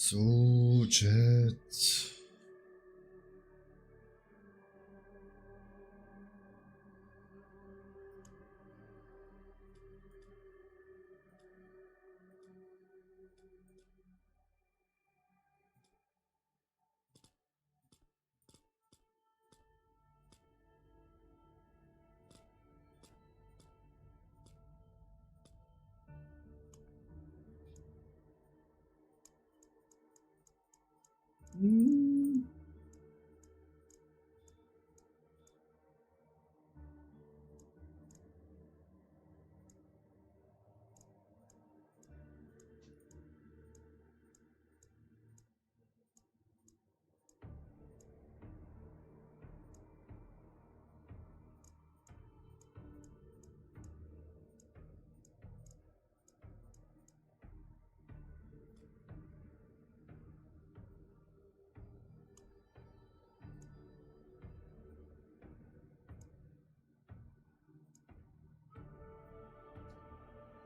So, Chat.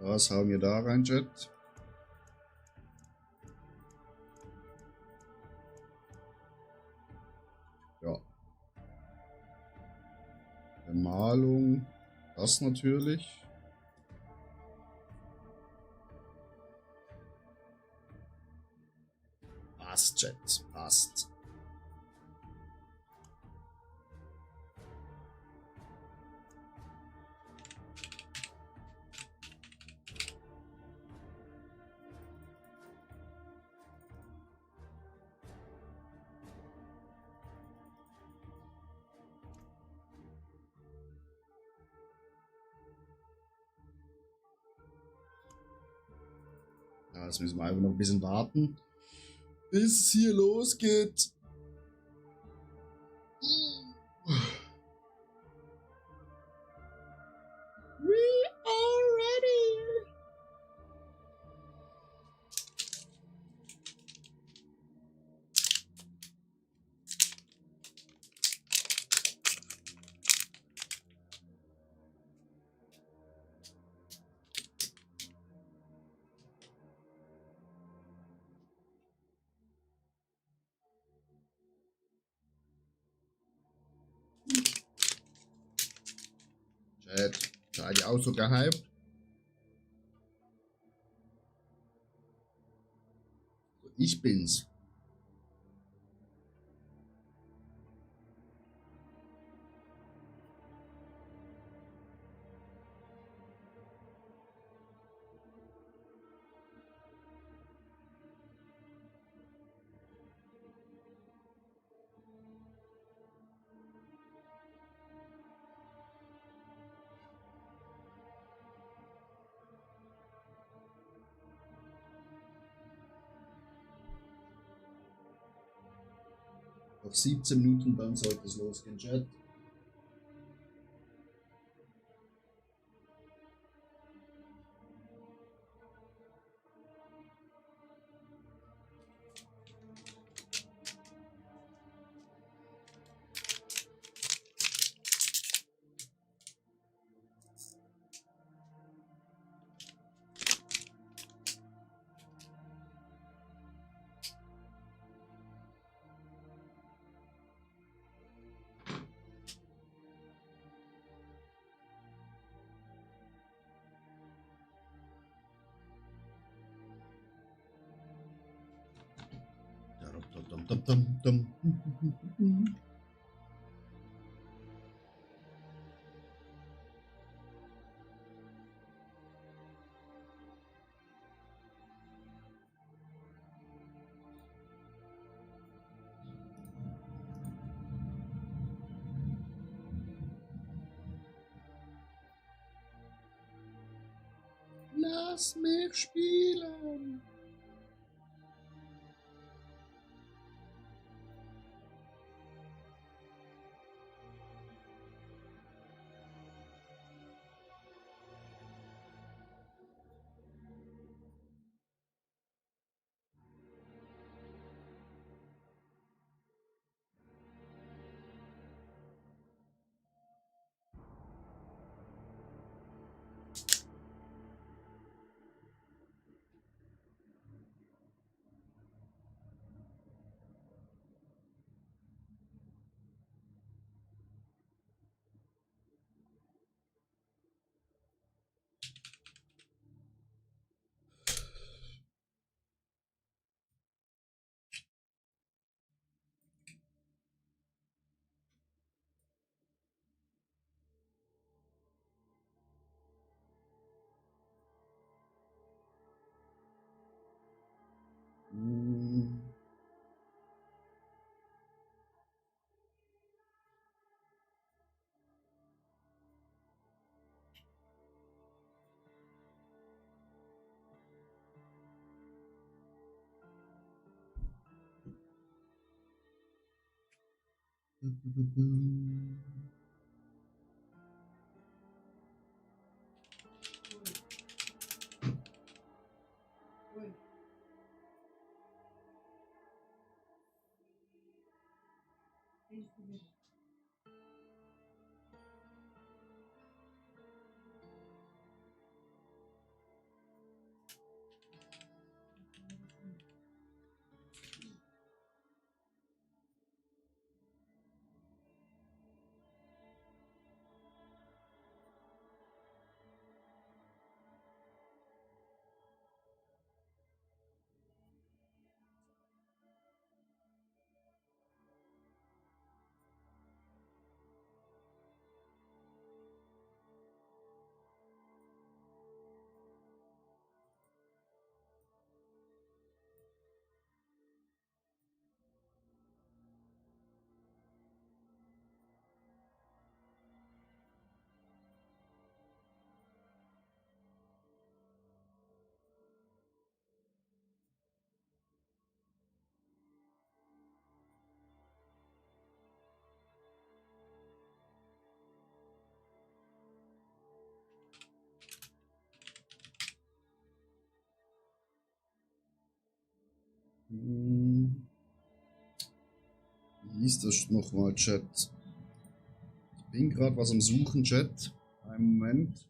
Was haben wir da rein, Chat? Ja. Bemalung. Das natürlich. Passt, Chat. Passt. Ja, jetzt müssen wir einfach noch ein bisschen warten, bis es hier losgeht. We are ready. Chat, seid ihr auch so gehypt? Ich bin's. Auf 17 Minuten, dann sollte es losgehen, Chat. Dum, dum, dum, dum. Lass mich spielen. Hm. Wie hieß das nochmal, Chat? Ich bin gerade was am Suchen, Chat. Einen Moment.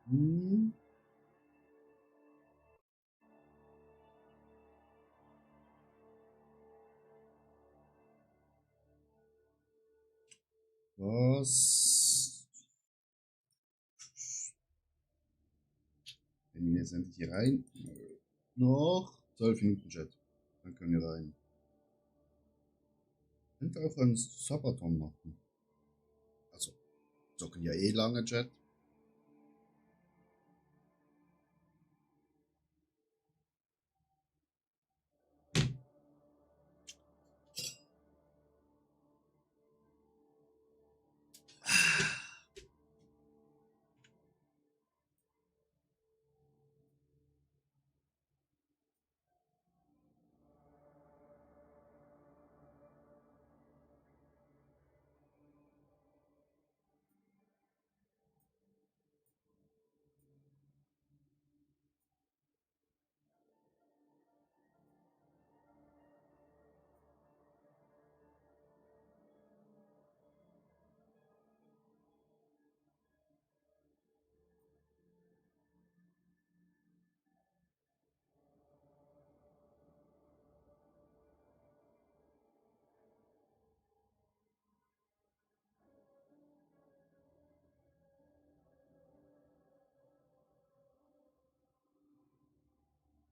Hm. Was? Wenn wir jetzt endlich hier rein. Noch 12 Minuten, Chat. Dann können wir rein. Ich könnte auch einen Sabaton machen. Also, zocken ja eh lange, Chat.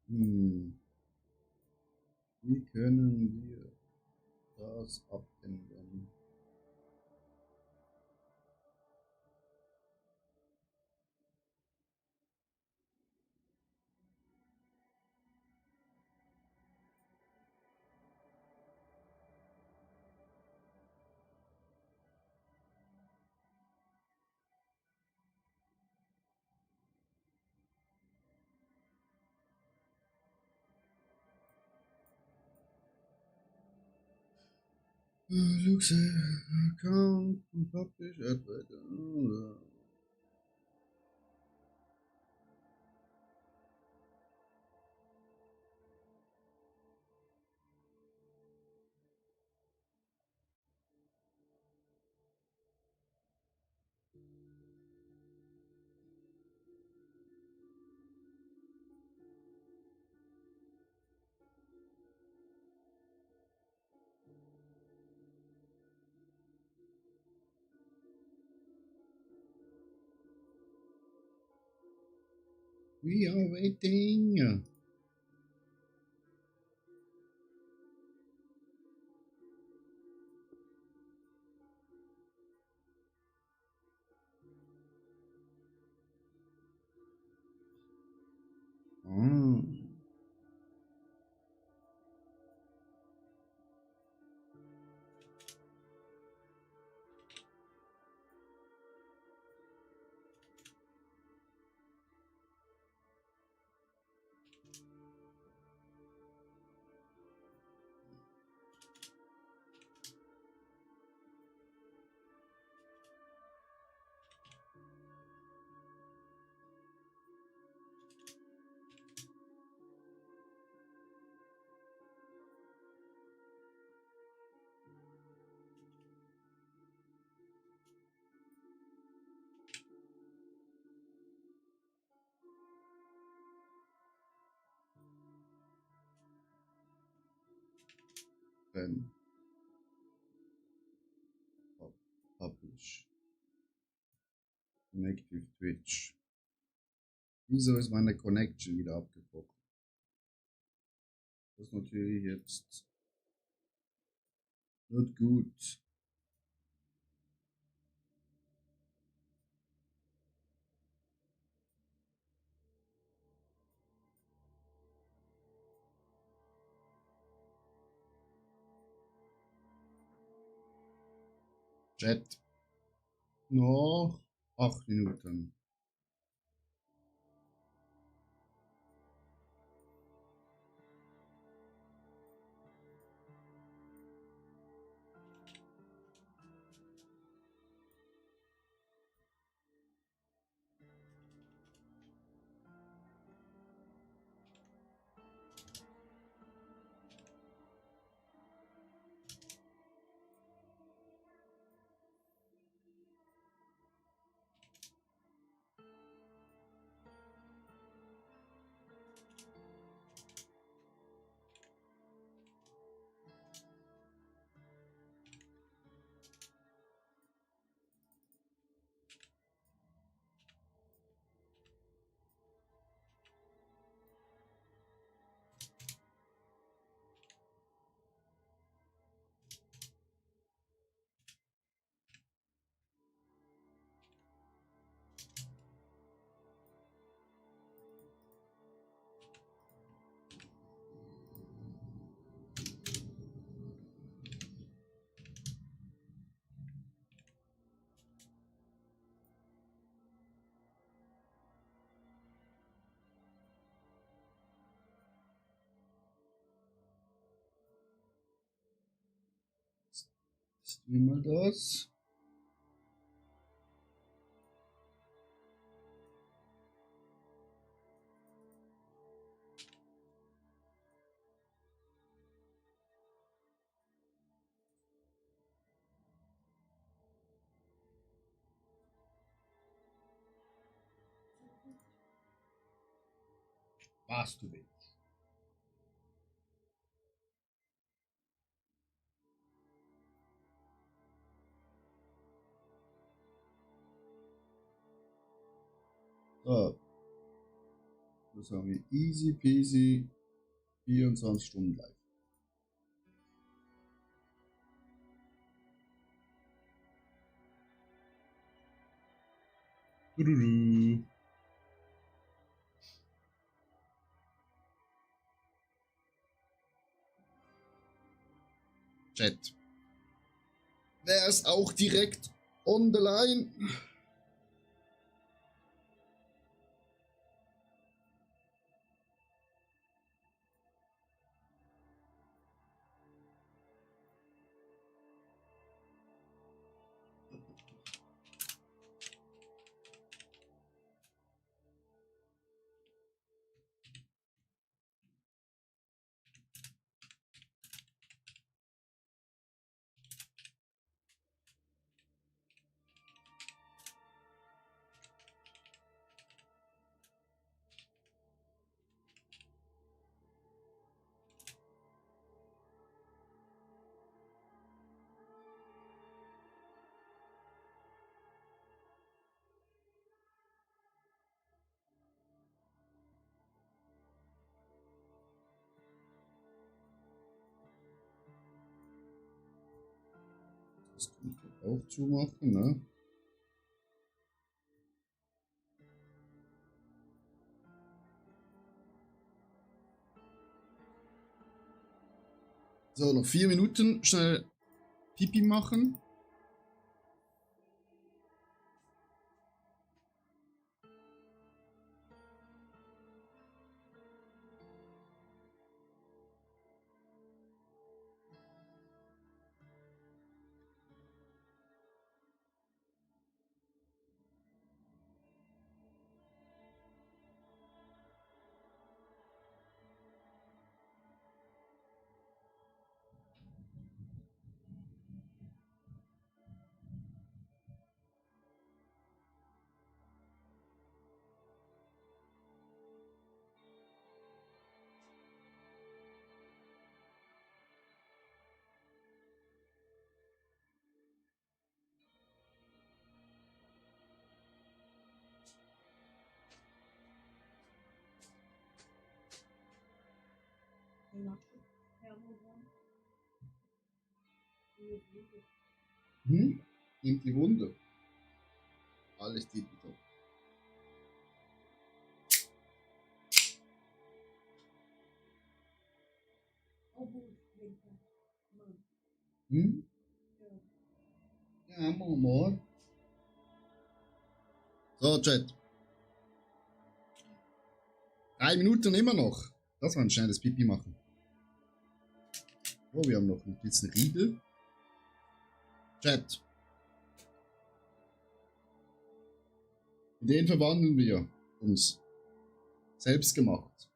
Wie können wir das abändern? Looks account publish advert. We are waiting. Then publish. Connect with Twitch. Wieso ist meine Connection wieder abgebrochen? Das ist natürlich jetzt nicht gut. Chat. Noch 8 Minuten. Streamen wir das? Was du willst. So. Das haben wir easy peasy 24 Stunden live. Chat. Wer ist auch direkt on the line? Das kann ich auch zumachen, ne? So, noch 4 Minuten, schnell Pipi machen. Nimmt die Wunde. Alles tipptopp. Ja, Mama. So, Chat. 3 Minuten immer noch. Das war ein schnelles Pipi machen. Oh, wir haben noch ein bisschen Riegel. Chat. In den verwandeln wir uns. Selbst gemacht.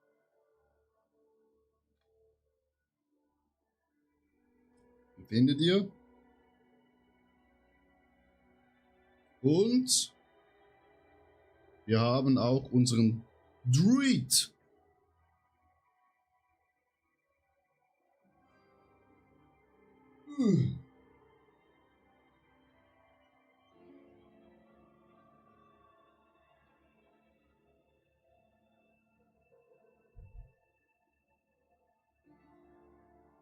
Wie findet ihr? Und wir haben auch unseren Druid.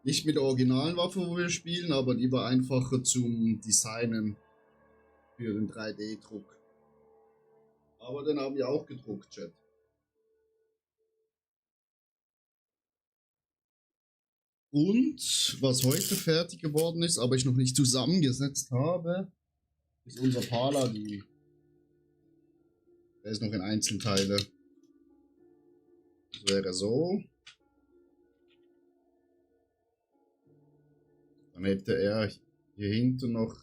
Nicht mit der originalen Waffe, wo wir spielen, aber die war einfacher zum Designen für den 3D-Druck. Aber den haben wir auch gedruckt, Chat. Und was heute fertig geworden ist, aber ich noch nicht zusammengesetzt habe, ist unser Paladin. Der ist noch in Einzelteile. Das wäre so. Dann hätte er hier hinten noch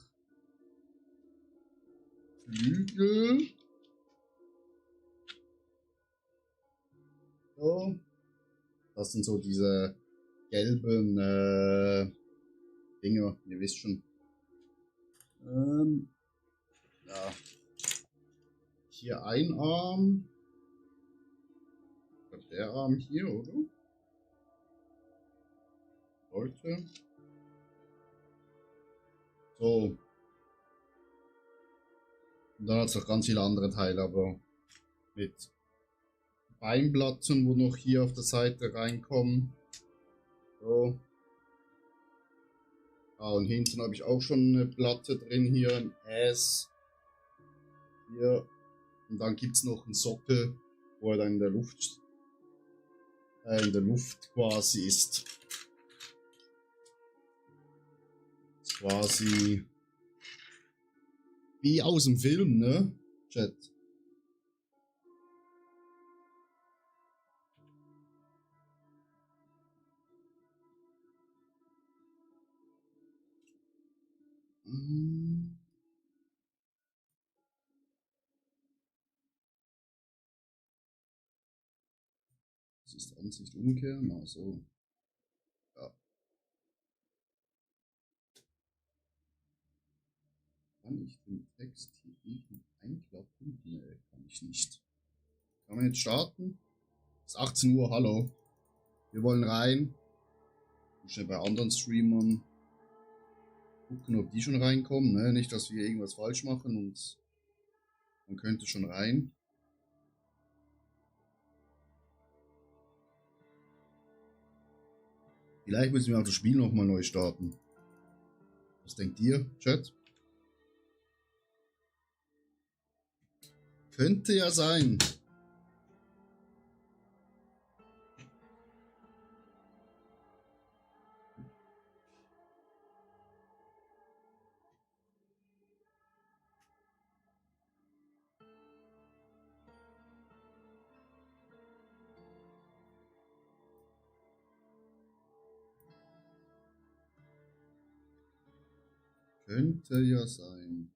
Flügel. So. Das sind so diese gelben Dinger, ihr wisst schon. Ja. Hier ein Arm. Ich glaube, der Arm hier, oder? Sollte. So. Und dann hat es noch ganz viele andere Teile, aber mit Beinplatten, wo noch hier auf der Seite reinkommen. So. Ah, und hinten habe ich auch schon eine Platte drin, hier ein S. Hier. Und dann gibt es noch einen Sockel, wo er dann in der Luft quasi ist. Ist quasi wie aus dem Film, ne? Chat. Das ist Ansicht umkehren, also. Ja. Kann ich den Text hier eben einklappen? Nee, kann ich nicht. Kann man jetzt starten? Es ist 18 Uhr, hallo. Wir wollen rein. Schnell bei anderen Streamern gucken, ob die schon reinkommen. Ne? Nicht, dass wir irgendwas falsch machen und man könnte schon rein. Vielleicht müssen wir auch das Spiel nochmal neu starten. Was denkt ihr, Chat? Könnte ja sein. Könnte ja sein.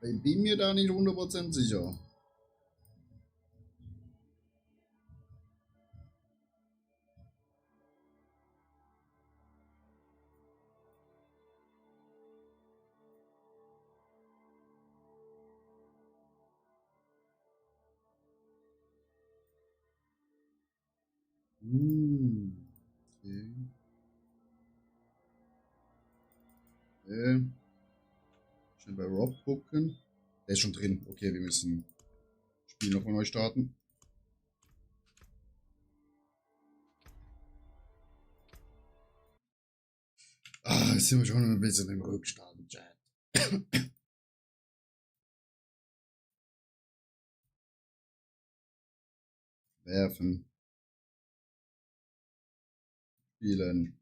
Ich bin mir da nicht 100% sicher. Okay. Schnell bei Rob gucken. Der ist schon drin. Okay, wir müssen das Spiel nochmal neu starten. Ah, jetzt sind wir schon ein bisschen im Rückstand, Chat. Werfen. Spielen.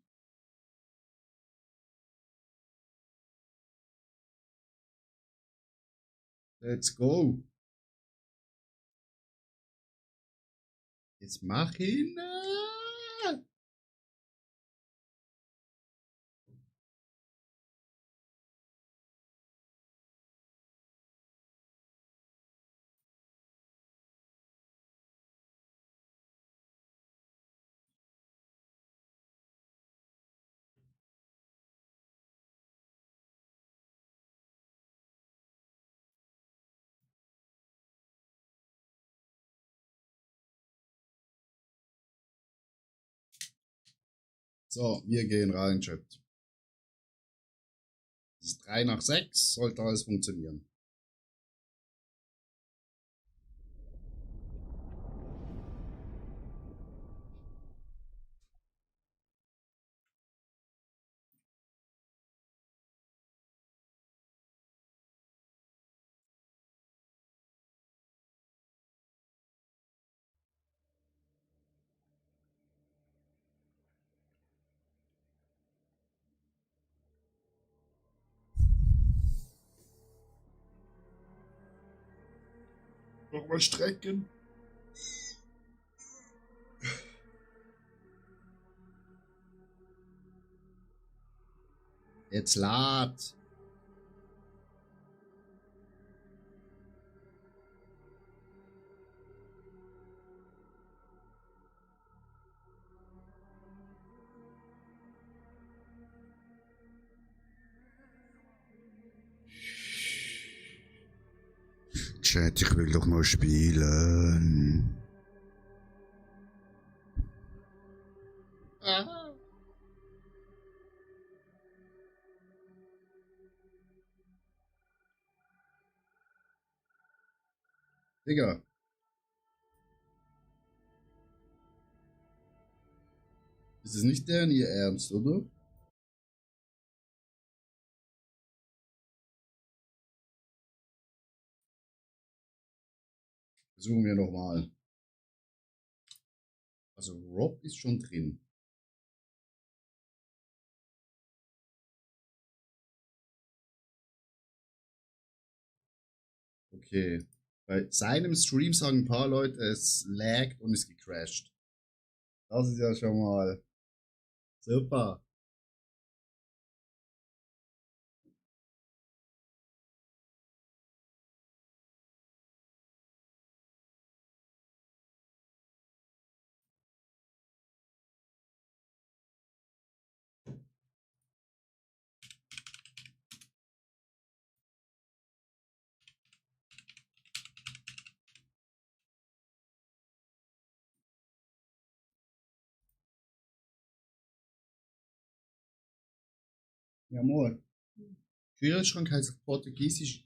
Let's go. Jetzt mach ihn. So, wir gehen rein, Chat. Es ist 3 nach 6, sollte alles funktionieren. Nochmal strecken. Jetzt lad. Chat, ich will doch mal spielen. Aha. Digga. Das ist nicht deren ihr Ernst, oder? Versuchen wir nochmal. Also Rob ist schon drin. Okay. Bei seinem Stream sagen ein paar Leute, es laggt und ist gecrashed. Das ist ja schon mal super. Ja, moin. Kühlschrank heißt auf Portugiesisch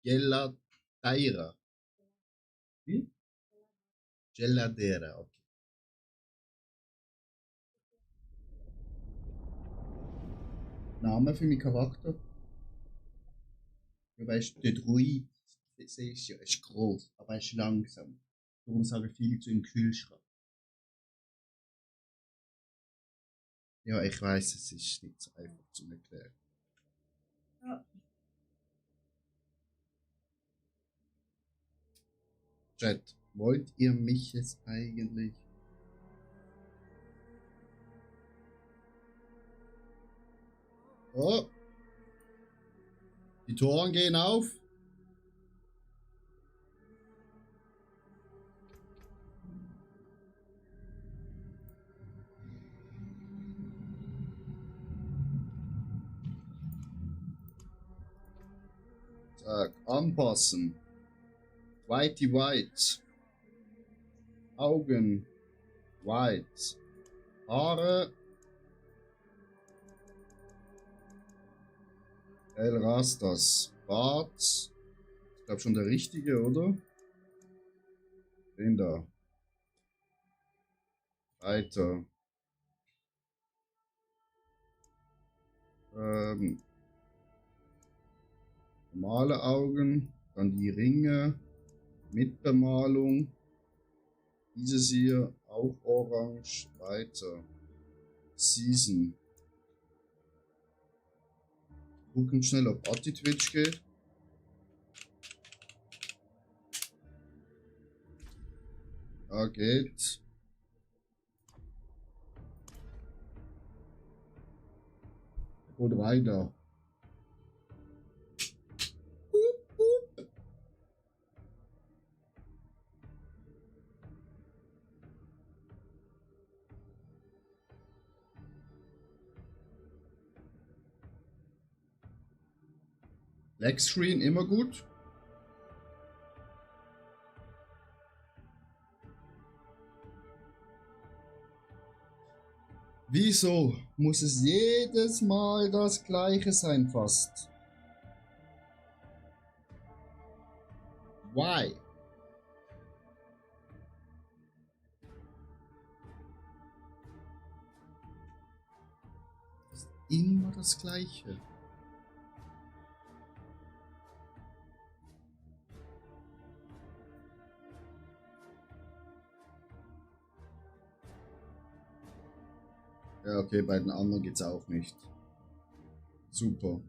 Geladeira. Wie? Geladeira, okay. Name für meinen Charakter? Du weißt, der Druid, das ist ja, ist groß, aber er ist langsam. Darum sage ich viel zu im Kühlschrank. Ja, ich weiß, es ist nicht so einfach zu erklären. Ja. Chat, wollt ihr mich jetzt eigentlich? Oh! Die Toren gehen auf. Zack, anpassen. Whitey White. Augen. White. Haare. El Rastas. Bart. Ich glaube schon der richtige, oder? Den da. Weiter. Normale Augen. Dann die Ringe. Mit Bemalung. Dieses hier auch orange. Weiter. Season. Gucken schnell, ob Anti-Twitch geht. Ja, geht. Gut weiter. Black Screen immer gut. Wieso muss es jedes Mal das gleiche sein fast? Why? Ist immer das gleiche. Ja, okay, bei den anderen geht's auch nicht. Super.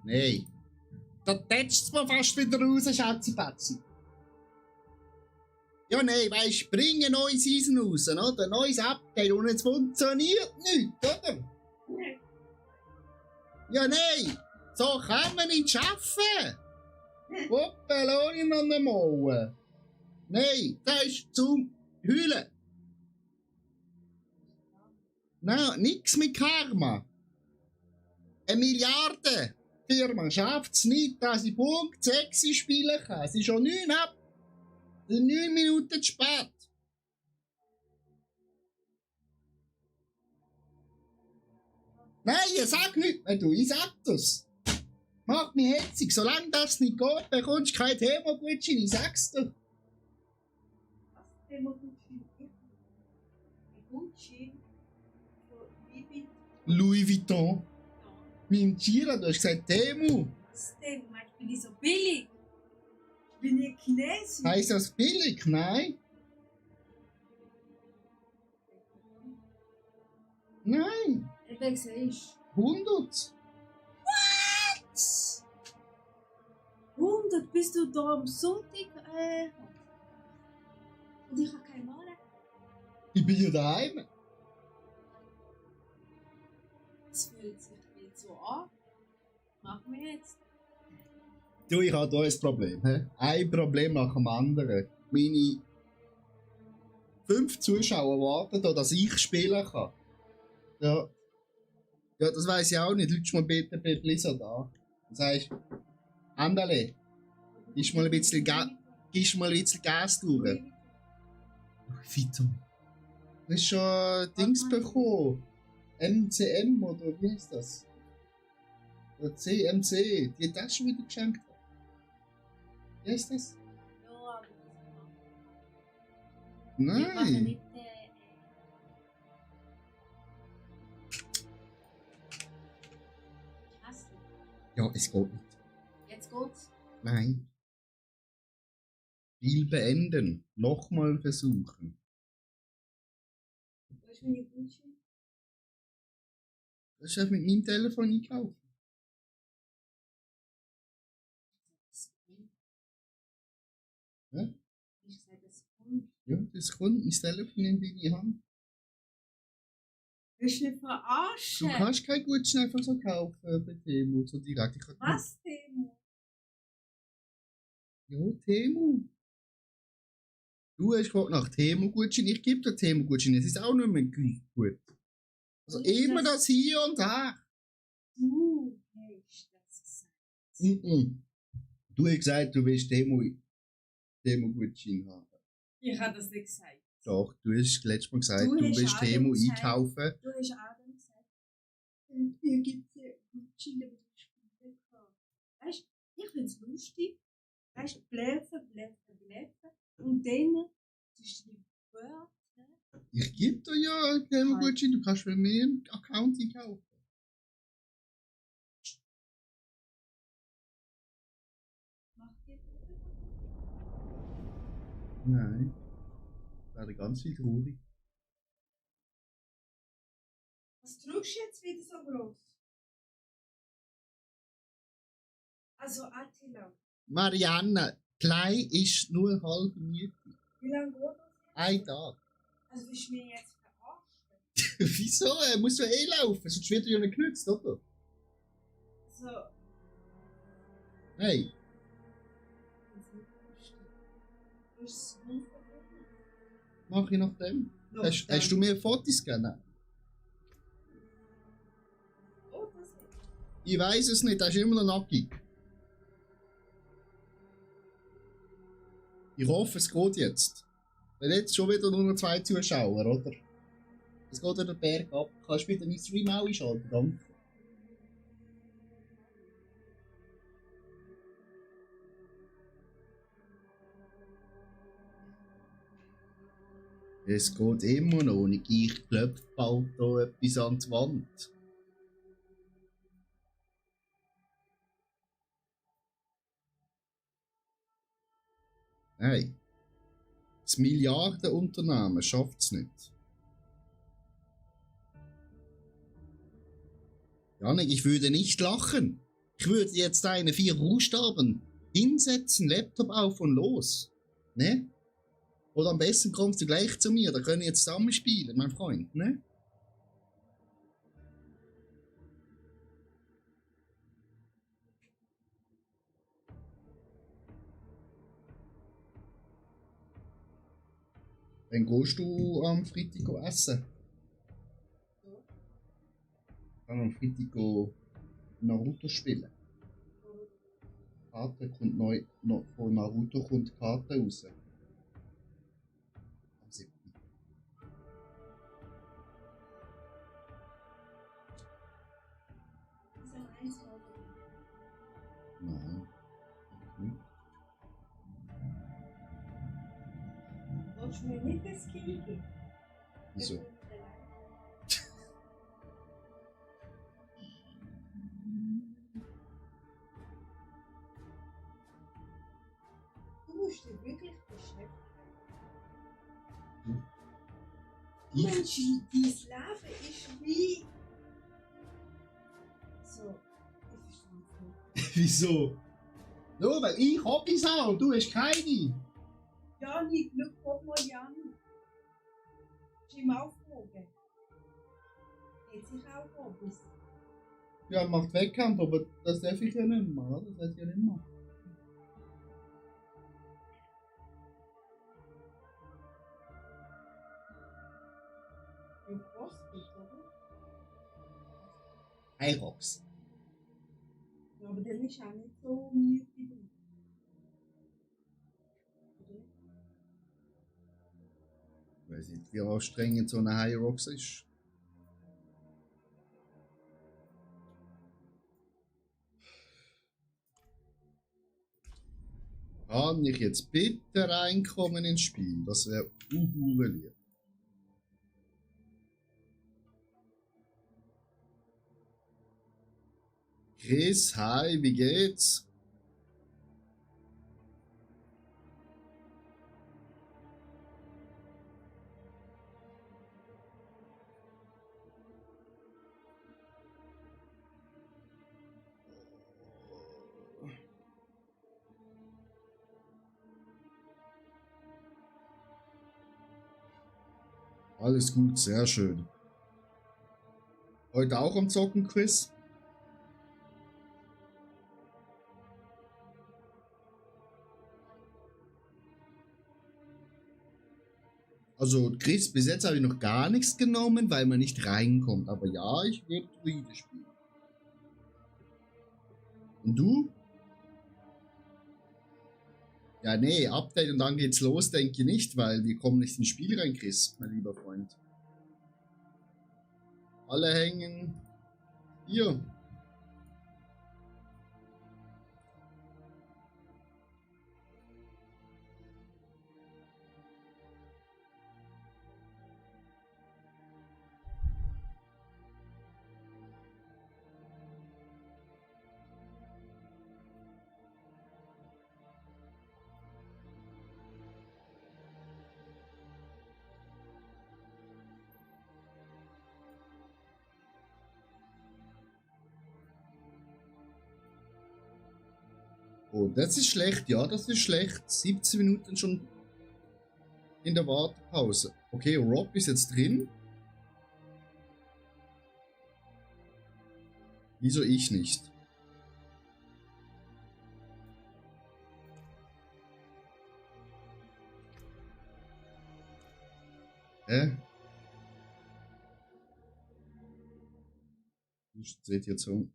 Nee. Da tätscht's mir fast wieder raus, Schatzipatzen. Ja, nee, weißt, bringen neue Season raus, oder? Neues Update und es funktioniert nicht, oder? Nee. Ja, nee. So kann man nicht arbeiten. Hoppeloni an den Mauern. Nein, das ist zum Heulen. Nein, nix mit Karma. 1 Milliarde Firma schafft es nicht, dass ich Punkt 6 spielen kann. Es ist schon 9 ab. Es sind 9 Minuten zu spät. Nein, ich sag nicht mehr, du, ich sag das. Mach mich hetzig. Solange das nicht geht, bekommst du kein Thema-Gutschein. Ich sag's dir. Was? Thema-Gutschein? Ein Gutschein von Louis Vuitton. Ja. Mentira, du hast gesagt Temu. Was denn? Meinst du, bin ich so billig? Bin ich Chinesin? Heißt das billig? Nein. Nein. Eben siehst 100. du. 100 bist du da am Sonntag? Und ich habe keine Male. Ich bin ja daheim. Es fühlt sich nicht so an. Machen wir jetzt. Du, ich habe hier ein Problem. He? Ein Problem nach dem anderen. Meine 5 Zuschauer warten da, dass ich spielen kann. Ja. Ja, das weiss ich auch nicht. Lütsch mal bitte bei Blizzard an. Das heißt, Andale, gibst mal ein bisschen Gas durch. Vito. Du hast schon Dings bekommen. MCM oder wie heißt das? Oder CMC. Die hat das schon wieder geschenkt. Wie heißt das? Ja, aber wir machen Nein. nicht Hässlich. Ja, es geht nicht. Jetzt geht's. Nein. Spiel beenden. Nochmal versuchen. Wo ist meine Gutschein? Das ist mit meinem Telefon einkaufen. Ja? Ich sage, das kommt. Ja, das kommt mein Telefon in deine Hand. Willst du nicht verarschen? Du kannst kein Gutschein einfach so kaufen bei Temu, so direkt. Was denn? Ja, Temu. Du hast gefragt nach Temu-Gutschein, ich gebe dir Temu-Gutschein, es ist auch nicht mehr gleich gut. Also Ist immer das hier und da. Du hast das gesagt. Du hast gesagt, du willst Temu-Gutschein haben. Ich habe das nicht gesagt. Doch, du hast letztes Mal gesagt, Du du hast willst auch Temu gesagt. einkaufen. Du hast auch dann gesagt, ihr gibt dir Gutscheine, die du spielen kannst. Weißt du, ich finde es lustig. Weißt du, bläfen. Und dann ist die Wörter. Ich gebe dir ja einen Temu-Gutschein, du kannst für mich einen Account einkaufen. Macht ihr Nein. Ich werde ganz viel traurig. Was drückst du jetzt wieder so groß? Also Attila, Marianne, klein ist nur eine halbe Miete. wie lange geht das jetzt? Ein Tag. Also willst du mich jetzt verarschen? Wieso? Er muss ja eh laufen, sonst wird er ja nicht genützt, oder? So, Hey, das ist nicht lustig. Du hast es unverbunden. mach ich nach dem. Hast du mir Fotos gegeben? Oh, das ist. Ich weiß es nicht, er ist immer noch nackig. Ich hoffe, es geht jetzt. Weil jetzt schon wieder nur noch 2 Zuschauer, oder? Es geht wieder Berg ab. Kannst du bitte meinen Stream auch einschalten, danke. Es geht immer noch nicht. Ich klopfe bald hier etwas an die Wand. Nein. Das Milliardenunternehmen schafft es nicht. Janik, ich würde nicht lachen. Ich würde jetzt deine 4 Buchstaben hinsetzen, Laptop auf und los. Ne? Oder am besten kommst du gleich zu mir, da können wir jetzt zusammen spielen, mein Freund, ne? Dann gehst du am Freitag essen. Dann am Freitag Naruto spielen. Karte kommt neu, von Naruto kommt die Karte raus. Am 7. Ist auch eins, oder? das Kind. Wieso? Du musst dich wirklich beschäftigen. Ich? Mensch, dein Leben ist wie... So, ich verstehe es nicht. Wieso? Nur weil ich Hobbys habe und du hast keine. Janik, schau mal Janik. Ist ihm aufgehoben. Hat sich auch Hobbys. Ja, macht Wettkampf, aber das darf ich ja nicht mehr, oder? Das heißt ja nicht mehr. Ja, Crossfit, oder? Hyrox. Ja, aber dann ist auch nicht so müde wie du. Oder? Ich weiß nicht, wie anstrengend so eine Hyrox ist. Kann ich jetzt bitte reinkommen ins Spiel? Das wäre lieb. Chris, hi, wie geht's? Alles gut, sehr schön. Heute auch am Zocken, Chris? Also Chris, bis jetzt habe ich noch gar nichts genommen, weil man nicht reinkommt. Aber ja, ich würde Druide spielen. Und du? Ja, nee, Update und dann geht's los, denke ich nicht, weil wir kommen nicht ins Spiel rein, Chris, mein lieber Freund. Alle hängen hier. Oh, das ist schlecht, ja, das ist schlecht. 17 Minuten schon in der Wartepause. Okay, Rob ist jetzt drin. Wieso ich nicht? Hä? Ich dreht jetzt um.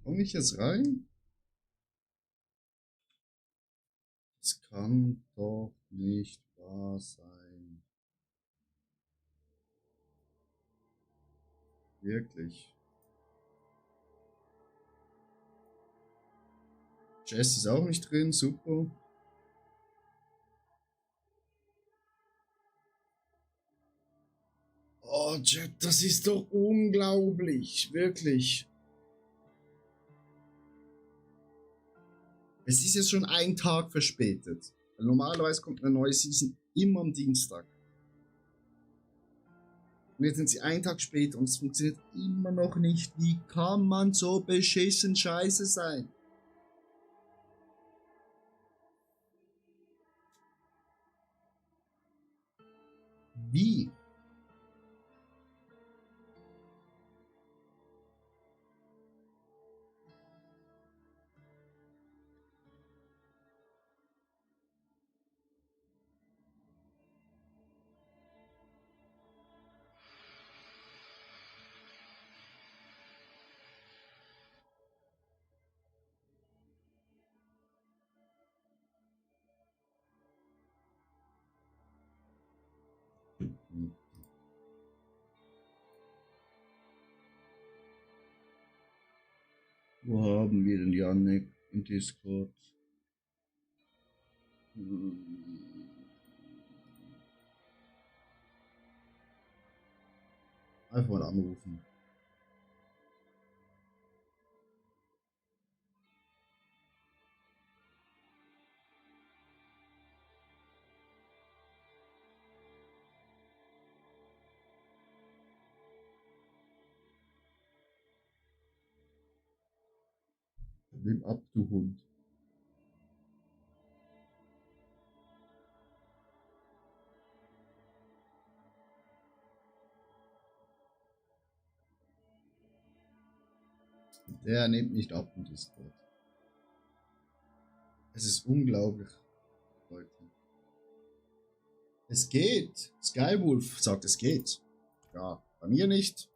Komm ich jetzt rein? Das kann doch nicht wahr sein. Wirklich. Jess ist auch nicht drin, super. Oh, Jet, das ist doch unglaublich, wirklich. Es ist jetzt schon ein Tag verspätet. Weil normalerweise kommt eine neue Season immer am Dienstag. Und jetzt sind sie einen Tag später und es funktioniert immer noch nicht. Wie kann man so beschissen scheiße sein? Wie? Wo haben wir den Janik im Discord? Einfach mal anrufen. Nimm ab, du Hund. Der nimmt nicht ab im Discord. Es ist unglaublich, Leute. Es geht. Skywolf sagt, es geht. Ja, bei mir nicht.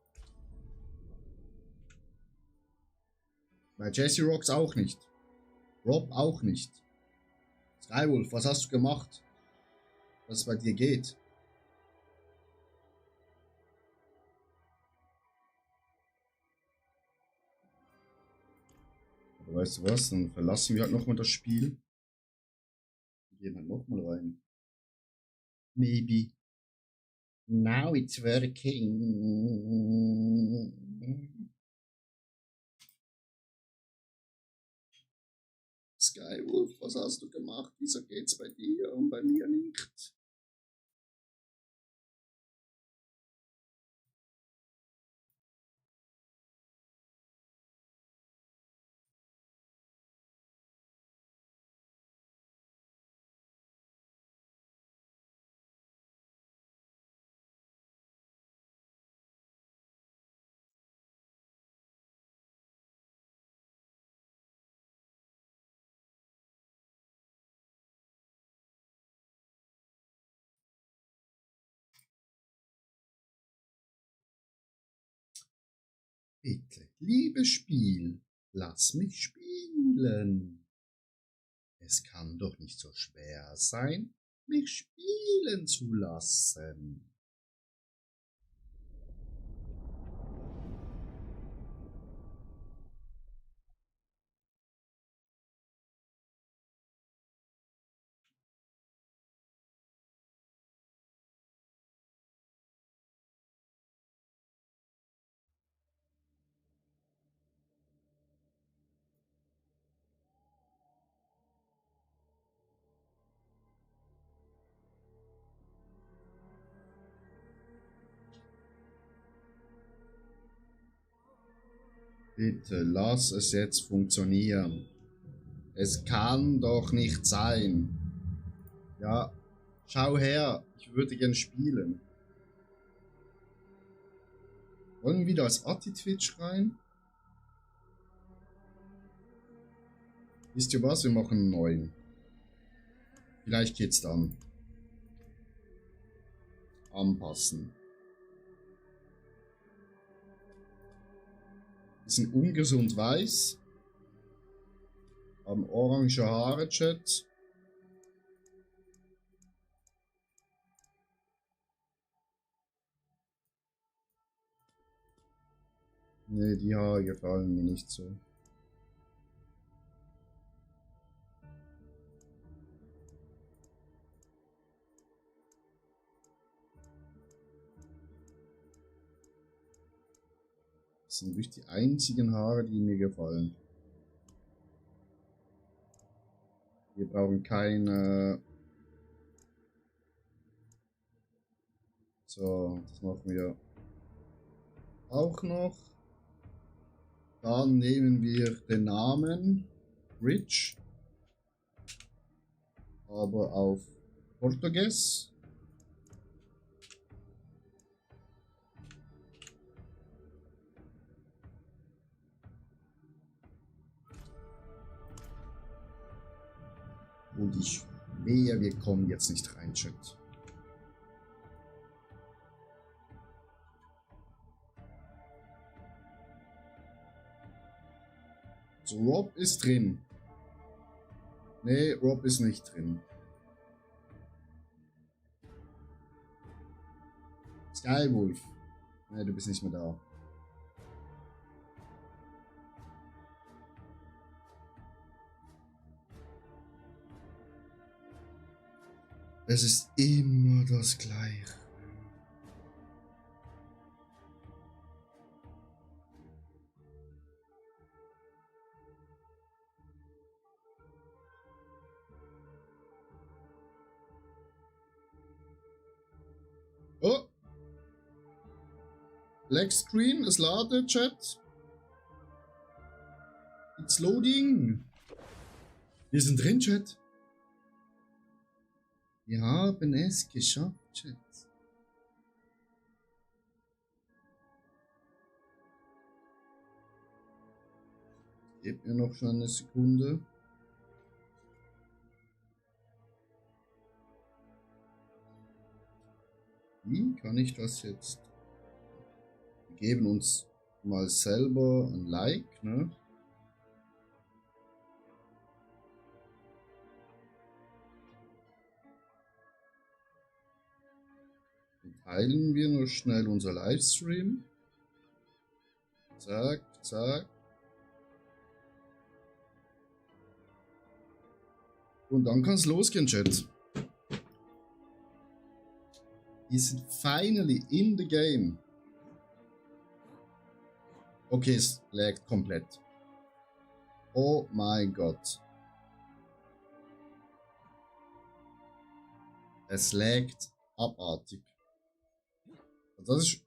Bei Jesse Rocks auch nicht. Rob auch nicht. Skywolf, was hast du gemacht, dass es bei dir geht? Aber weißt du was, dann verlassen wir halt nochmal das Spiel. Wir gehen halt nochmal rein. Maybe. Now it's working. Skywolf, was hast du gemacht? Wieso geht's bei dir und bei mir nicht? Bitte, liebes Spiel, lass mich spielen. Es kann doch nicht so schwer sein, mich spielen zu lassen. Bitte, lass es jetzt funktionieren. Es kann doch nicht sein. Ja, schau her, ich würde gern spielen. Wollen wir wieder als Atti-Twitch rein? Wisst ihr was, wir machen einen neuen. Vielleicht geht's dann. Anpassen. Die sind ungesund weiß. Haben orange Haare, Chat. Ne, die Haare gefallen mir nicht so. Das sind wirklich die einzigen Haare, die mir gefallen. Wir brauchen keine. So, das machen wir auch noch. Dann nehmen wir den Namen Rich, aber auf Portugies. Und ich wehe, wir kommen jetzt nicht rein, Chat. So, Rob ist drin. Nee, Rob ist nicht drin. Skywolf. Nee, du bist nicht mehr da. Es ist immer das Gleiche. Oh! Black Screen, es ladet, Chat. It's loading. Wir sind drin, Chat. Wir haben es geschafft, Chat. Gebt mir noch schon eine Sekunde. Wie kann ich das jetzt? Wir geben uns mal selber ein Like, ne? Dann teilen wir noch schnell unser Livestream. Zack, zack. Und dann kann es losgehen, Chat. Wir sind finally in the game. Okay, es laggt komplett. Oh mein Gott. Es laggt abartig. Also das ist...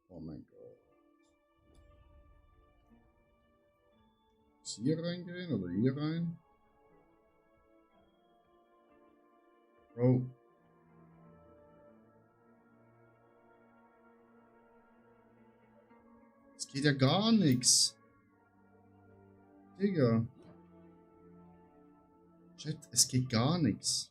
Oh mein Gott. Muss ich hier reingehen oder hier rein? Bro. Es geht ja gar nichts. Digga. Chat, es geht gar nichts.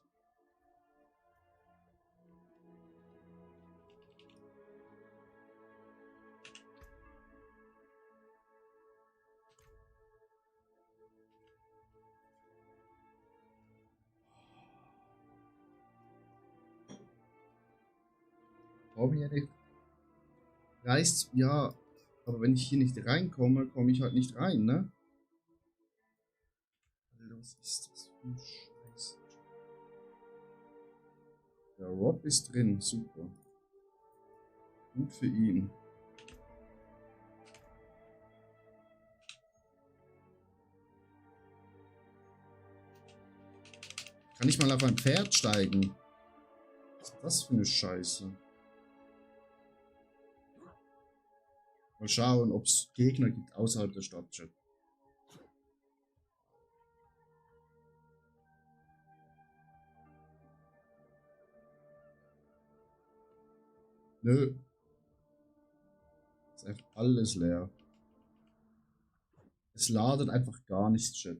Warum hier nicht? Reißt, ja, aber wenn ich hier nicht reinkomme, komme ich halt nicht rein, ne? Was ist das für ein Scheiß? Der Rob ist drin, super. Gut für ihn. Kann ich mal auf ein Pferd steigen? Was ist das für eine Scheiße? Mal schauen, ob es Gegner gibt außerhalb der Stadt. Nö. Ist einfach alles leer. Es ladet einfach gar nichts, Chat.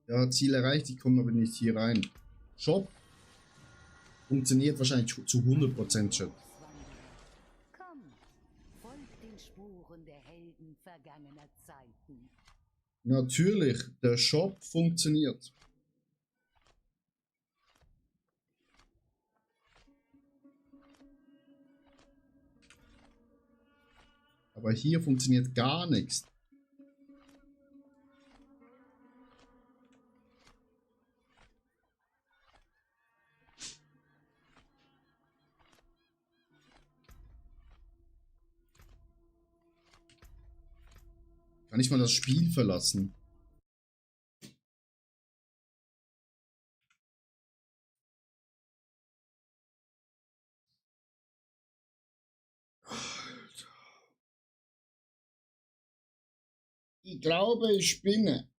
Ja, Ziel erreicht, ich komme aber nicht hier rein. Shop funktioniert wahrscheinlich zu 100%, Chat. Komm, folgt den Spuren der Helden vergangener Zeiten. Natürlich, der Shop funktioniert. Aber hier funktioniert gar nichts. Kann ich mal das Spiel verlassen? Ich glaube, ich spinne.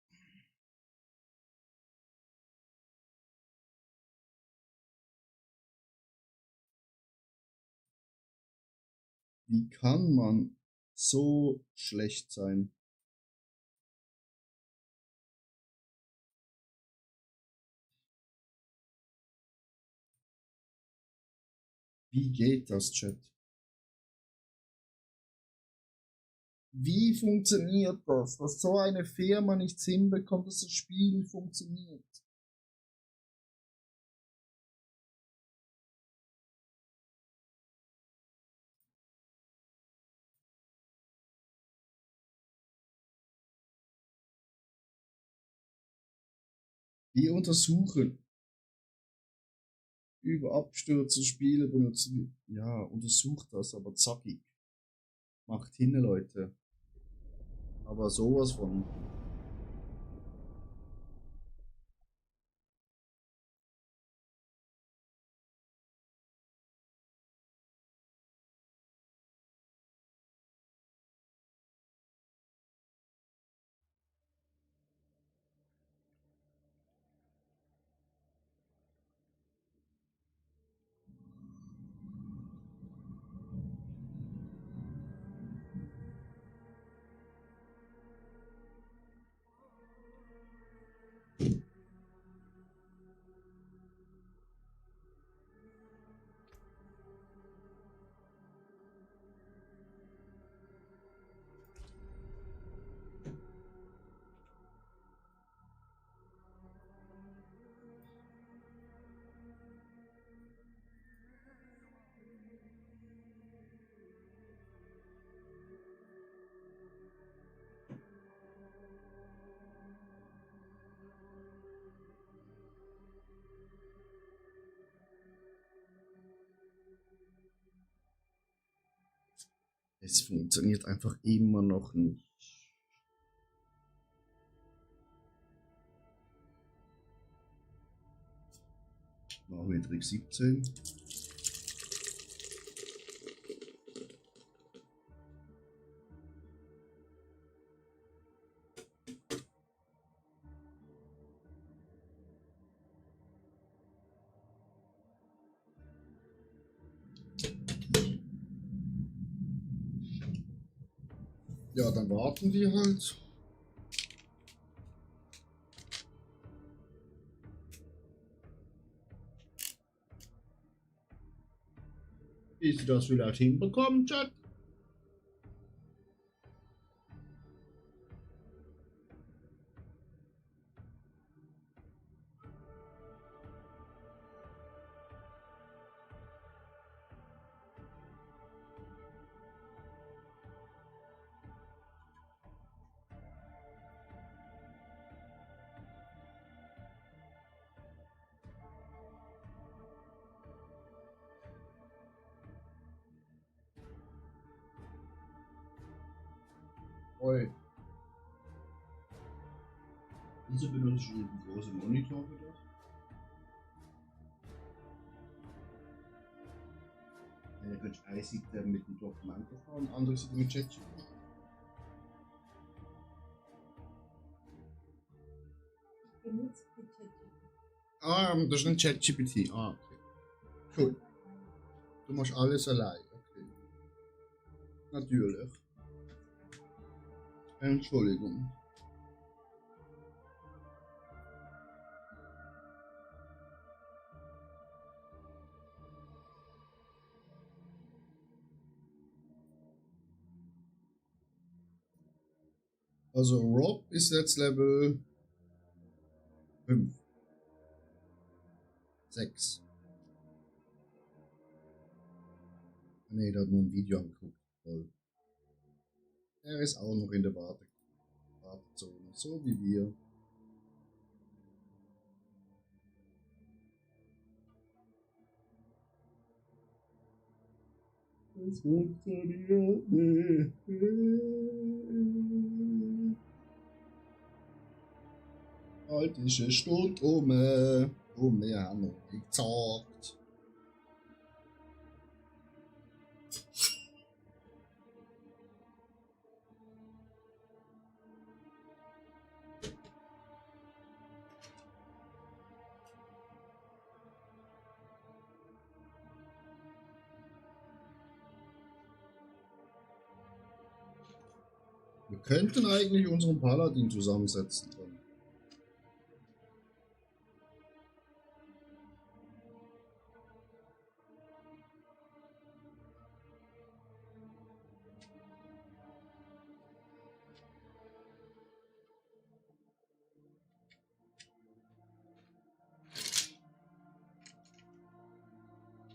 Wie kann man so schlecht sein? Wie geht das, Chat? Wie funktioniert das? Dass so eine Firma nichts hinbekommt, dass das Spiel funktioniert? Die untersuchen über Abstürze, Spiele benutzen. Ja, untersucht das, aber zackig. Macht hin, Leute. Aber sowas von. Es funktioniert einfach immer noch nicht. Machen wir Trick 17. Ja, dann warten wir halt. Wie sie das vielleicht hinbekommen, Chat? Oi. Wieso benutze ich einen großen Monitor für das? Eine könnte eine Seite mit dem Dokument aufhaben, andere Seite mit ChatGPT. Benutzt die ChatGPT. Ah, das ist ein ChatGPT. Ah, okay. Cool. Du machst alles allein. Okay. Natürlich. Entschuldigung. Also Rob ist jetzt Level 5. 6. Ne, der hat nur ein Video angeguckt. Toll. Er ist auch noch in der Wartezone, so wie wir. Es funktioniert nicht. Bald ist eine Stunde und wir haben noch nicht gezockt. Wir könnten eigentlich unseren Paladin zusammensetzen.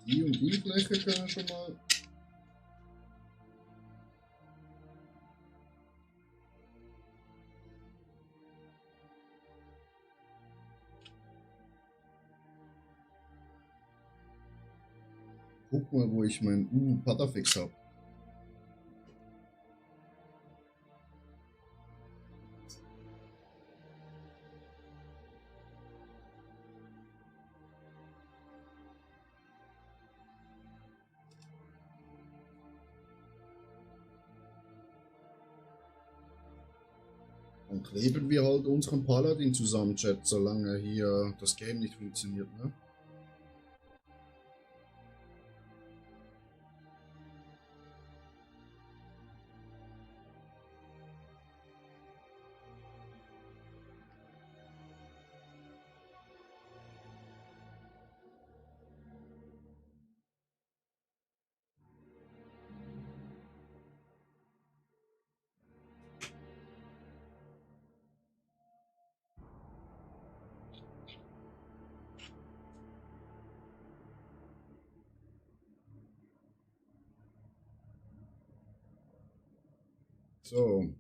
Die und die Fläche können schon mal. Guck mal, wo ich mein Patafix habe. Dann kleben wir halt unseren Paladin zusammen, Chat, solange hier das Game nicht funktioniert, ne? So.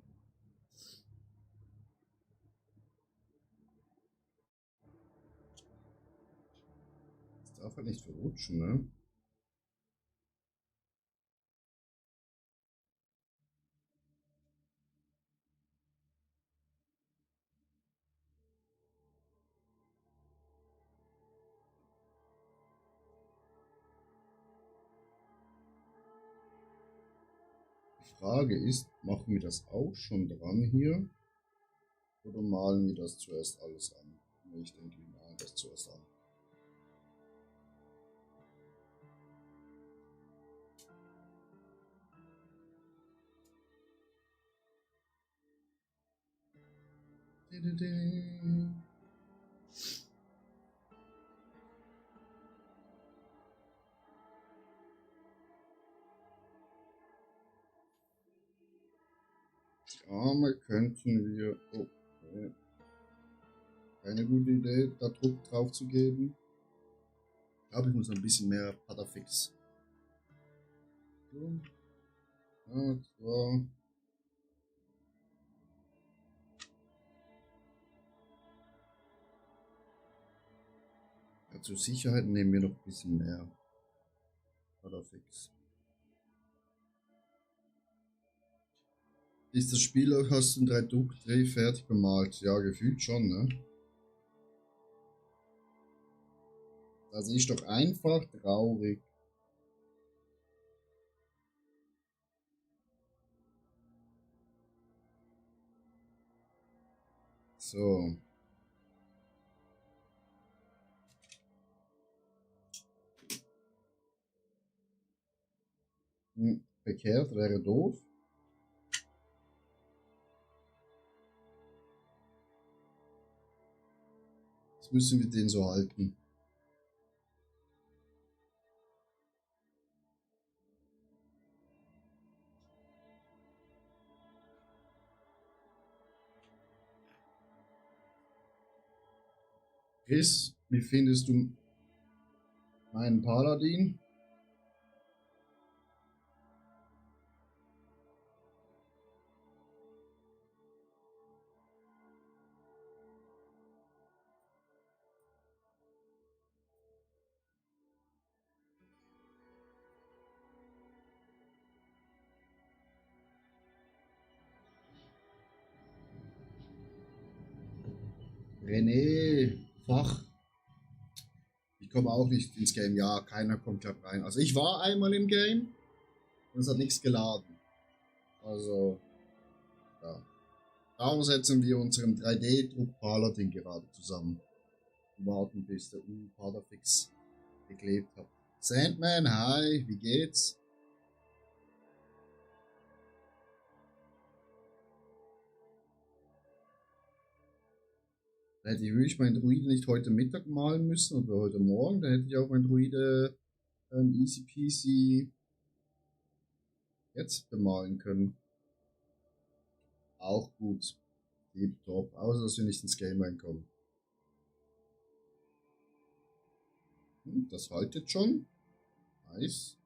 Das darf halt nicht verrutschen, ne? Die Frage ist, machen wir das auch schon dran hier? Oder malen wir das zuerst alles an? Ich denke, wir malen das zuerst an. Die Arme könnten wir. Oh, okay. Keine gute Idee, da Druck drauf zu geben. Ich glaube, ich muss ein bisschen mehr Patafix. So. Ja, zwar. Ja, zur Sicherheit nehmen wir noch ein bisschen mehr Patafix. Ist das Spiel auch, hast du einen 3D fertig bemalt? Ja, gefühlt schon, ne? Das ist doch einfach traurig. So. Verkehrt wäre doof. Jetzt müssen wir den so halten. Chris, wie findest du meinen Paladin? René, Fach. Ich komme auch nicht ins Game. Ja, keiner kommt gerade rein. Also ich war einmal im Game und es hat nichts geladen. Also, ja. Darum setzen wir unseren 3D-Druck-Paladin gerade zusammen. Und warten, bis der Patafix geklebt hat. Sandman, hi, wie geht's? Da hätte ich wirklich meinen Druide nicht heute Mittag malen müssen oder heute Morgen. Da hätte ich auch meinen Druide easy peasy jetzt bemalen können. Auch gut. Top. Außer, dass wir nicht ins Game reinkommen. Das haltet schon. Nice.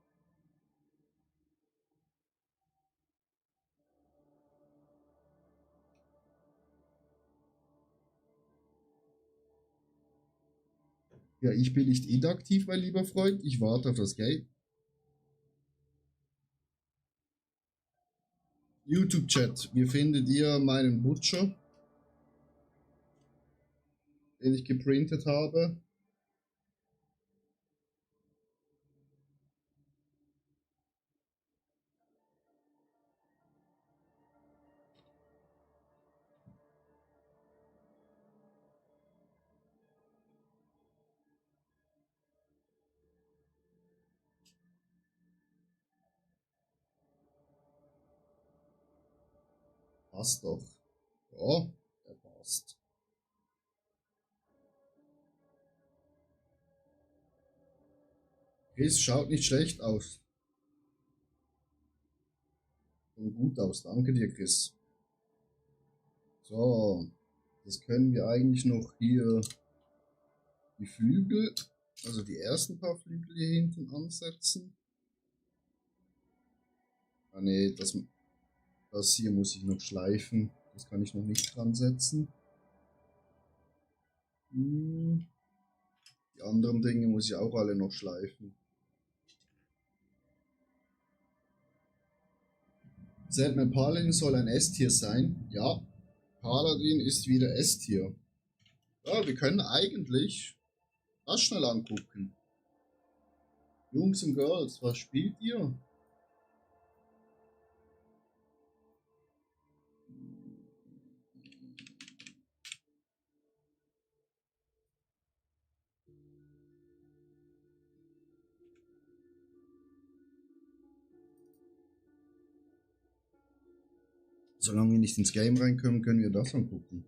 Ja, ich bin nicht inaktiv, mein lieber Freund. Ich warte auf das Geld. YouTube-Chat. Wie findet ihr meinen Butcher, den ich geprintet habe? Passt doch. Ja, der passt. Chris schaut nicht schlecht aus. Und gut aus. Danke dir, Chris. So. Das können wir eigentlich noch hier die Flügel, also die ersten paar Flügel hier hinten ansetzen. Ah ne, das hier muss ich noch schleifen. Das kann ich noch nicht dran setzen. Die anderen Dinge muss ich auch alle noch schleifen. Sandman Paladin soll ein S-Tier sein. Ja, Paladin ist wieder S-Tier. Ja, wir können eigentlich das schnell angucken. Jungs und Girls, was spielt ihr? Solange wir nicht ins Game reinkommen, können wir das angucken.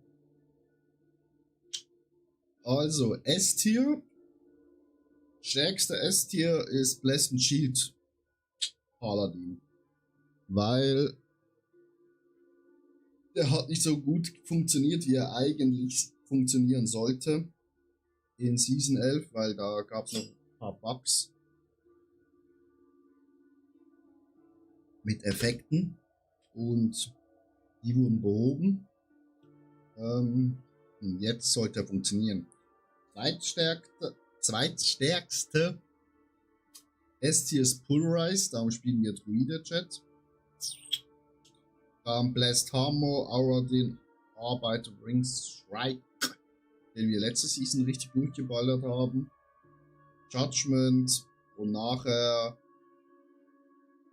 Also, S-Tier. Stärkster S-Tier ist Blessed Shield Paladin. Weil der hat nicht so gut funktioniert, wie er eigentlich funktionieren sollte in Season 11, weil da gab es noch ein paar Bugs mit Effekten und die wurden behoben. Jetzt sollte er funktionieren. Zweitstärkste S-Tier ist Pulverize, darum spielen wir Druide Chat. Blessed Hammer, Auradin, Arbeiter, Rings, Strike, den wir letzte Season richtig durchgeballert haben. Judgment und nachher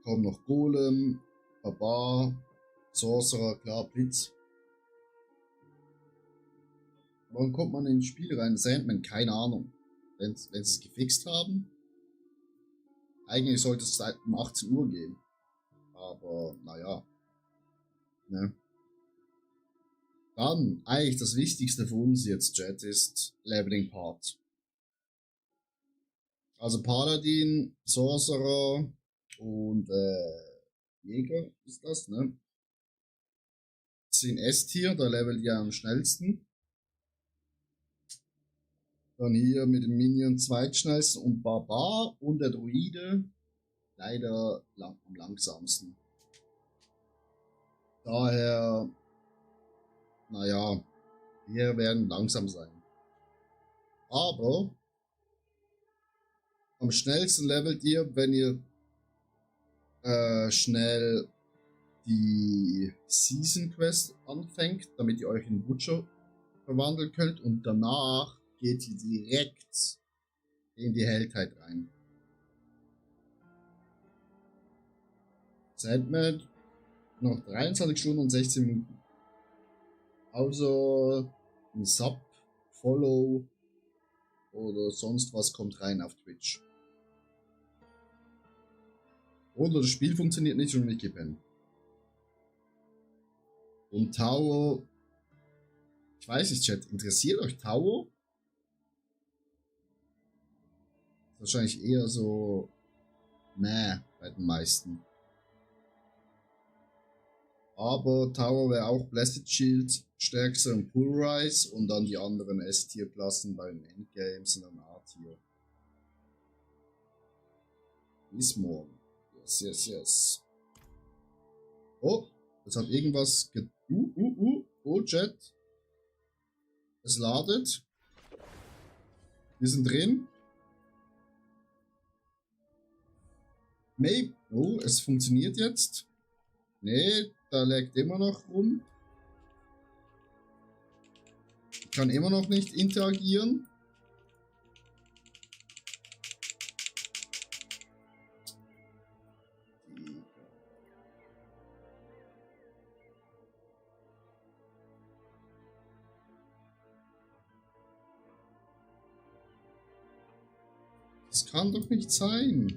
kommen noch Golem, Barbar, Sorcerer, klar, Blitz. Wann kommt man ins Spiel rein? Sandman, keine Ahnung. Wenn sie es gefixt haben. Eigentlich sollte es seit um 18 Uhr gehen. Aber, naja. Ne? Dann, eigentlich das Wichtigste für uns jetzt, Chat, ist Leveling Part. Also Paladin, Sorcerer und Jäger ist das, ne? Sind S-Tier, da levelt ihr am schnellsten. Dann hier mit den Minions zweitschnellsten und Barbar und der Druide leider am langsamsten. Daher, naja, wir werden langsam sein. Aber am schnellsten levelt ihr, wenn ihr schnell die Season Quest anfängt, damit ihr euch in Butcher verwandeln könnt und danach geht ihr direkt in die Heldheit rein. Sandman noch 23 Stunden und 16 Minuten. Also ein Sub, Follow oder sonst was kommt rein auf Twitch. Oder das Spiel funktioniert nicht und ich gebe hin. Und Tower, ich weiß nicht, Chat, interessiert euch Tower? Wahrscheinlich eher so, bei den meisten. Aber Tower wäre auch Blessed Shield, stärkster und Pulverize und dann die anderen S-Tier-Klassen bei den Endgames und dann A-Tier. Bis morgen. Yes, yes, yes. Oh, das hat irgendwas Oh, Chat. Es ladet. Wir sind drin. Maybe. Oh, es funktioniert jetzt. Nee, da leckt immer noch rum. Ich kann immer noch nicht interagieren. Das kann doch nicht sein.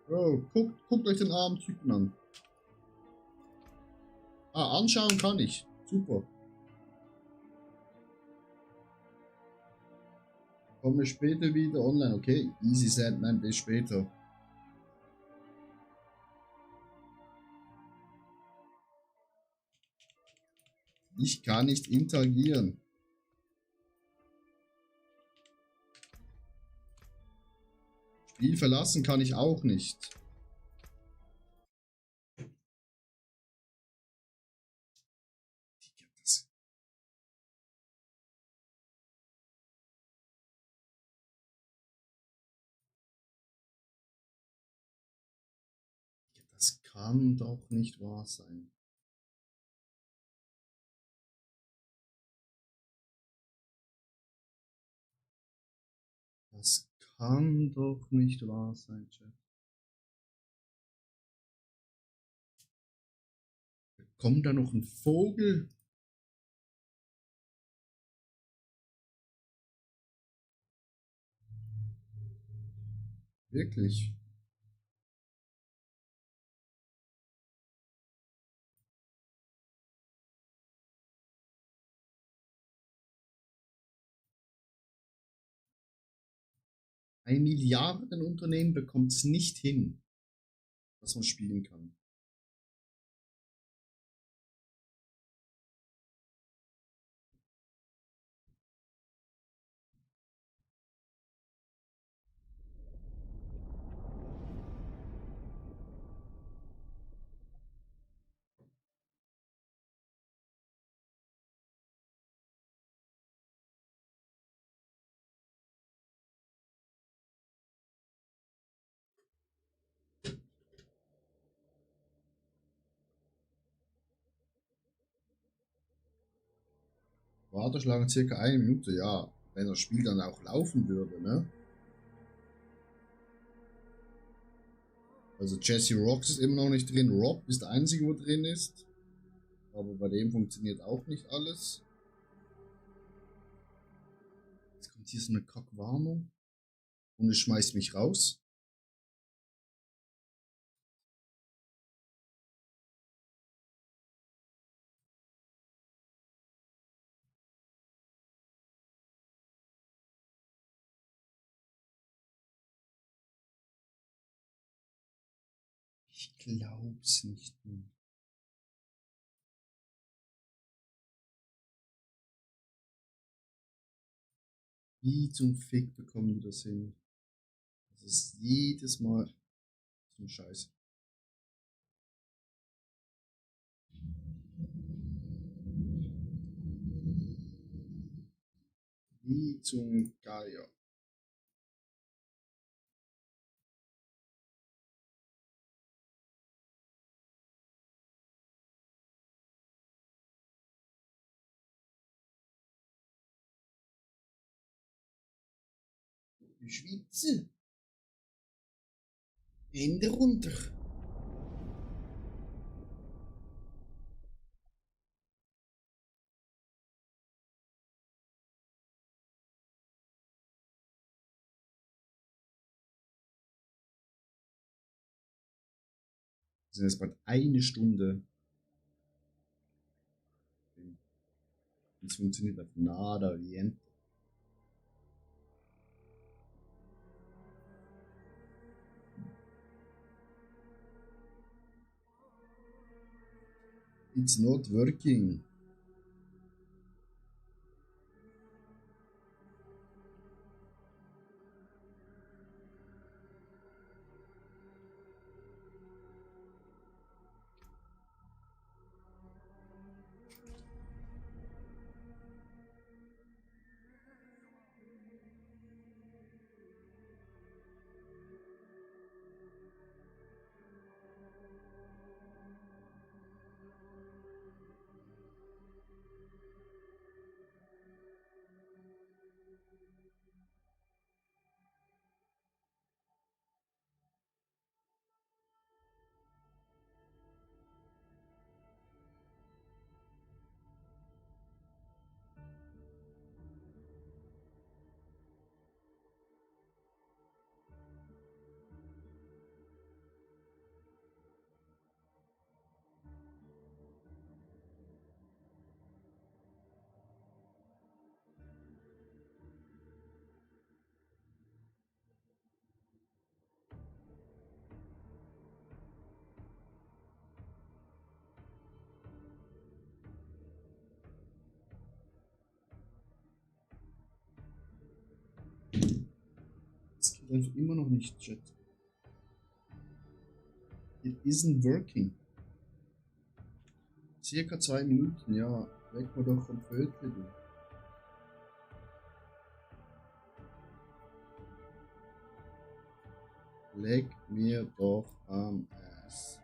Bro, guckt euch den armen Typen an. Ah, anschauen kann ich. Super. Komme später wieder online. Okay, easy Sandman, bis später. Ich kann nicht interagieren. Spiel verlassen kann ich auch nicht. Das kann doch nicht wahr sein. Das kann doch nicht wahr sein, Chat. Kommt da noch ein Vogel? Wirklich? Ein Milliardenunternehmen bekommt es nicht hin, dass man spielen kann. Warteschlange circa 1 Minute, ja. Wenn das Spiel dann auch laufen würde, ne? Also Jesse Rocks ist immer noch nicht drin. Rob ist der einzige, wo drin ist. Aber bei dem funktioniert auch nicht alles. Jetzt kommt hier so eine Kackwarnung. Und es schmeißt mich raus. Ich glaub's nicht mehr. Wie zum Fick bekommen die das hin? Das ist jedes Mal so ein Scheiß. Wie zum Geier. Die Schweizer. Hände runter. Wir sind jetzt bald 1 Stunde. Das funktioniert auf nada bien. It's not working. Es geht einfach immer noch nicht, Chat. It isn't working. Circa 2 Minuten, ja. Weg mal doch vom Vögel, du. Leg mir doch am Ass.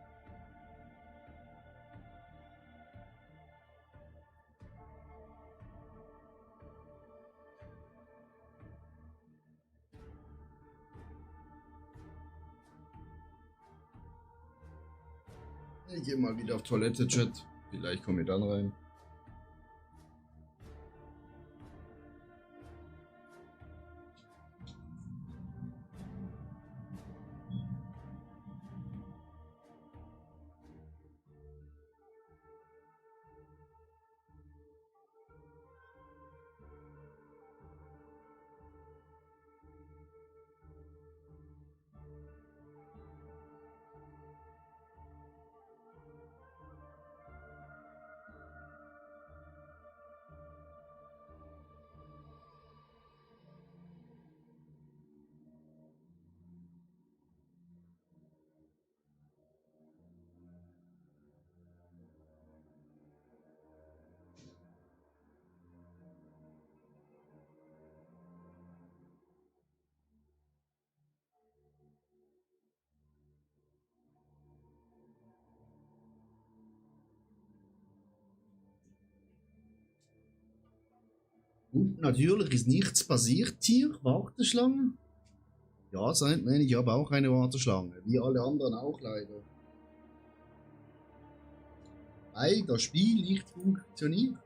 Ich gehe mal wieder auf Toilette, Chat. Vielleicht komme ich dann rein. Und natürlich ist nichts passiert hier. Warteschlange? Ja, Sandman, ich habe auch eine Warteschlange. Wie alle anderen auch leider. Weil das Spiel nicht funktioniert.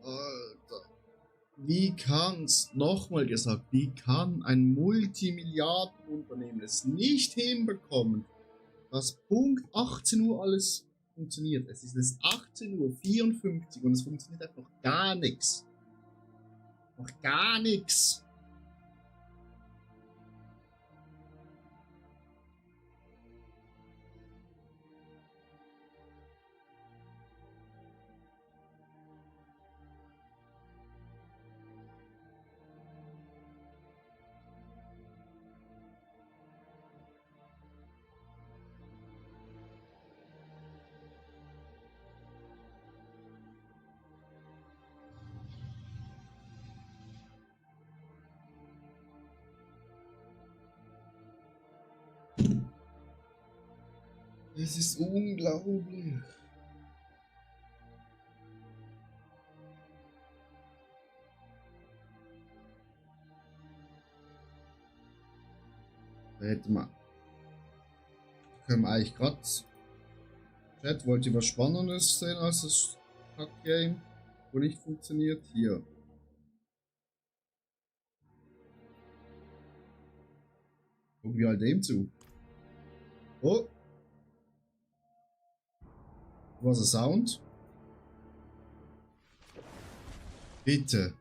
Alter. Wie kann's, nochmal gesagt, wie kann ein Multimilliardenunternehmen es nicht hinbekommen, dass Punkt 18 Uhr alles funktioniert? Es ist jetzt 18:54 Uhr und es funktioniert einfach gar nichts. Noch gar nichts. Es ist unglaublich. Da hätte man. Können wir eigentlich gerade Chat, wollt ihr was Spannendes sehen als das Hack-Game, wo nicht funktioniert? Hier. Gucken wir halt dem zu. Oh! Was ein Sound? Bitte.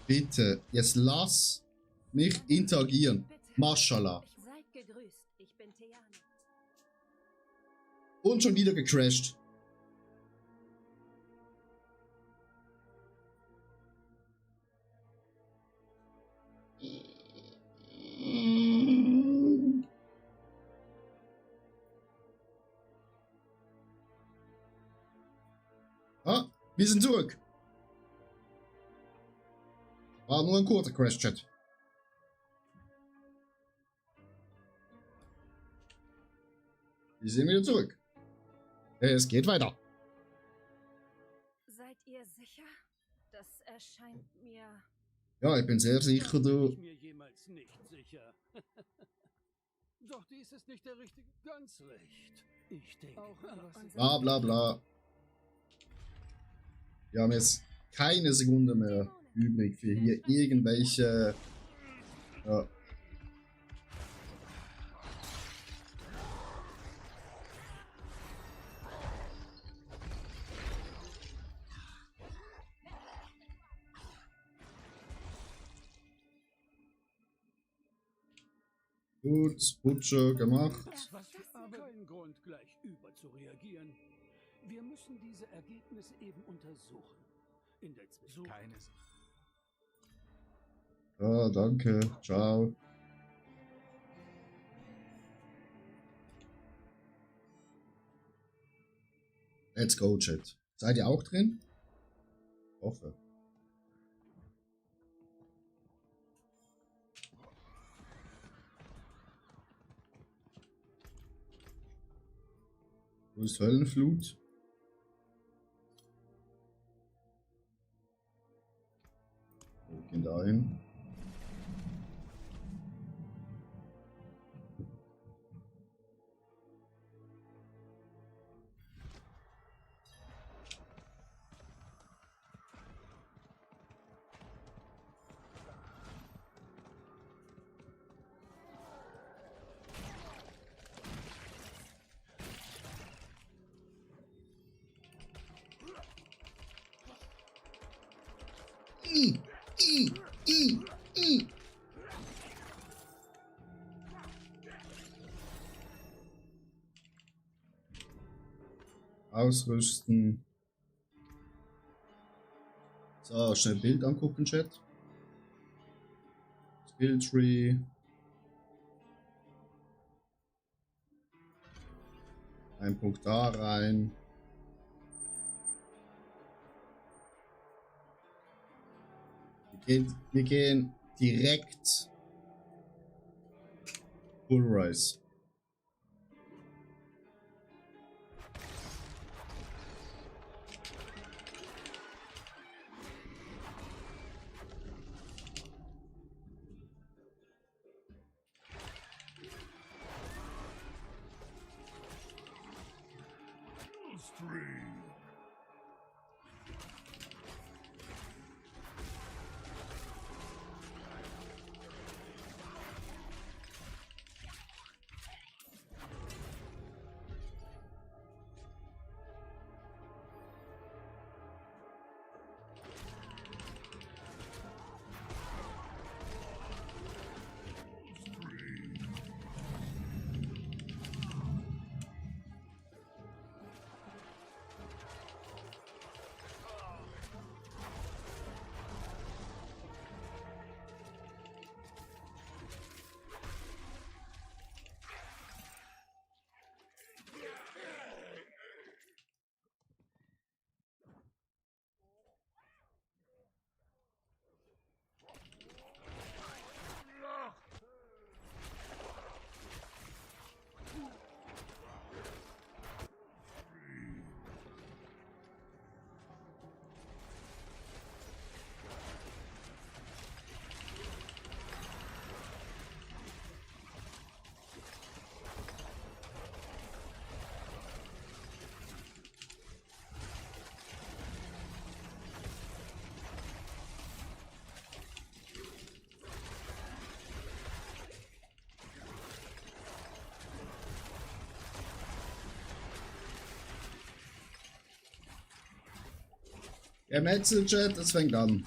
Bitte. Jetzt lass mich interagieren. Mashallah. Seid gegrüßt, ich bin Theane. Und schon wieder gecrashed. Ah, wir sind zurück. War nur ein kurzer Crash-Chat. Wir sind wieder zurück. Es geht weiter. Seid ihr sicher? Das erscheint mir... Ja, ich bin sehr sicher, du. Ich mir jemals nicht sicher. Doch dies ist nicht der richtige. Ganz recht. Ich denke. Auch Bla bla bla. Wir haben jetzt keine Sekunde mehr übrig für hier irgendwelche. Ja. Gut, Butcher gemacht. Was für aber kein Grund, gleich überzureagieren. Wir müssen diese Ergebnisse eben untersuchen. In der Zwischenzeit. Keines. Ja, danke. Ciao. Let's go, Chat. Seid ihr auch drin? Hoffe. Wo ist Höllenflut? Wir gehen dahin. Ausrüsten. So, schnell Bild angucken, Chat. Skilltree. Ein Punkt da rein. Wir gehen direkt Bullrise. Gemetzel-Chat, es fängt an.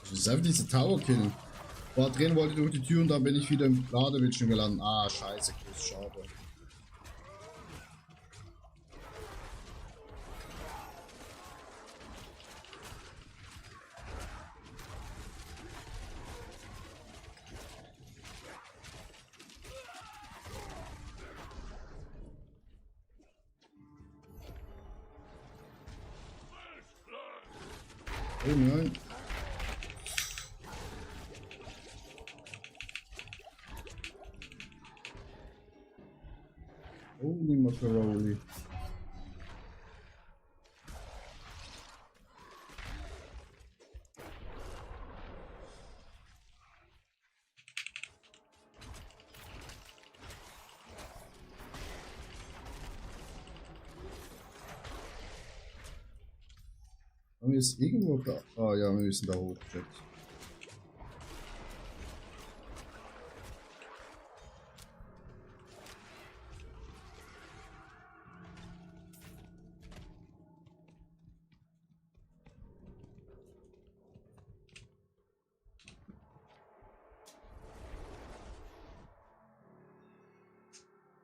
Das ist einfach diese Tower-Kill. Boah, drehen wollte durch die Tür und dann bin ich wieder im Ladebildschirm gelandet. Ah, scheiße, Chris, schade. Oh nein. Holy Macaroni. Haben wir es irgendwo da? Ah ja, wir müssen da hoch. Chat.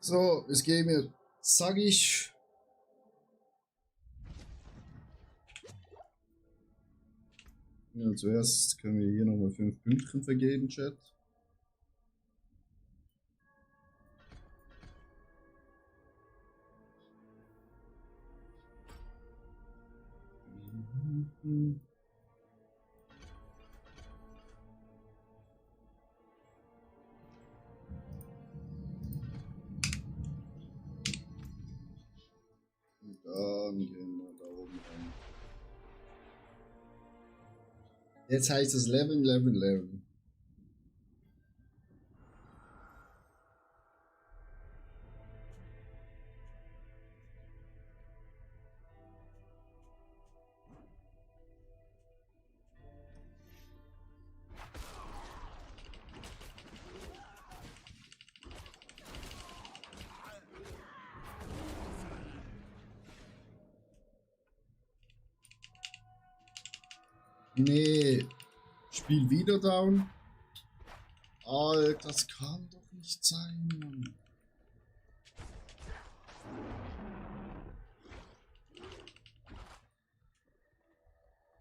So, es geht mir, sag ich. Ja, zuerst können wir hier nochmal 5 Pünktchen vergeben, Chat. Und dann gehen wir da oben rein. Jetzt heißt es Leveln, Leveln, Leveln. Nee, Spiel wieder down. Alter, das kann doch nicht sein, Mann.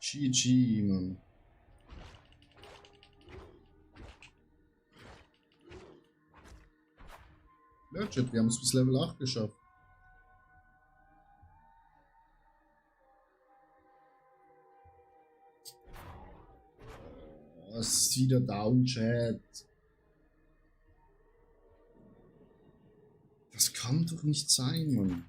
GG, Mann. Ja, Chat, wir haben es bis Level 8 geschafft. Oh, es ist wieder down, Chat. Das kann doch nicht sein, Mann.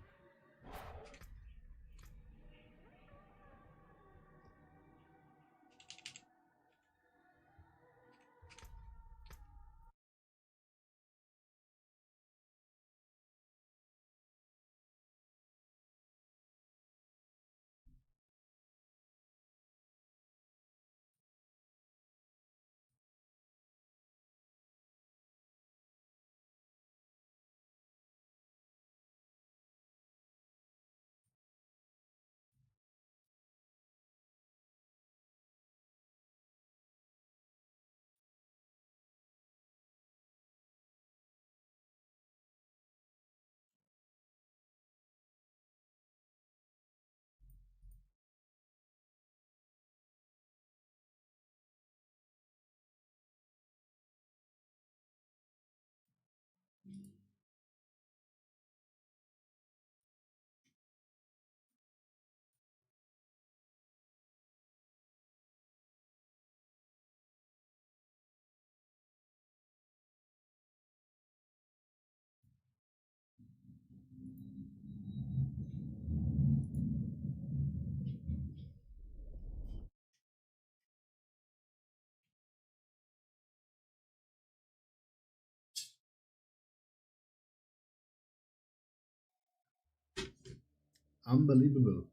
Unbelievable.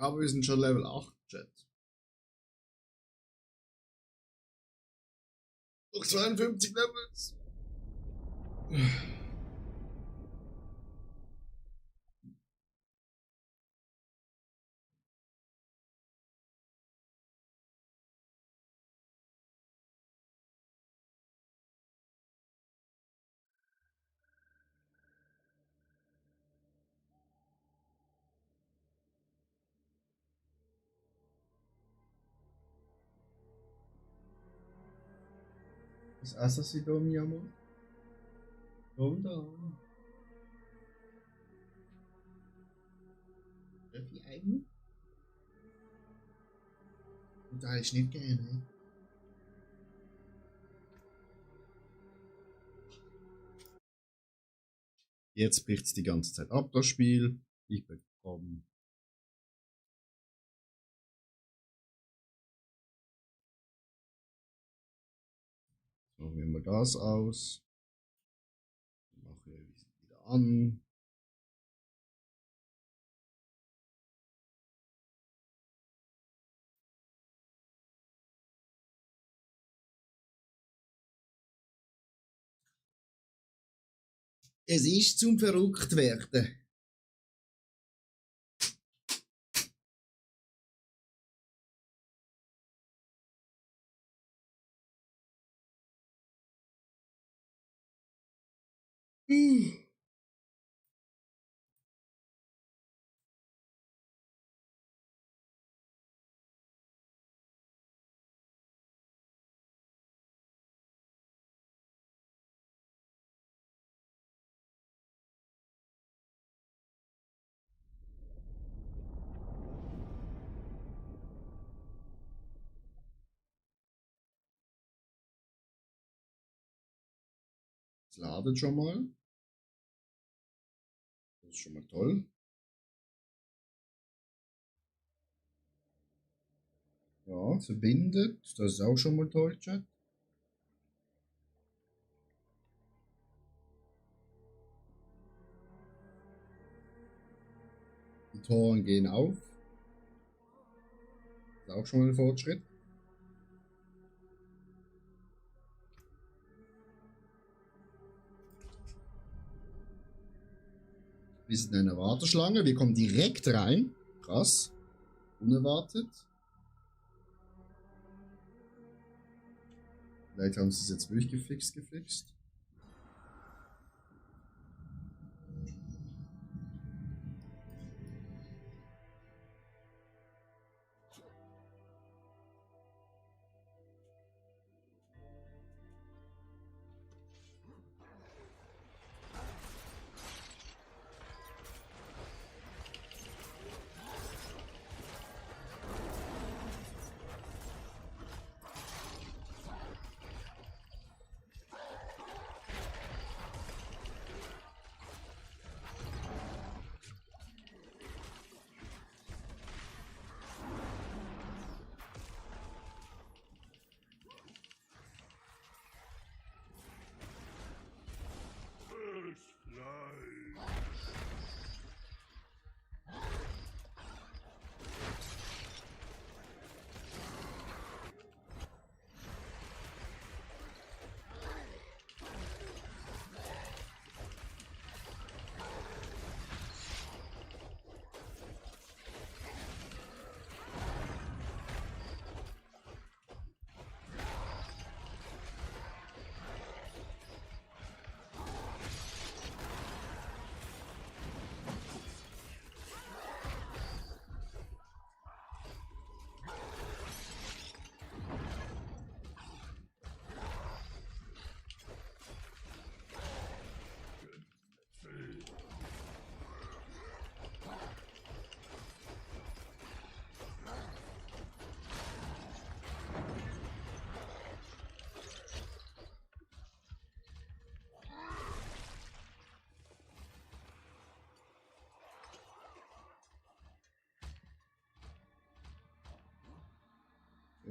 Aber wir sind schon Level 8, Chat. Noch 52 Levels. Was essen Sie da, mi amor? Komm da. Darf ich einen? Und da ist nicht gerne. Jetzt bricht es die ganze Zeit ab, das Spiel. Ich bekomme. Machen wir mal das aus. Machen wir wieder an. Es ist zum Verrücktwerden. Es ladet schon mal. Das ist schon mal toll. Ja, verbindet. Das ist auch schon mal toll, Chat. Die Toren gehen auf. Das ist auch schon mal ein Fortschritt. Wir sind in einer Warteschlange. Wir kommen direkt rein. Krass. Unerwartet. Vielleicht haben sie es jetzt wirklich gefixt.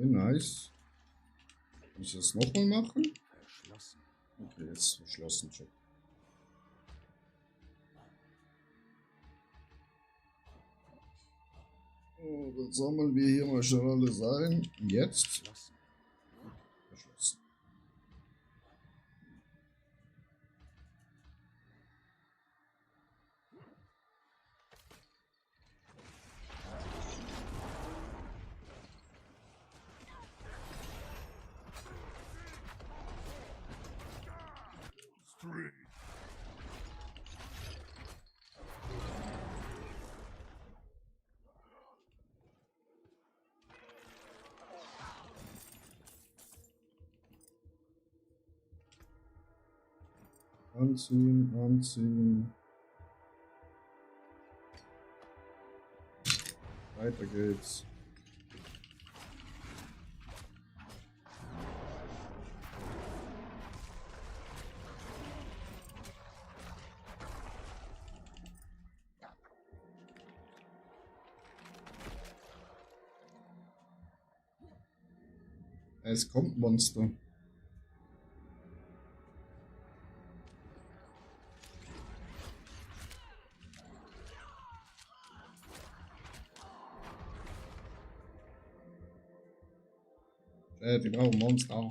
Okay, nice. Kann ich das nochmal machen? Verschlossen. Okay, jetzt verschlossen. Check. Oh, dann sammeln wir hier mal schon alle ein. Jetzt? Verschlossen. Verschlossen. Street. Anziehen, anziehen. Weiter geht's. Es kommt Monster. Wir brauchen Monster.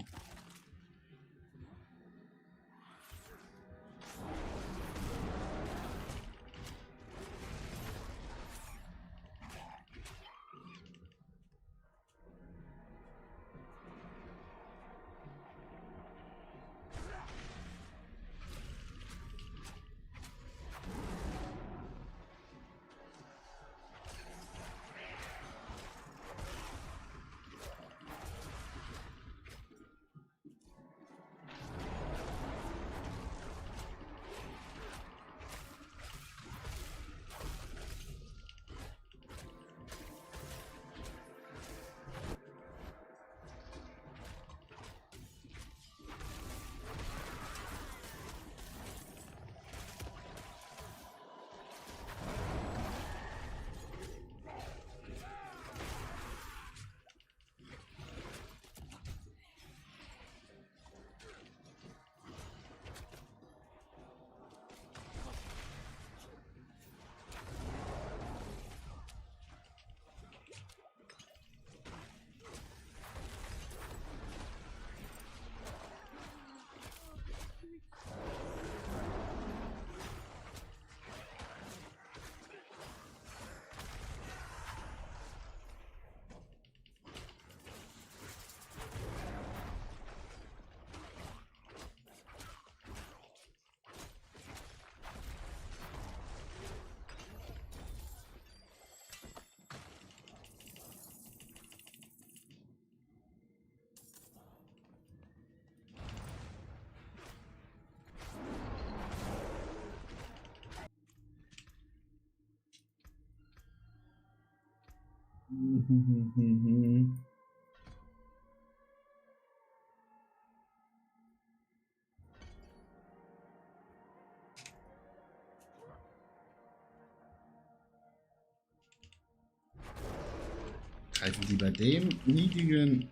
Greifen die bei dem niedrigen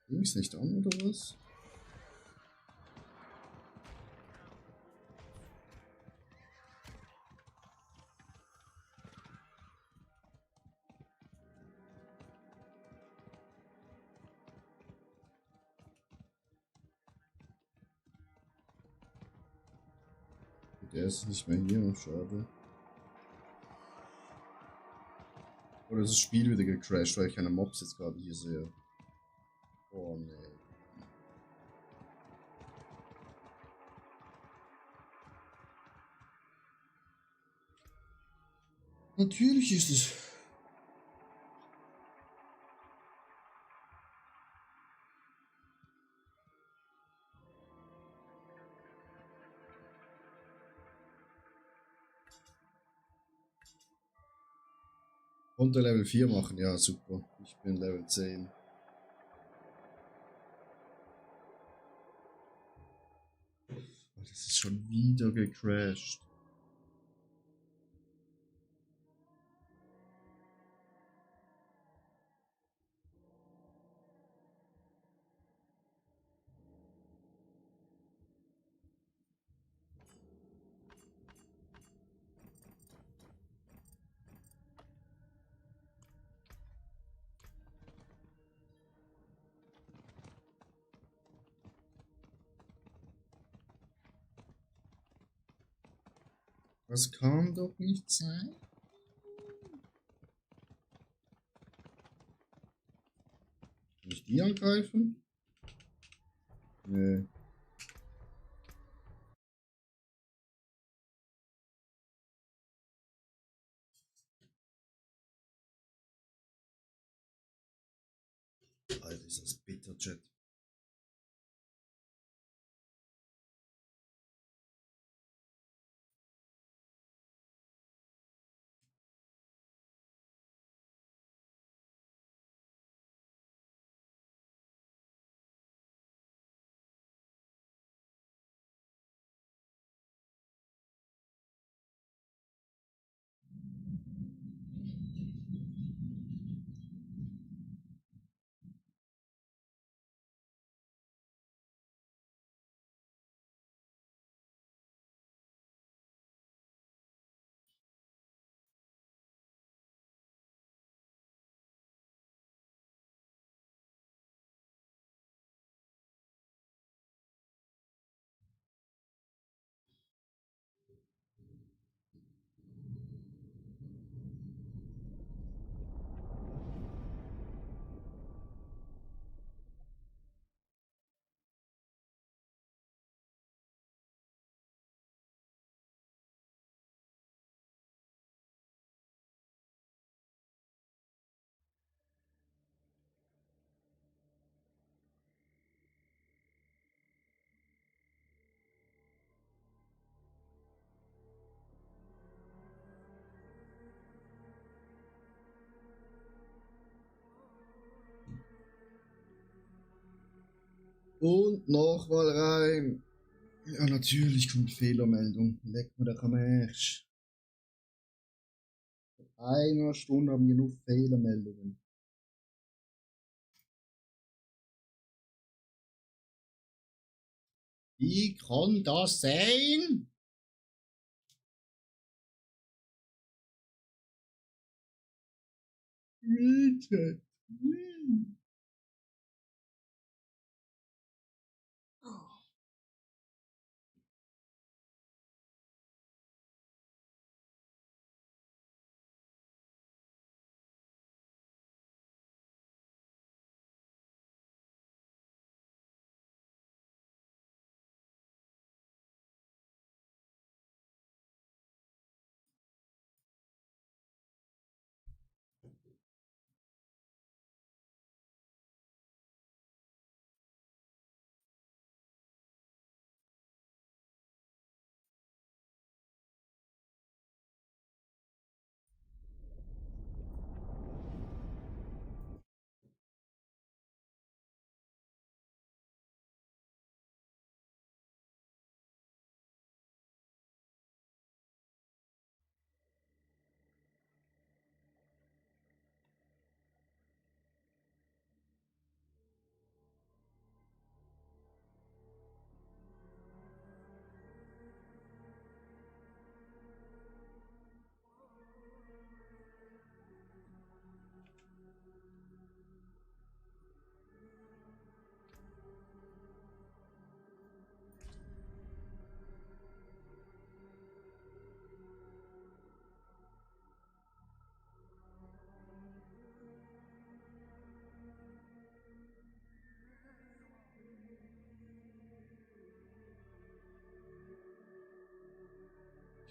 Dings nicht an, oder was? Der ist nicht mehr hier, schade. Oder ist das Spiel wieder gecrashed, weil ich keine Mobs jetzt gerade hier sehe. Oh nee. Natürlich ist es. Konnte Level 4 machen, ja super. Ich bin Level 10. Oh, das ist schon wieder gecrashed. Das kann doch nicht sein. Kann ich die angreifen? Nee. Alter, ist das bitter, Chat. Und nochmal rein. Ja, natürlich kommt Fehlermeldung. Leck mir doch am Arsch. In einer Stunde haben wir nur Fehlermeldungen. Wie kann das sein? Bitte.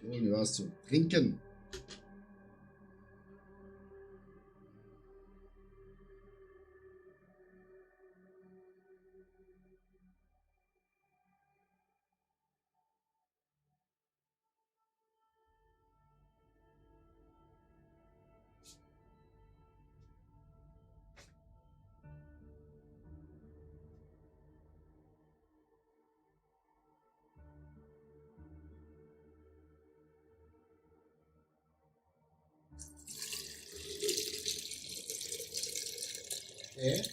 Ich hole mir was zu trinken. Okay.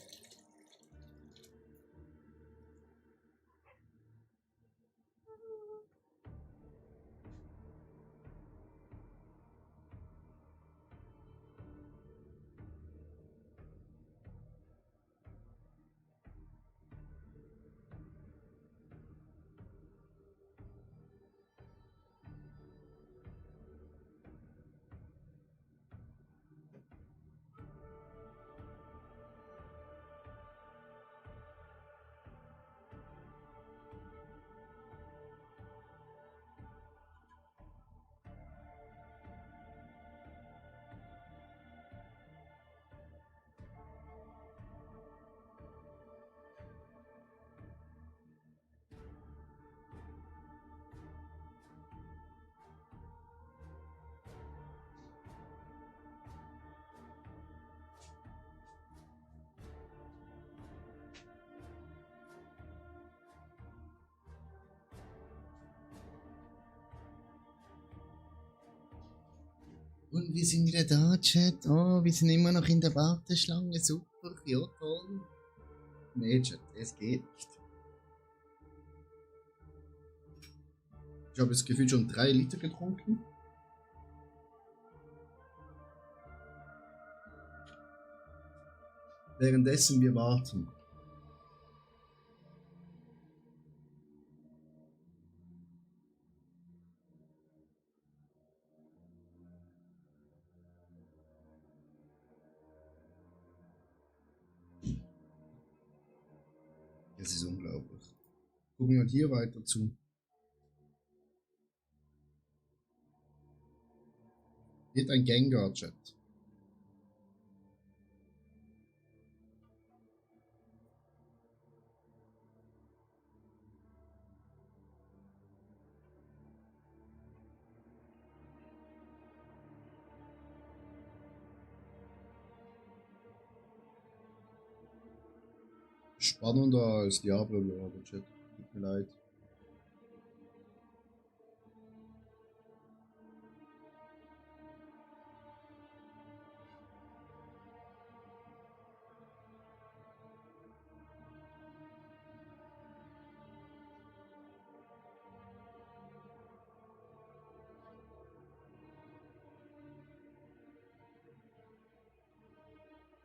Und wir sind wieder da, Chat. Oh, wir sind immer noch in der Warteschlange. Super, ja toll. Nee, Chat, es geht nicht. Ich habe das Gefühl schon 3 Liter getrunken. Währenddessen wir warten. Das ist unglaublich. Gucken wir hier weiter zu. Geht ein Gengar-Chat. Spannender als Diablo, aber Chat. Tut mir leid.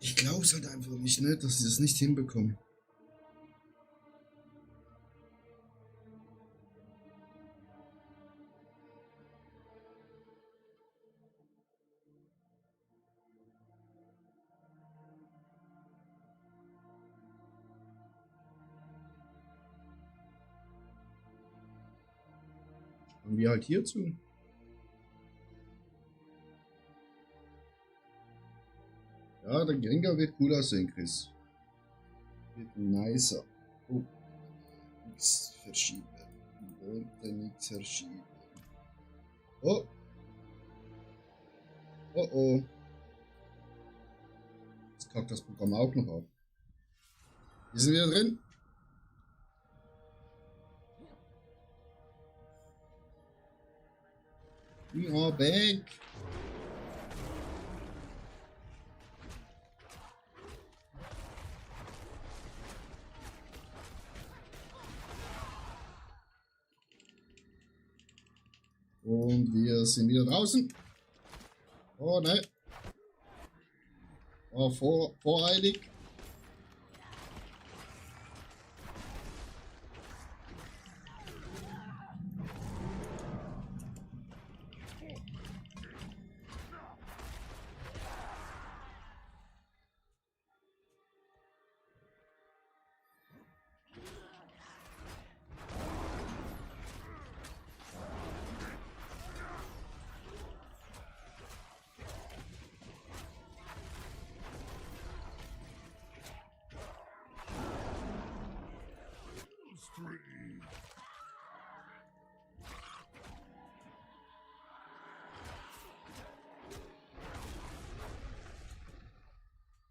Ich glaube es halt einfach nicht, ne, dass sie das nicht hinbekommen. Und wir halt hierzu. Ja, der Gengar wird cool aussehen, Chris. Wird nicer. Oh. Nichts verschieben. Wollte nichts verschieben. Oh. Oh oh. Jetzt kackt das Programm auch noch ab. Wir sind wieder drin. We are back. Und wir sind wieder draußen. Oh nein. Oh, voreilig.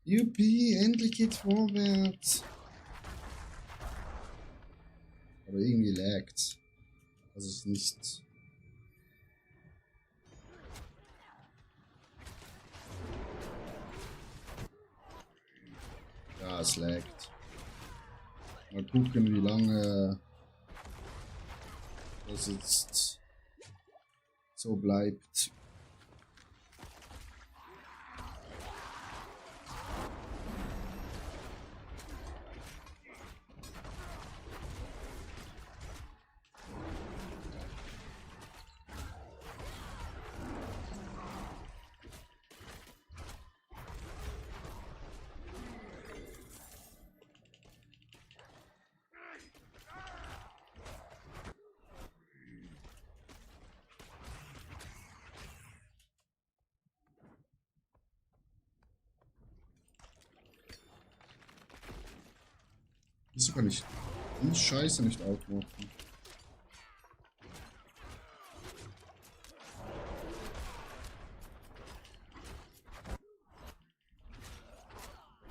Juppie, endlich geht's vorwärts. Aber irgendwie laggt. Also es ist nicht. Ja, es laggt. Mal gucken, wie lange das jetzt so bleibt. Wieso kann ich die Scheiße nicht aufmachen?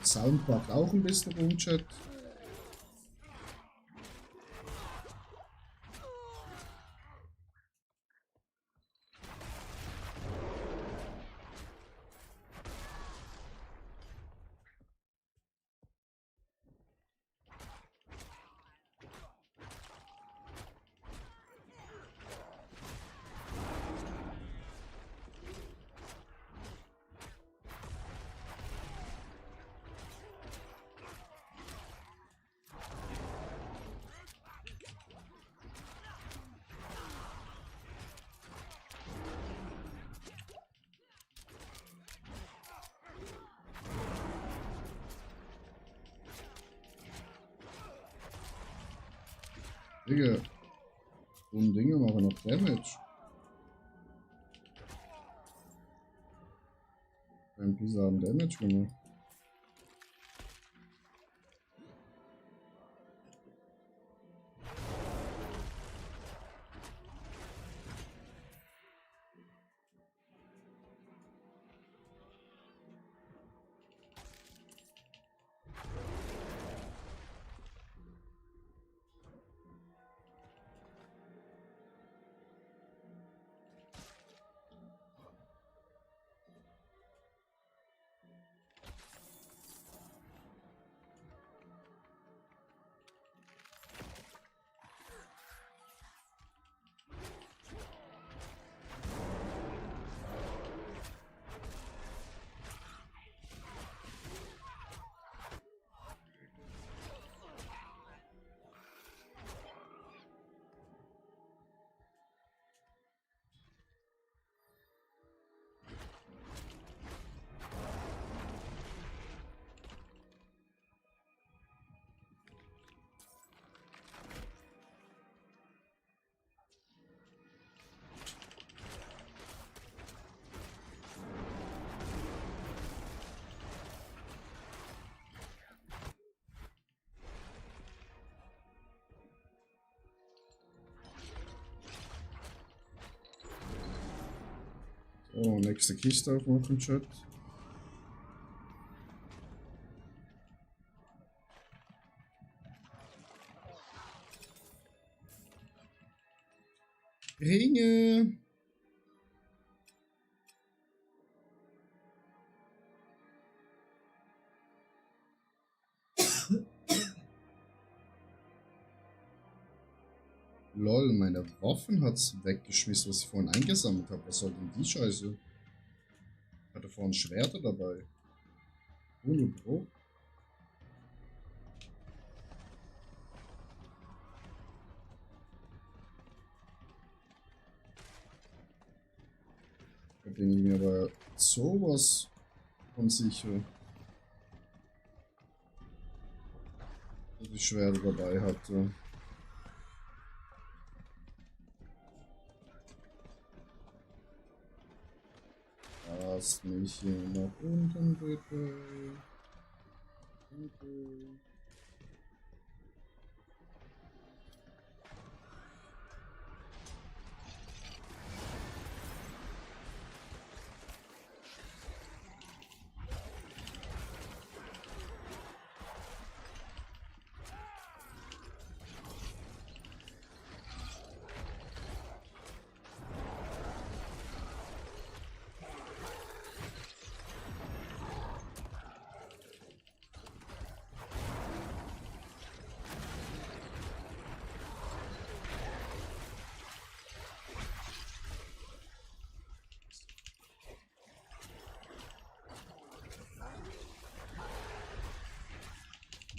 Sound braucht auch ein bisschen rum, Chat. Digga. So ein Dinge machen noch Damage. Ein Pisa haben Damage gemacht. Oh, nächste Kiste aufmachen, Chat. Ringe! Lol, meine Waffen hat's weggeschmissen, was ich vorhin eingesammelt habe. Was soll denn die Scheiße? Ich hatte vorhin Schwerter dabei. Ohne Druck. Da bin ich mir aber sowas von sicher, dass ich Schwerter dabei hatte. Lass mich hier nach unten bitte. Danke.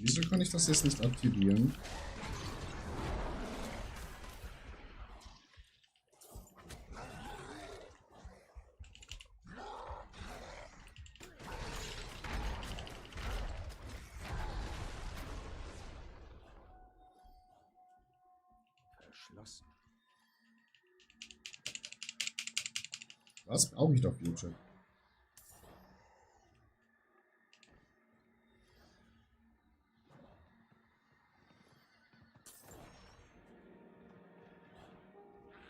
Wieso kann ich das jetzt nicht aktivieren? Verschlossen. Was brauche ich dafür, Chat?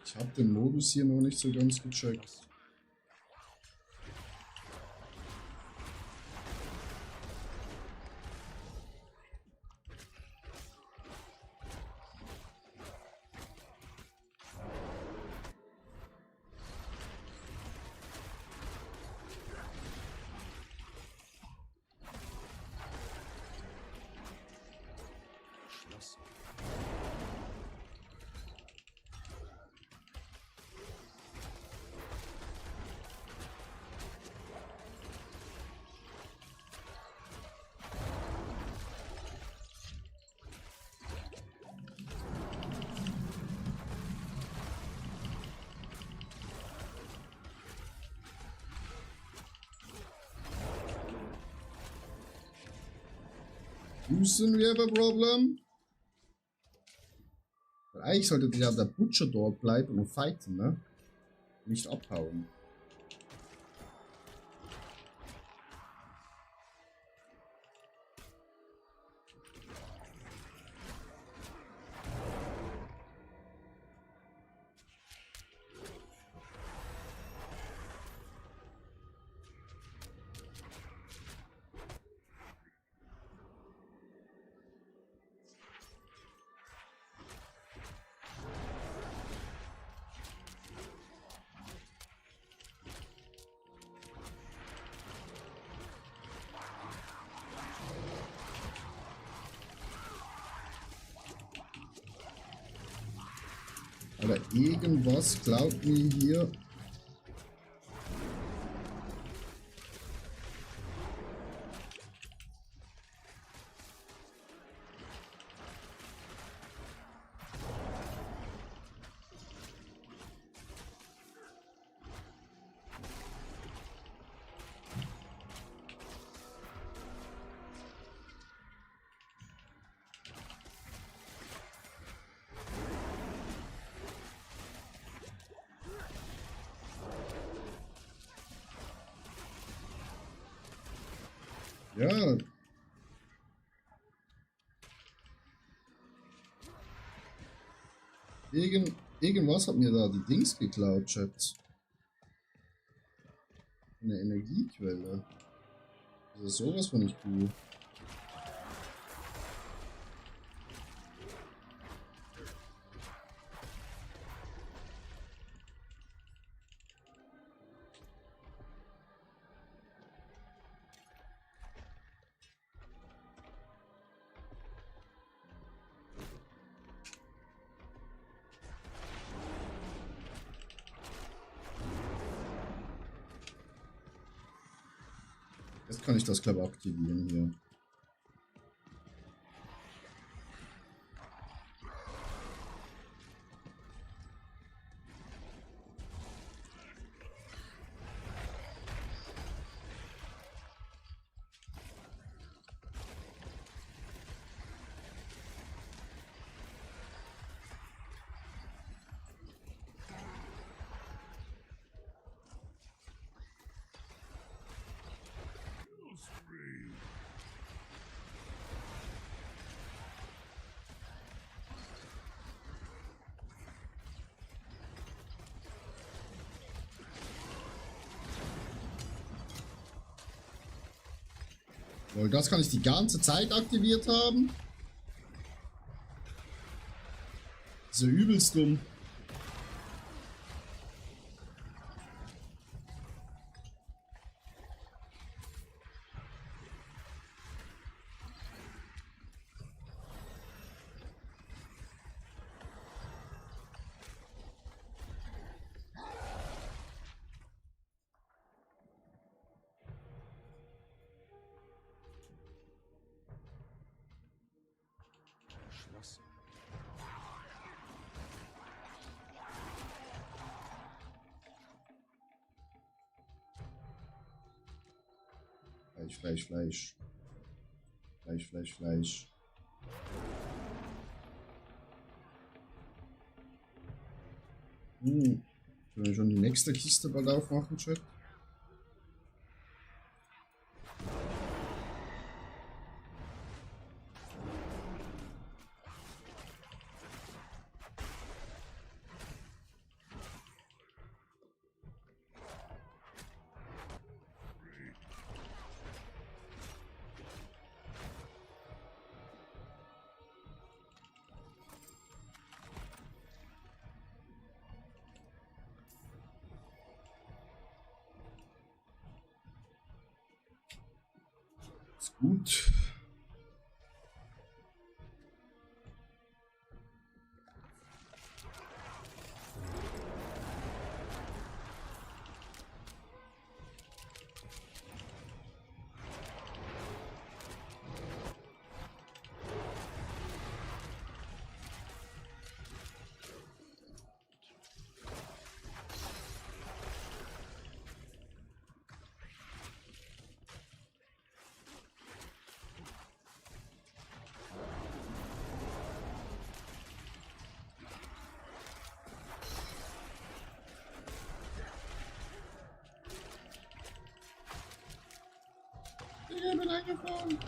Ich habe den Modus hier noch nicht so ganz gecheckt. Verschlossen. Houston, we have a problem. Eigentlich sollte ja der Butcher dort bleiben und fighten, ne? Nicht abhauen. Aber irgendwas glaubt mir hier. Ja. Irgendwas hat mir da die Dings geklaut, Chat. Eine Energiequelle. Das ist sowas von nicht cool. Jetzt kann ich das, glaube ich, aktivieren hier. Weil das kann ich die ganze Zeit aktiviert haben. Das ist ja übelst dumm. Schlossen. Fleisch, Fleisch, Fleisch. Fleisch, Fleisch, Fleisch. Können wir schon die nächste Kiste bald aufmachen, Chat? Ist gut. wird eingefahren.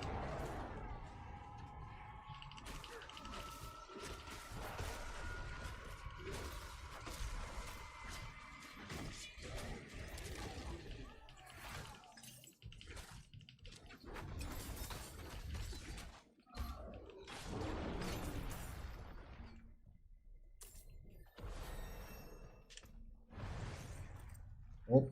Hopp.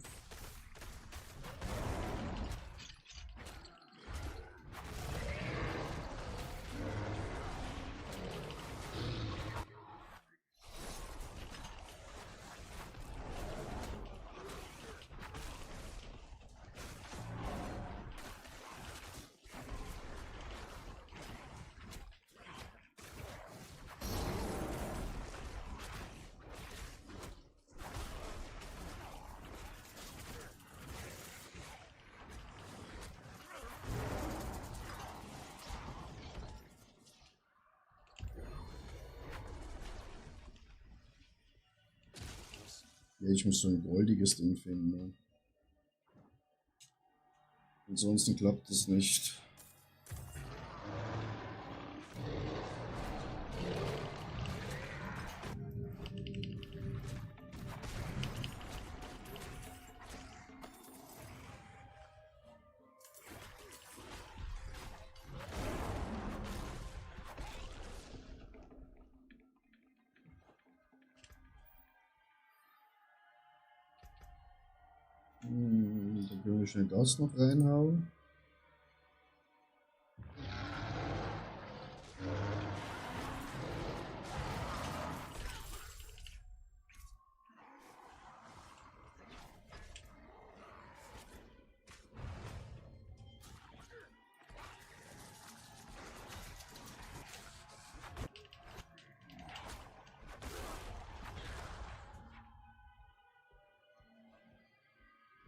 Ja, ich muss so ein goldiges Ding finden. Ne? Ansonsten klappt es nicht. Dann können wir schnell das noch reinhauen.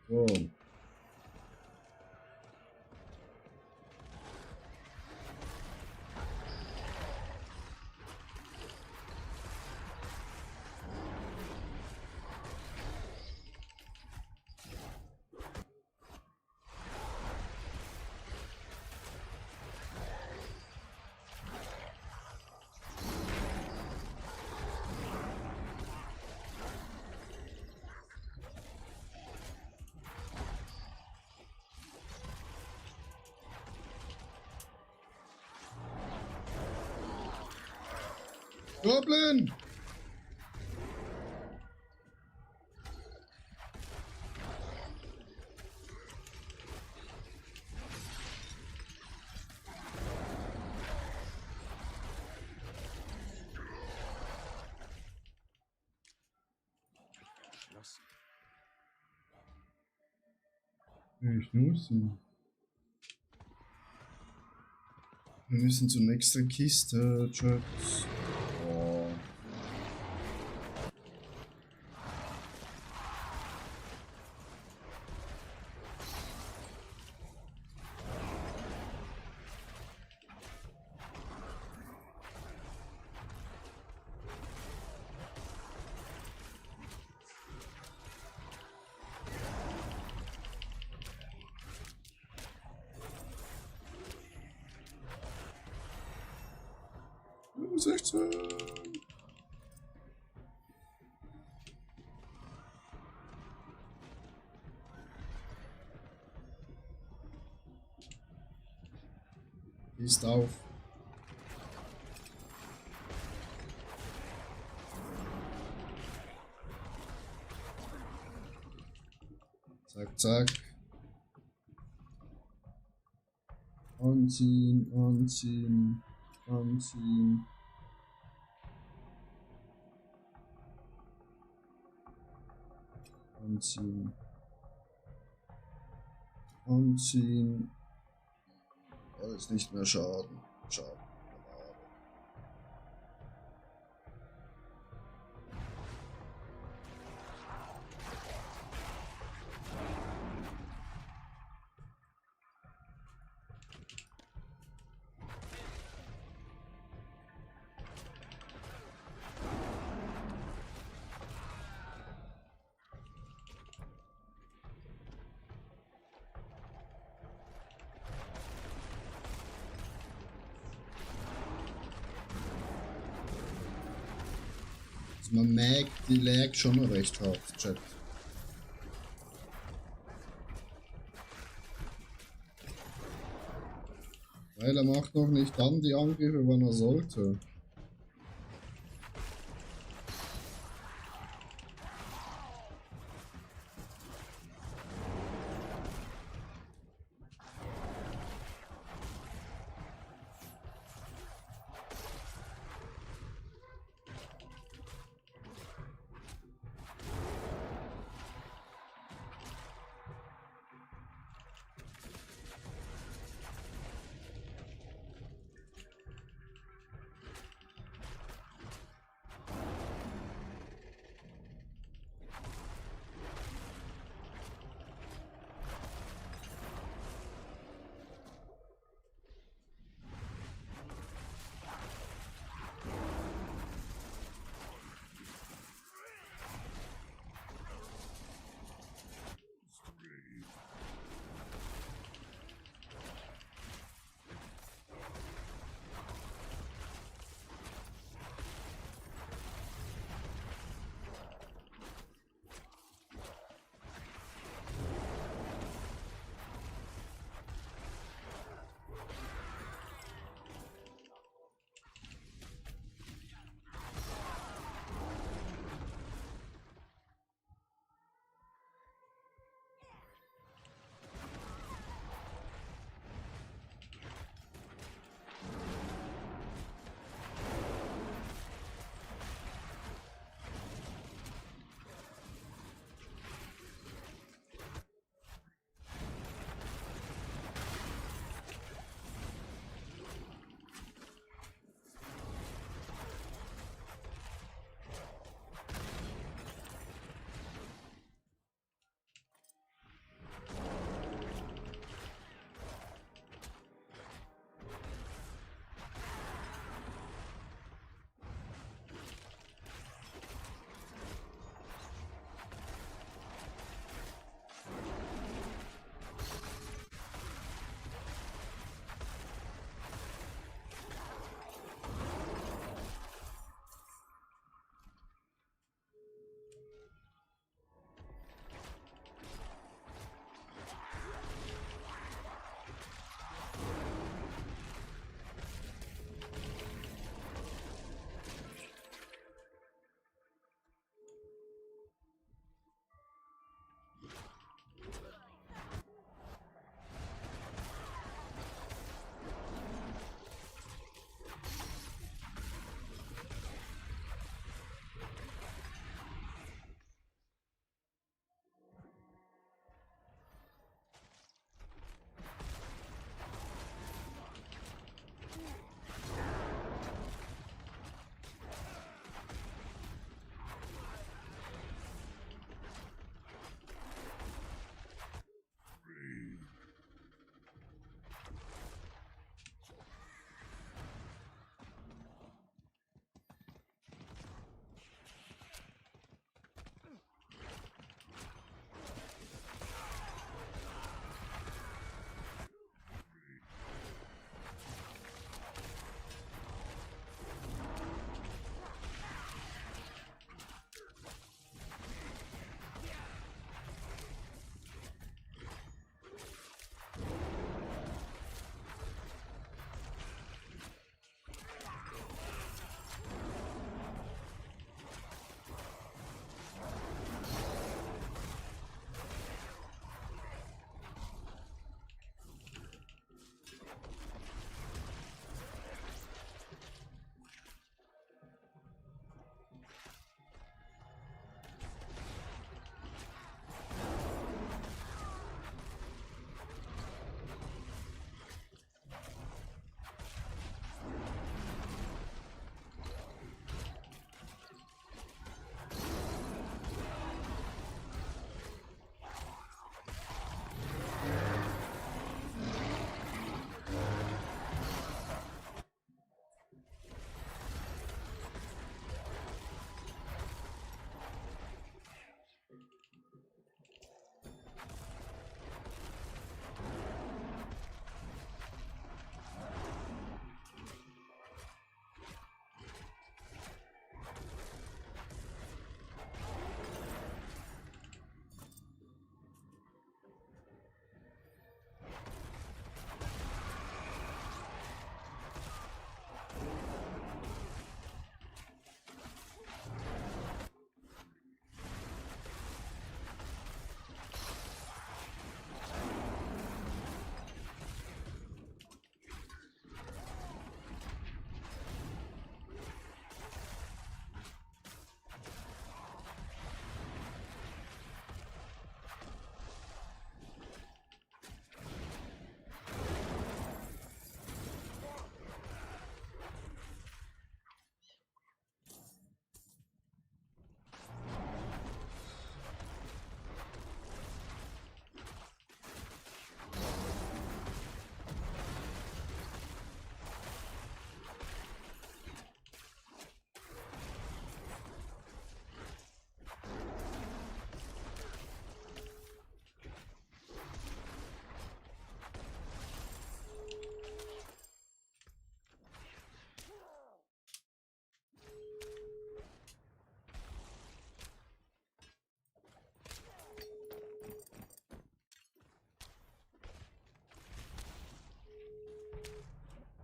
So. Goblin! Ich muss. Wir müssen zur nächsten Kiste, Schatz. Oh. Oh, 16. Ist auf. Zack, zack. Anziehen, anziehen, anziehen. Anziehen. Anziehen. Alles nicht mehr schaden. Schaden. Also man merkt die Lag schon recht hart, Chat. Weil er macht noch nicht dann die Angriffe, wann er sollte.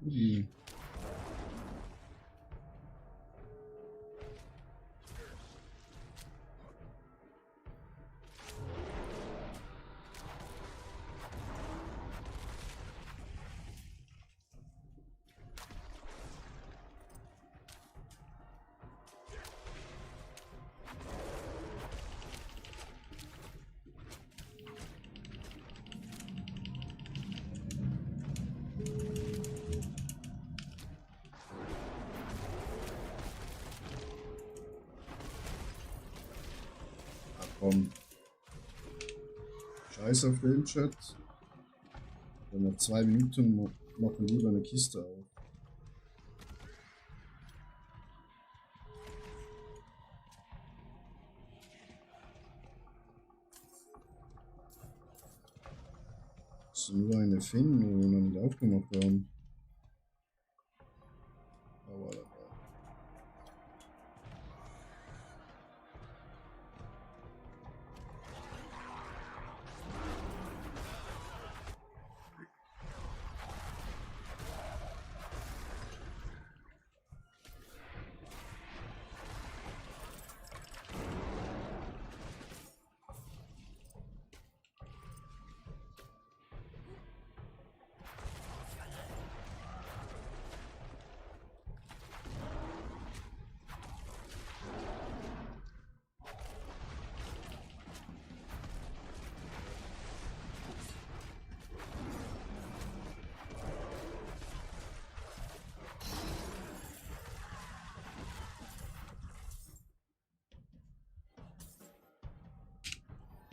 Ui. Komm. Scheiß auf den Chat. Dann noch 2 Minuten machen lieber eine Kiste auf. Das ist nur eine Finn, wo wir noch nicht aufgemacht haben. Aber dabei.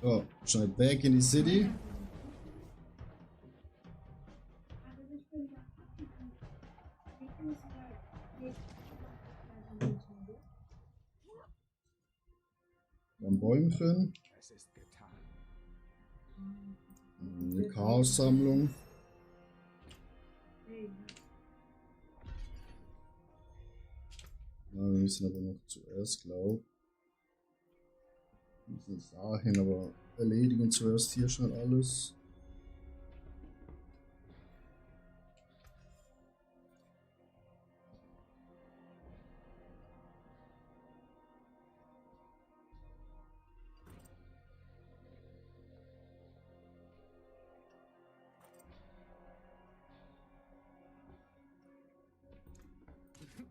So, schnell back in die City. Ein Bäumchen. Es ist getan. Eine Chaos-Sammlung. Ja, wir müssen aber noch zuerst, glaube ich. Wir müssen dahin, aber erledigen zuerst hier schnell alles.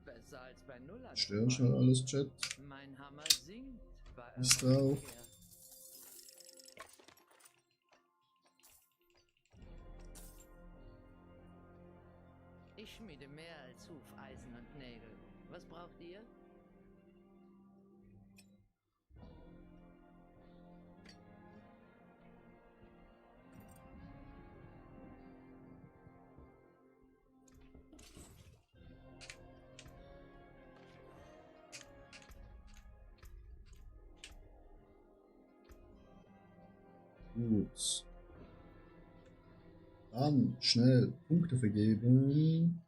Besser als bei Nuller. Stören schnell alles, Chat. Mein Hammer singt bei Ist eurer auch. Rückkehr. Ich schmiede mehr als Hufeisen und Nägel. Was braucht ihr? Gut. Dann schnell Punkte vergeben.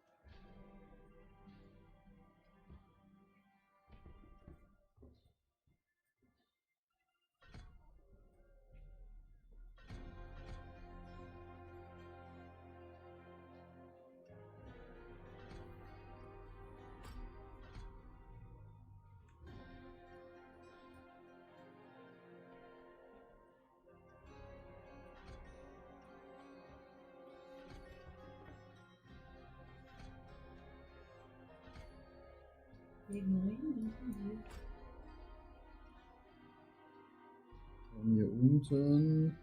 Und hier unten.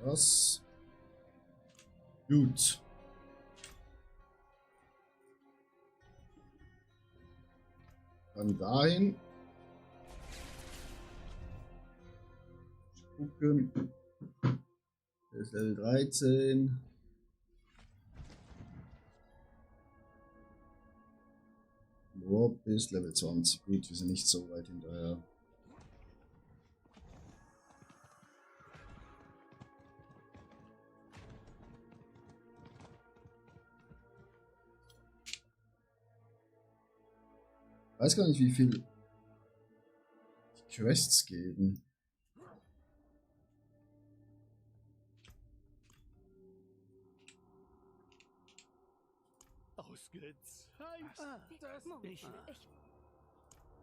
Das. Gut. Dann dahin. Gucken. Der ist Level 13. Warp bis Level 20. Gut, wir sind nicht so weit hinterher. Ich weiß gar nicht, wie viel die Quests geben. Ausgezeichnet. Das Moment, ich...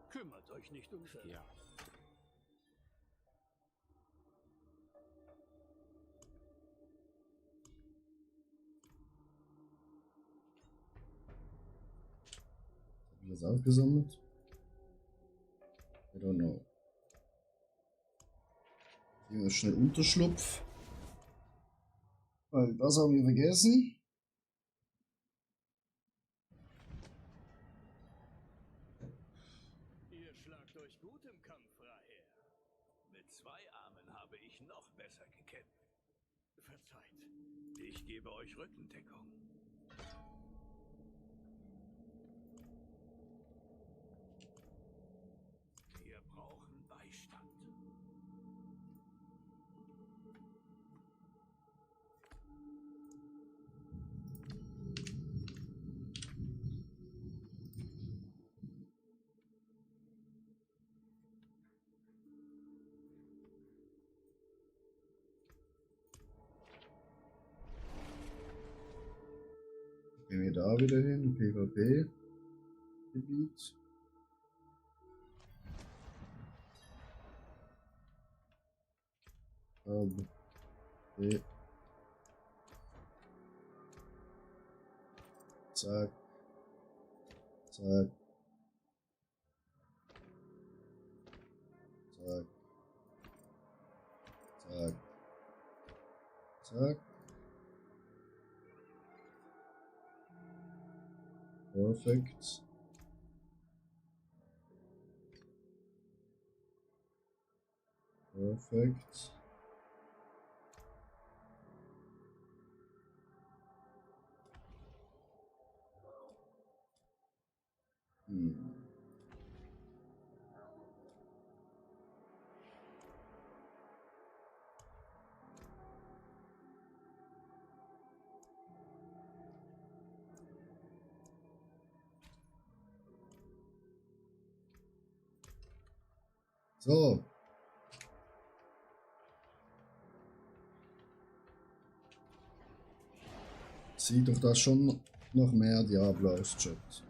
Kümmert euch nicht um das. Ja. Hab ich das auch gesammelt? I don't know. Hier ist schnell Unterschlupf. Weil das haben wir vergessen. Ihr schlagt euch gut im Kampf, Raher. Mit 2 Armen habe ich noch besser gekämpft. Verzeiht. Ich gebe euch Rückendeckung. Wir brauchen Beistand. Gehen wir da wieder hin, PvP-Gebiet. Okay. Zack. Zack. Zack. Zack. Zack. Perfect. Perfect. So. Sieht doch das schon noch mehr Diablo aus, Chat.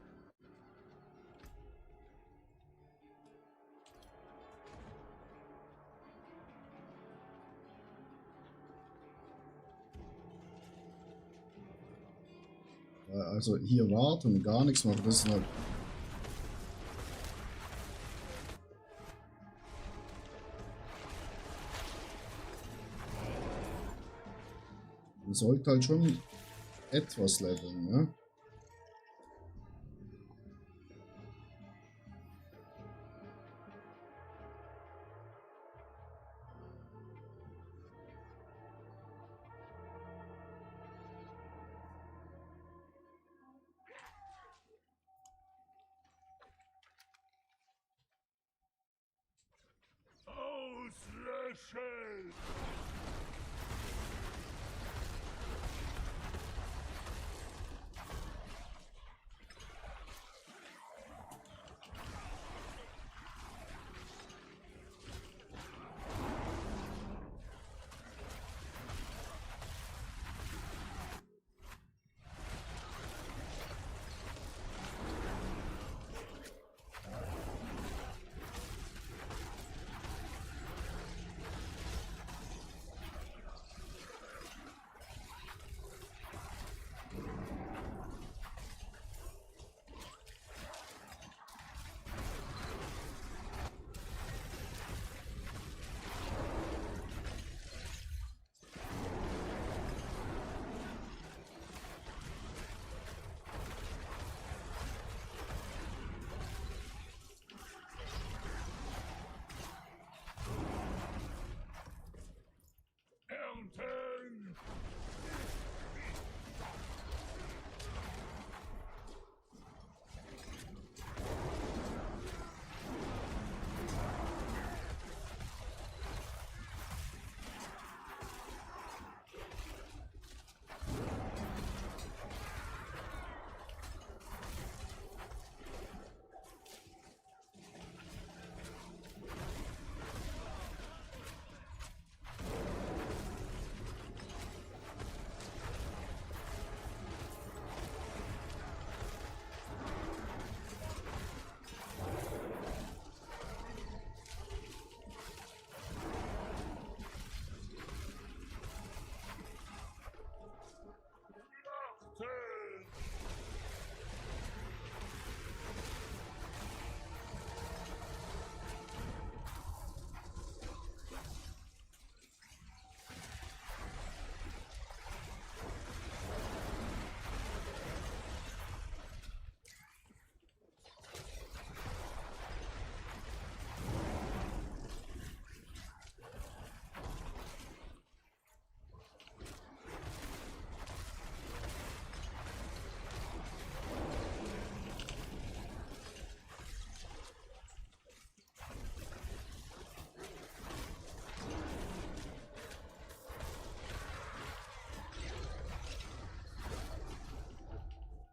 Also hier warten und gar nichts machen, das ist halt. Man sollte halt schon etwas leveln, ne? Auslöschen!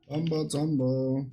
Zamba, Zamba.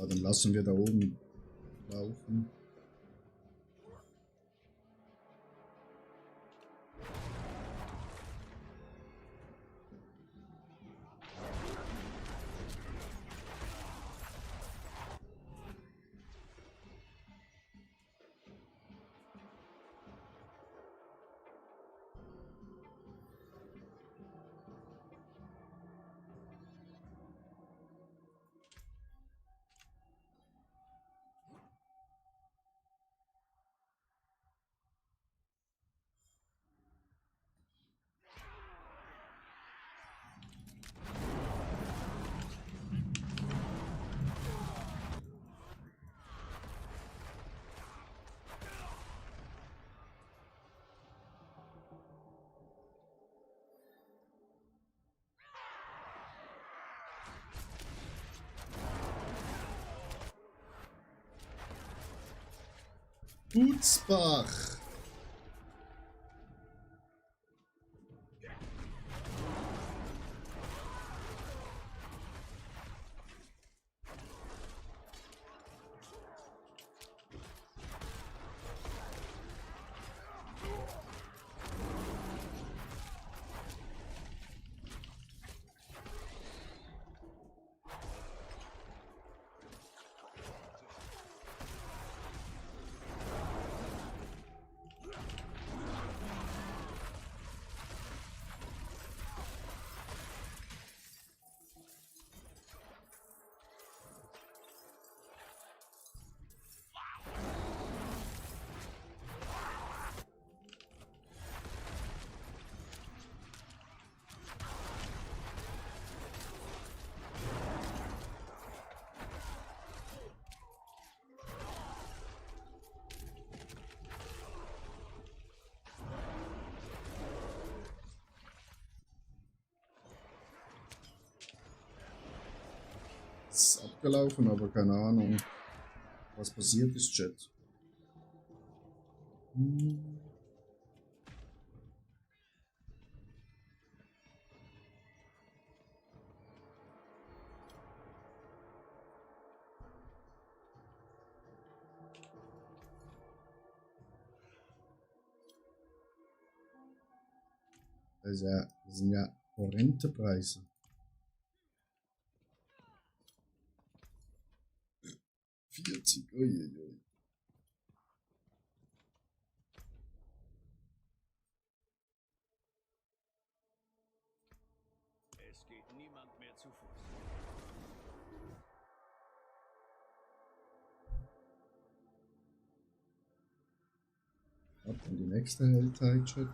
Ja, dann lassen wir da oben laufen. Gutsbach. gelaufen, aber keine Ahnung, was passiert ist, Chat. Das sind ja horrende Preise. 40, uiuiui. Es geht niemand mehr zu Fuß. Ab in die nächste Helltide, Chat.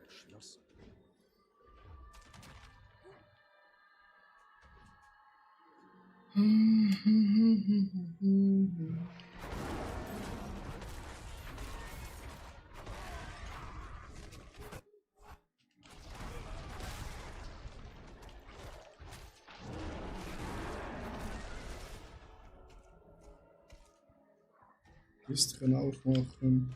Schloss. Kisten aufmachen.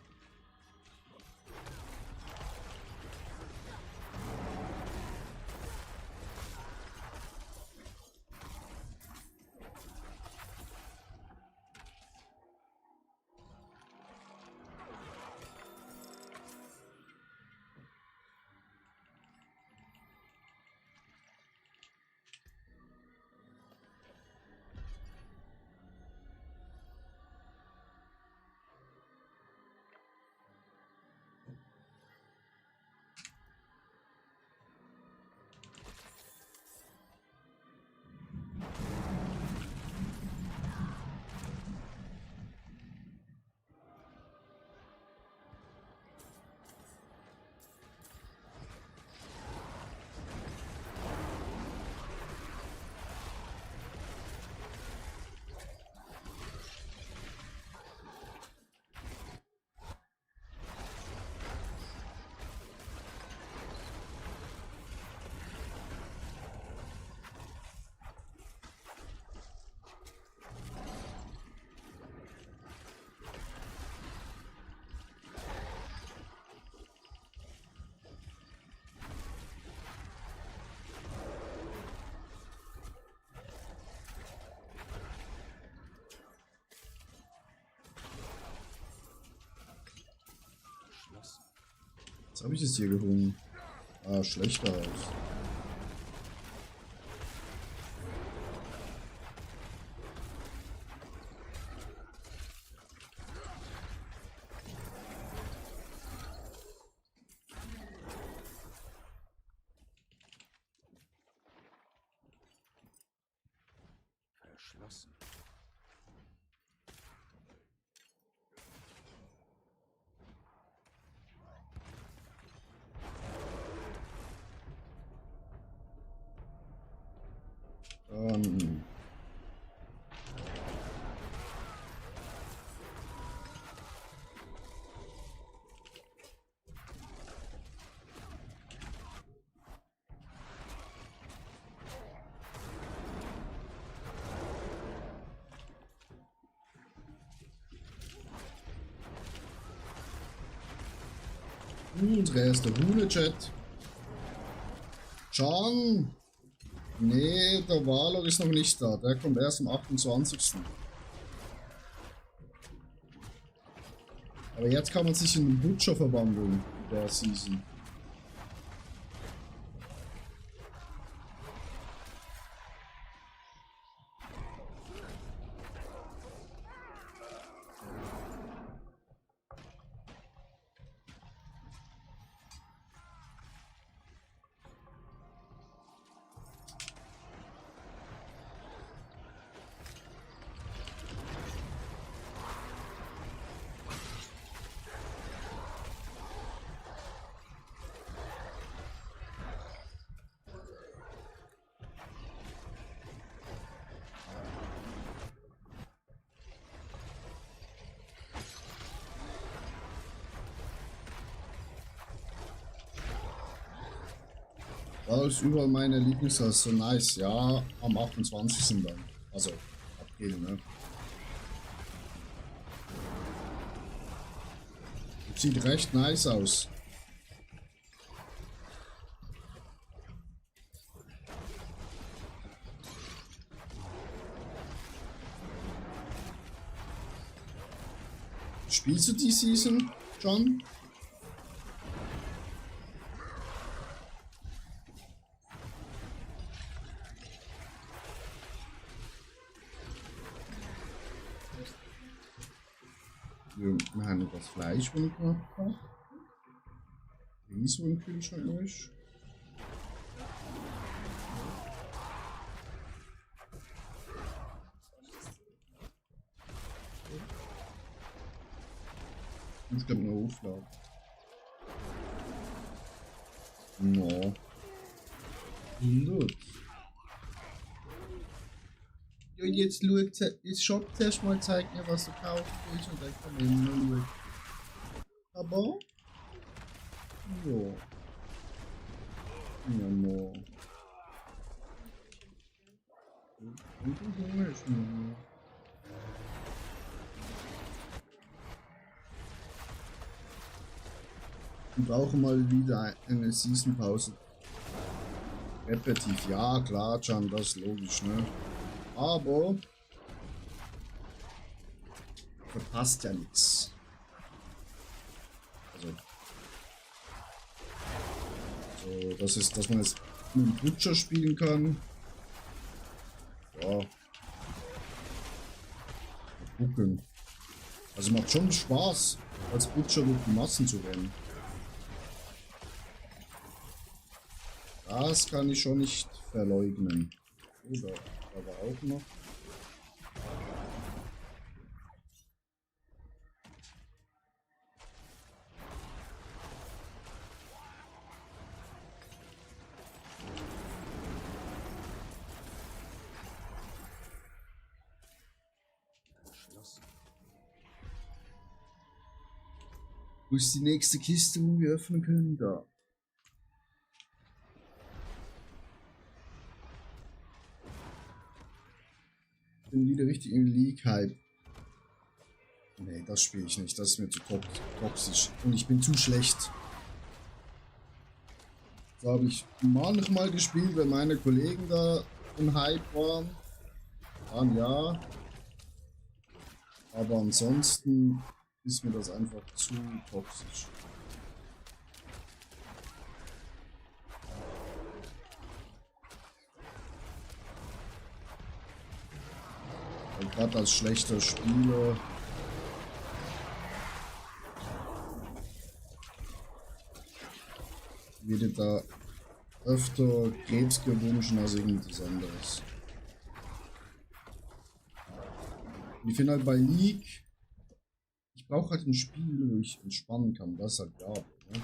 Was habe ich jetzt hier gerungen? Ah, schlechter aus. Erschlossen. Unsere erste Rune-Chat. Can! Nee, der Valor ist noch nicht da. Der kommt erst am 28. Aber jetzt kann man sich in den Butcher verwandeln, der Season. Da ist überall meine Lieblingsrasse. Nice, ja, am 28. dann. Also, April, ne? Sieht recht nice aus. Spielst du die Season, John? Wir haben noch das Fleisch, das ich gemacht habe. Wie so im Kühlschrank ist. Ich glaube noch aufladen. No. 100. Ja, jetzt schaut, jetzt Shop zuerst mal, zeigt mir, was du kaufen willst und dann kann man immer noch schauen. Aber, ja. Ja, no. Und du hungerst nur. Wir brauchen mal wieder eine Season-Pause. Repetitiv, ja klar, Can, das ist logisch, ne? Aber verpasst ja nichts. Also, so, das ist, dass man jetzt mit dem Butcher spielen kann. Ja. Mal gucken. Also macht schon Spaß, als Butcher durch die Massen zu rennen. Das kann ich schon nicht verleugnen. Oh, da war auch noch. Erschlossen. Wo ist die nächste Kiste, wo wir öffnen können? Da. Ich bin wieder richtig im League-Hype. Nee, das spiele ich nicht. Das ist mir zu toxisch. Und ich bin zu schlecht. Das habe ich manchmal gespielt, wenn meine Kollegen da im Hype waren. Dann ja. Aber ansonsten ist mir das einfach zu toxisch. Und gerade als schlechter Spieler wird da öfter Krebs gewünscht als irgendwas anderes. Und ich finde halt bei League, ich brauche halt ein Spiel, wo ich entspannen kann. Das ist halt Diablo, ne?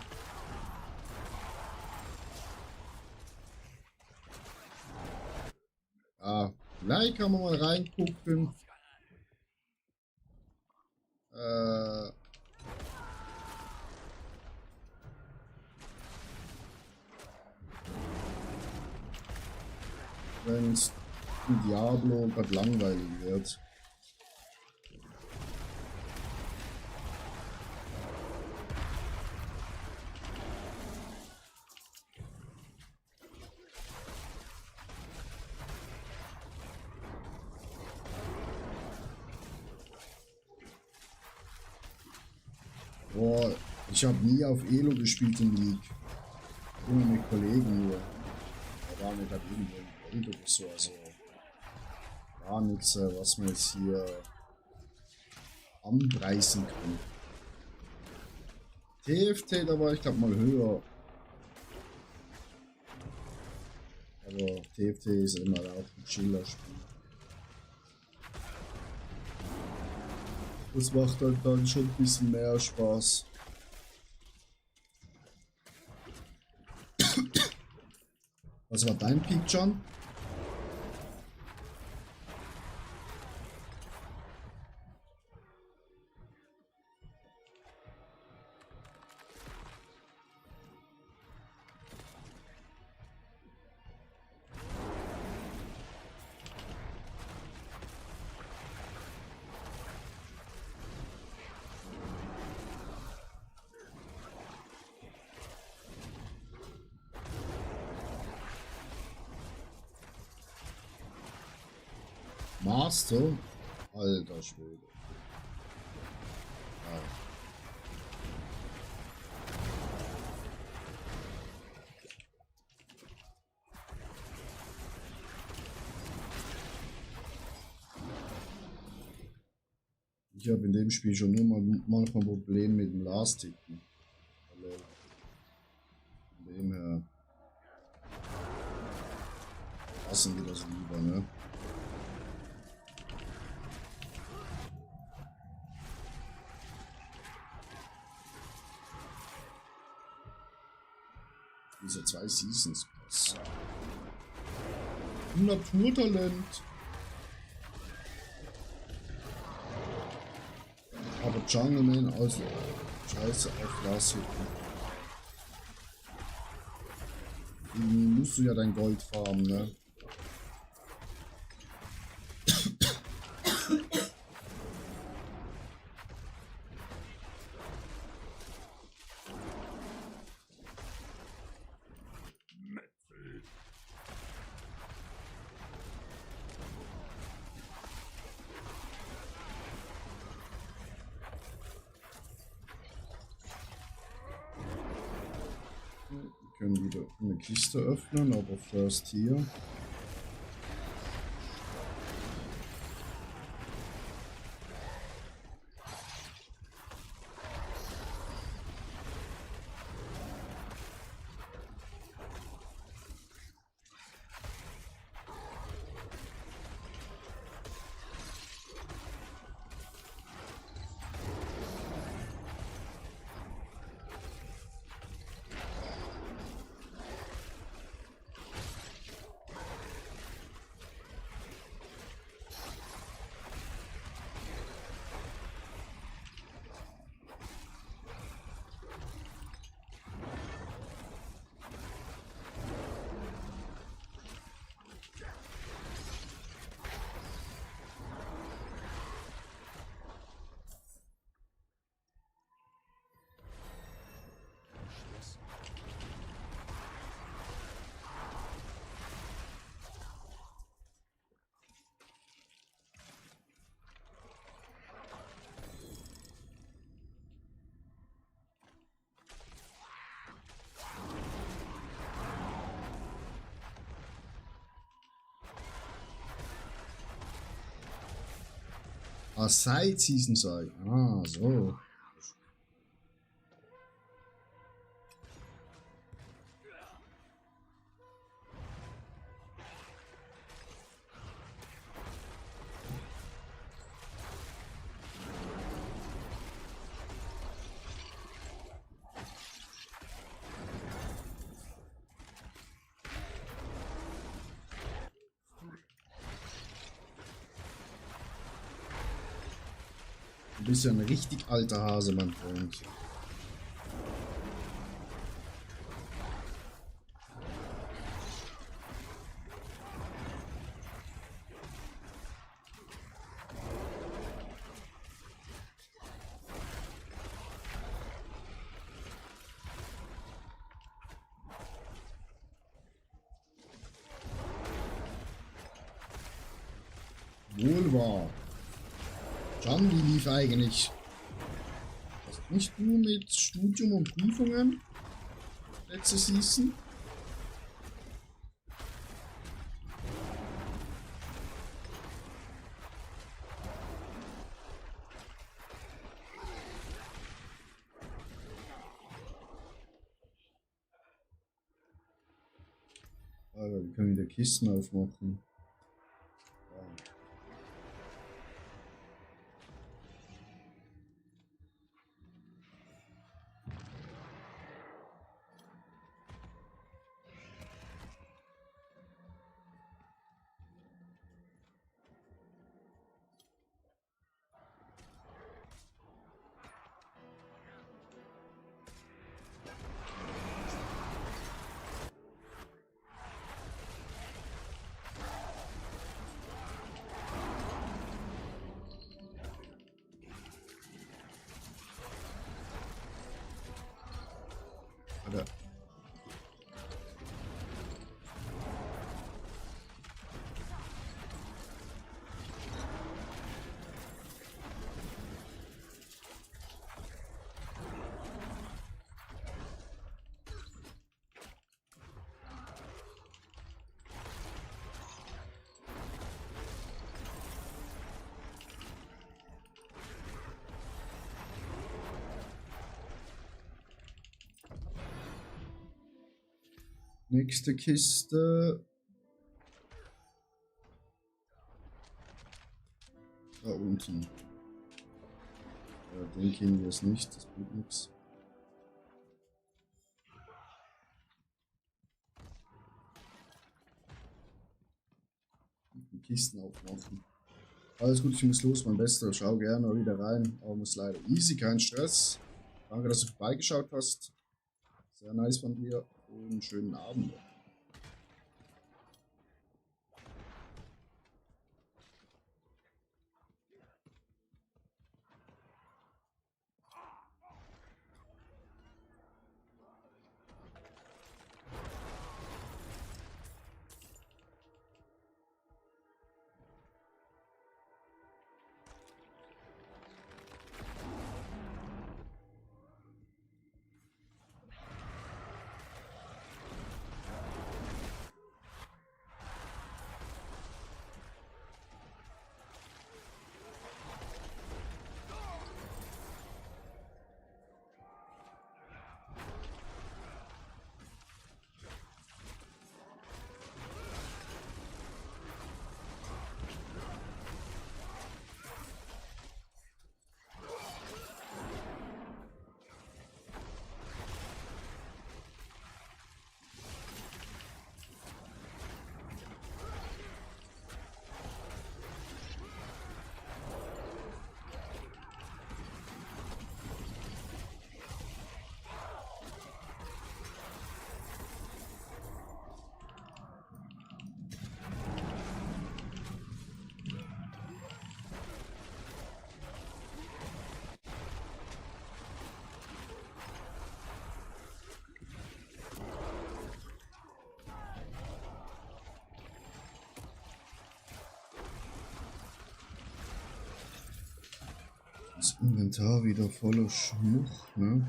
Ja, vielleicht kann man mal reingucken. Wenn es in Diablo gerade langweilig wird. Boah, ich habe nie auf Elo gespielt in League. Immer mit Kollegen nur. Da waren wir gerade irgendwo im Gold oder so. Also gar nichts, was man jetzt hier anpreisen kann. TFT, da war ich glaube mal höher. Aber TFT ist immer auch ein Chiller-Spiel. Das macht halt dann schon ein bisschen mehr Spaß. Was war dein Peak, John? Master? Alter Schwede. Ja. Ich habe in dem Spiel schon nur mal manchmal Probleme mit dem Last-Ticken. Von dem her lassen wir das lieber, ne? Diese 2 Seasons Pass. Naturtalent. Aber Jungleman aus Scheiße auf Last Hitten. Irgendwie musst du ja dein Gold farmen, ne? Wir können wieder eine Kiste öffnen, aber first hier. Ah, Side Season sei. Ah, so. Du bist ja ein richtig alter Hase, mein Freund. Wohl wahr. Jungle lief eigentlich. Was nicht du mit Studium und Prüfungen? Letzte Season? Alter, wir können wieder Kisten aufmachen. Ja. Alter. Nächste Kiste. Da unten. Ja, den kennen wir es nicht, das bringt nichts. Kisten aufmachen. Alles gut, ich muss los, mein Bester. Schau gerne wieder rein, aber muss leider. Easy, kein Stress. Danke, dass du vorbeigeschaut hast. Sehr nice von dir und schönen Abend. Das Inventar wieder voller Schmuck, ne?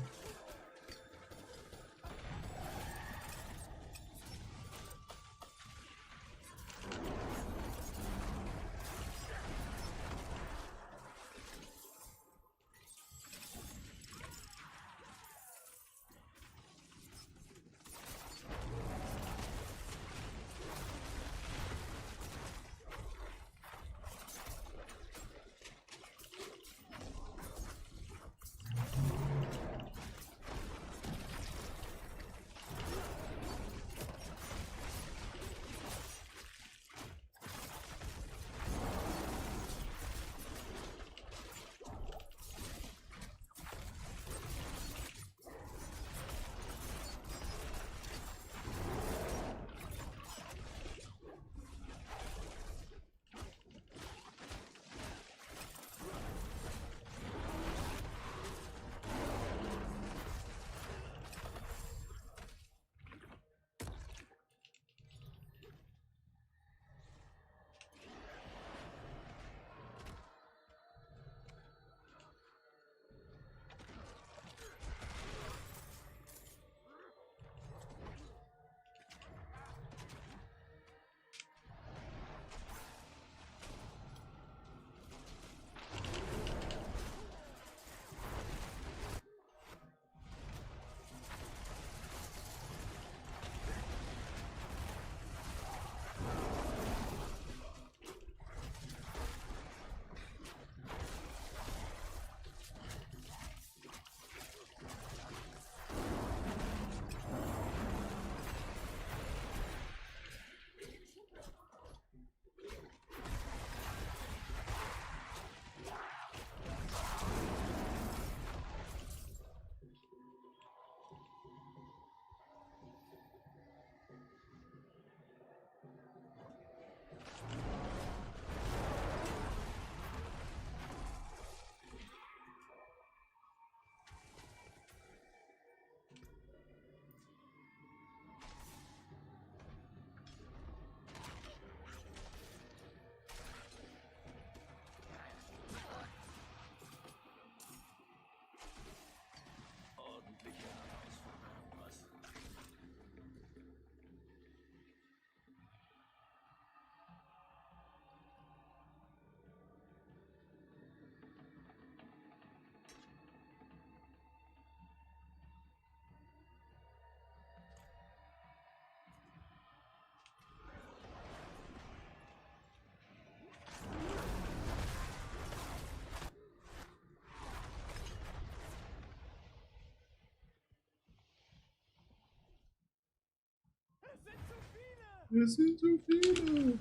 Wir sind zu viele.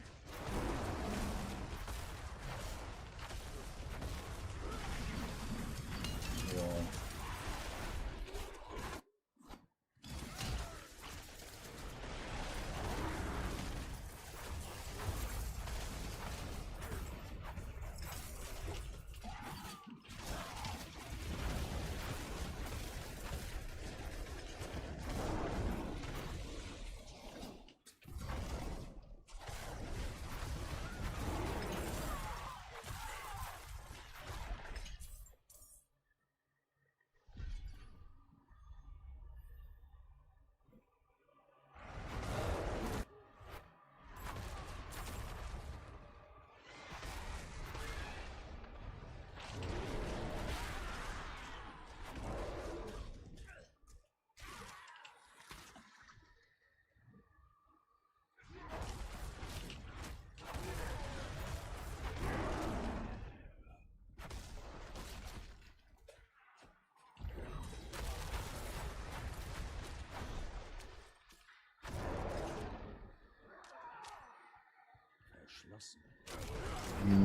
Wow.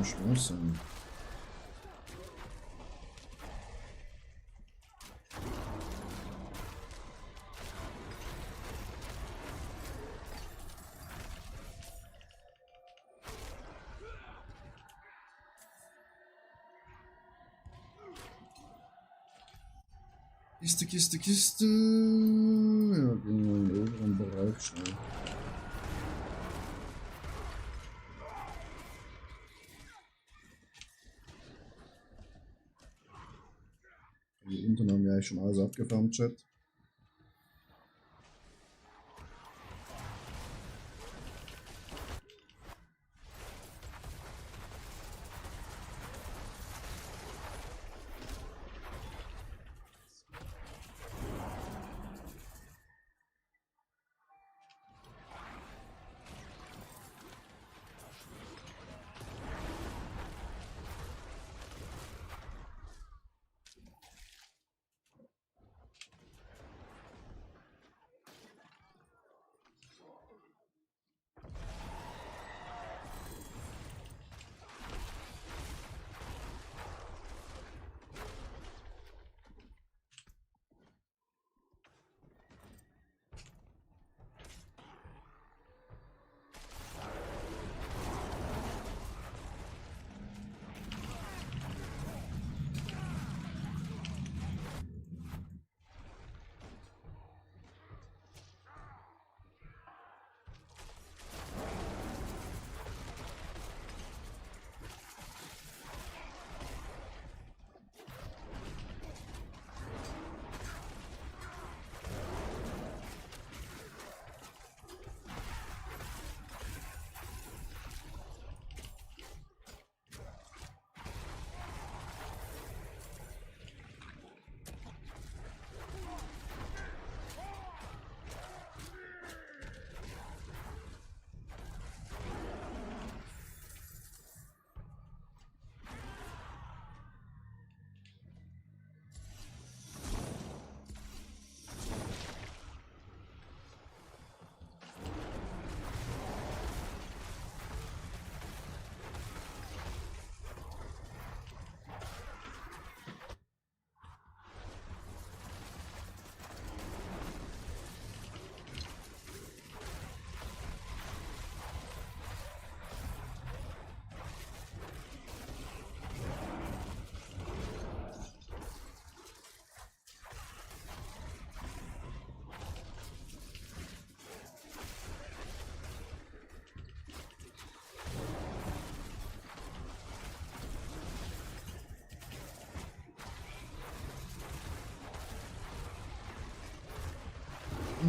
Verschlossen. Kiste, Kiste, Kiste. Ja, gehen wir in den oberen Bereich schnell. Die unten haben ja eigentlich schon alles abgefarmt, Chat.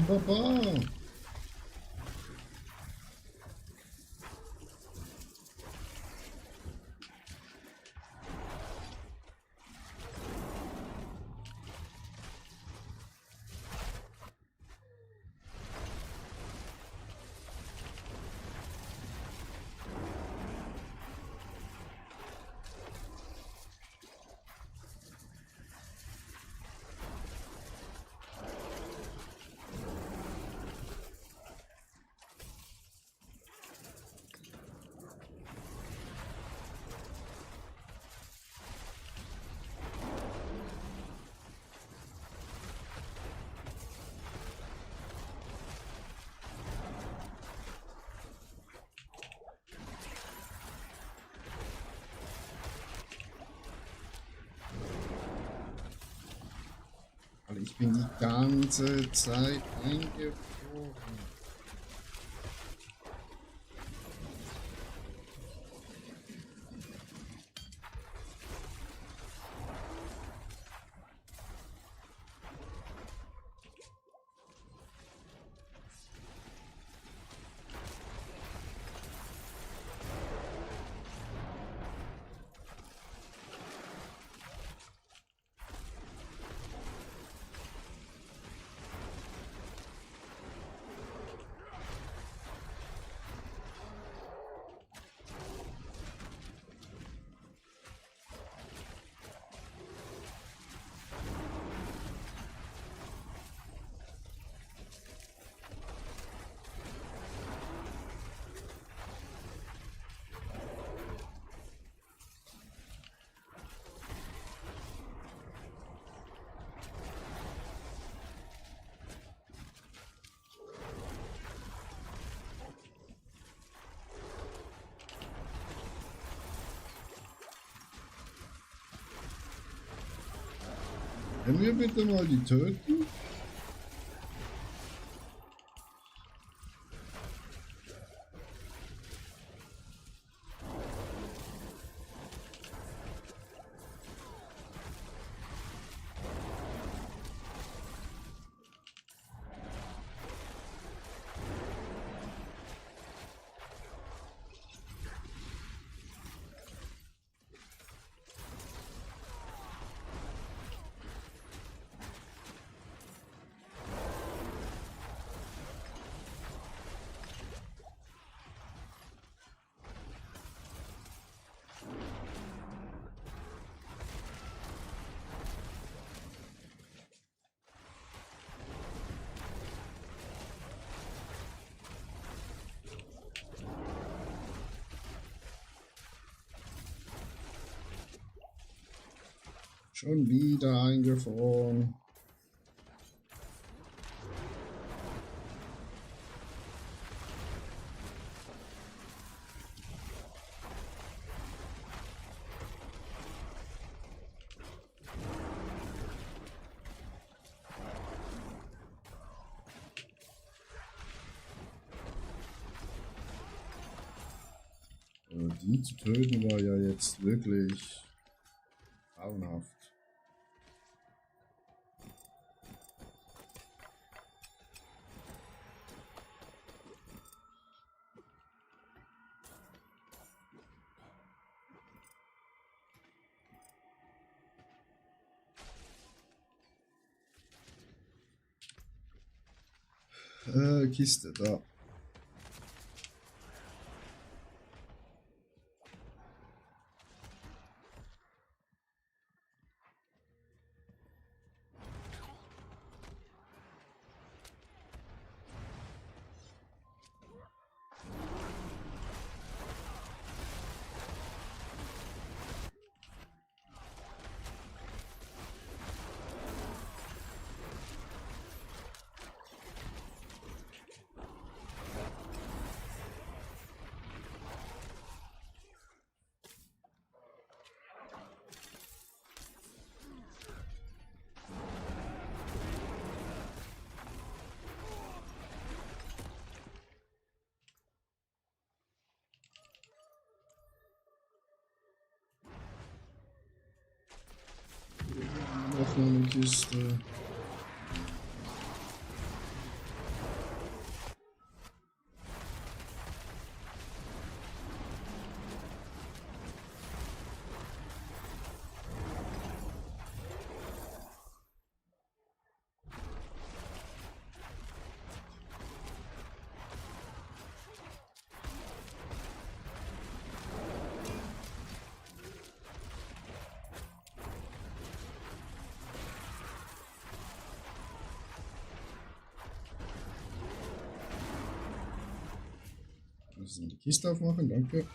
Papa! Ich bin die ganze Zeit eingefroren. Können wir bitte mal die töten? Schon wieder eingefroren. Die zu töten war ja jetzt wirklich grauenhaft. Kiste, da. Noch eine Kiste. Müssen die Kiste aufmachen, danke.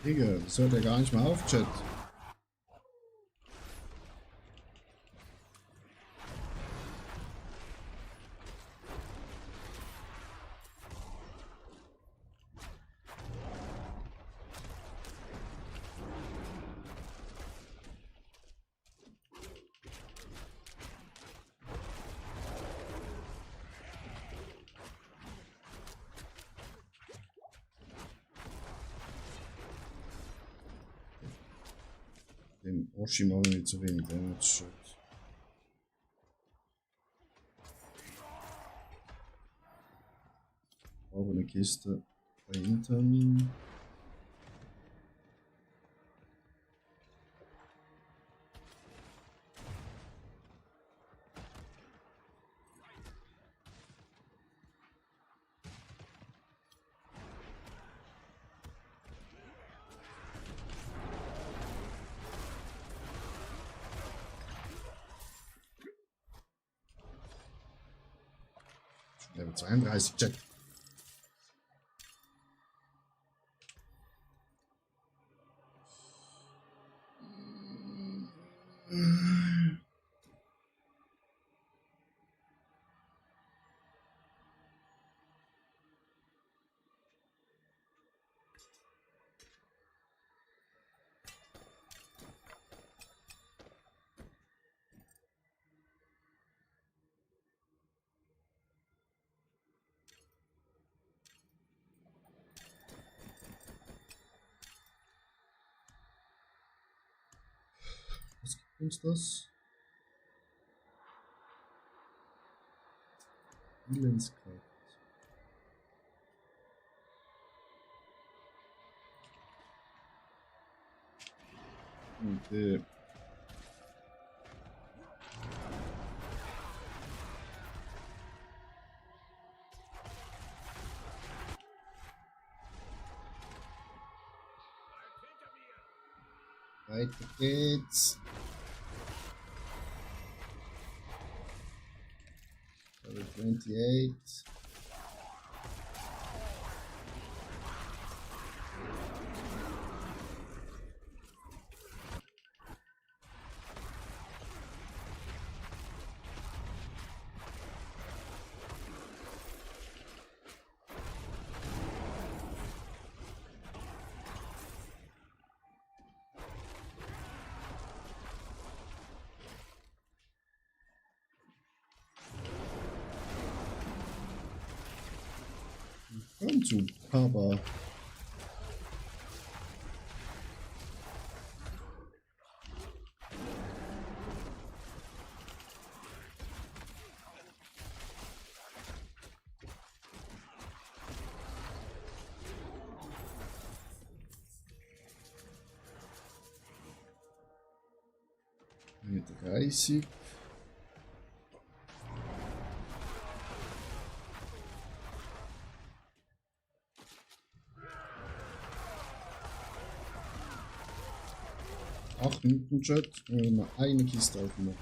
Digga, das hört ja gar nicht mehr auf, Chat. Den Oshi machen wir zu wenig Damage. Auch eine Kiste dahinter. Level 32, Chat. Was gibt uns das? Willenskraft. Okay. Weiter geht's. Level 28. Komm zu, Papa. Mit 30. Acht Minuten Chat, mal eine Kiste aufmachen.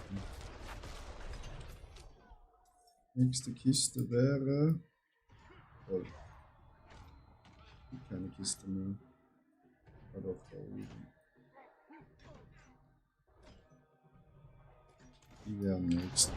Nächste Kiste wäre. Oh. Keine Kiste mehr. War doch da oben. Die wäre am nächsten.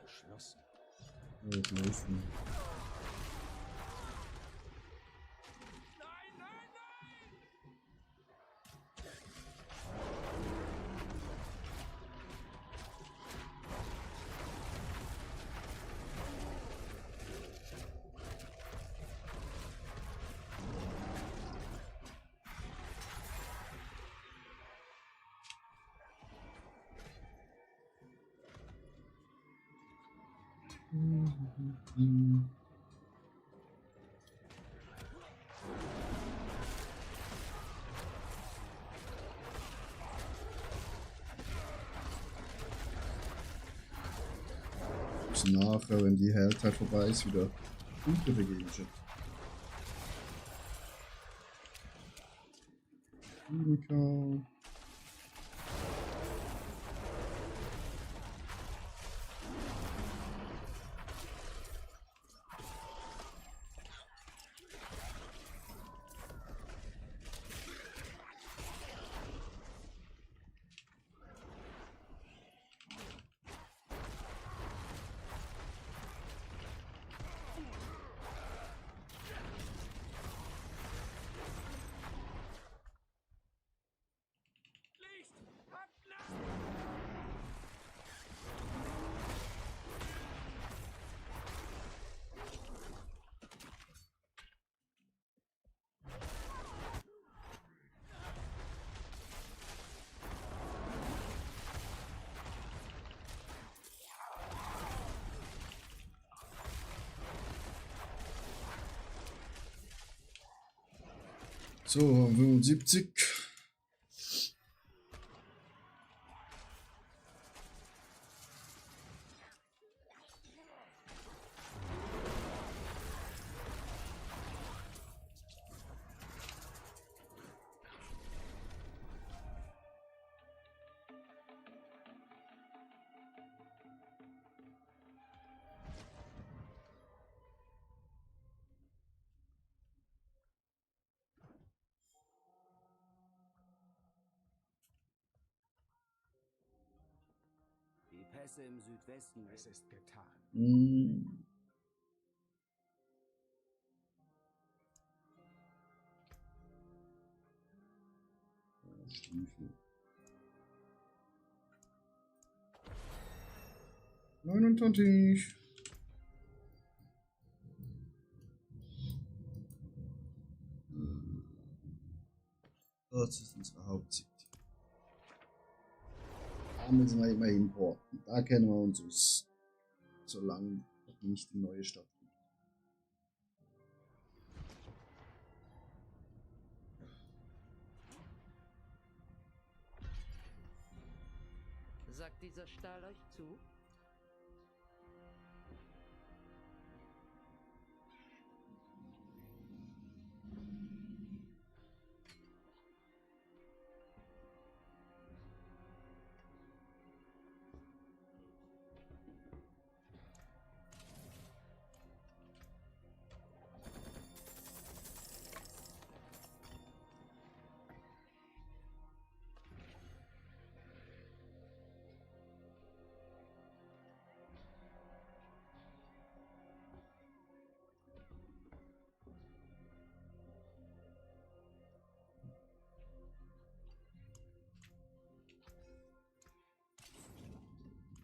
Geschlossen. Laufen. Nachher, wenn die Heldzeit vorbei ist, wieder Punkte vergeben. Monika. So, 75. Die Pässe im Südwesten. Es ist getan. Stiefel. 29. Das ist unsere Hauptsicht. Da müssen wir immer importen. Da kennen wir uns aus, solange noch nicht die neue Stadt gibt. Sagt dieser Stahl euch zu?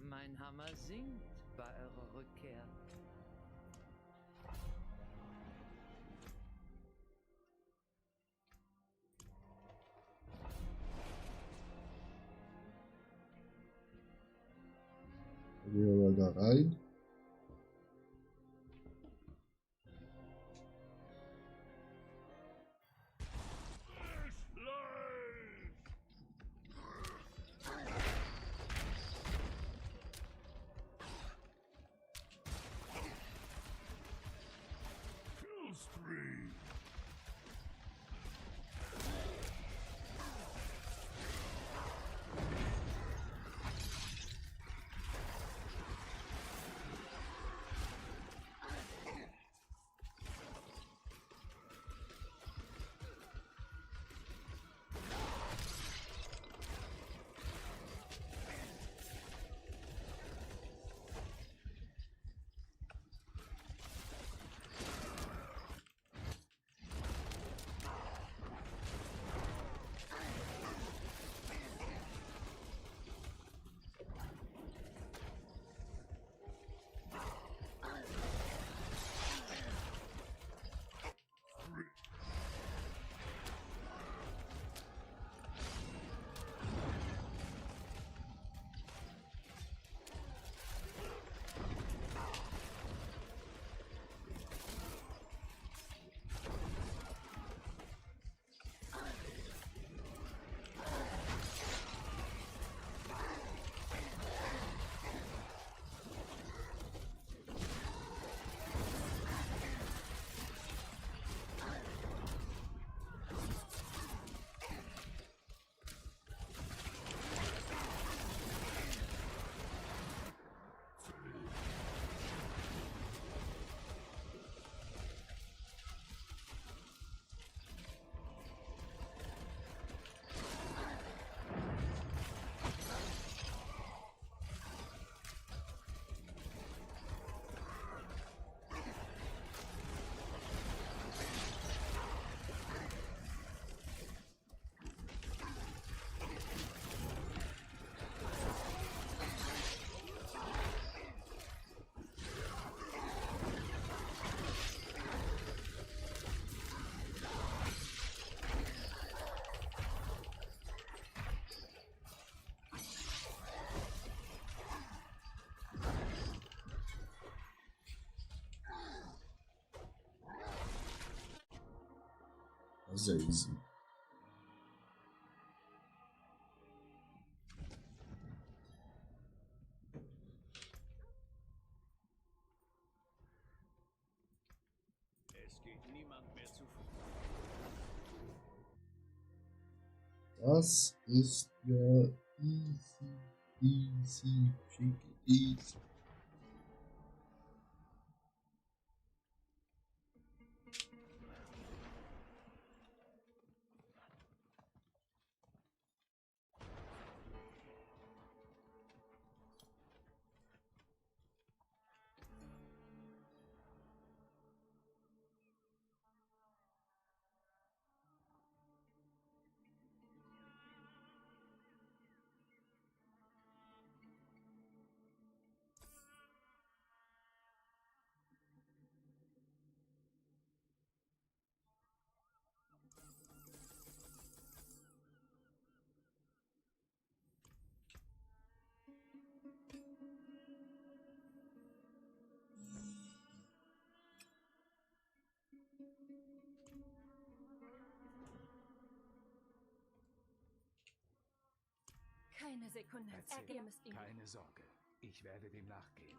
Mein Hammer singt bei eurer Rückkehr. Da gehen wir mal da rein. ist ja easy. Es geht niemand mehr zu Fuß. Das ist ja easy, easy, chicky, easy. Keine Sekunde. Erzähl. Ihr müsst ihn. Keine Sorge. Ich werde dem nachgehen.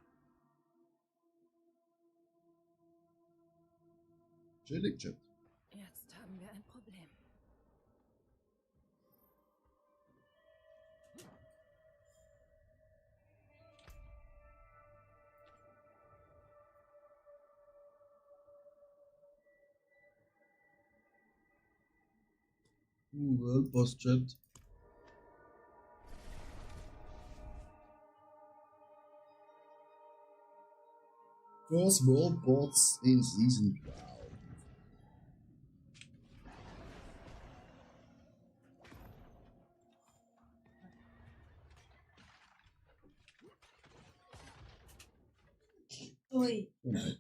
Chillig, Chat. Jetzt haben wir ein Problem. World Boss Chat. First World Boss in Season 12. Ui. Oh nein.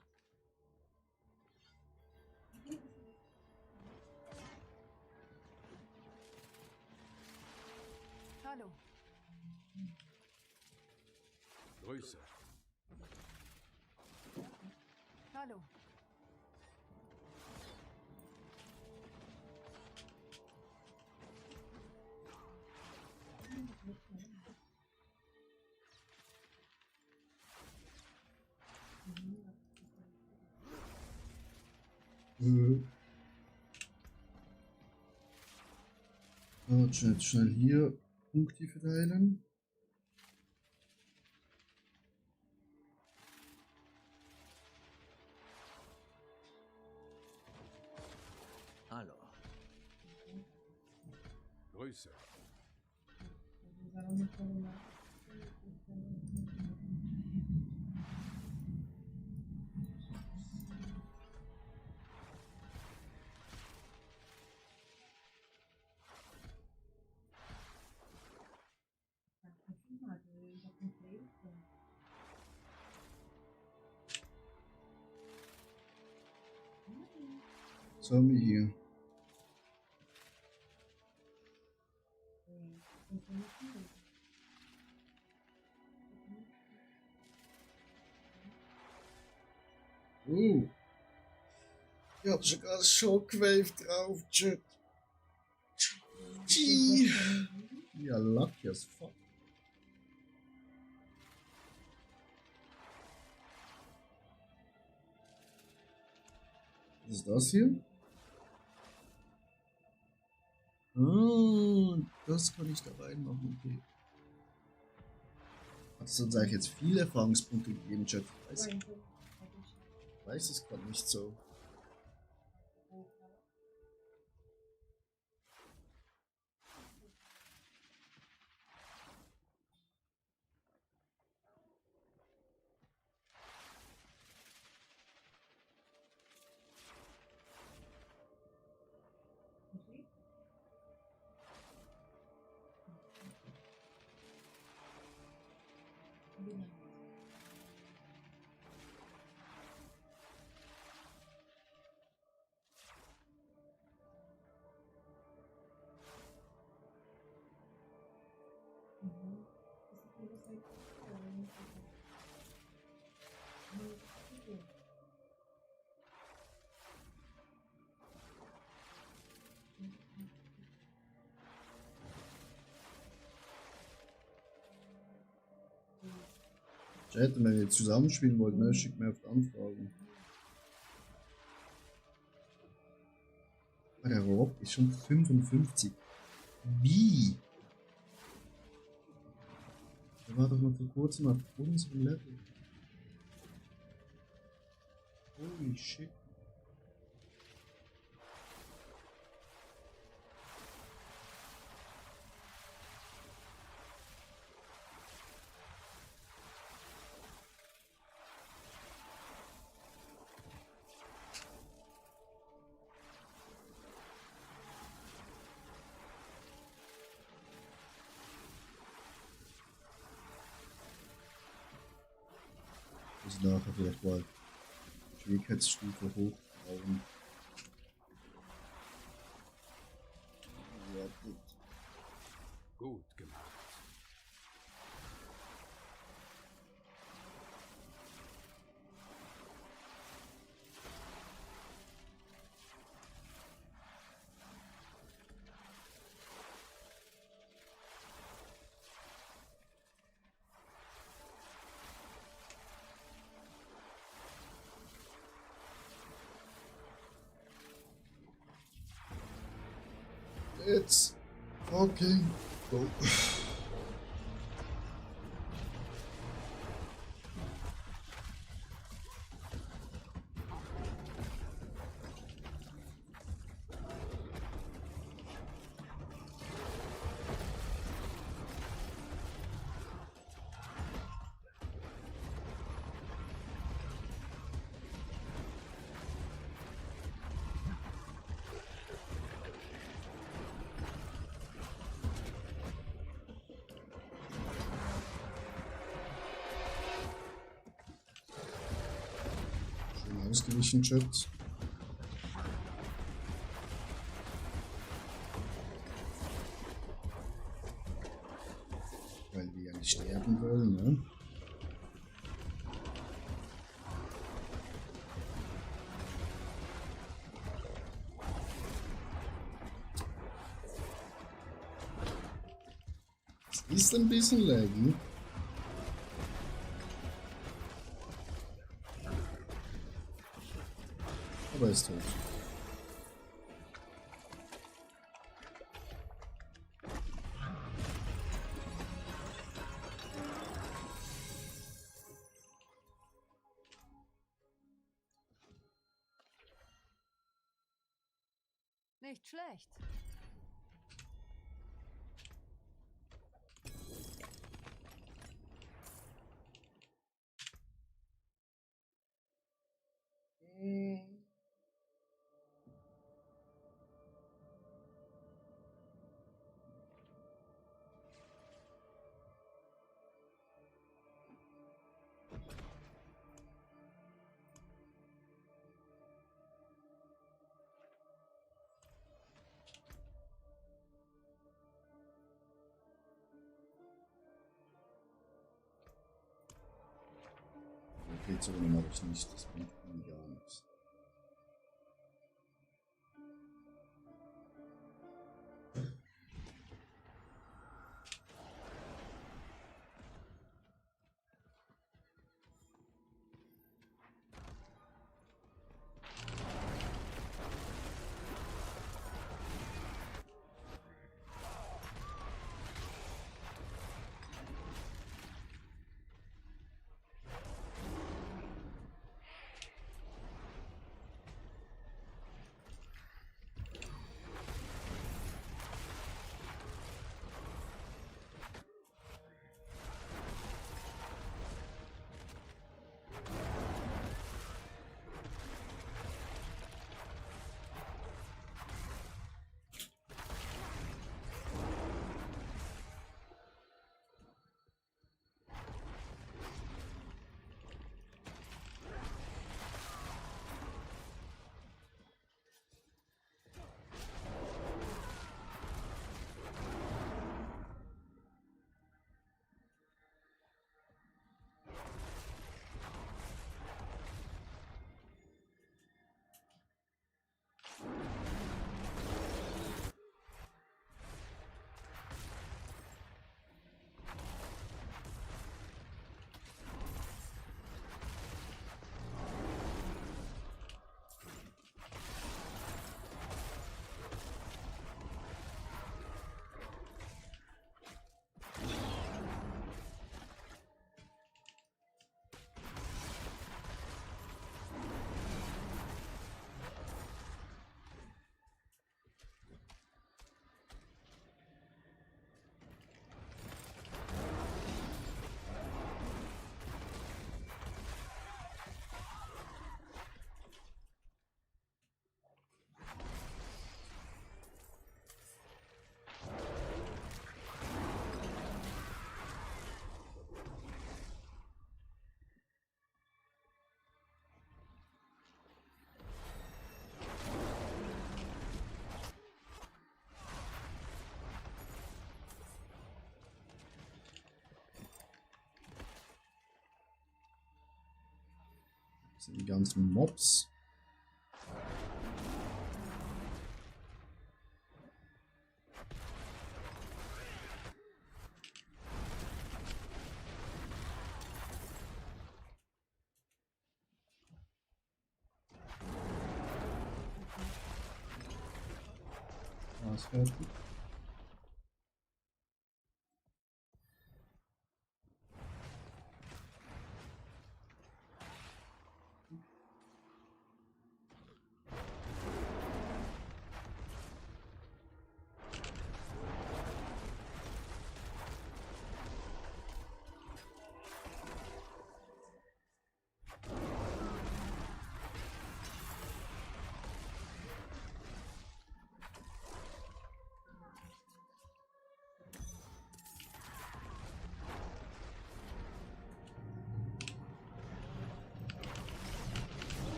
Hallo. Grüße. Hallo. Schnell hier Punkte verteilen. Hallo. Grüße. Zombie hier. Ich hab sogar Shockwave drauf, Chat. Ja, lucky as fuck. Was ist das hier? Ah, das kann ich da reinmachen, okay. Hat es uns eigentlich jetzt viele Erfahrungspunkte gegeben, Chat? Weiß es gerade nicht so. Chat, wenn ihr jetzt zusammenspielen wollt, ne, schickt mir auf die Anfragen. Aber der Rob ist schon 55. Wie? Der war doch noch vor kurzem auf unserem Level. Holy shit. Also nachher vielleicht mal Schwierigkeitsstufe hochbauen. Ja, gut. Gut gemacht. Let's fucking go. Schön ausgewichen, Chat. Weil wir ja nicht sterben wollen, ne? Es ist ein bisschen laggy. Aber er ist tot. Nicht schlecht. Pilzrunde mache ich nicht, das bringt mir gar nichts. Das sind die ganzen Mobs. Was fertig?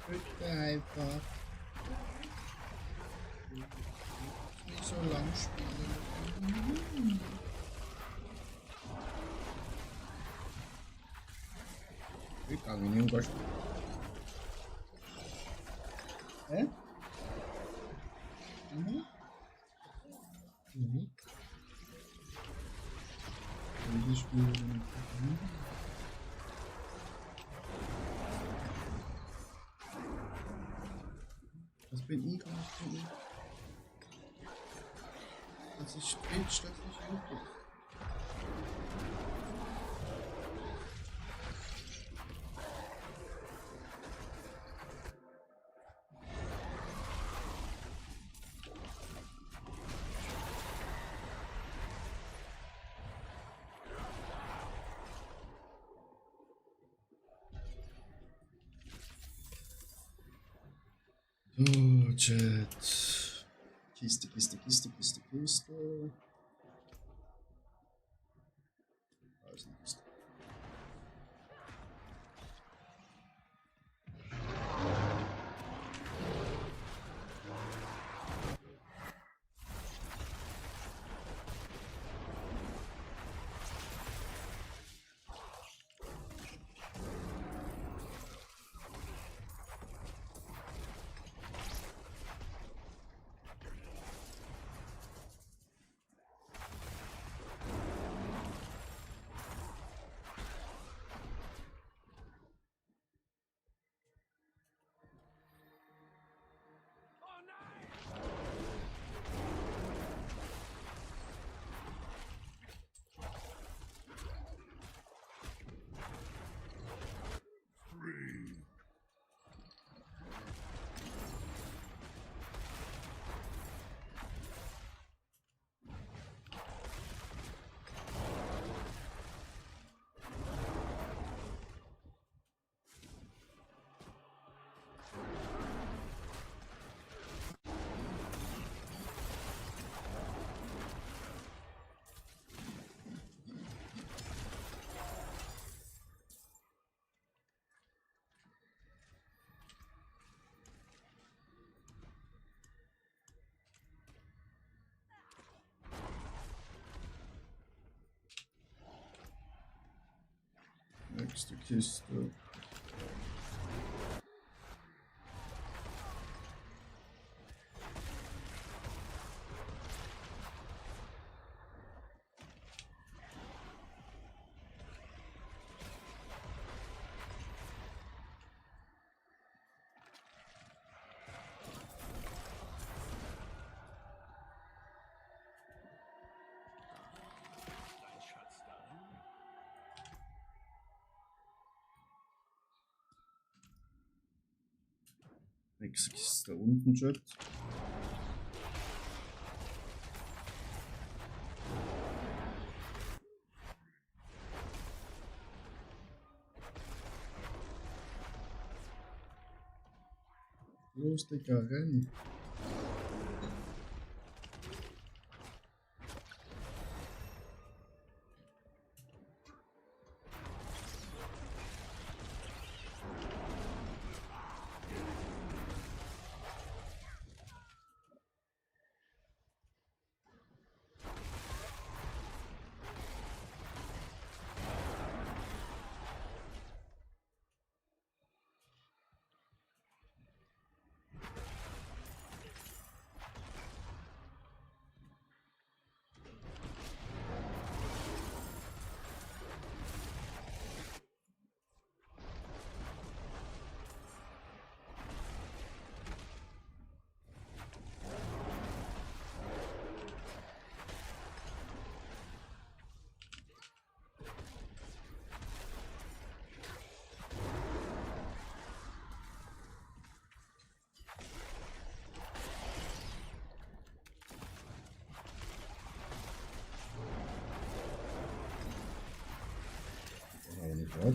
Bitte einfach. Nicht so lang spielen. Ich kann mich nicht spielen. Hä? Mhm. Mhm. Dieses Spiel. Das bin ich gar nicht. Das ist Twitch, das ist YouTube. Oh, Chat. Kiste, Kiste, Kiste, Kiste, Kiste. Da ist eine Kiste. Nächste Kiste. Dein Schatz darin? Nächste Kiste unten, Chat. Los, Digga, renn. What?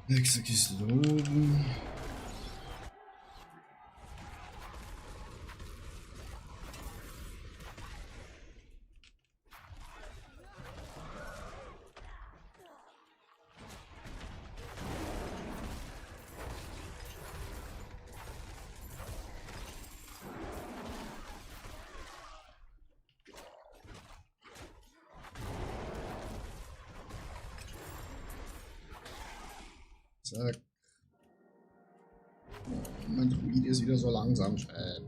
Nächste Kiste da oben. Zack. Mein Druid ist wieder so langsam, Chat.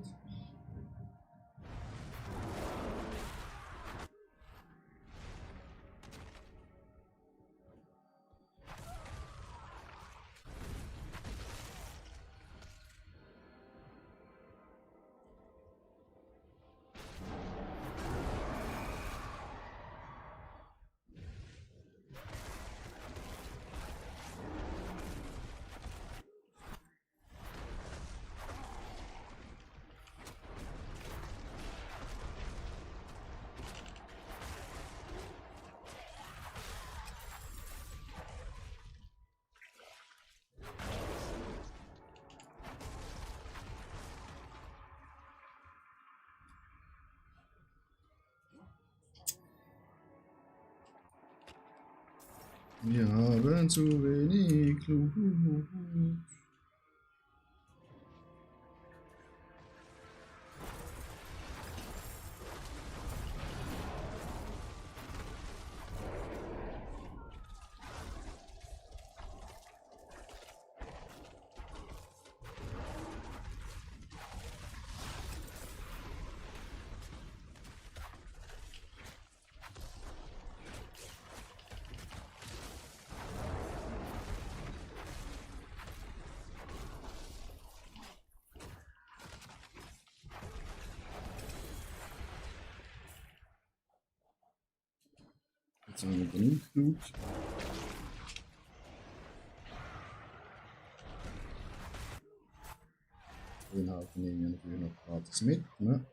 Wir haben zu wenig Blut. Jetzt haben wir genug Blut. Den Haufen nehmen wir natürlich noch gratis mit, ne?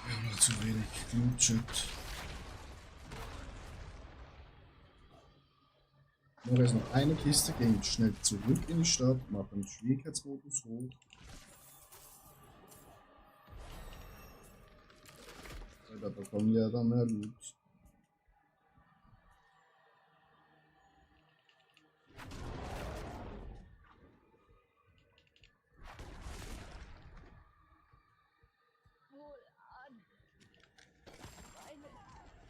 Wir haben noch zu wenig Blut, Chat. Noch ist noch eine Kiste, gehen schnell zurück in die Stadt, machen Schwierigkeitsmodus hoch. Weil da bekommen wir ja dann mehr Loot. Wohlan. Meine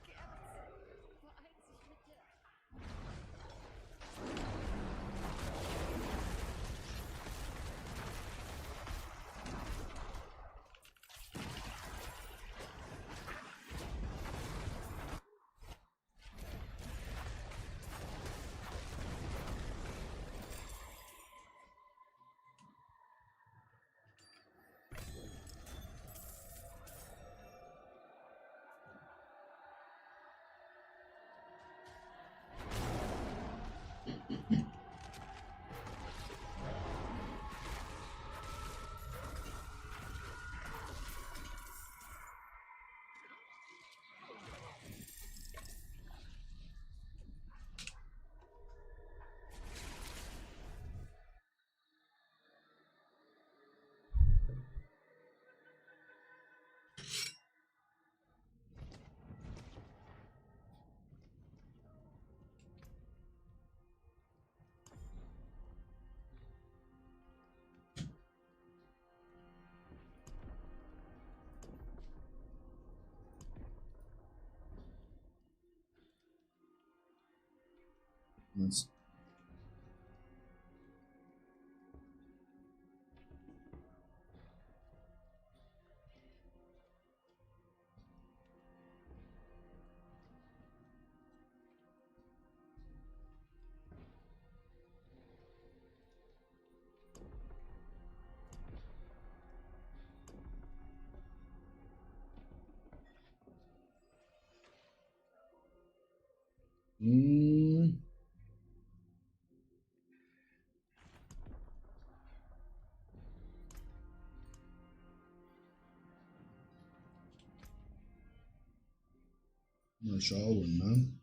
Kerze vereint sich mit der... Was? Mal schauen, ne?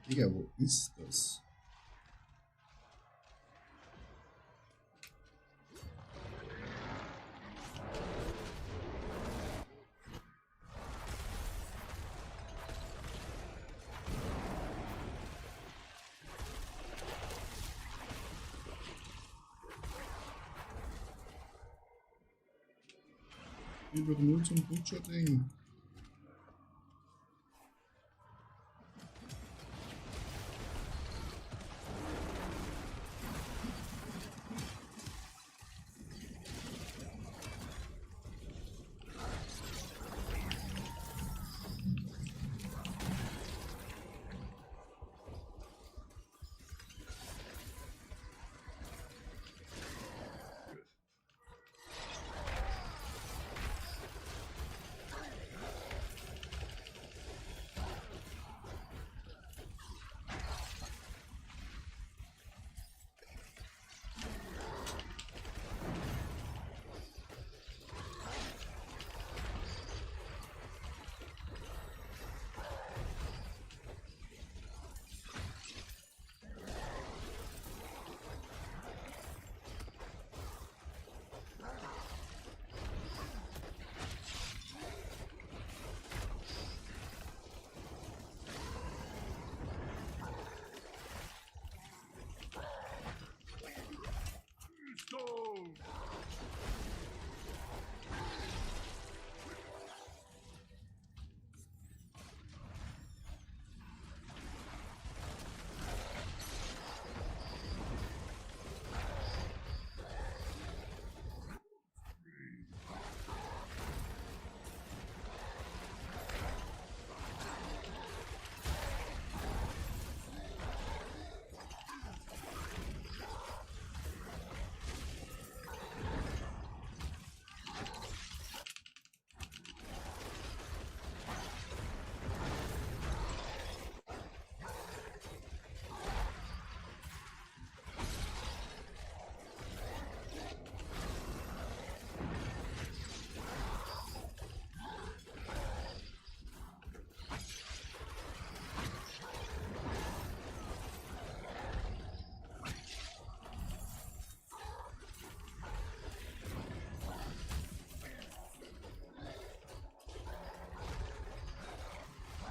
Digga, wo ist das? Über nur zum Butcher-Ding.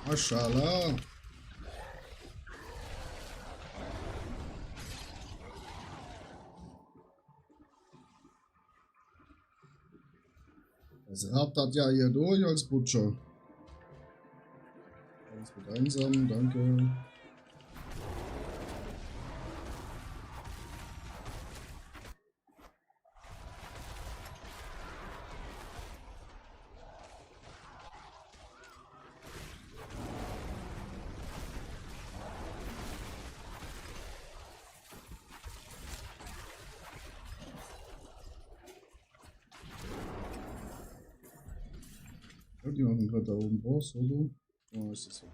Maschallah. Das rattert ja hier durch als Butcher. Alles wird einsam, danke. Ja, die machen gerade da oben Boss, oder? Oh, ist das so.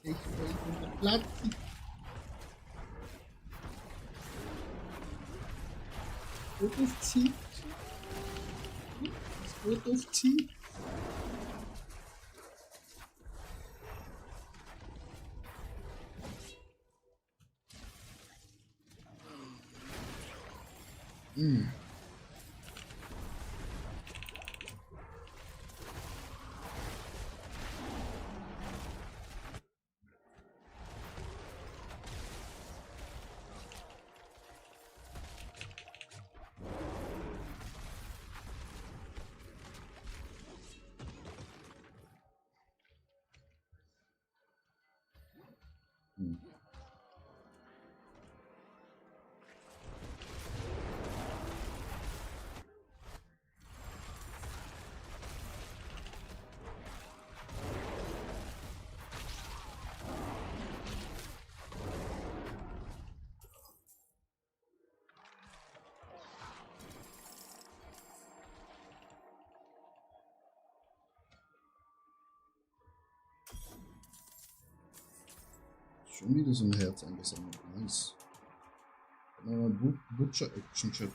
Ich wollte Platz. Wird auf Ziel. Es wird auf Ziel. Schon wieder so ein Herz eingesammelt. Nice. Butcher Action Chat.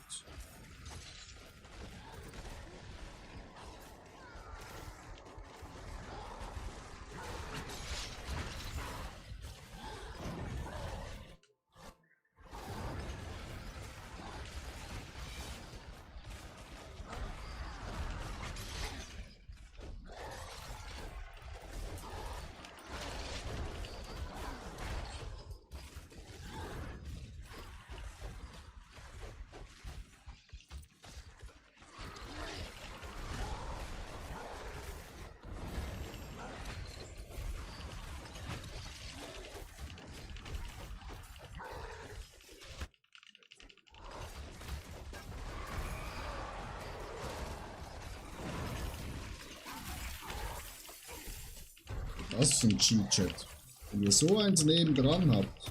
Das ist ein Cheat-Chat. Wenn ihr so eins nebendran habt.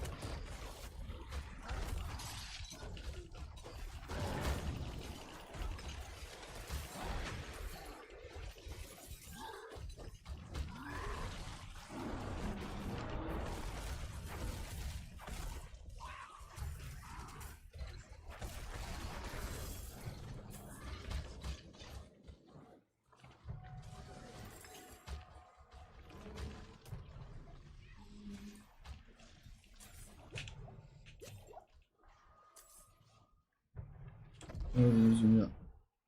Ja.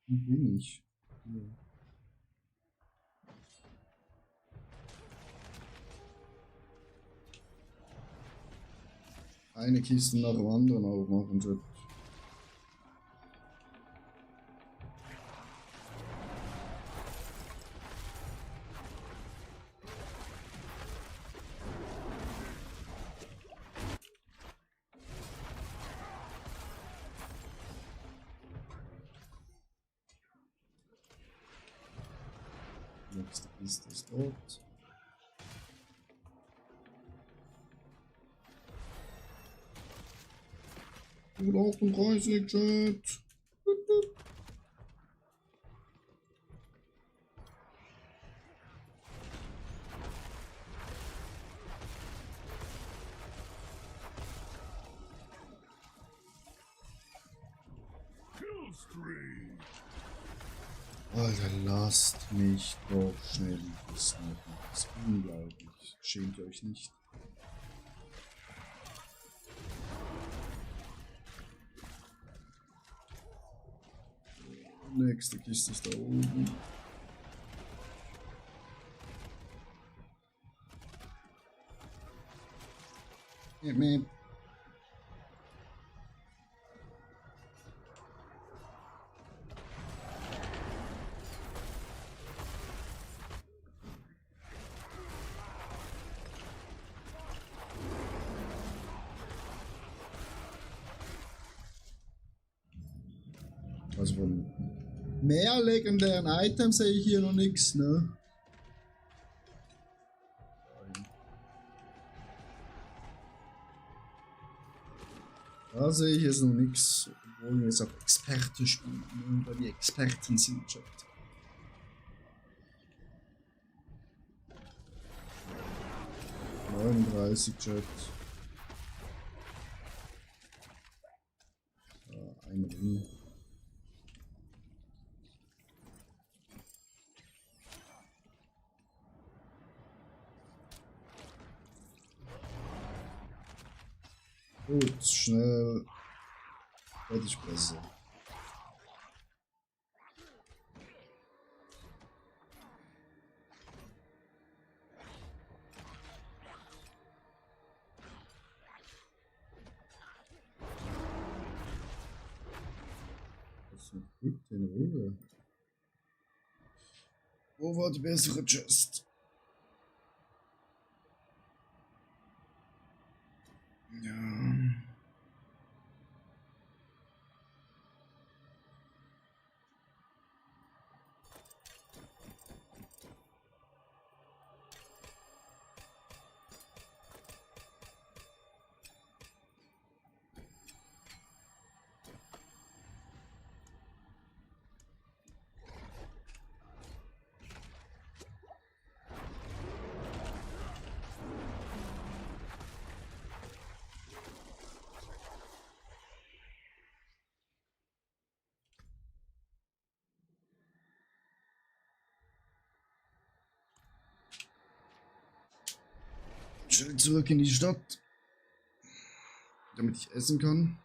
Wo bin ich? Hier. Eine Kiste nach dem anderen aufmachen sollte. Nächste Kiste ist dort. Gut 38, Chat. Alter, lasst mich doch schnell snipen. Das ist unglaublich. Schämt ihr euch nicht? Nächste Kiste ist da oben. Meep. Also von mehr legendären Items sehe ich hier noch nichts, ne? Da sehe ich jetzt noch nichts, obwohl wir jetzt auf Experte spielen, ne? Weil die Experten sind, Chat. Chat. Ein Ring. Gut, schnell. Fertig besser. Was gibt denn Ruhe? Wo war die bessere Chest? Ja. Schnell zurück in die Stadt, damit ich essen kann.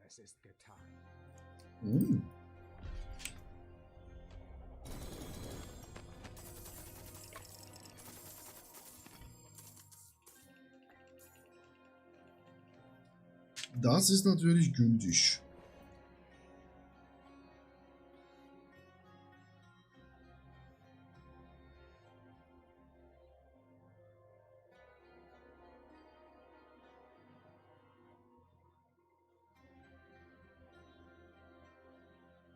Es ist getan. Das ist natürlich günstig.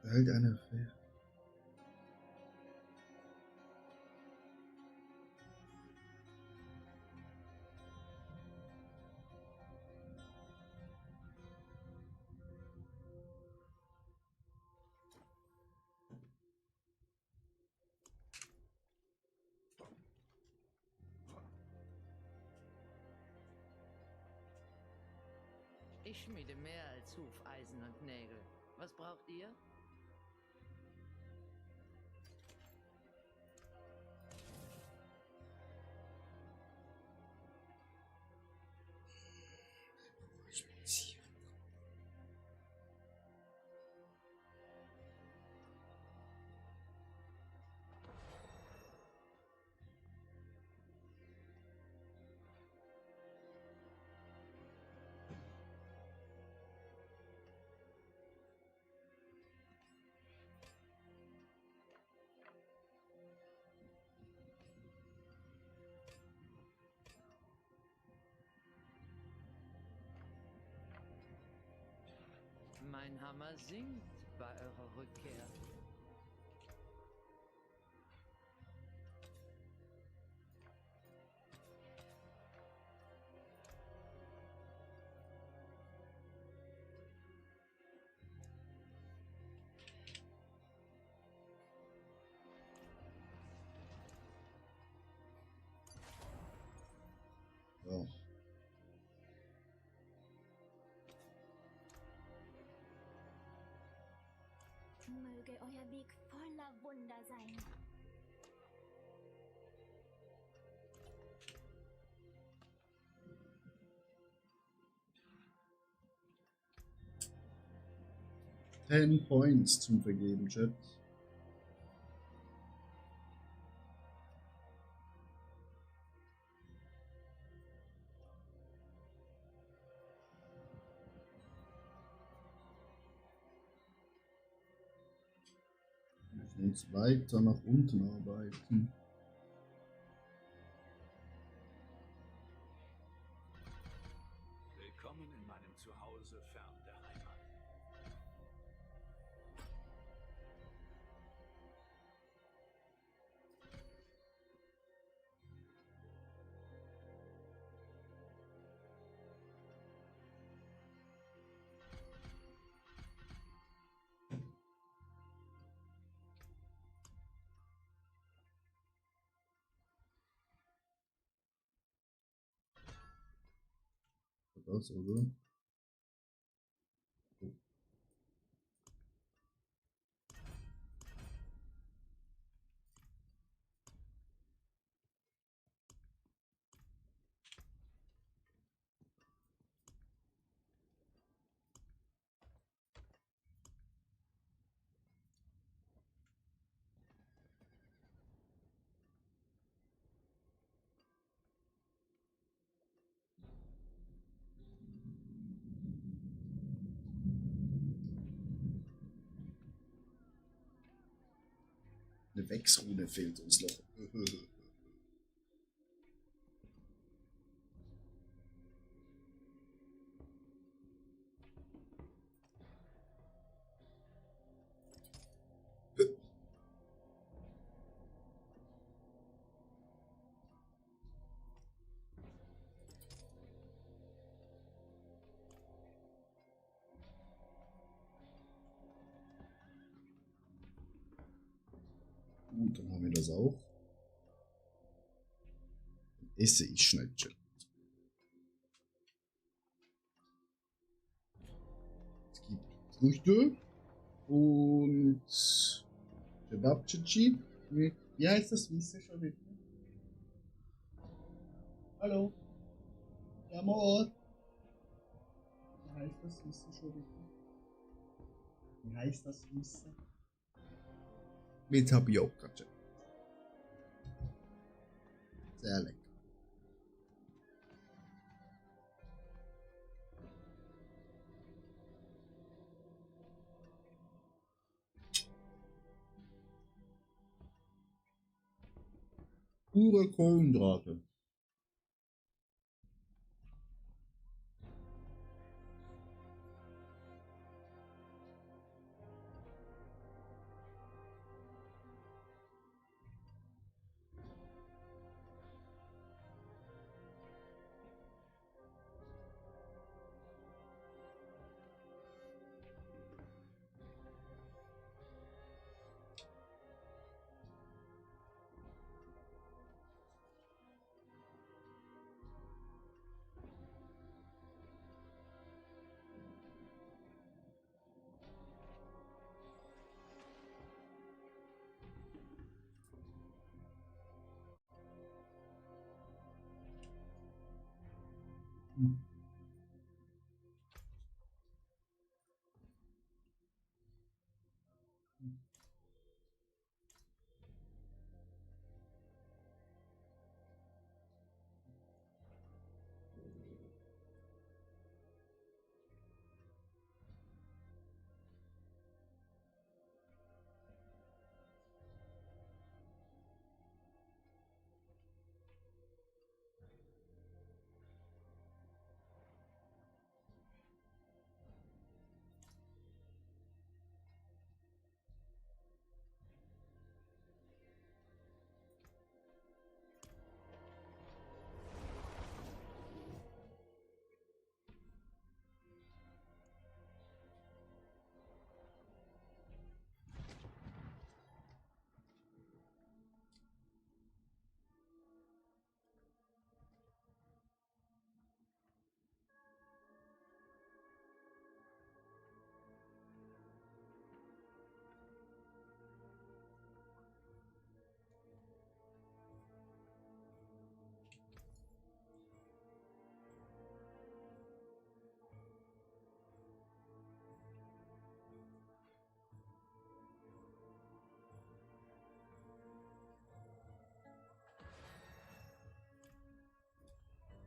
Erhält eine Affäre. Ich schmiede mehr als Hufeisen und Nägel. Was braucht ihr? Mein Hammer singt bei eurer Rückkehr. Möge euer Weg voller Wunder sein. Ten Points zum Vergeben, Chat. Wir müssen uns weiter nach unten arbeiten. Willkommen in meinem Zuhause fern der Heimat. Das, oder? Oh. Eine Wechsrune fehlt uns noch. Gut, dann haben wir das auch. Dann esse ich schnell. Es gibt Früchte und Kebabchichi. Wie heißt das? Wie ist das schon wieder? Hallo? Ja, Amor. Wie heißt das? Wie ist das schon wieder? Wie heißt das? Wissen? Mit Tapioca. Sehr lecker. Pure Kohlenhydrate.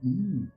Mm.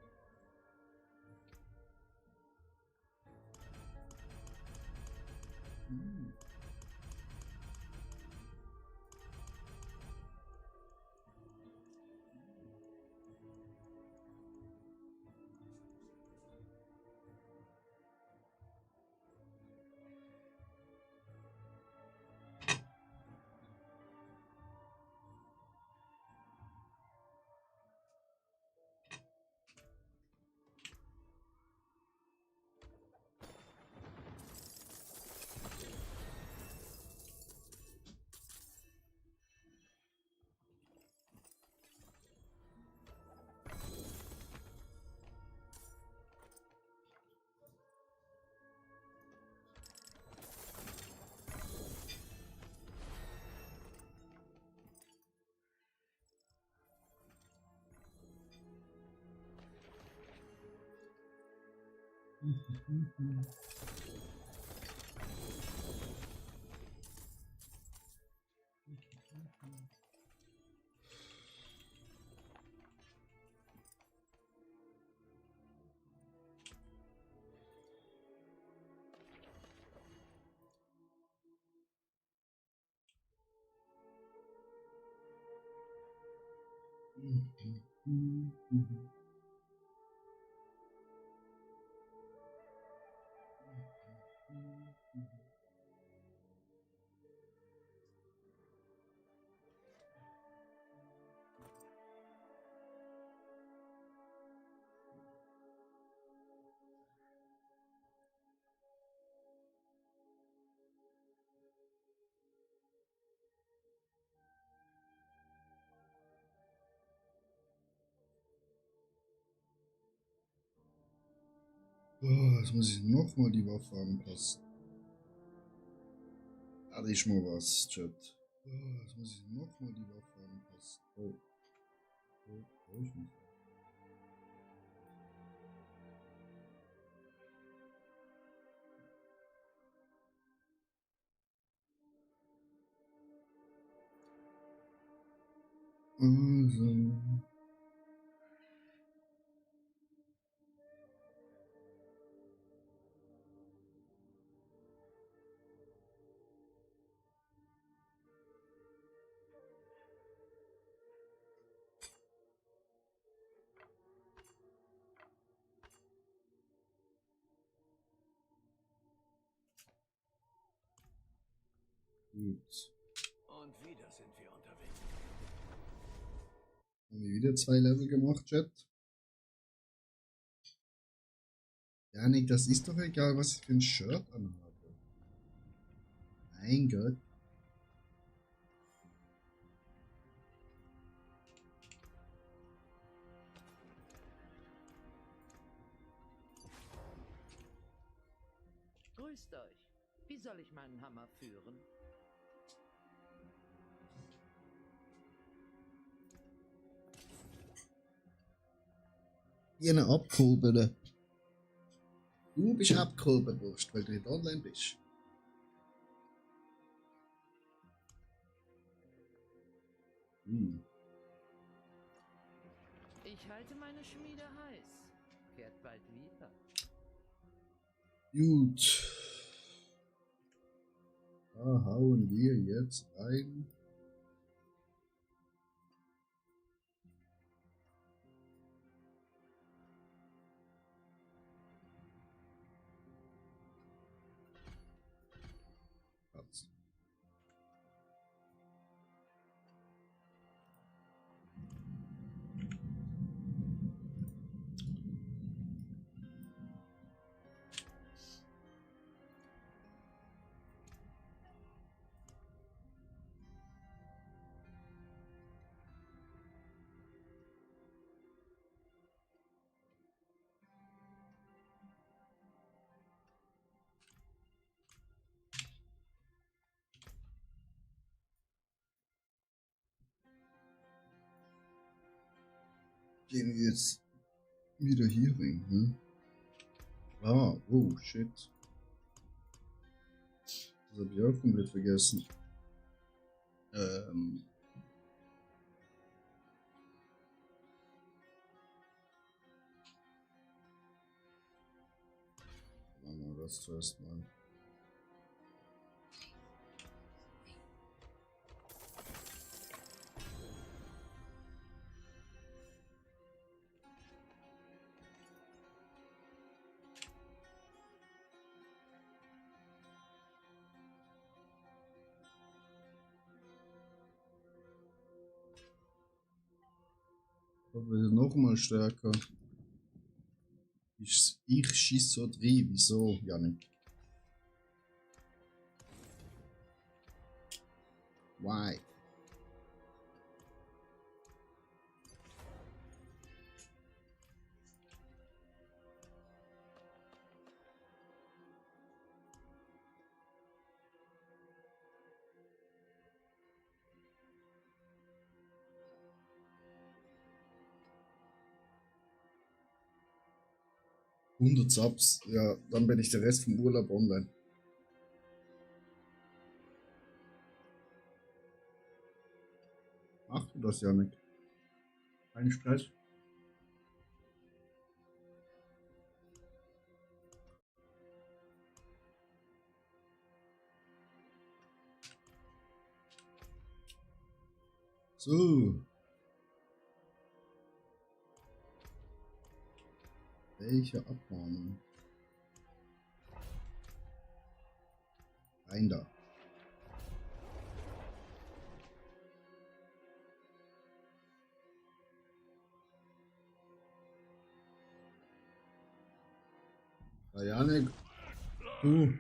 Mm. Oh, jetzt muss ich nochmal die Waffe anpassen. Da ist mal was, Chat. Oh, jetzt muss ich nochmal die Waffe anpassen. Oh. Oh, ich nicht. Also. Gut. Und wieder sind wir unterwegs. Haben wir wieder 2 Level gemacht, Chat? Janik, das ist doch egal, was ich für ein Shirt anhabe. Mein Gott. Grüßt euch. Wie soll ich meinen Hammer führen? Jene abgehobene. Du bist abgehoben, Wurst, weil du nicht online bist. Ich halte meine Schmiede heiß. Kehrt bald wieder. Gut. Da hauen wir jetzt rein. Platz. Gehen wir jetzt wieder hier rein, ne? Ah, oh shit. Das habe ich auch komplett vergessen. Äh, das zuerst mal. Aber noch mal stärker. Ich schieß so drin. Wieso, Janik? Why? Subs, ja, dann bin ich der Rest vom Urlaub online. Mach du das, Janik? Kein Stress. So. Welche Abmahnung? Rein da. Janik, du.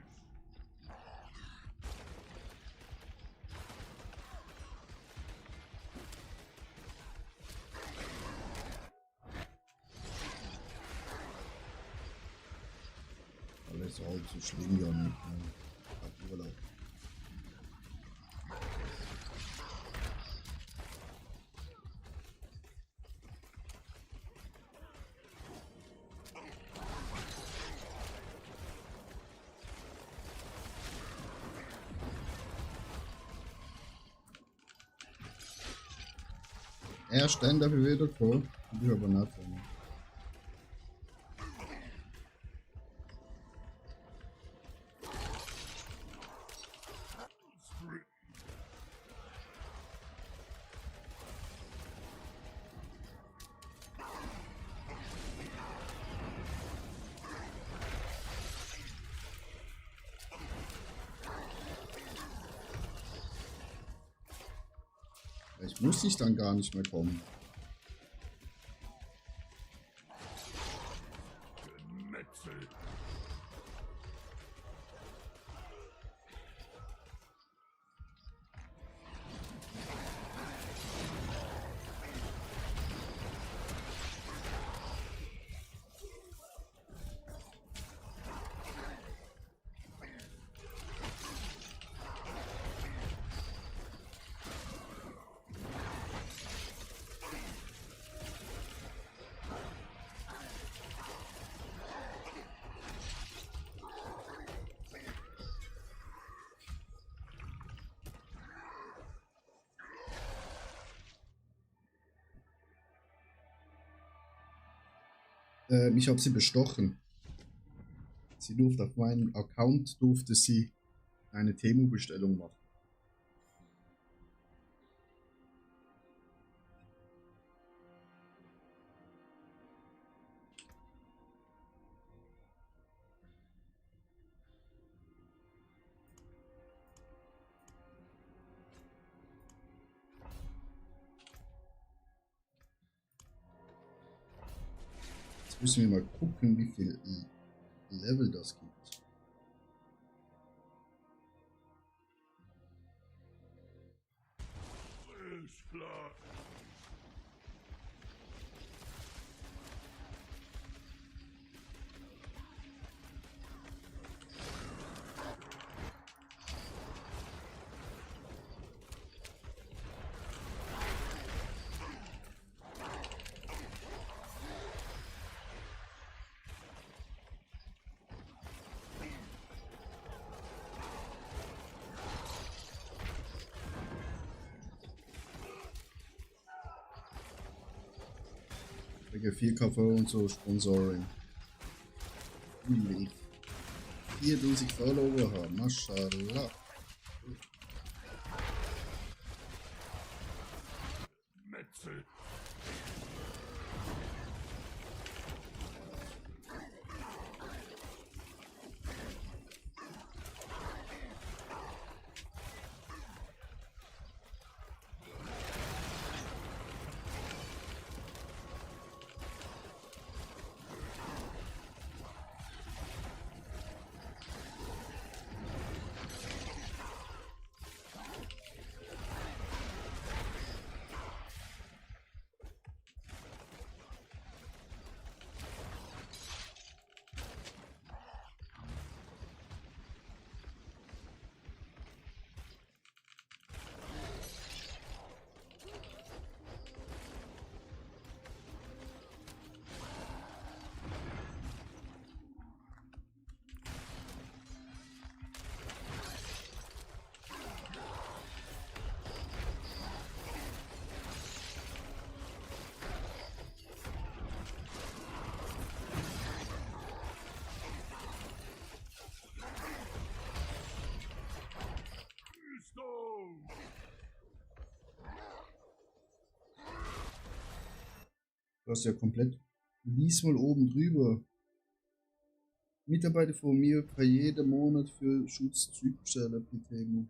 Alles allzu schlimm, Janik. Hab Urlaub. Erst dann dafür wieder kommen, ich aber nicht sagen. Vielleicht muss ich dann gar nicht mehr kommen. Ich habe sie bestochen. Sie durfte auf meinem Account eine Temu-Bestellung machen. Jetzt müssen wir mal gucken, wie viel Level das gibt. Ist klar. Wegen 4KV und so Sponsoring. 4000 Follower habe. Maschallah. Metzel. Du hast ja komplett. Lies mal oben drüber. Mitarbeiter von mir bei jedem Monat für Schutz-Typstelle Temo.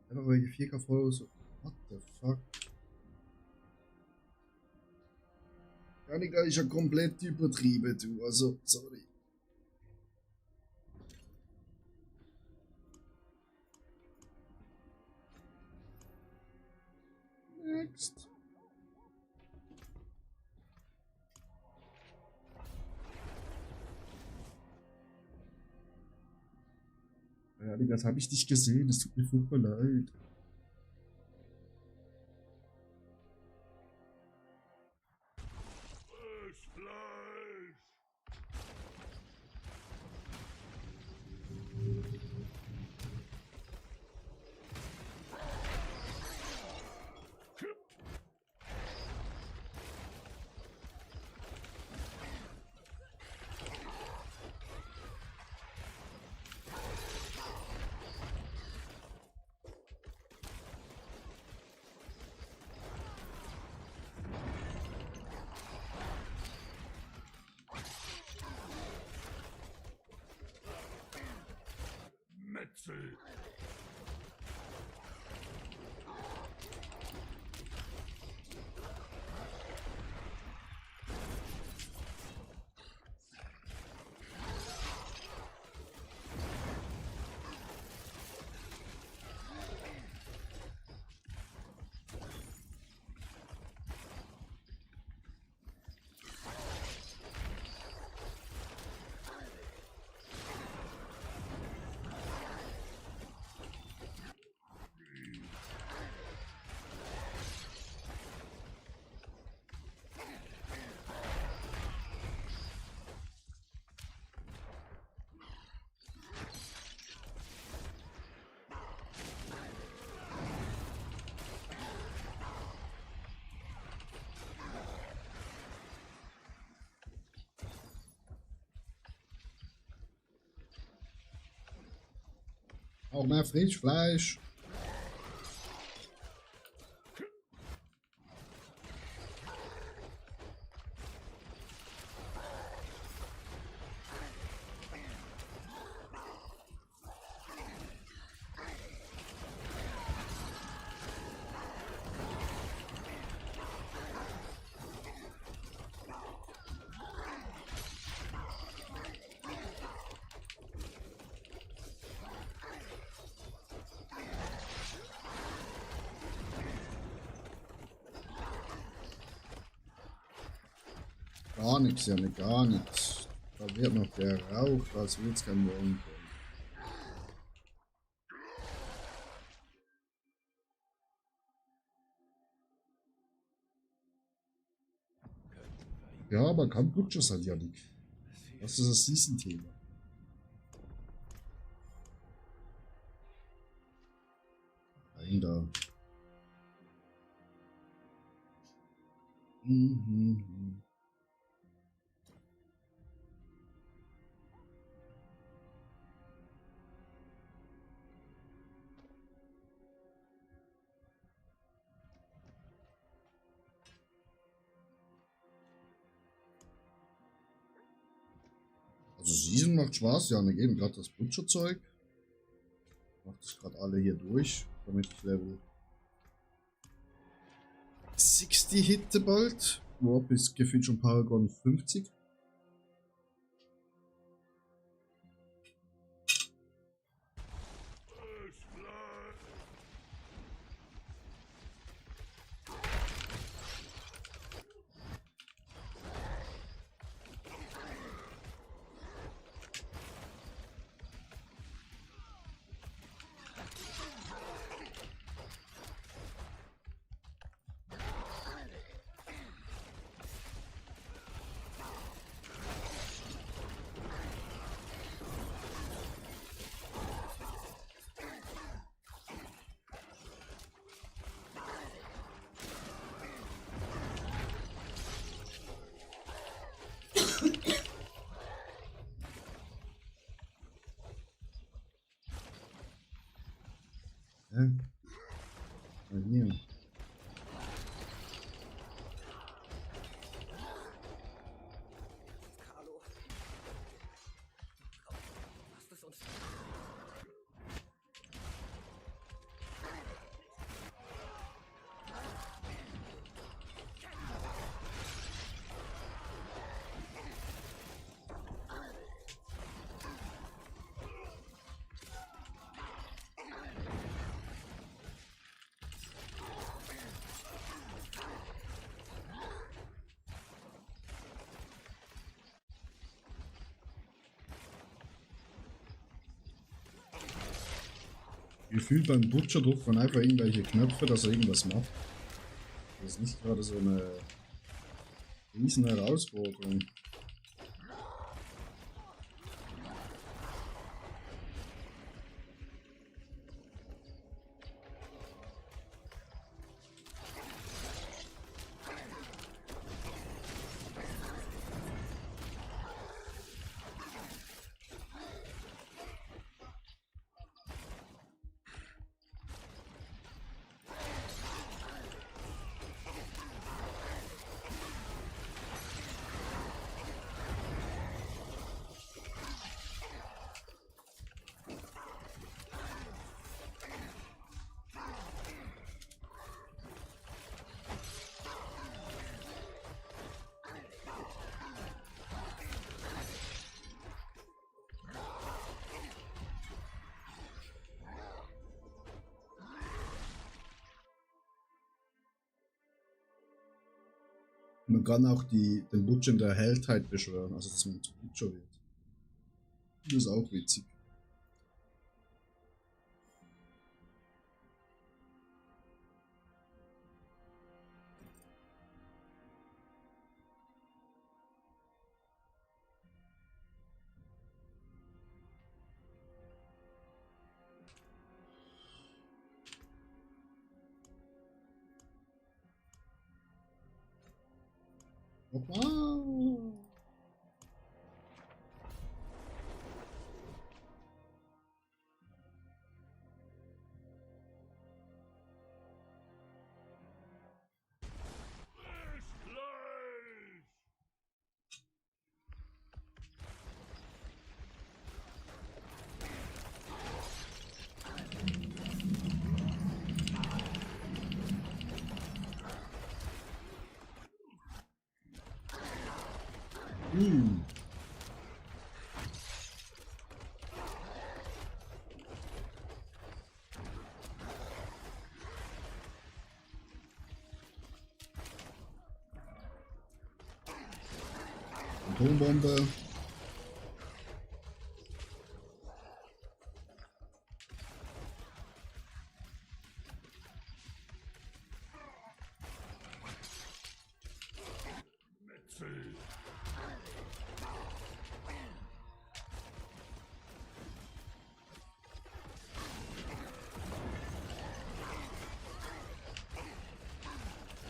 Einfach weil die 4K Follower so. What the fuck? Janika ist ja komplett übertrieben, du. Also, sorry. Next. Ja, Digga, das habe ich nicht gesehen. Es tut mir furchtbar leid. Fleisch. Metzel. Auch mehr Frischfleisch. Gar nichts, ja, nicht gar nichts. Da wird noch geraucht, als würde es kein Morgen kommen. Ja, aber kann Butcher sein, Janik. Das ist das Season-Thema. Nein, da. Also Season macht Spaß, ja, wir geben gerade das Butcher-Zeug. Macht das gerade alle hier durch, damit ich Level 60 hitte bald. Warp ist gefühlt schon Paragon 50. Hä? Mal hier. Carlo. Lasst es uns. Gefühlt beim Butcher drückt man einfach irgendwelche Knöpfe, dass er irgendwas macht. Das ist nicht gerade so eine riesen Herausforderung. Man kann auch den Butcher in der Erhältheit beschwören, also dass man zu Butcher wird. Das ist auch witzig. Wow. Atombombe.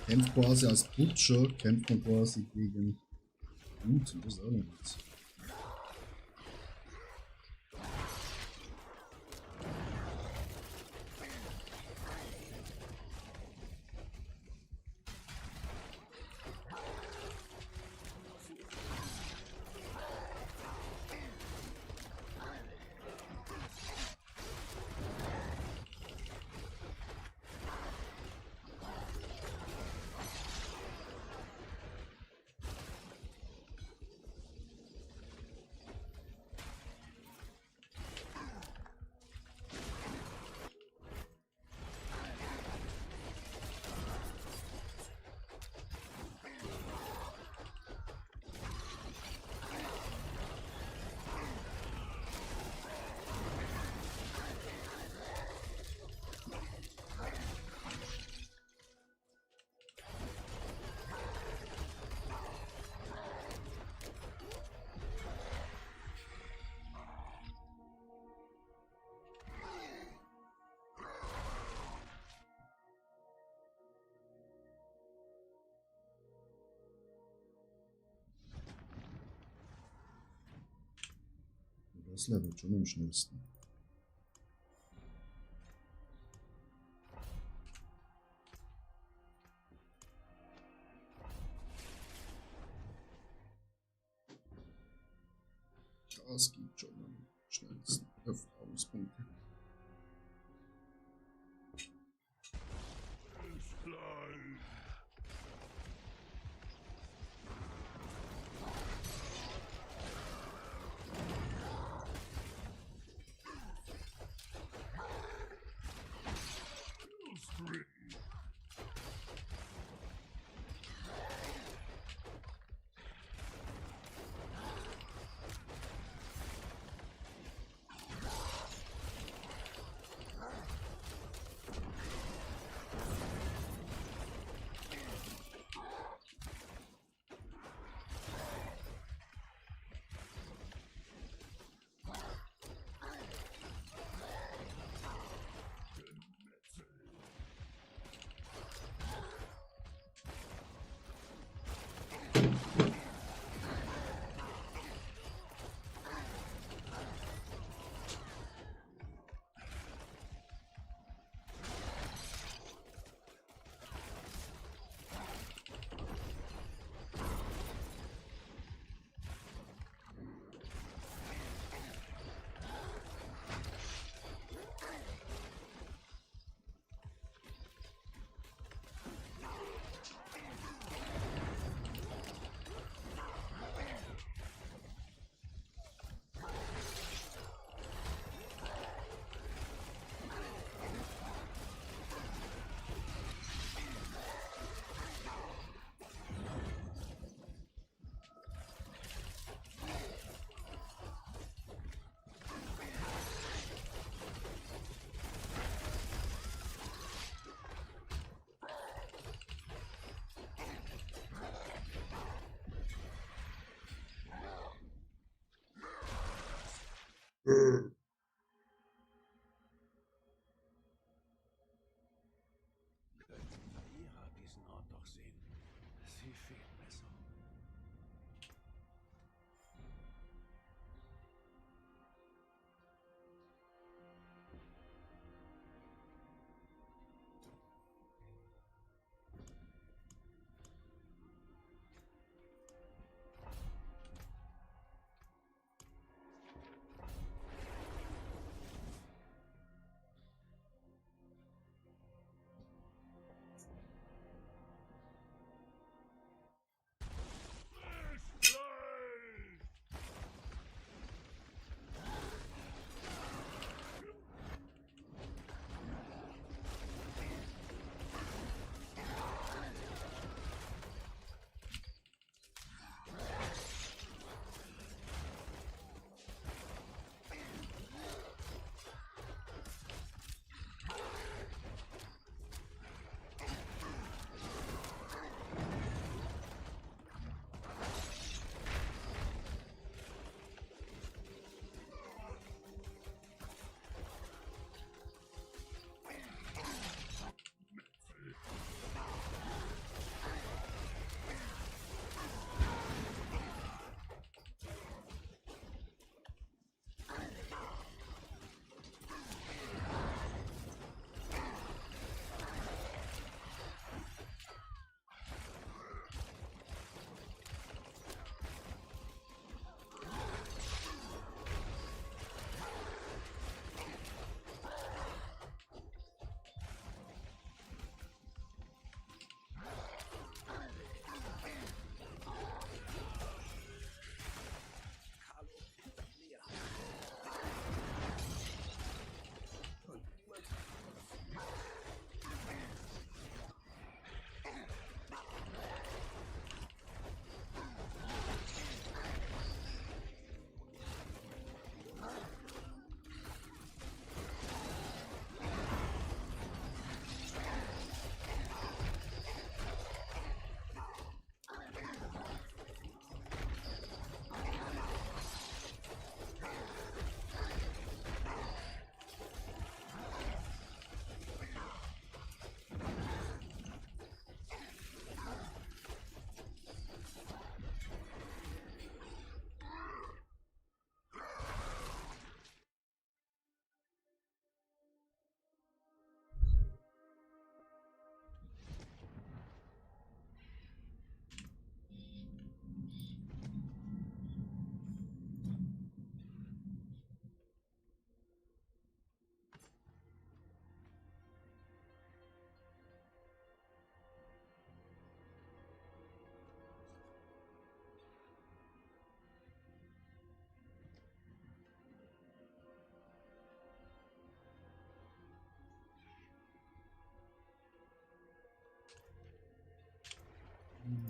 Kämpft quasi als Butcher, kämpft man quasi gegen Blut, das ist auch noch nichts. Das levelt schon am schnellsten. Das gibt schon am schnellsten Erfahrungspunkte.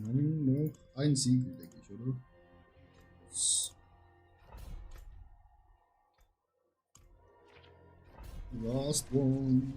Noch ein Siegel, denke ich, oder? Last one.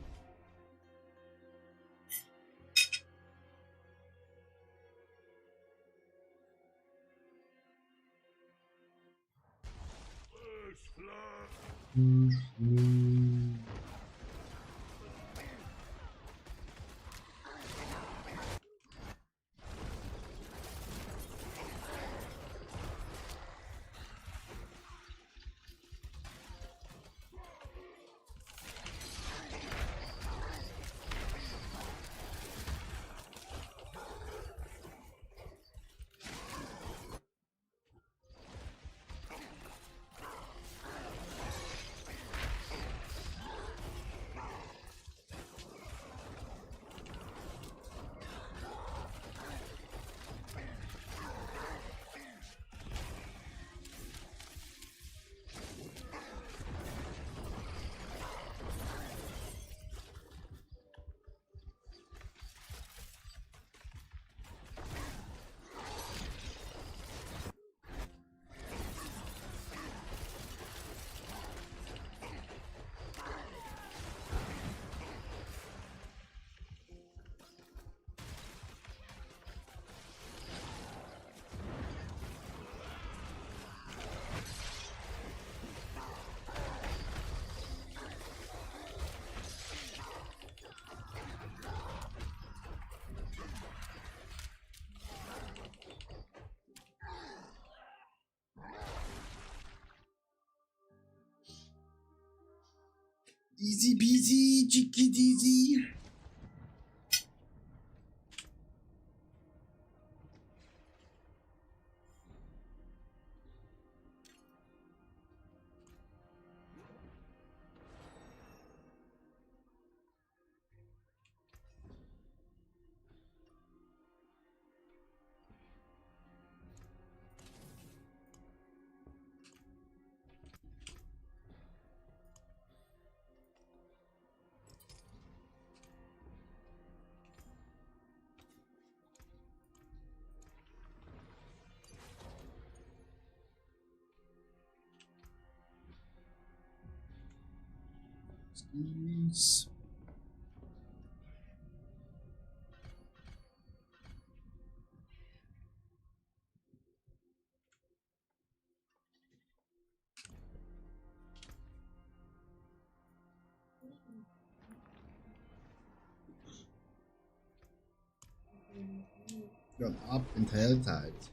Easy peasy, chicky deasy. Skis. Got up and held tight.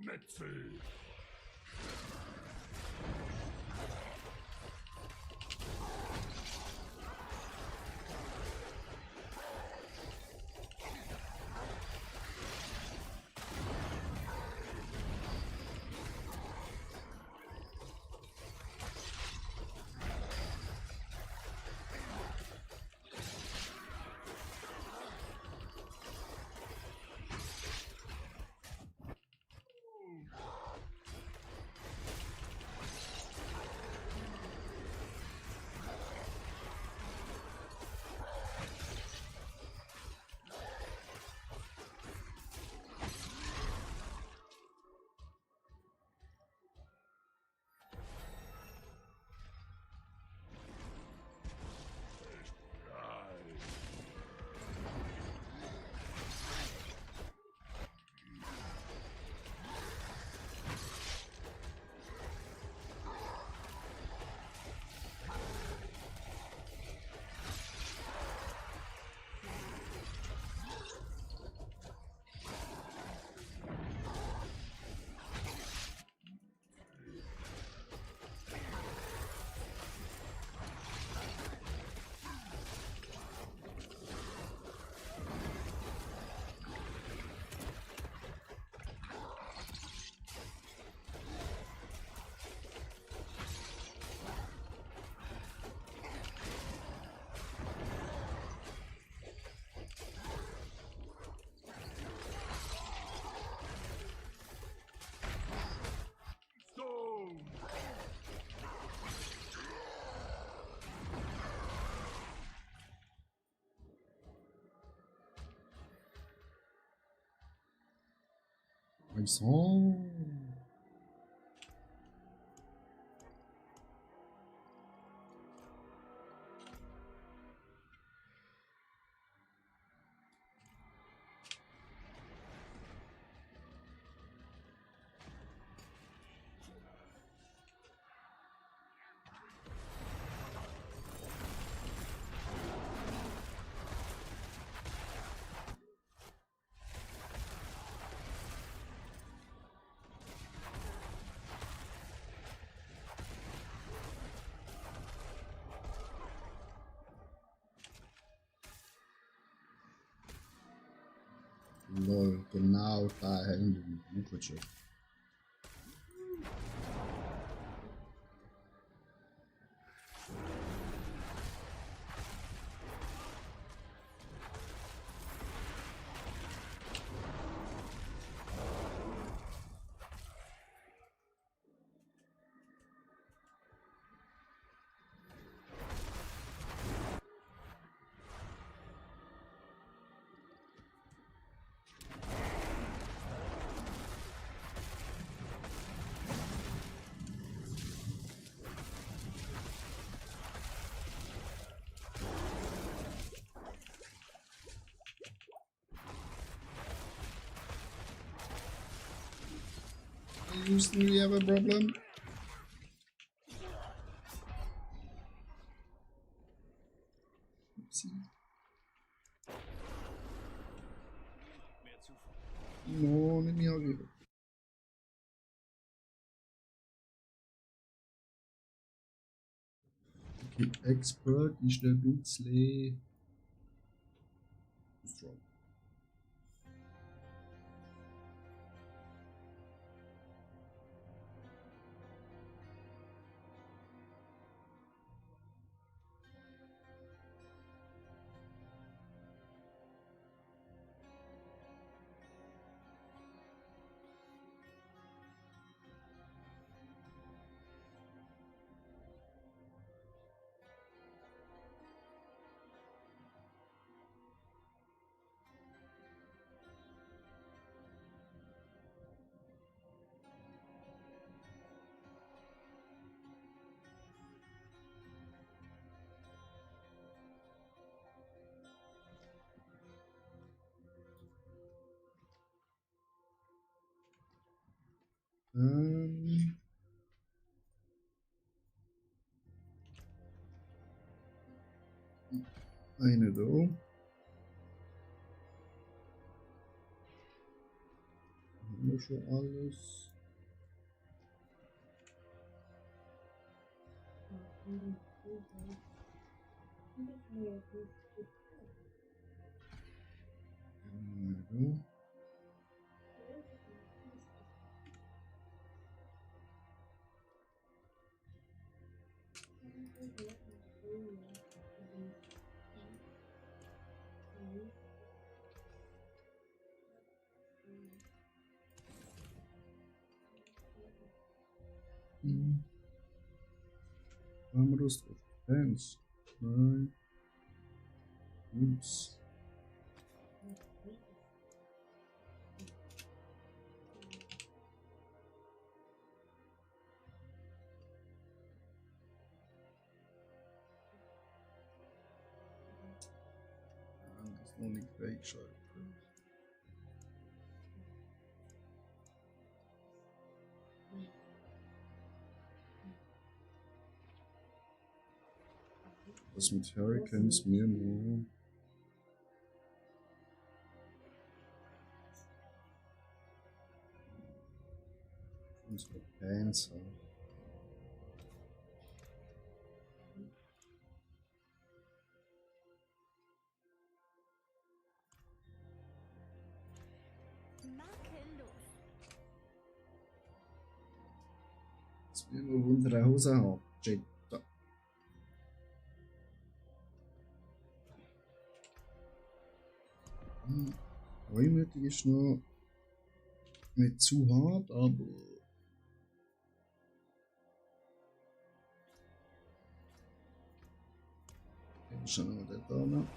Metzel. So. Lol, genau da hängen die Buche. Houston, we have a problem. Oopsie. No, nicht mehr wieder. Okay, Expert ist der Dutzle. Strong. Eine da. Haben wir schon alles? Eine da. Haben wir das drauf? 1, 2, ups. Das ist noch nicht freigeschaltet. Was mit Hurricanes mir nur. Unsere Panzer. Makellos. Jetzt will wir unsere Hose haben. Shit. Reumütig ist noch nicht zu hart, aber schauen wir den da noch.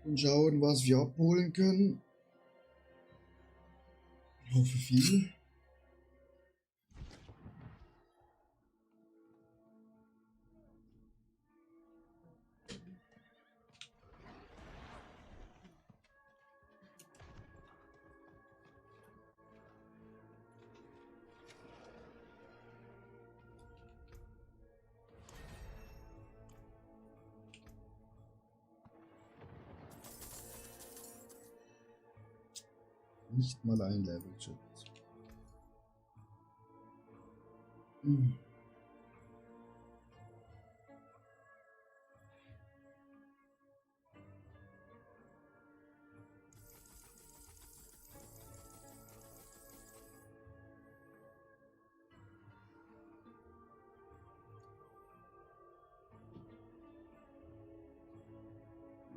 Und schauen, was wir abholen können. Hoffe viel. Nicht mal ein Level-Chat.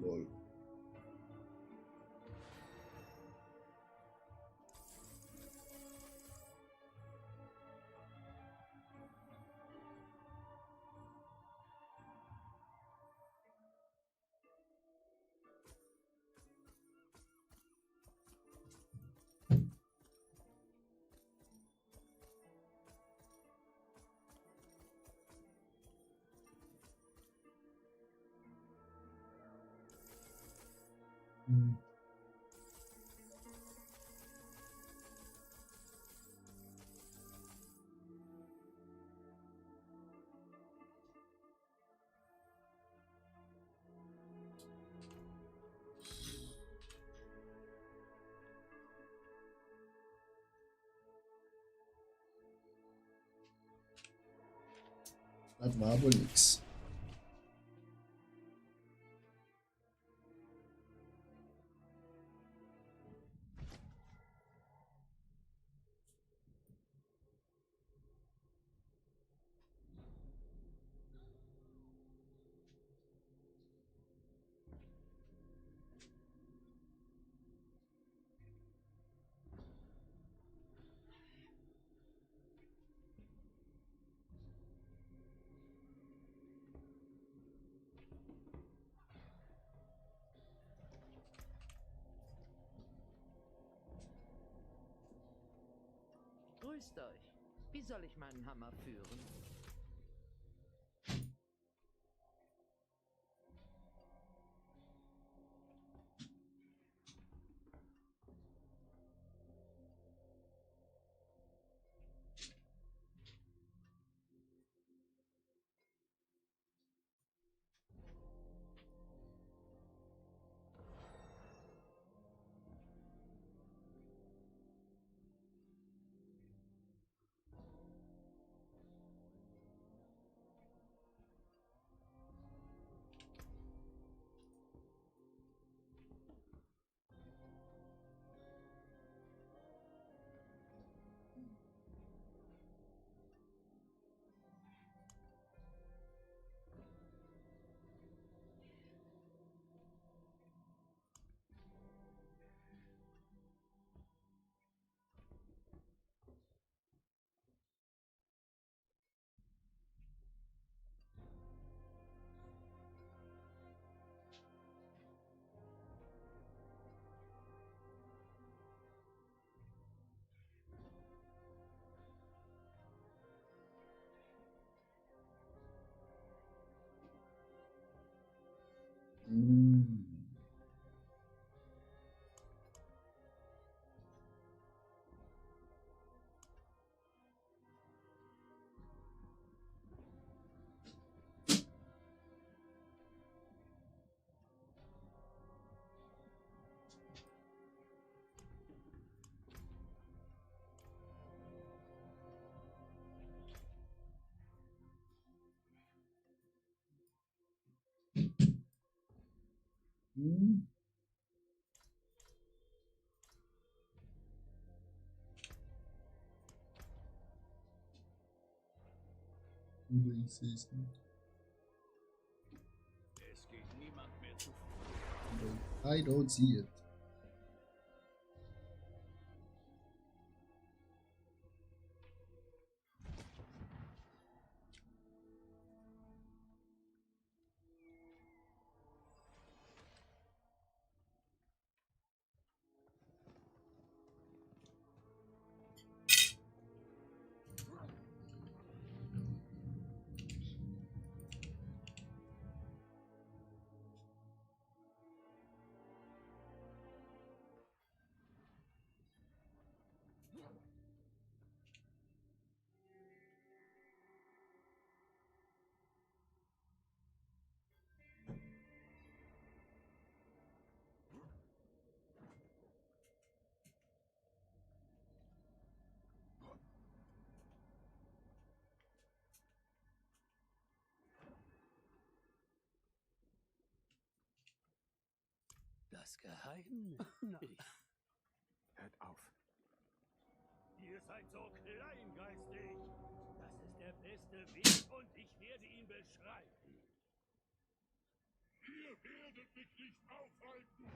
Lol. Das war wohl nix. Grüßt euch. Wie soll ich meinen Hammer führen? Ich sehe es nicht. Es geht niemand mehr zu I don't see it. das Geheimnis. Nein. Hört auf. Ihr seid so kleingeistig. Das ist der beste Weg und ich werde ihn beschreiten. Ihr werdet mich nicht aufhalten.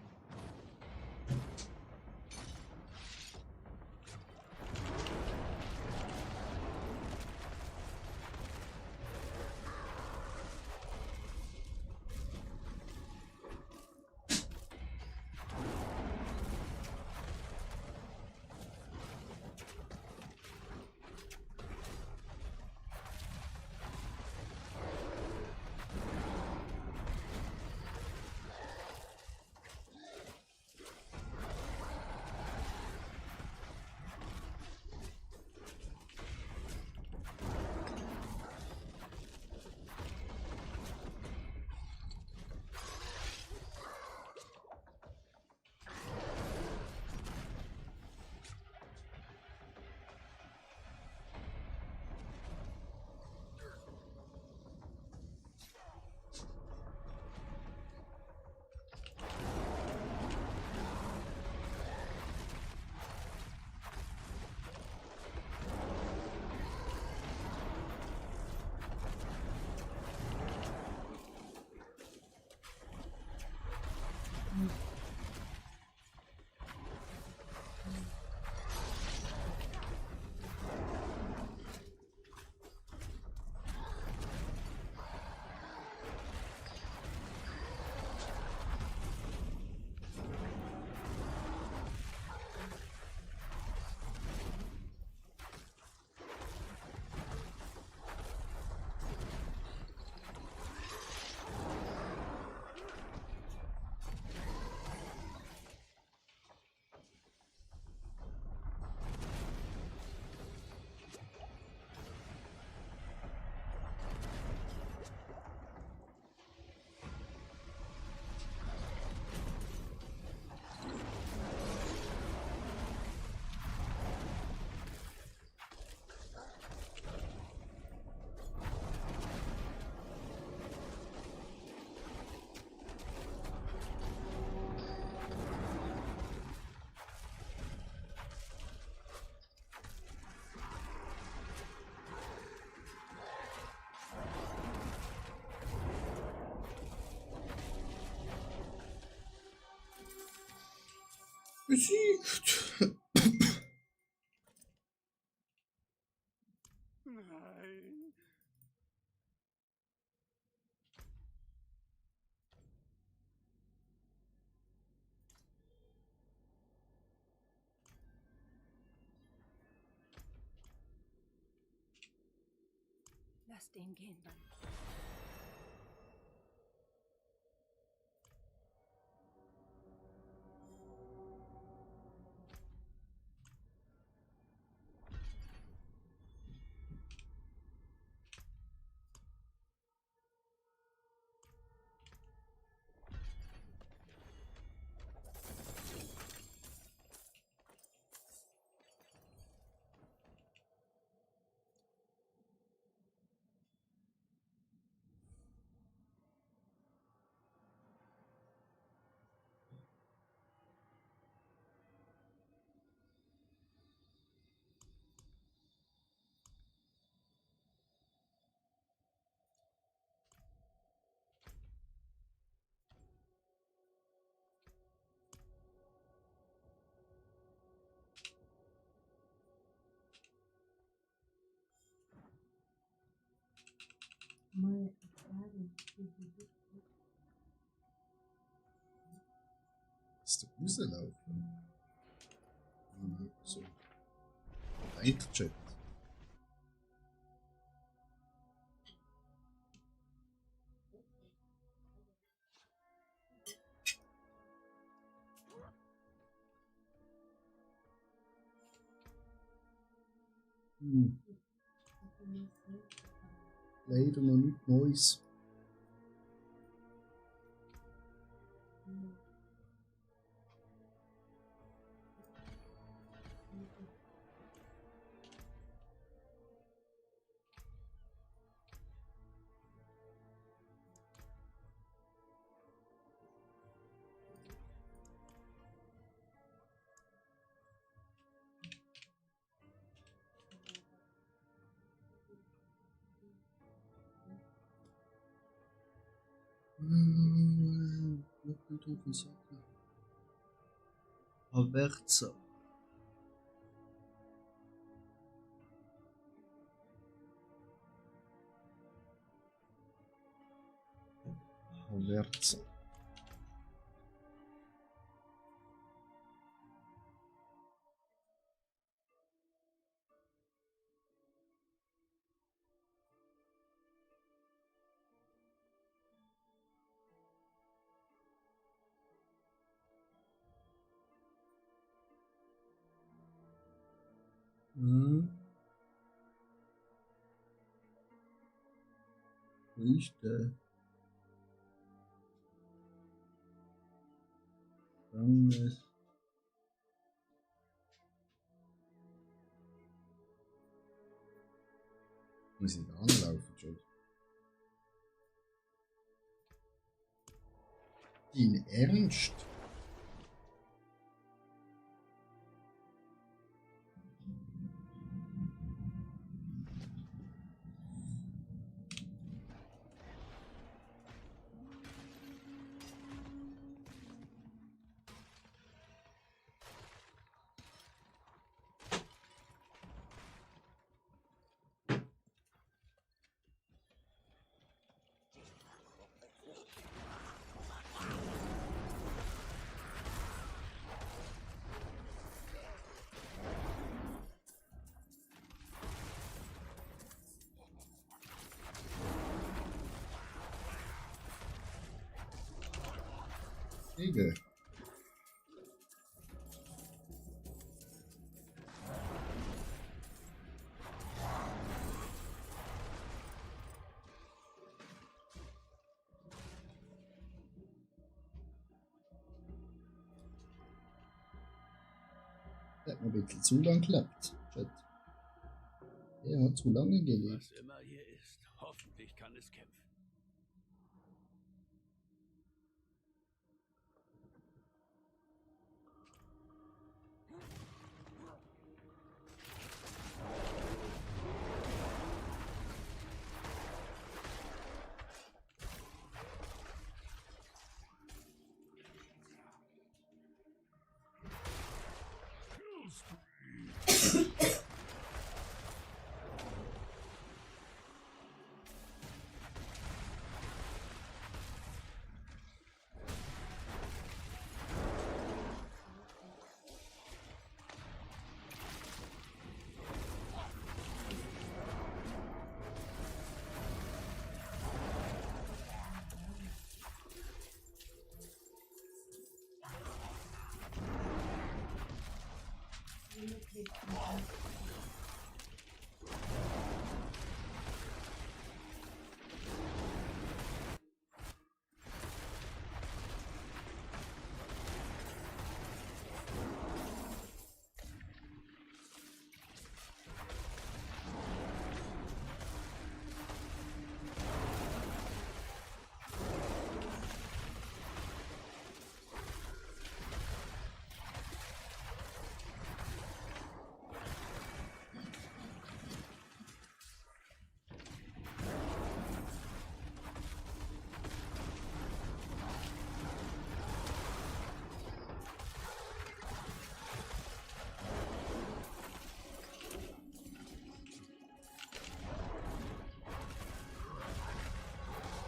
Besiegt. Nein. Lass den gehen dann. Ist der rauslaufen? So. Weiterchat. Leider noch nichts Neues. Kulturen Sockel. Haverza. Haverza. Wo ist der? Gefängnis. Muss ich da anlaufen, schon? Dein Ernst? Egal. Der hat noch ein bisschen zu lang geklappt. Er hat zu lange gelebt. Was immer hier ist, hoffentlich kann es kämpfen.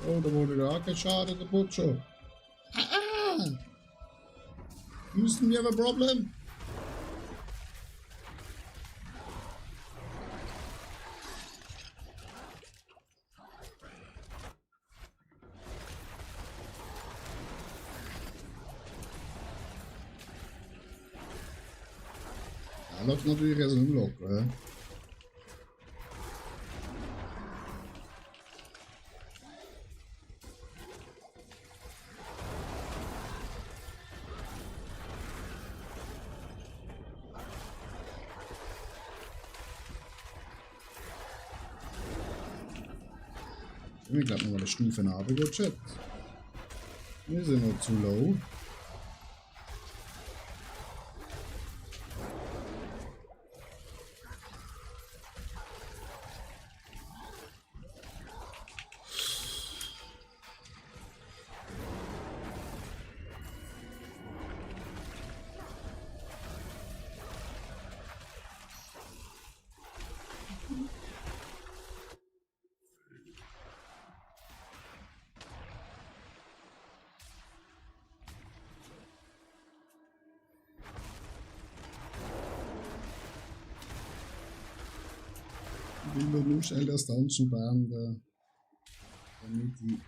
Oh, da wurde gar kein Schaden, der Butcher. Ah! Houston, we have a problem. Ja, läuft natürlich erst im Lock, ja. Ich glaube, noch eine Stufe runtergerutscht. Wir sind noch zu low. Ich will nur schnell das Dungeon beenden, damit ich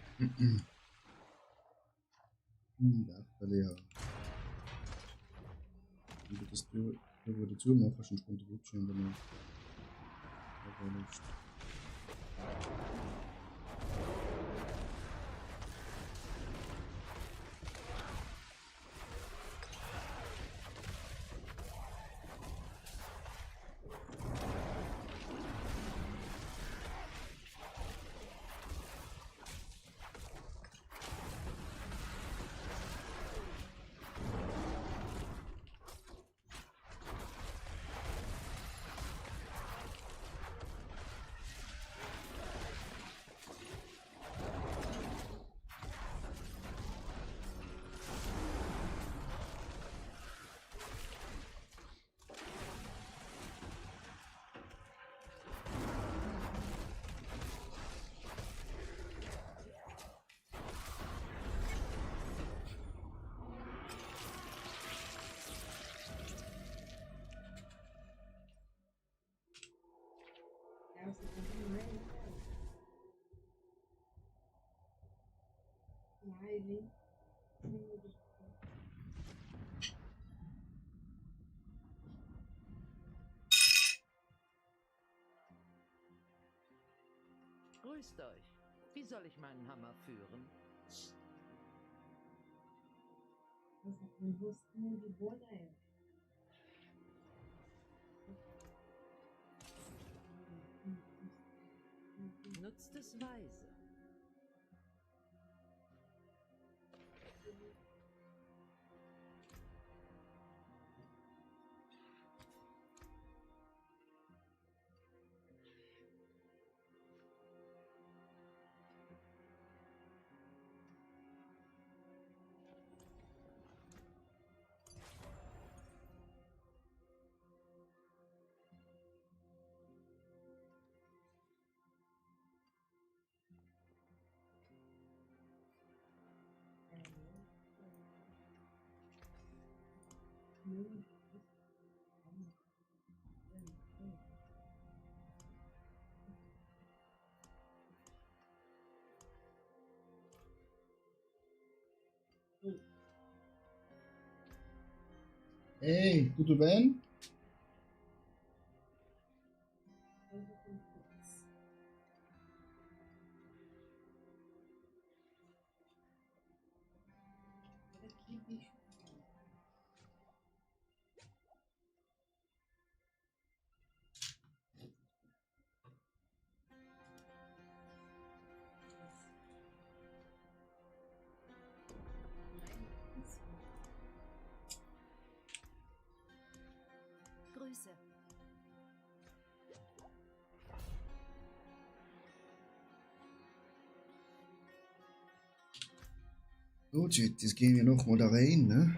die Werkbälle habe. Wenn du das Tür wieder zumachen, sonst kommt der Rutsche in der Nähe. Aber Lust. Grüßt euch. Wie soll ich meinen Hammer führen? Nutzt es weise. Ehi, tutto bene? Grüße. Gut, jetzt gehen wir nochmal da rein, ne?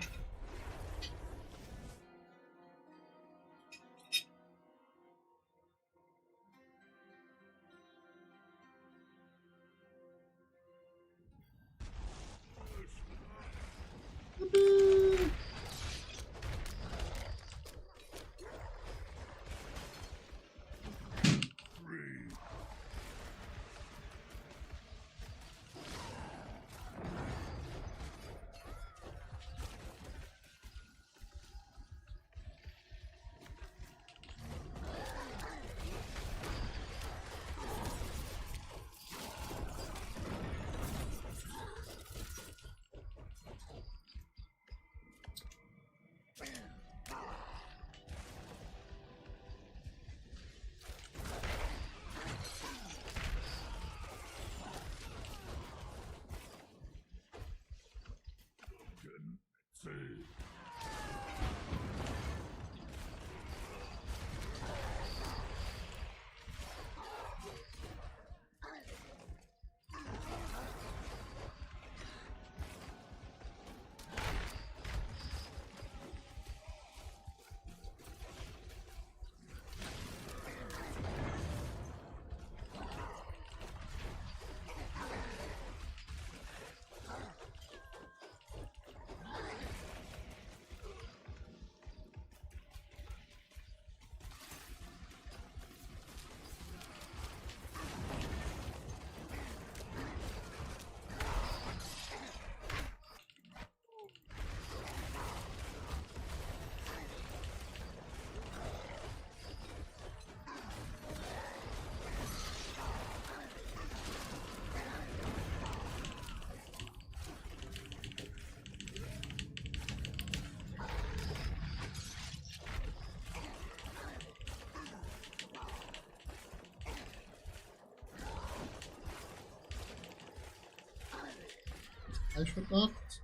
Falsch verbracht.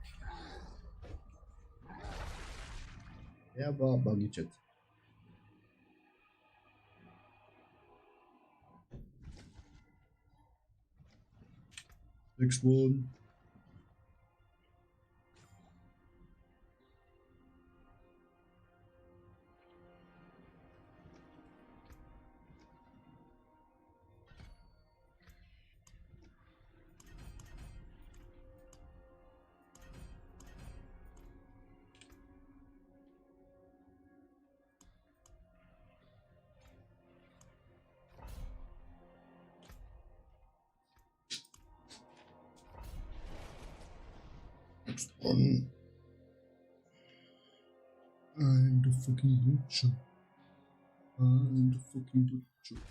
Er war Buggyjet. Rückspuren. Rückspuren. I'm the fucking Butcher. I'm the fucking Butcher.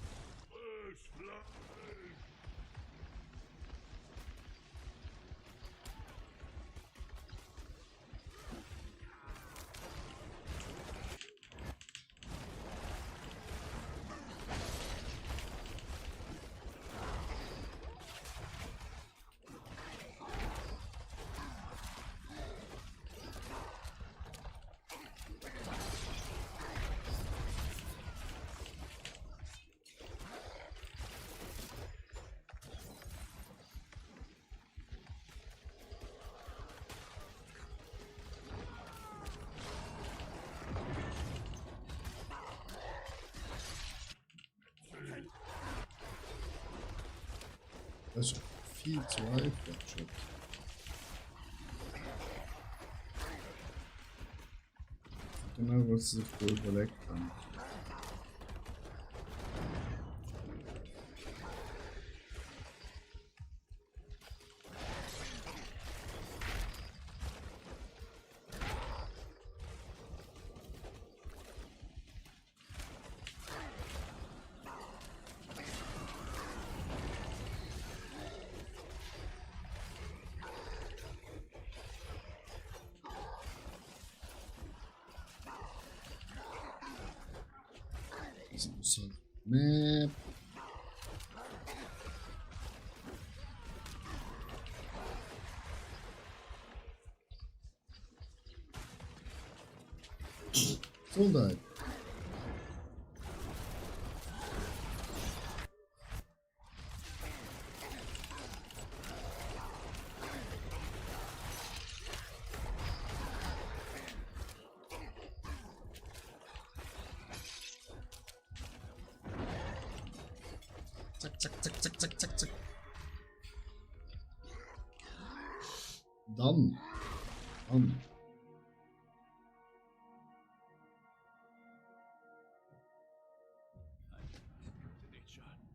Das ist viel zu einfach schon. Genau, was sie sich da überlegt haben. So, Map. Gesundheit. Zack, zack, zack, zack, zack, zack, zack. Dann. Nicht schaden.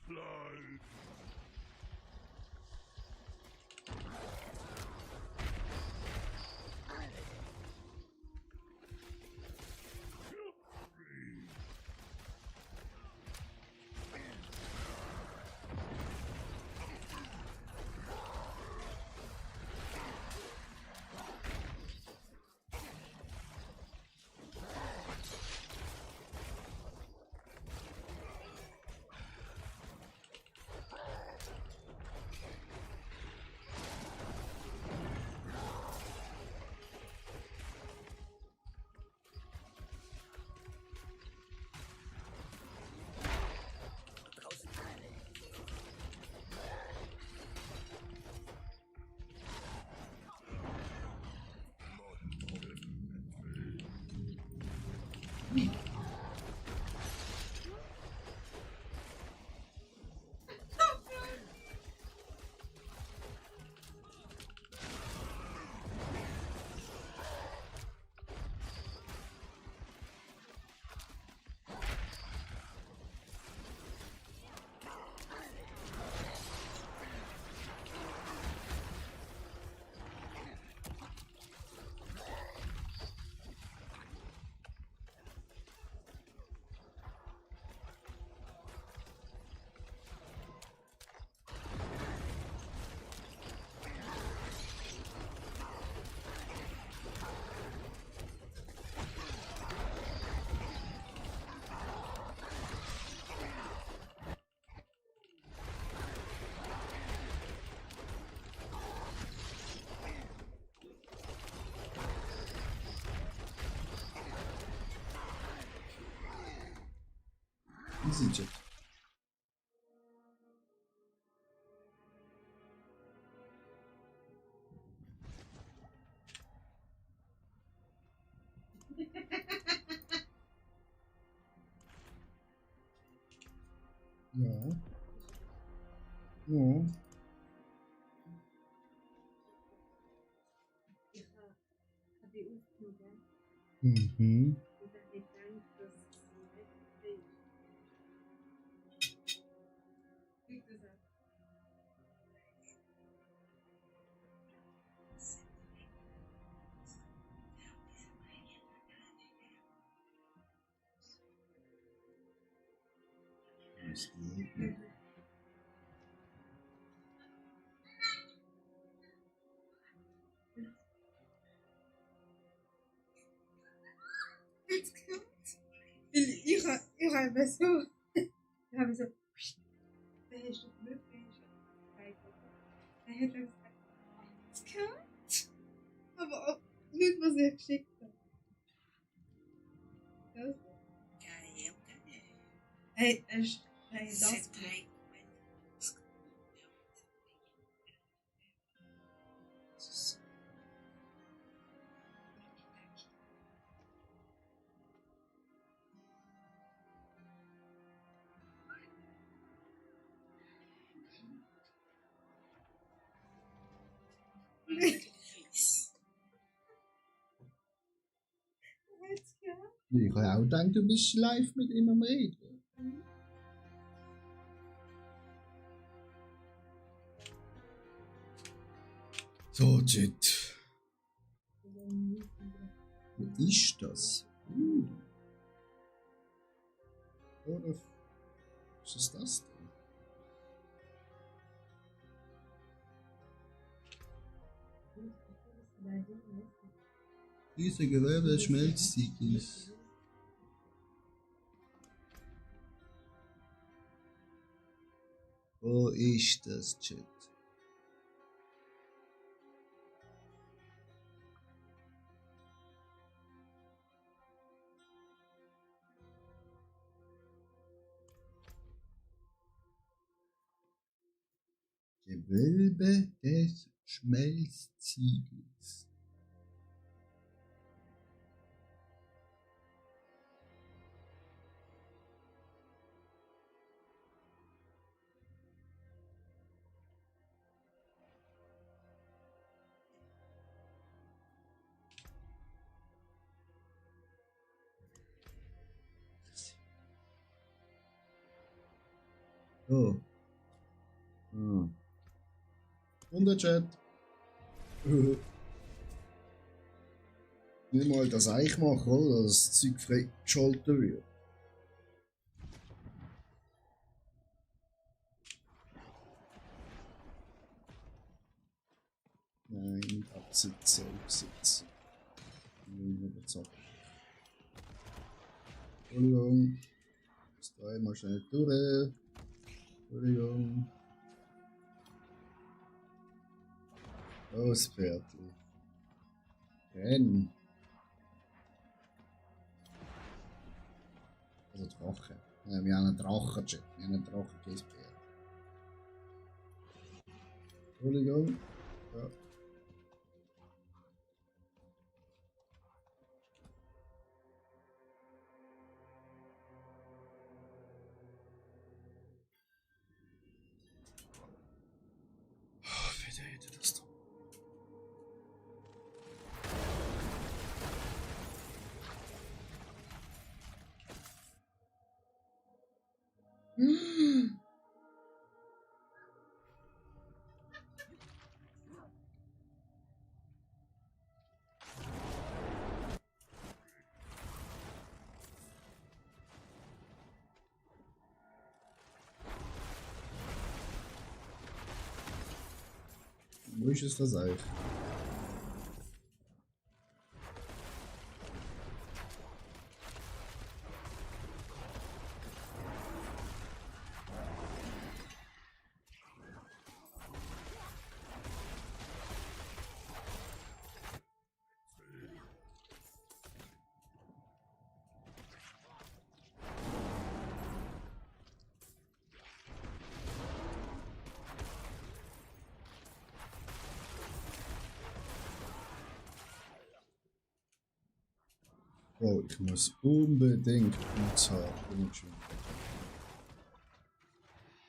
Fleisch. Easy Chat. Ja. Ja. Ich habe die aufgenommen. Mhm. Und dann habe ich gedacht, dass es nicht ist. Wie gesagt. Das geht nicht. Jetzt kommt. Ich habe so. Ich habe so. Der hast du Glück, der hast du gesagt, oder? Der hat dann gesagt, jetzt kommt. Aber auch nicht, was ich geschickt habe. Das. Hey, das. Jetzt kommt. Ich habe auch gedacht, du bist live mit ihm am Reden. So, Chat. Wo ist das? Oder was ist das denn? Diese Gewölbe Schmelztiegis. Wo ist das, Chat? Gewölbe des Schmelztiegis. Oh. Ah. Und der Chat. Nicht mal das Eich machen, oder? Dass das Zeug freigeschaltet wird. Nein, absitzen, absitzen. Überzocken. Entschuldigung. Das drehe ich mal schnell durch. Entschuldigung. Los, Pferdli. Renn. Also Drache. Ja, wir haben einen Drachen, Chat. Wir haben einen Drachen, kein Pferd. Entschuldigung. Ja. Oh, bitte hätte das doch. Wo ist das Eich? Oh, ich muss unbedingt Boots haben. Unschön.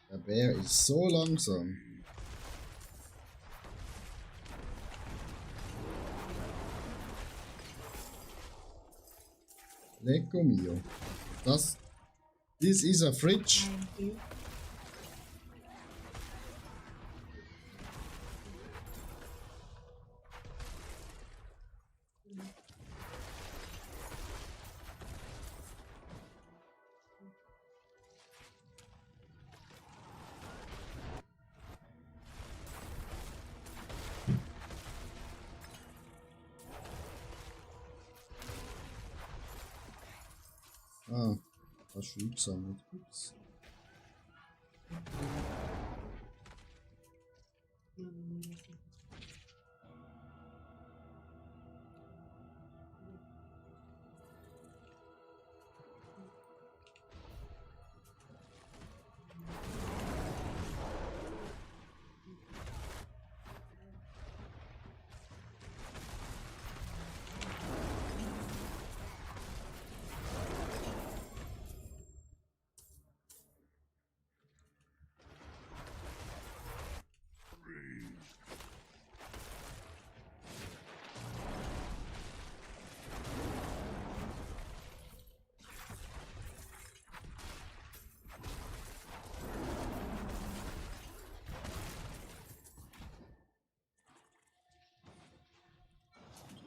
Der Bär ist so langsam. Lecco mio. This is a fridge. Ah, das Schub sammelt. Ups.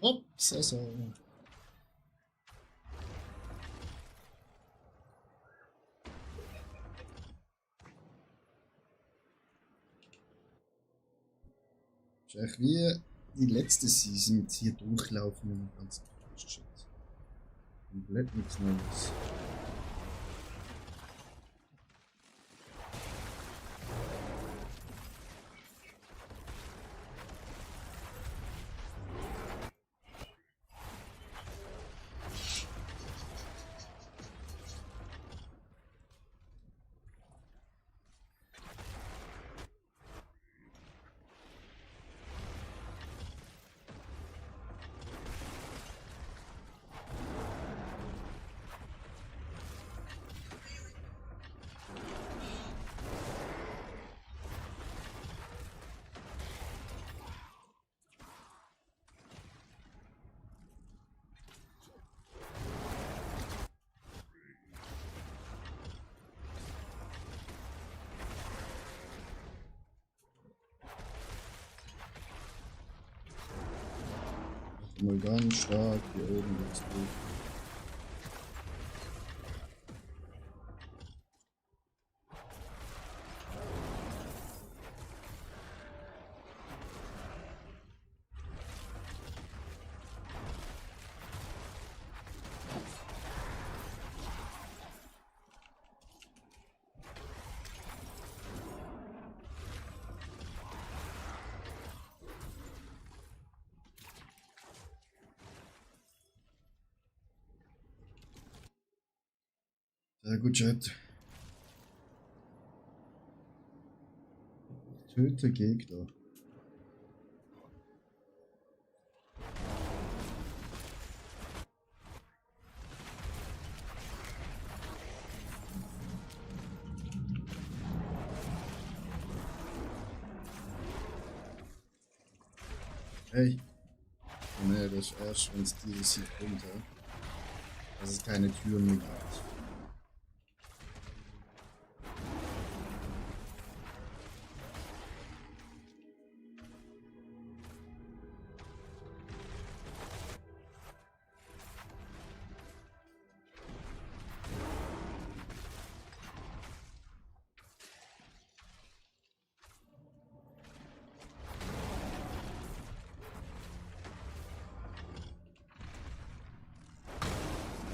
Ups, also. Ist echt wie die letzte Season mit hier durchlaufen und den ganzen Shit. Komplett nichts Neues. Mal ganz stark hier oben jetzt durch. Sehr gut, Chat. Töte Gegner. Hey. Oh ne, das ist erst, wenn es DLC kommt, ja. Dass es keine Türen mehr gibt.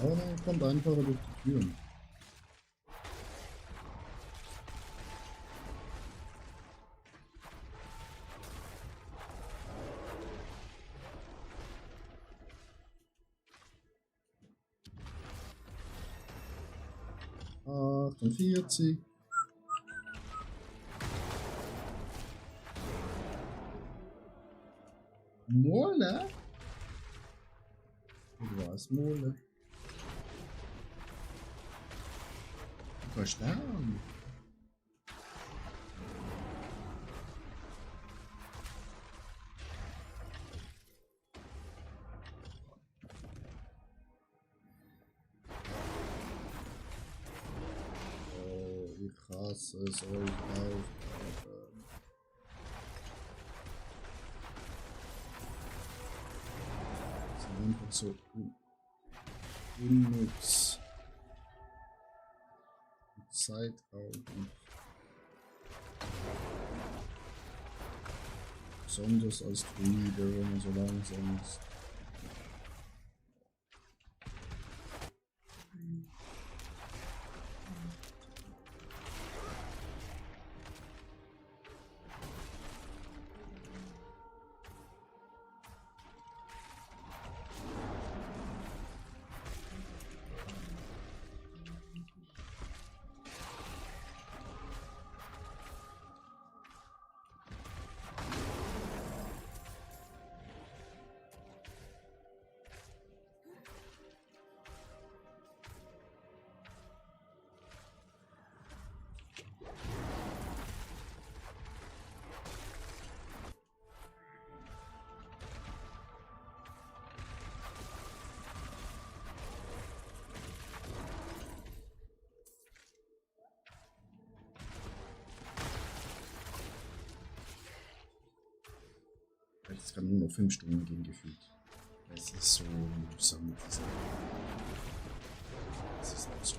Aber man kommt einfacher durch die Türen. Ah, 48. Mole? Was, Mole? keinen Stern. Oh, wie krass es euch aufgaben. Das ist einfach so unnütz. Zeitrauben. Besonders als Druide, wenn man so langsam ist. Es kann nur noch 5 Stunden gehen, gefühlt. Es ist so mühsam mit dieser. Es ist nicht so.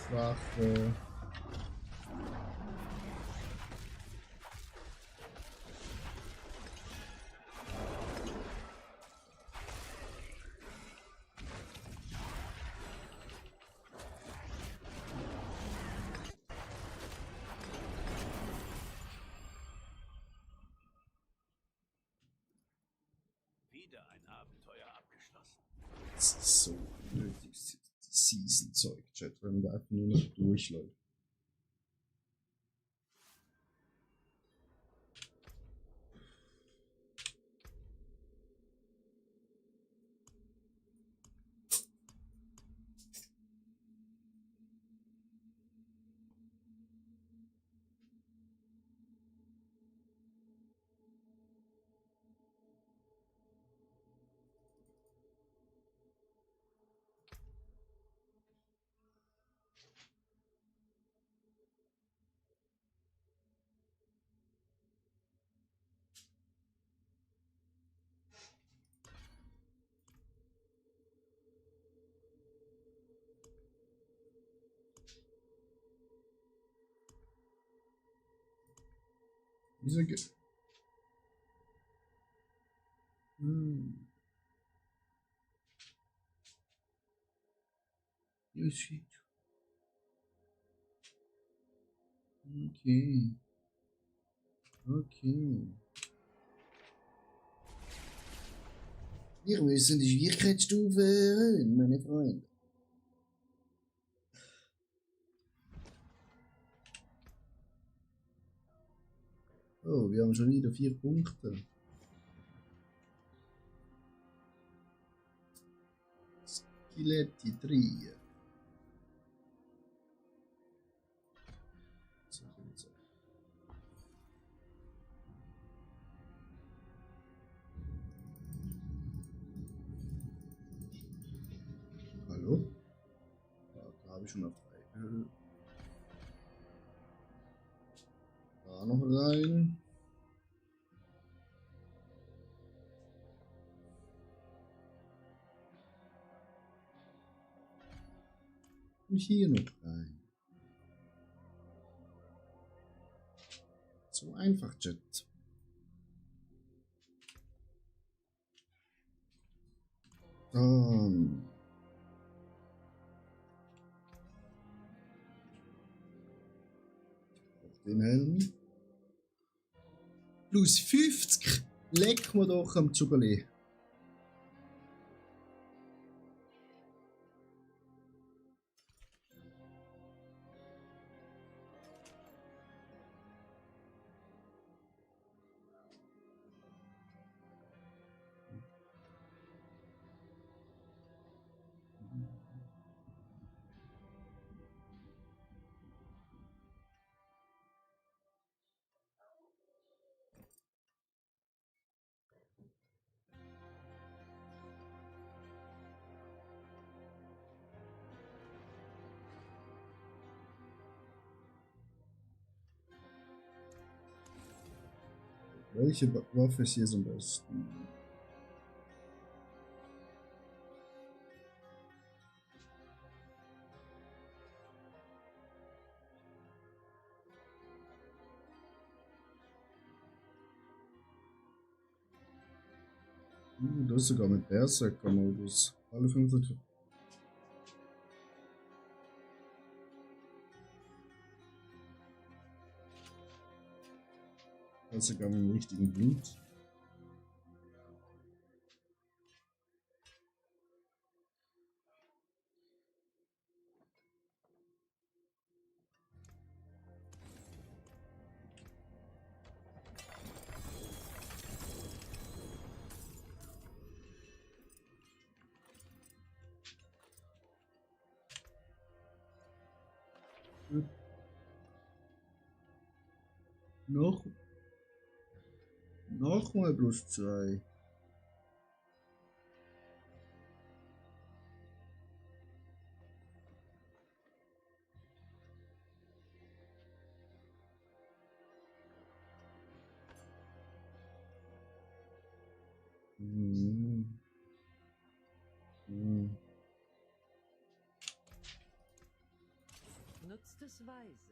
Wache. Wieder ein Abenteuer abgeschlossen. Das ist so nötig. Season-Zeug, Chat, wenn man da einfach nur noch durchläuft. Wieso geht? You shit. Okay. Okay. Wir müssen die Schwierigkeitsstufe erhöhen, meine Freunde. Oh, wir haben schon wieder 4 Punkte. Skeletti 3. Hallo? Da habe ich schon auf 3. Da noch rein. Und hier noch rein. So einfach, Chat. Dann. Den Helm. Plus 50. Leck mir doch am Zuckerli. Welche Waffe ist hier so am besten? Das ist sogar mit Berserker-Modus. Alle 500. Das ist sogar mit dem richtigen Blut. Nochmal plus 2. Nutzt es weise.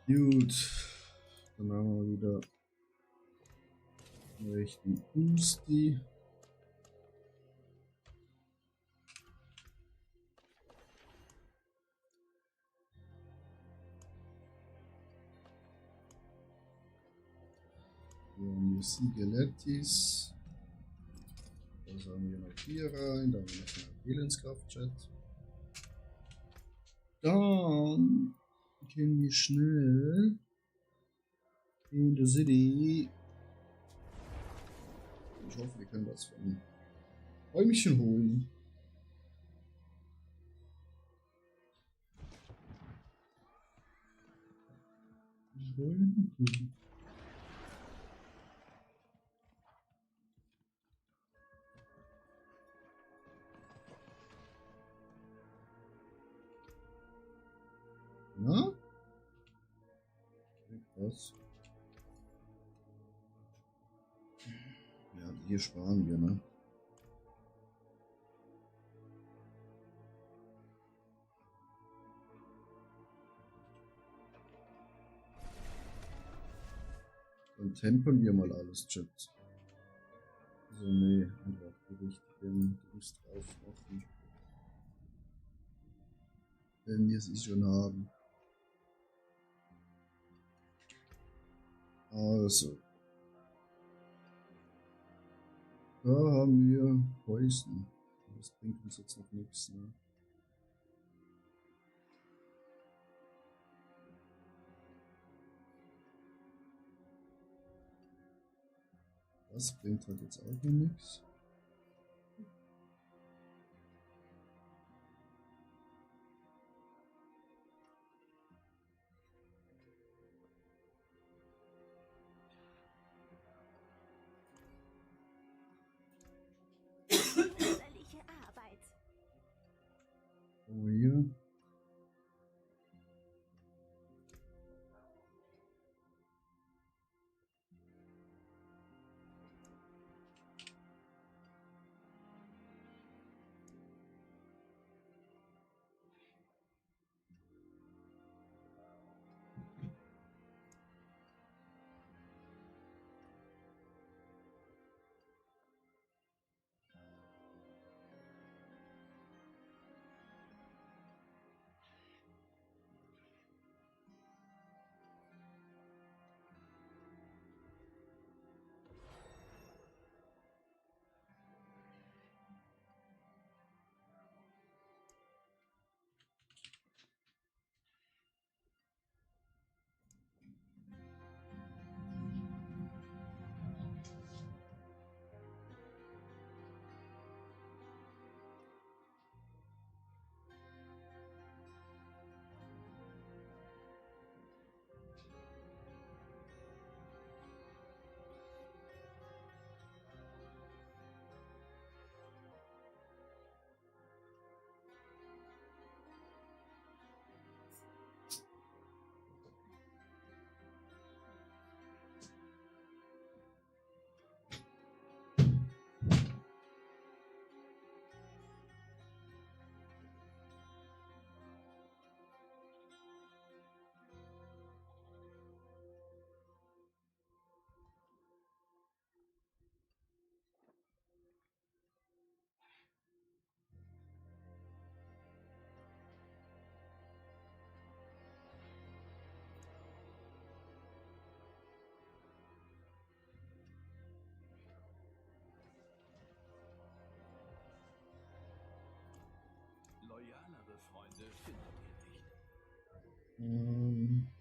Gut. Dann haben wir wieder einen rechten Usti. Wir haben hier Sigelettis. Das haben wir noch hier rein. Da haben wir noch einen Elendskraft-Chat. Dann gehen wir schnell in the City. Ich hoffe, wir können was von Räumchen holen. Na? Was? Ja, hier sparen wir, ne? Dann tempern wir mal alles, Chat. So, nee, einfach die richtigen Dings drauf machen. Wenn wir sie schon haben. Also. Da haben wir Poison. Das bringt uns jetzt noch nichts, ne? Das bringt halt jetzt auch noch nichts. Meisterliche Arbeit. Oh, hier. Freunde findet ihr nicht.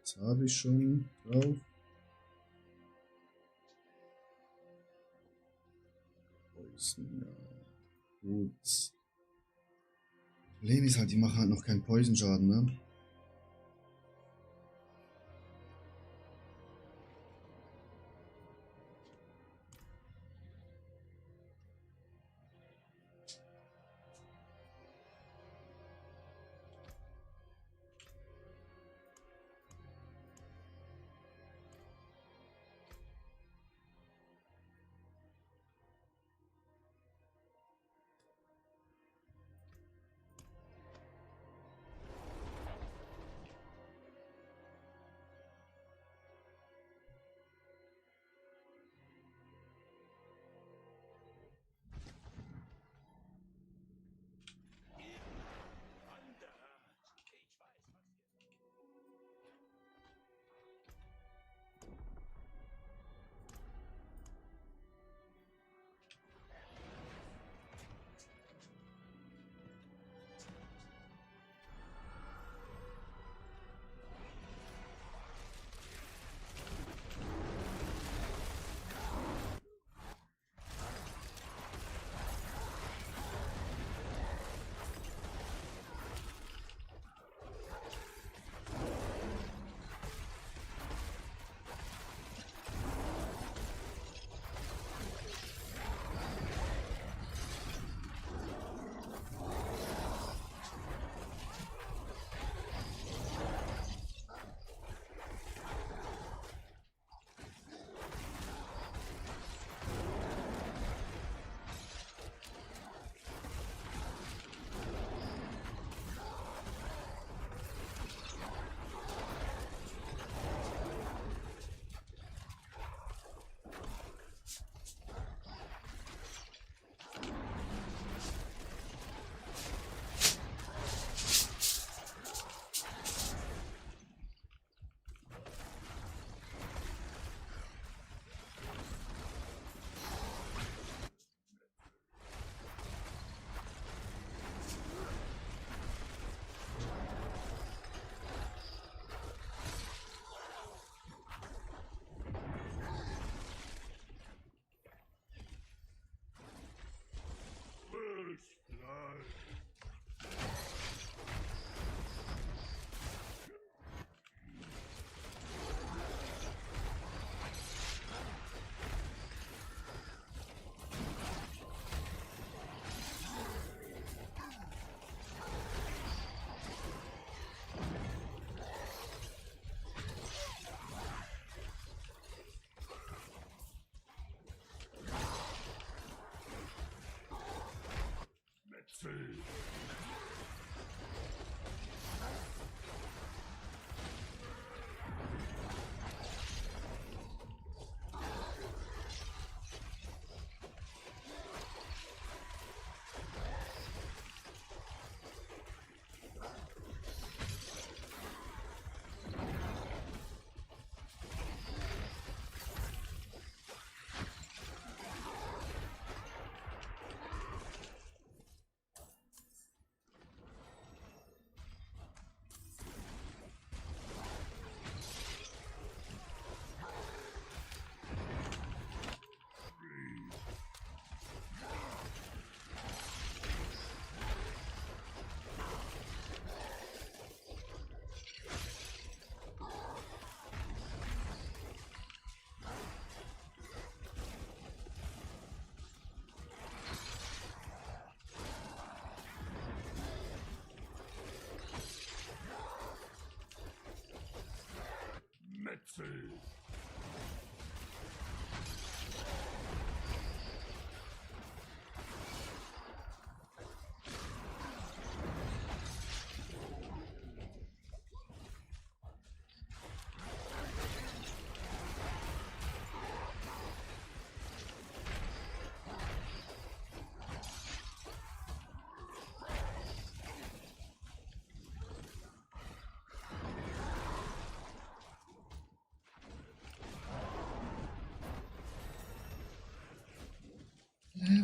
Das habe ich schon drauf. Poison, ja. Gut. Problem ist halt, die machen halt noch keinen Poison-Schaden, ne?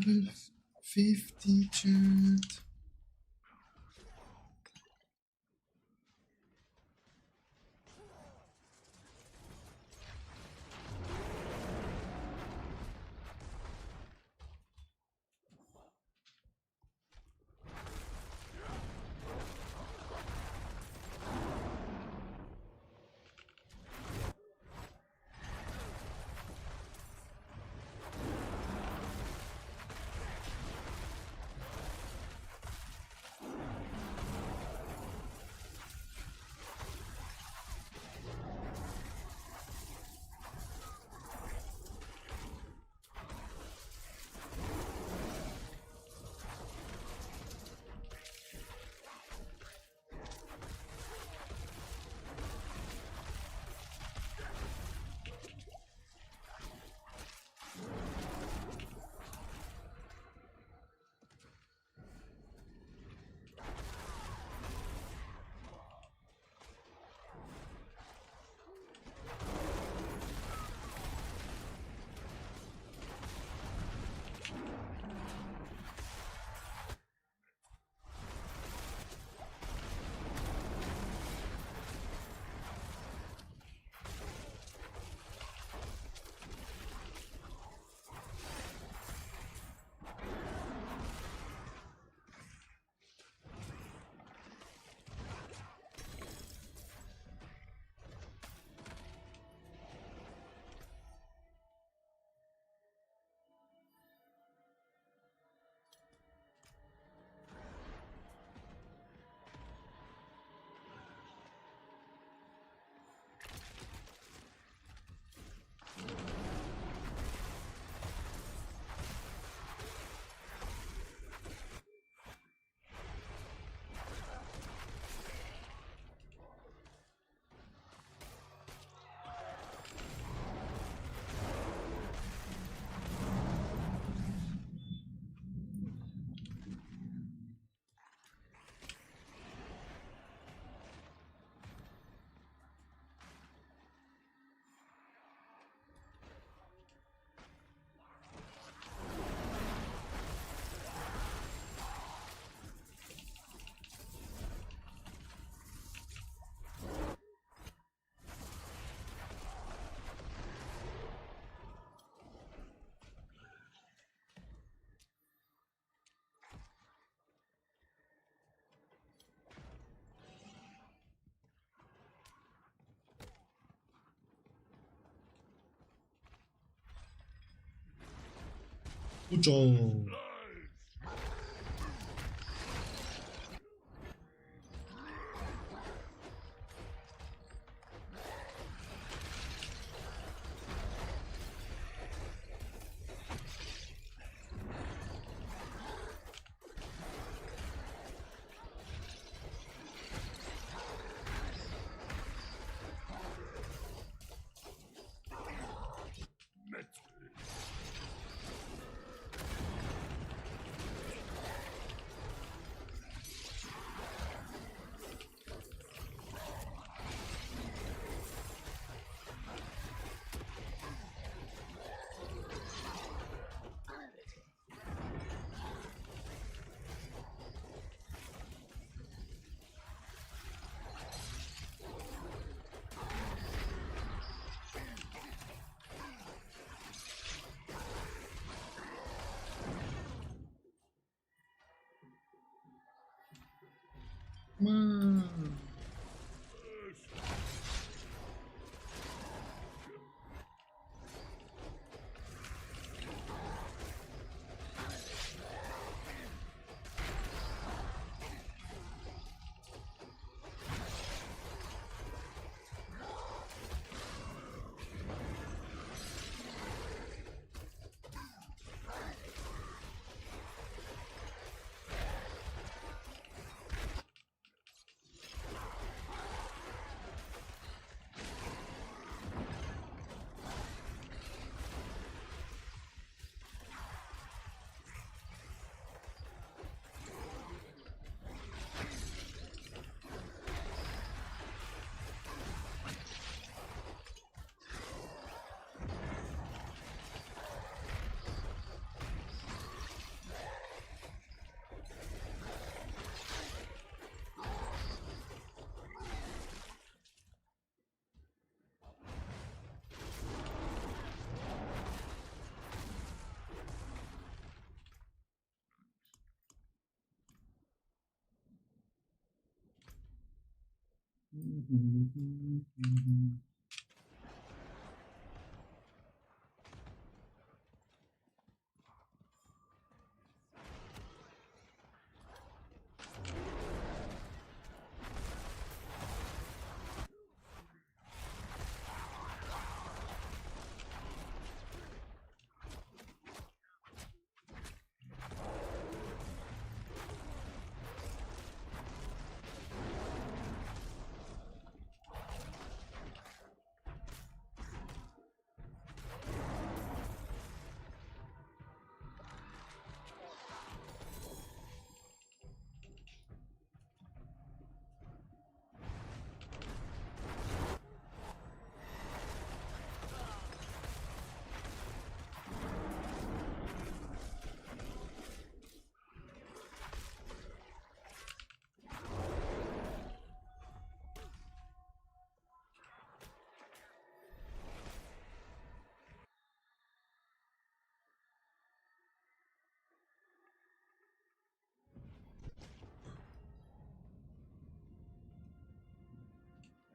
Level 50, Chat. Good job.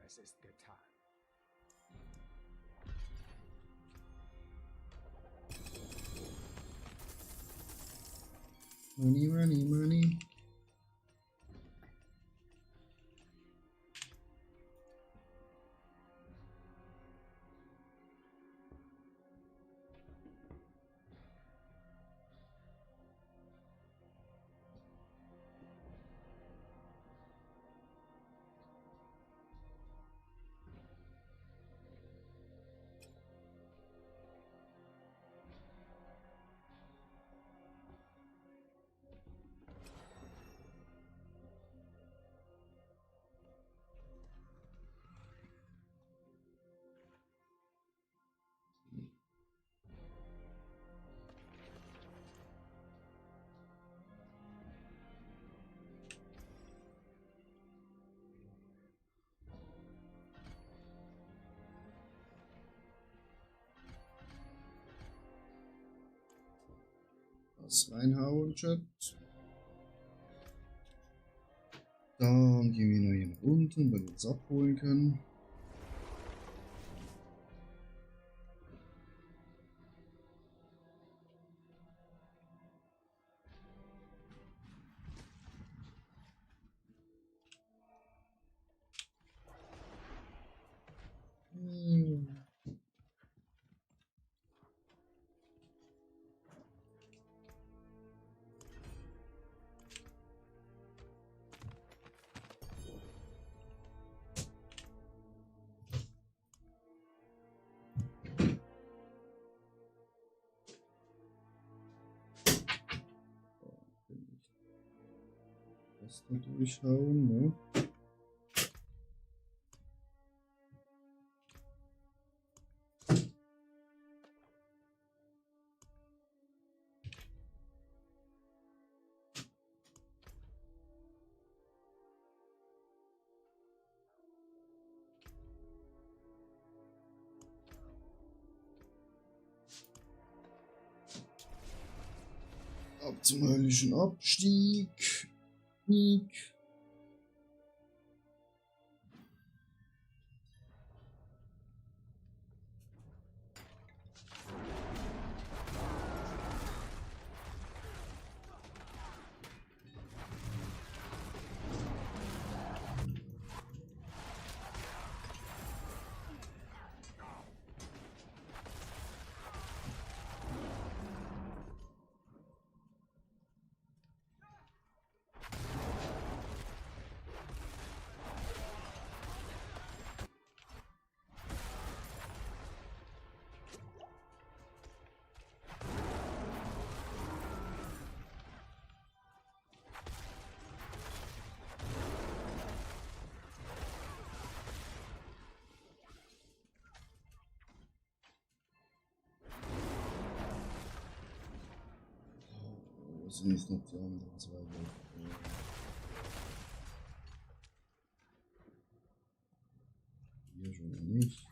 Es ist getan. Money, money, money. Was reinhauen, Chat. Dann gehen wir noch hier nach unten, weil wir uns abholen können. Das da durchhauen, ne? Ab zum höllischen Abstieg. Nick. Was sind jetzt noch die anderen zwei Wochen? Hier schon mal nicht.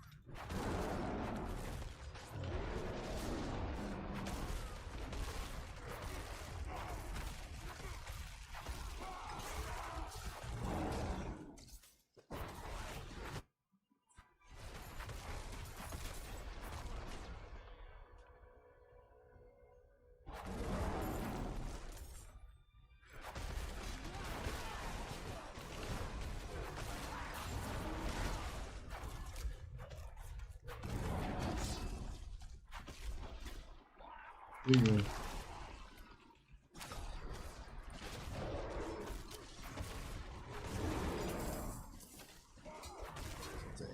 Digga.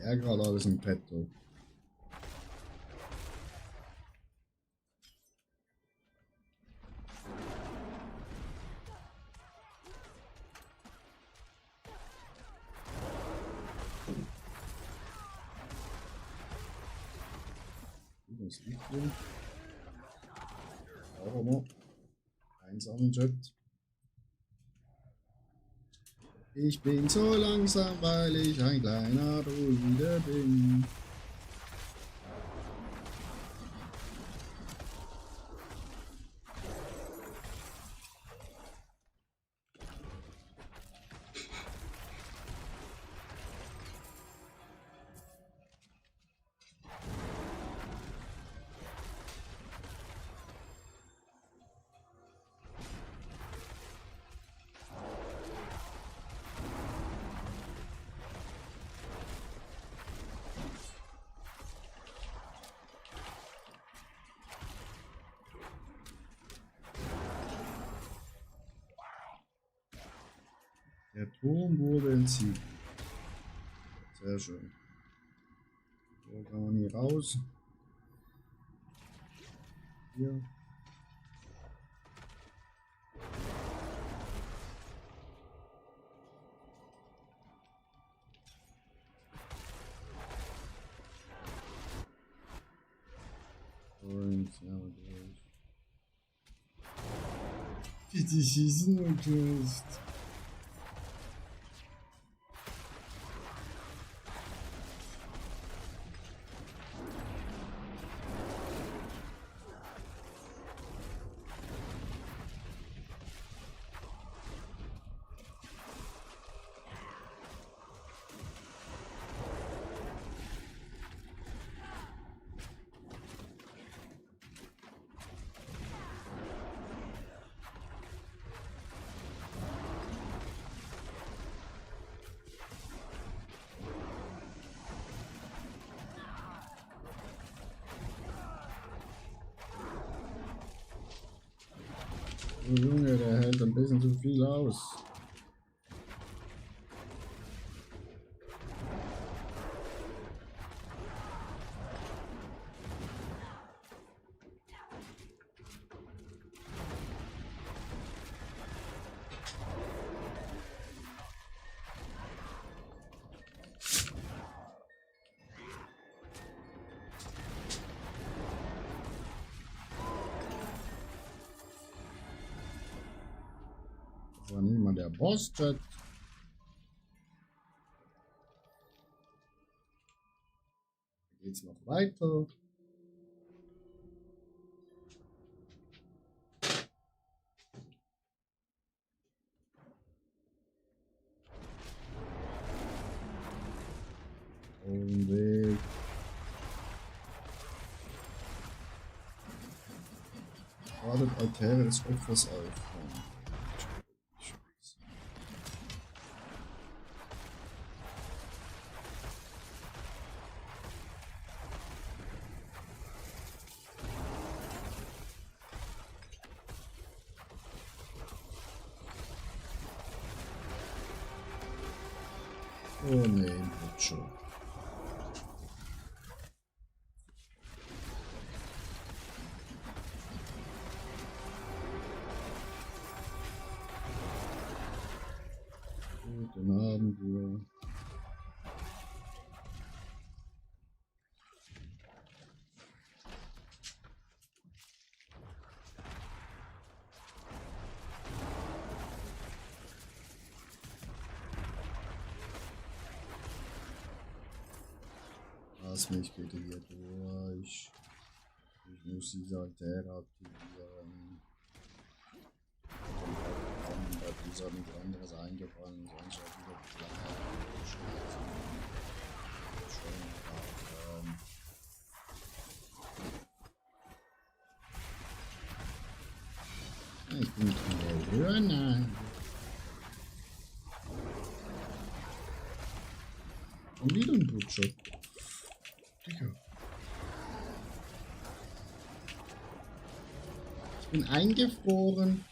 Er gerade alles im Petto. Das liegt drin. Aber noch einsamen Jet. Ich bin so langsam, weil ich ein kleiner Druide bin. Der Turm wurde entsiegelt. Sehr schön. So kann man hier raus. Hier. Und ja, durch. Die schießen und nicht. Oh Junge, der hält ein bisschen zu viel aus. Das war nicht mal der Boss-Chat. Geht's noch weiter? Weg. Ladet Altäre des Opfers auf. Oh ne, Input schon. Guten Abend, wir. Lass mich bitte hier durch. Ich muss diese Altäre aktivieren. Bei dieser nichts anderes eingefallen, sonst auch wieder ich bin nicht in der Höhe, nein. Und wieder ein Blutshot. Digga. Bin eingefroren.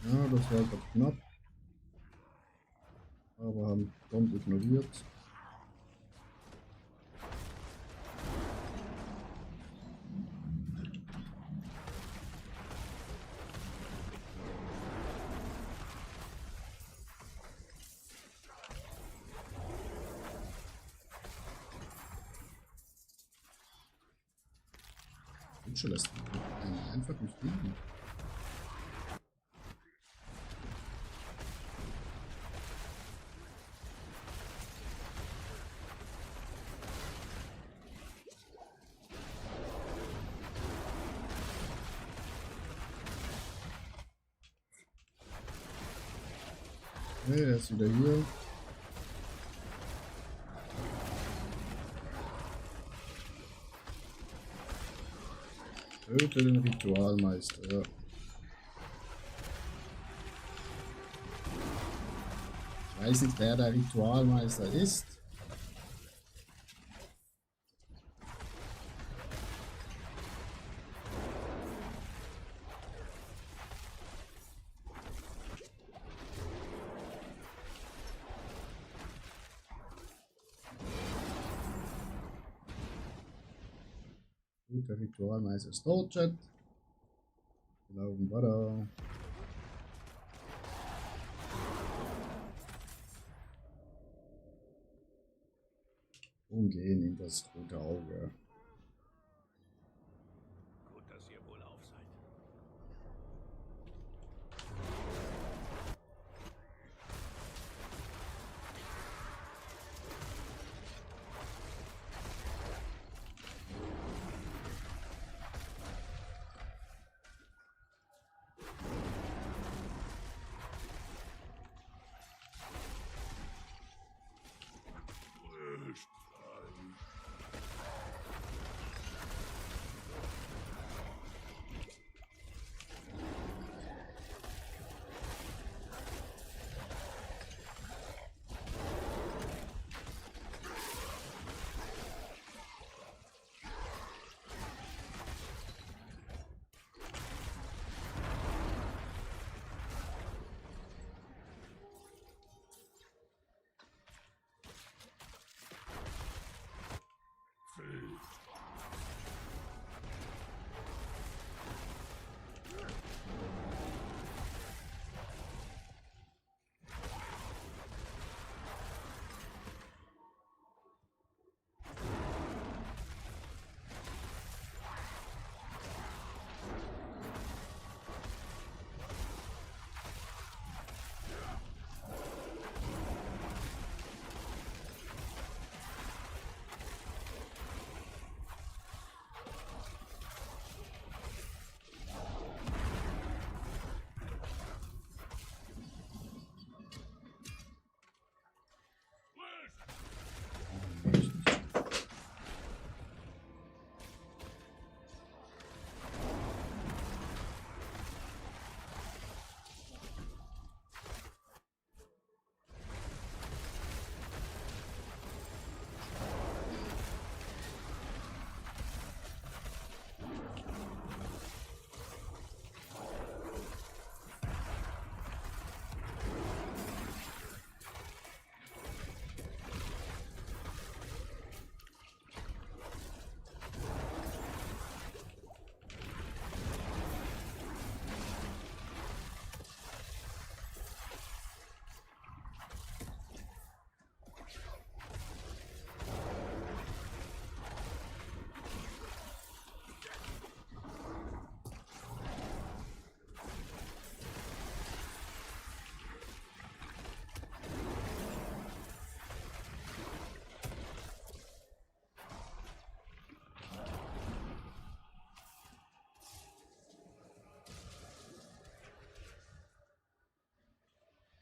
Ja, das war gerade knapp. Aber haben prompt ignoriert. Schon lässt einen einfach nicht liegen. Okay, er ist wieder hier. Töte den Ritualmeister, ja. Ich weiß nicht, wer der Ritualmeister ist. Gut, der Ritualmeister ist tot, Chat. Wir laufen weiter. Und gehen in das rote Auge. Gut, dass ihr wohlauf seid.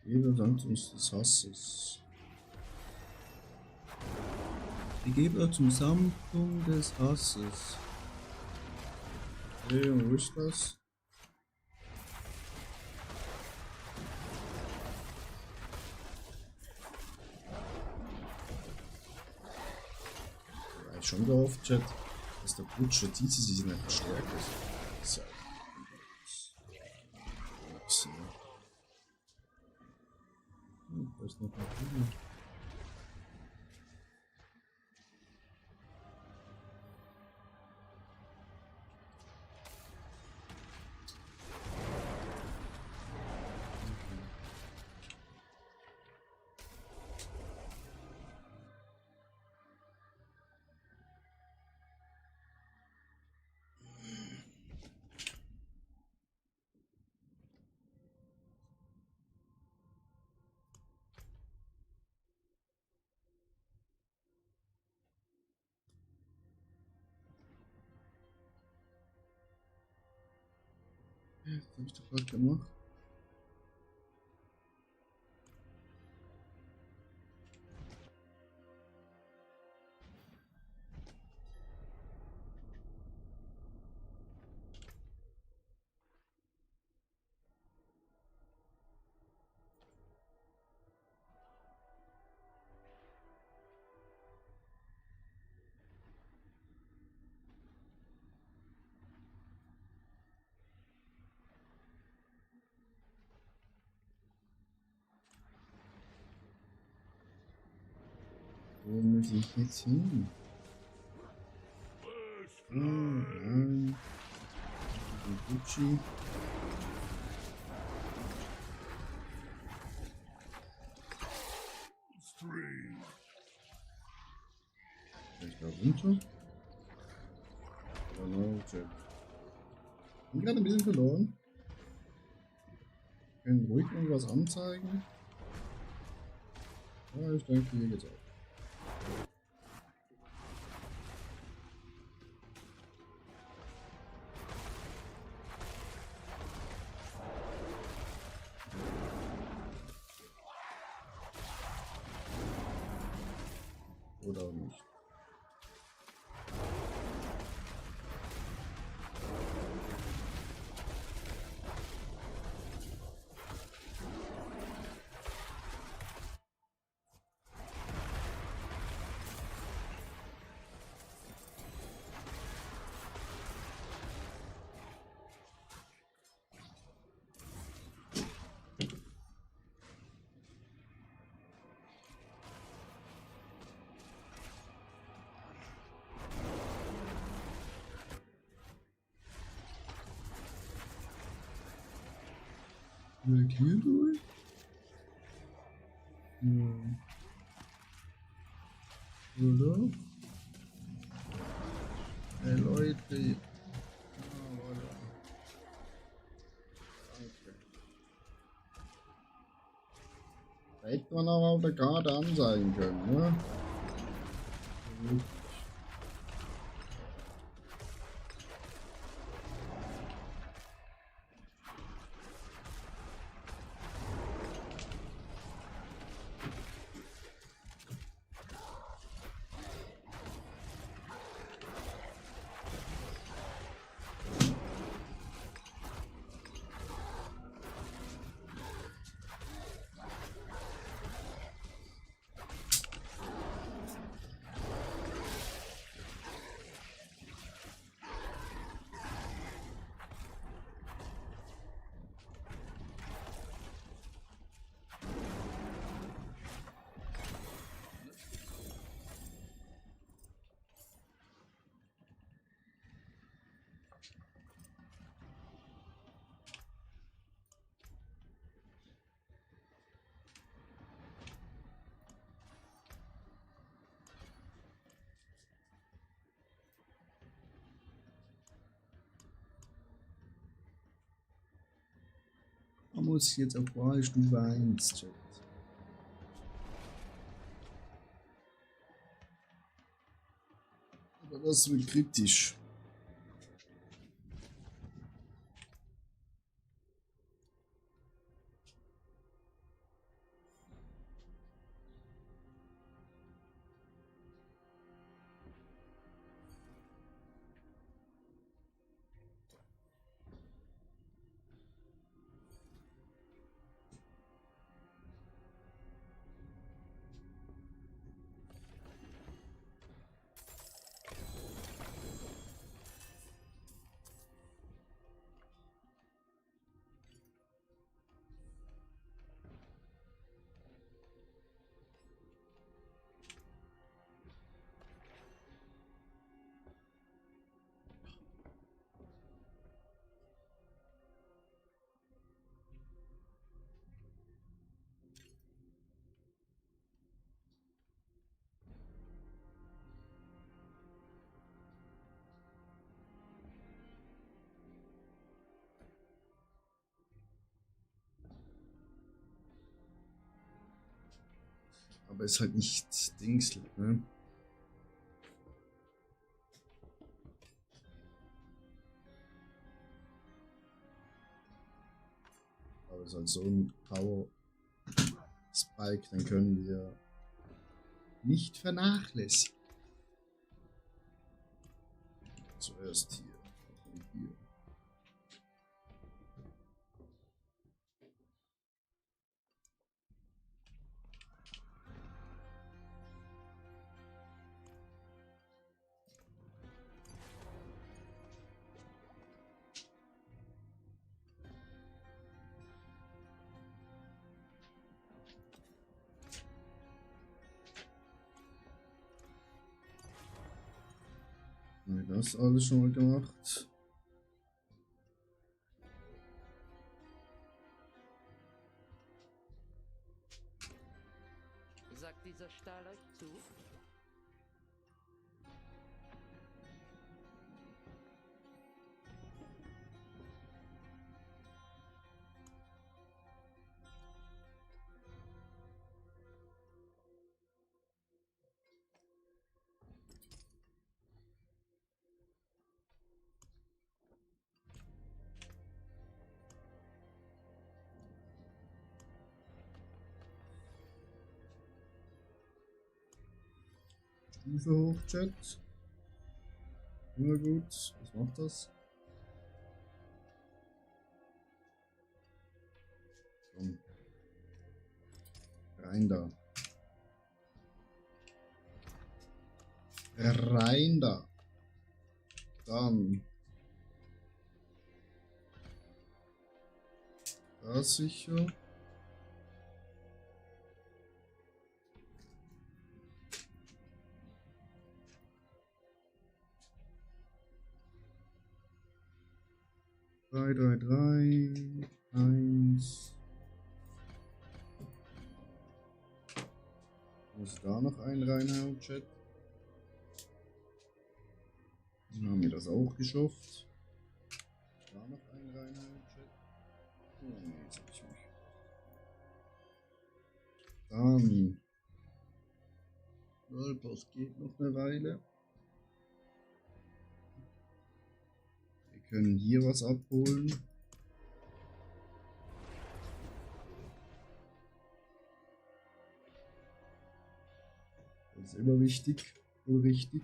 Gebersand des Hasses. Die Geber zum Sammlung des Hasses. Okay, und wo ist das? schon gehofft, Chat, dass der Butcher diese Season etwas stärker ist. So. Da ist noch ein Kugel. Das habe ich doch gerade gemacht. Wo muss ich jetzt hin? Oh nein. Gucci. Ich da runter. Oh no, Chat. Ich bin gerade ein bisschen verloren. Wir können ruhig irgendwas anzeigen. Ja, ich denke, hier geht's auch. Oder auch nicht. Weg hier durch? Ja. Oder? Hey Leute. Ah, voilà. Danke. Da hätte man aber auf der Karte anzeigen können, ne? Gut. Man muss jetzt auf Stufe 1 checken. Aber das wird kritisch. Aber ist halt nicht Dings, ne? Aber es ist halt so ein Power Spike, den können wir nicht vernachlässigen. Zuerst hier und hier. Haben wir das alles schon mal gemacht? Sagt dieser Stahl euch zu? Stufe hoch, Chat. Immer gut. Was macht das? Komm. Rein da. Rein da. Dann. Da sicher. Drei, drei, drei. Eins. Muss da noch einen reinhauen, Chat? Dann haben wir das auch geschafft. Da noch einen reinhauen, Chat. Oh, nee, jetzt hab ich mich. Dann. Das geht noch eine Weile. Wir können hier was abholen. Das ist immer wichtig und richtig.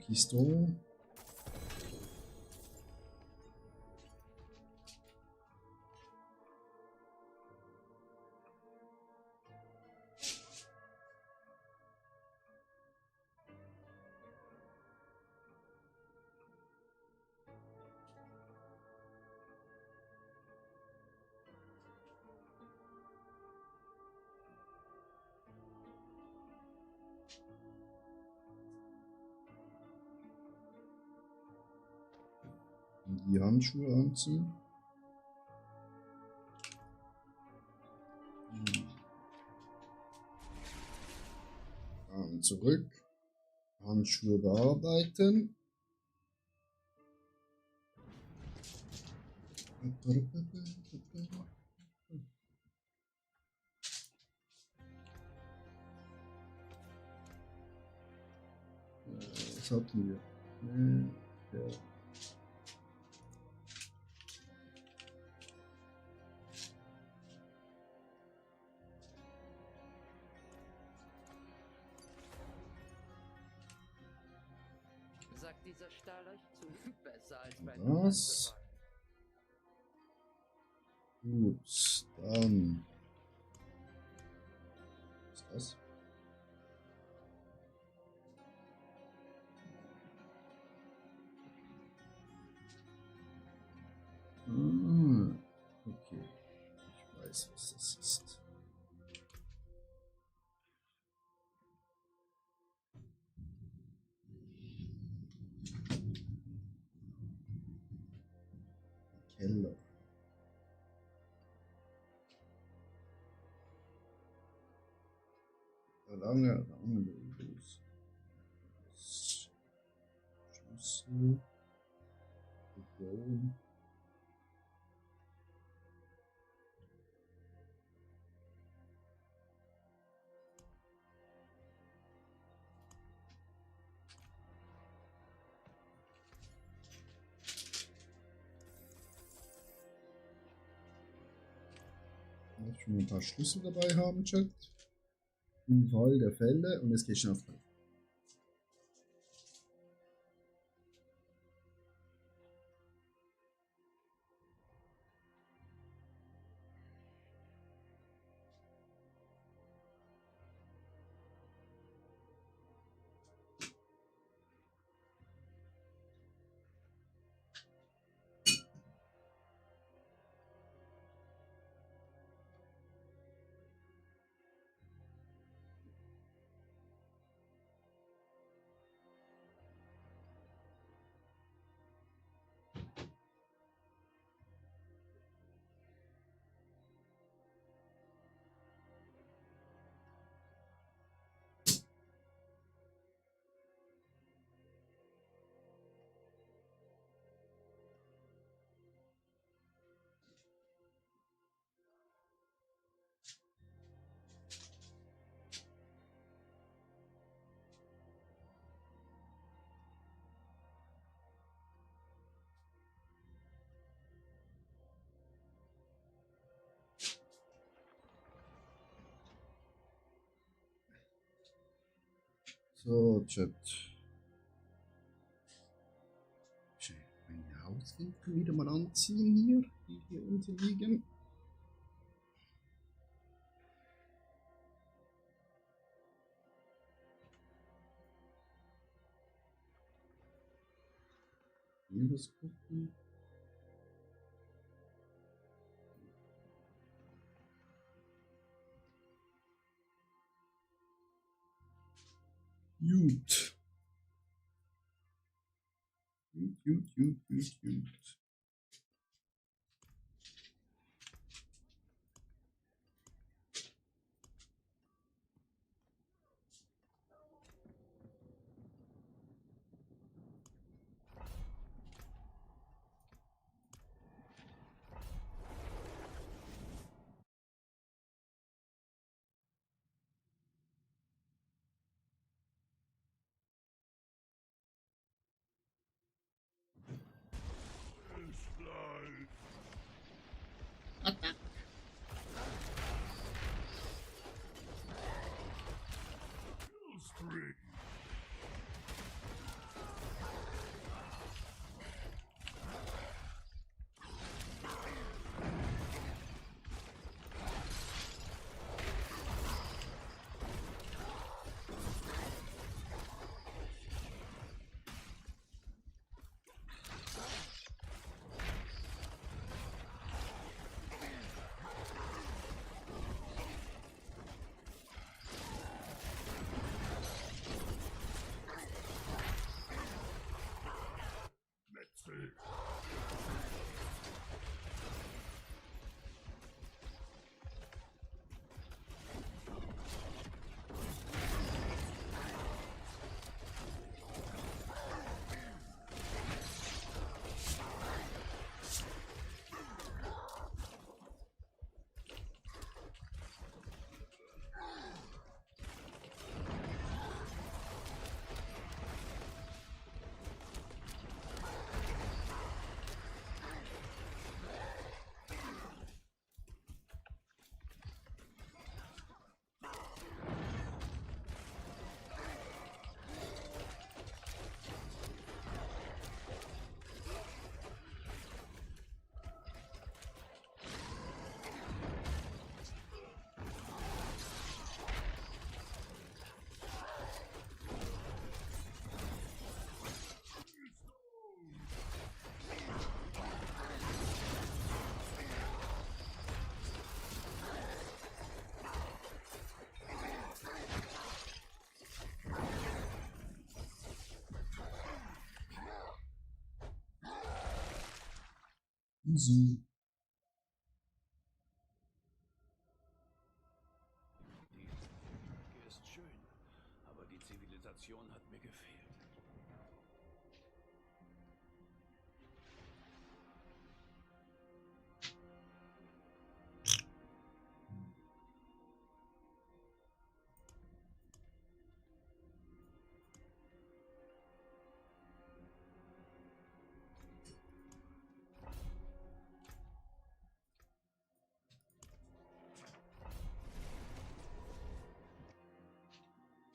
Kiston. Die Handschuhe anziehen. Dann zurück. Handschuhe bearbeiten. Was hatten wir? Ja. Sagt dieser Stahl euch zu? Besser als bei Das. Gut, dann. Was ist das? Ah, okay. Ich weiß, was das ist. Keller. Lange los. Schlüssel. Region. Ich schon ein paar Schlüssel dabei haben, Chat. Im Fall der Fälle und jetzt gehe ich schon auf Fall. So, Chat. Meine Hauswinkel wieder mal anziehen hier, die hier unten liegen. Hier was gucken. Gut. Gut. Easy. Die ist schön, aber die Zivilisation hat mir gefehlt.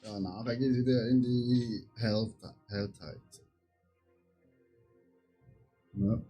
Ja, nachher geht es wieder in die Helltide. Ja.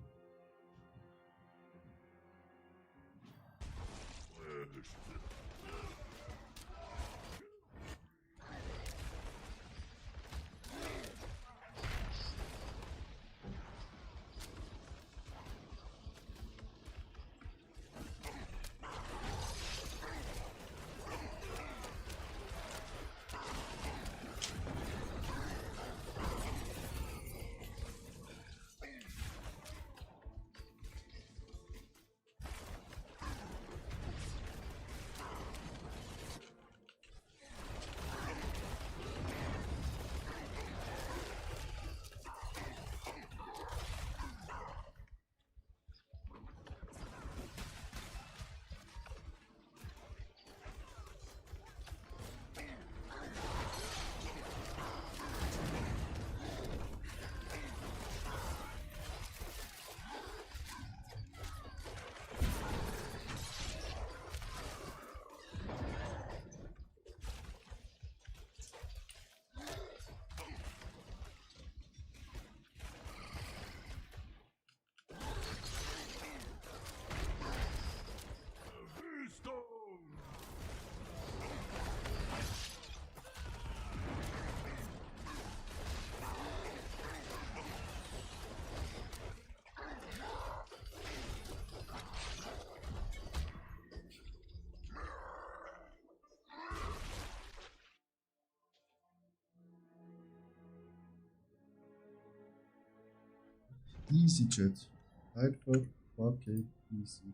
Easy Chat. Einfach fucking easy.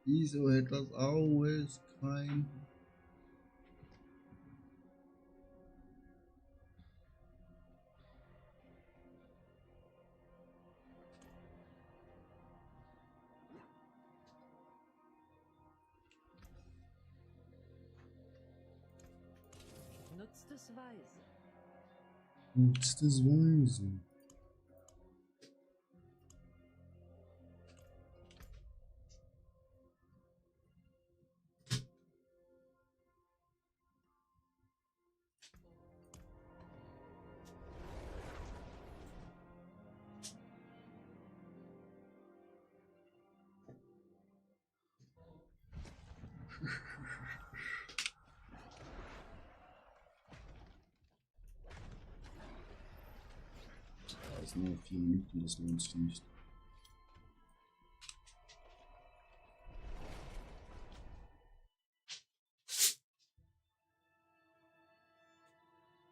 Wieso hat das alles kein... Nutzt es weise. Nutzt es weise. Da ist nur 4 Minuten, das lohnt sich nicht.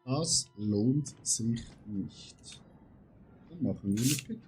Das lohnt sich nicht. Dann machen wir mit Pit.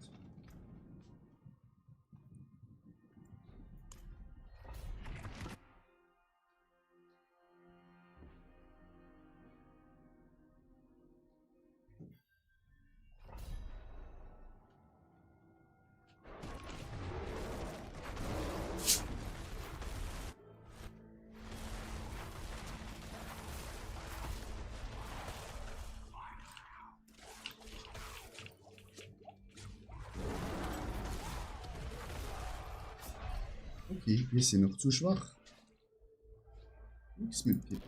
Okay, wir sind noch zu schwach. Nichts mit Pit.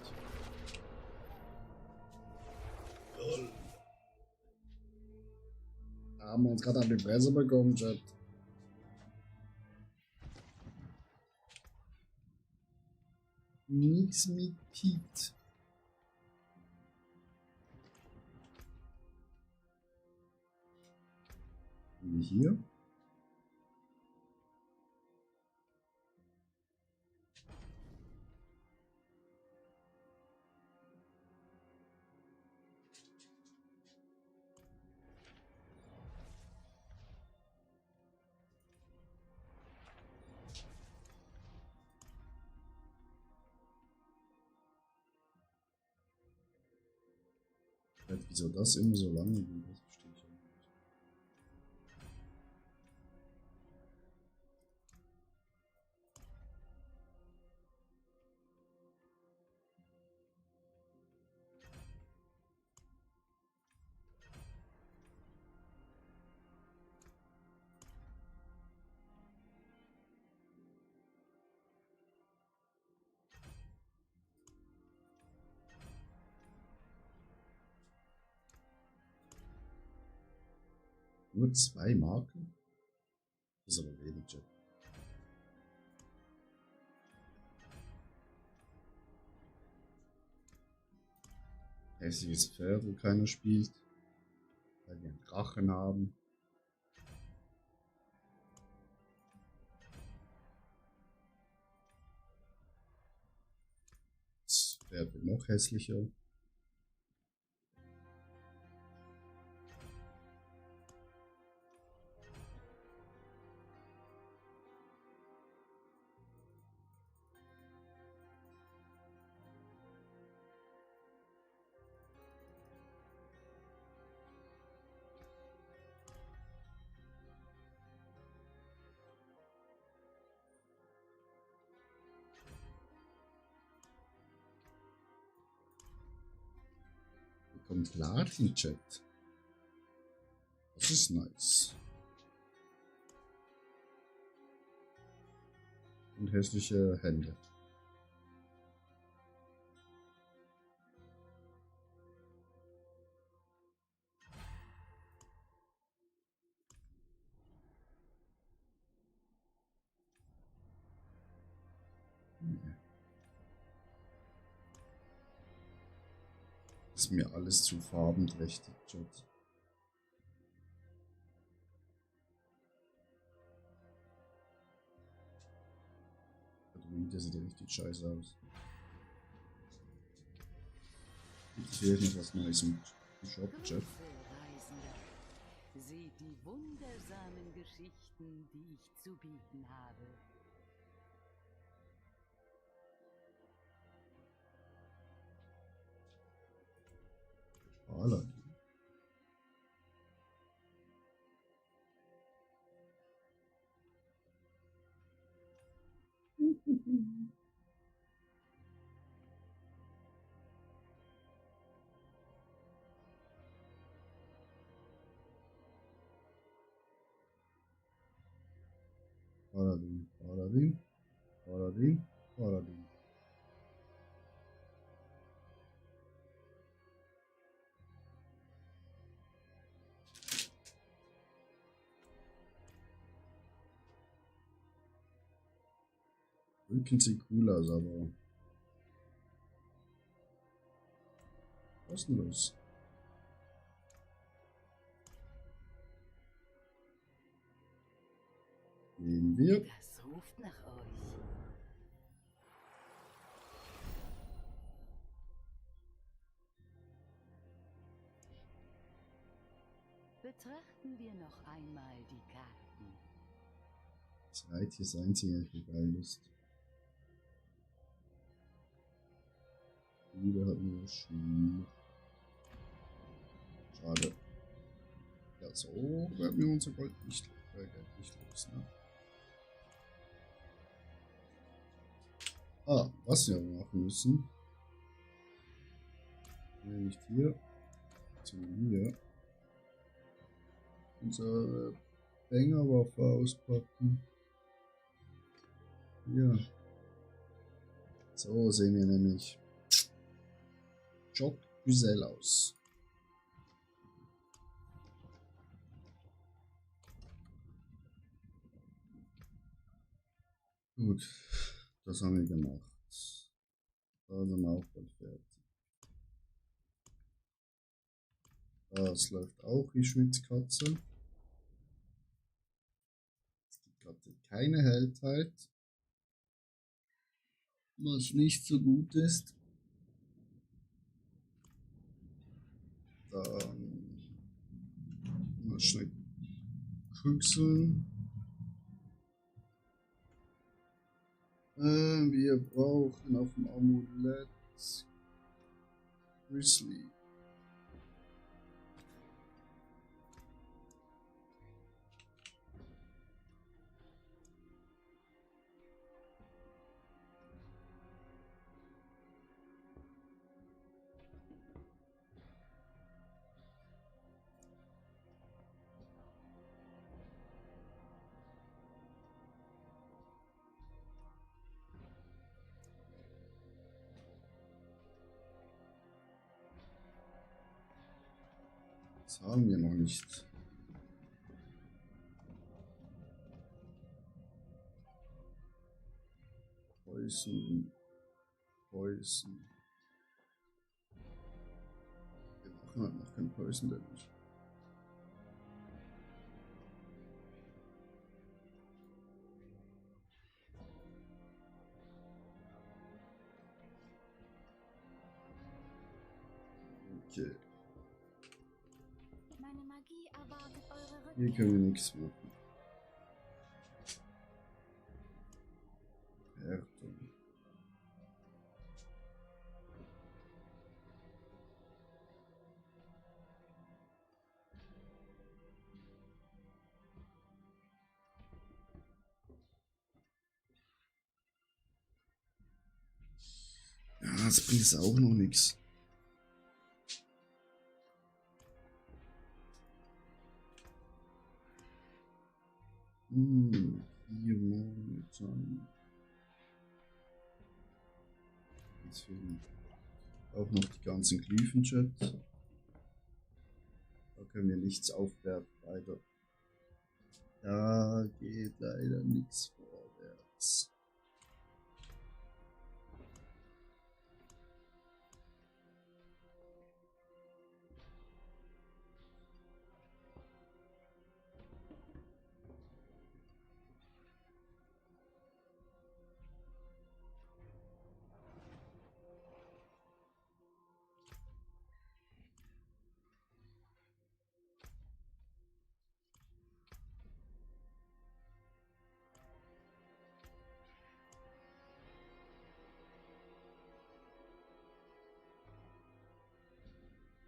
Da haben wir uns gerade an die Presse bekommen, Chat. Nichts mit Pit. Hier. Wieso das immer so lange geht, das verstehe ich auch nicht. Nur 2 Marken? Das ist aber wenig, Jack. Hässliches Pferd, wo keiner spielt. Weil wir einen Drachen haben. Das Pferd wird noch hässlicher. Kommt Larchin-Chat. Das ist nice. Und hässliche Hände. Ist mir alles zu farbenträchtig, Chat. Der sieht ja richtig scheiße aus. Jetzt fehlt noch was Neues im Shop, Chat. Seht die wundersamen Geschichten, die ich zu bieten habe. Paladin. Paladin, Paladin, Paladin, Paladin. Rücken sieht cool aus, aber was ist denn los? Gehen wir. Das ruft nach euch. Betrachten wir noch einmal die Karten. Zeit hier ist das einzige, was geil ist. Wieder hat nur Schmuck. Schade. Ja, so werden wir unser Geld nicht los, ne? Ah, was wir aber machen müssen. Nicht hier, sondern hier. Unsere Bängerwaffe auspacken. Ja. So sehen wir nämlich Job Güzel aus. Gut, das haben wir gemacht. Da sind wir auch bald fertig. Das läuft auch wie Schwitzkatze. Die Katze keine Helltheit. Was nicht so gut ist. Dann mal schnell küchseln. Wir brauchen auf dem Amulett Grizzly. Das haben wir noch nicht. Poison. Poison. Wir machen halt noch kein Poison Damage. Okay. Meine Magie erwartet eure Hier Rückkehr. können wir nichts machen. Härtung. Ja, das bringt jetzt auch noch nichts. Hier momentan. Jetzt fehlen auch noch die ganzen Glyphen-Chat. Da können wir nichts aufwerten, weiter. Da geht leider nichts vorwärts.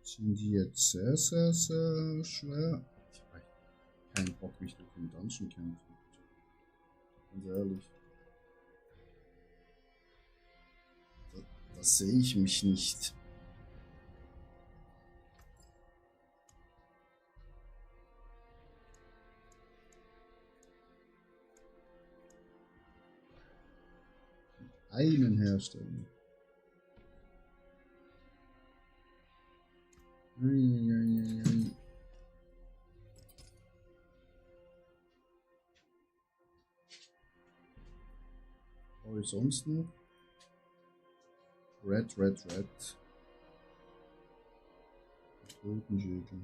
Sind die jetzt sehr, sehr, sehr schwer? Ich habe keinen Bock, mich durch den Dungeon kämpfen. Ganz ehrlich. Das sehe ich mich nicht. Einen herstellen. Brauche ich sonst noch? Red. Totenschädel.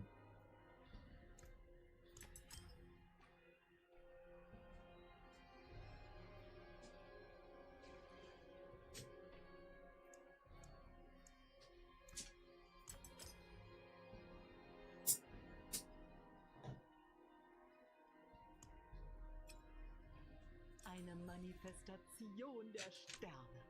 Eine Manifestation der Sterne.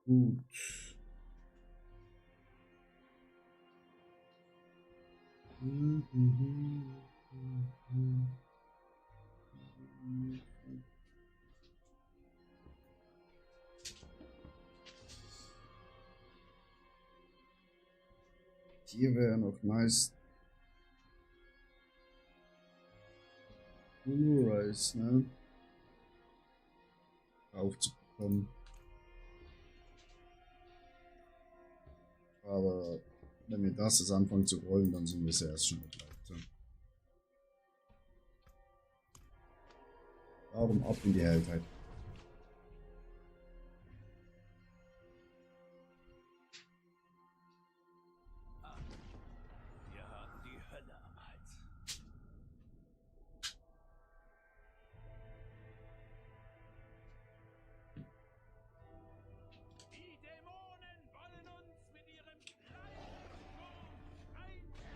Gut. Hier wäre noch nice. Blue Rice, ne? Aufzubekommen. Aber wenn wir das jetzt anfangen zu rollen, dann sind wir es erst schon mit Leute. Darum ab in die Hellheit. Wir haben die Hölle am Hals. Die Dämonen wollen uns mit ihrem kleinen Sturm einsetzen.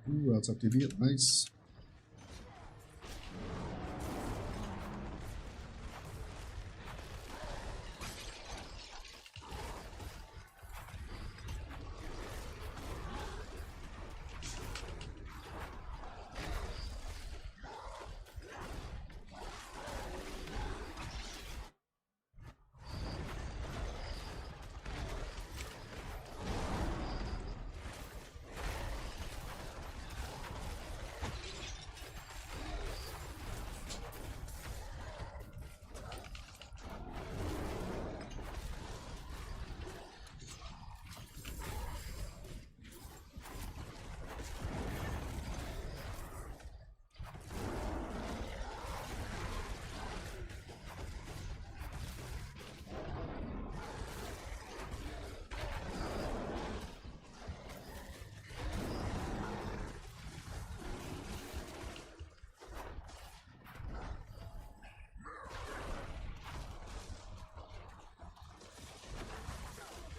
Hat's aktiviert, nice.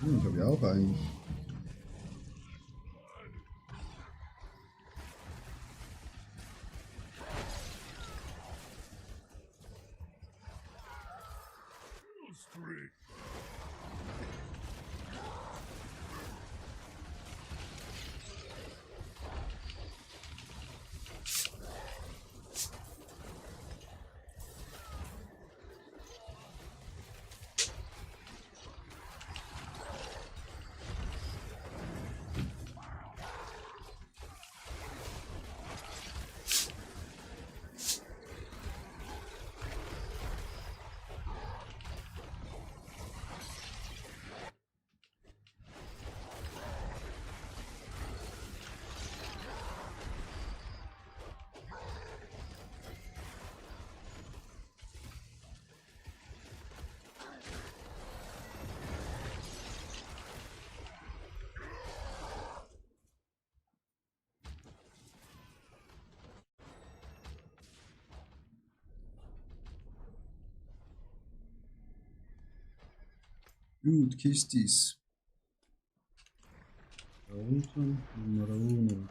Ich habe ja auch einen. Gut, Kistis. Da unten, Nummer 1.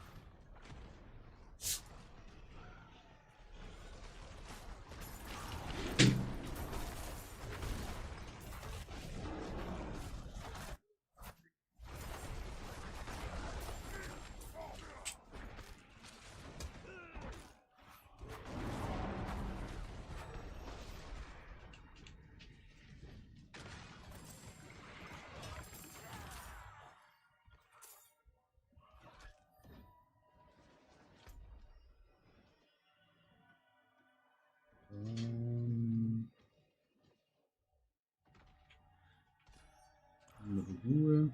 Ruhe.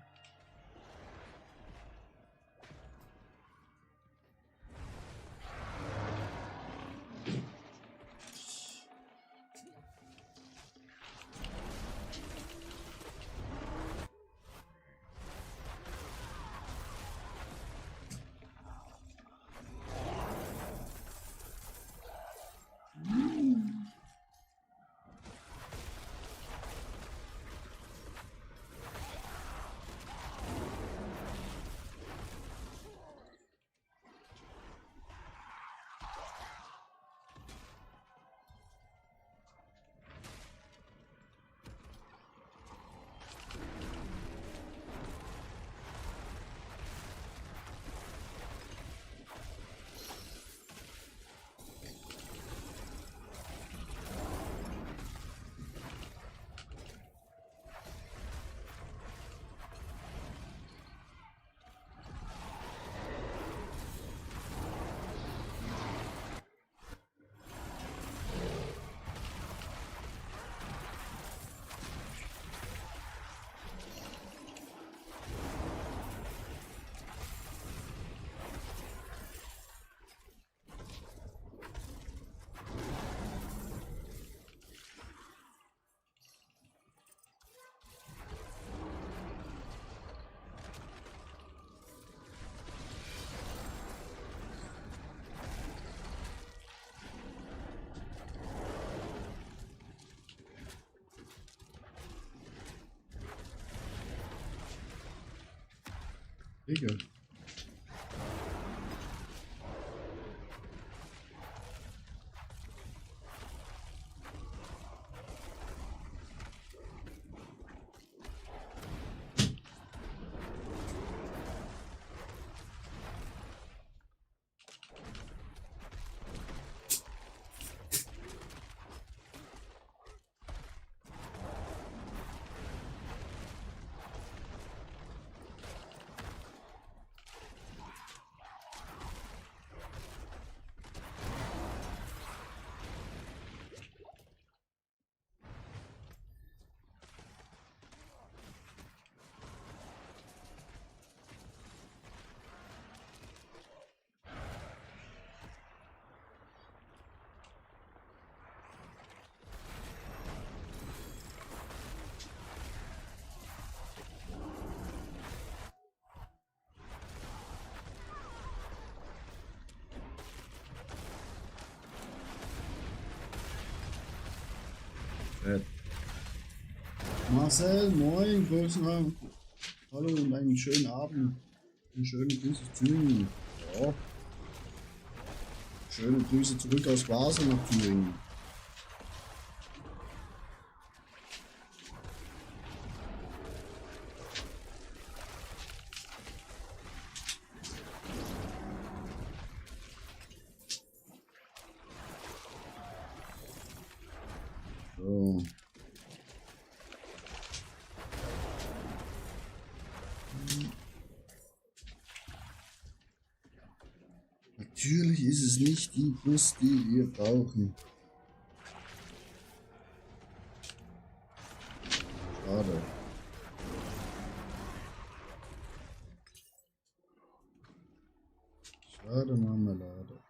Digga. Marcel, moin, grüßen. Hallo und einen schönen Abend. Eine schöne Grüße zu Thüringen. Ja. Schöne Grüße zurück aus Basel nach Thüringen. So. Natürlich ist es nicht die Brust, die wir brauchen. Schade. Schade, Marmelade.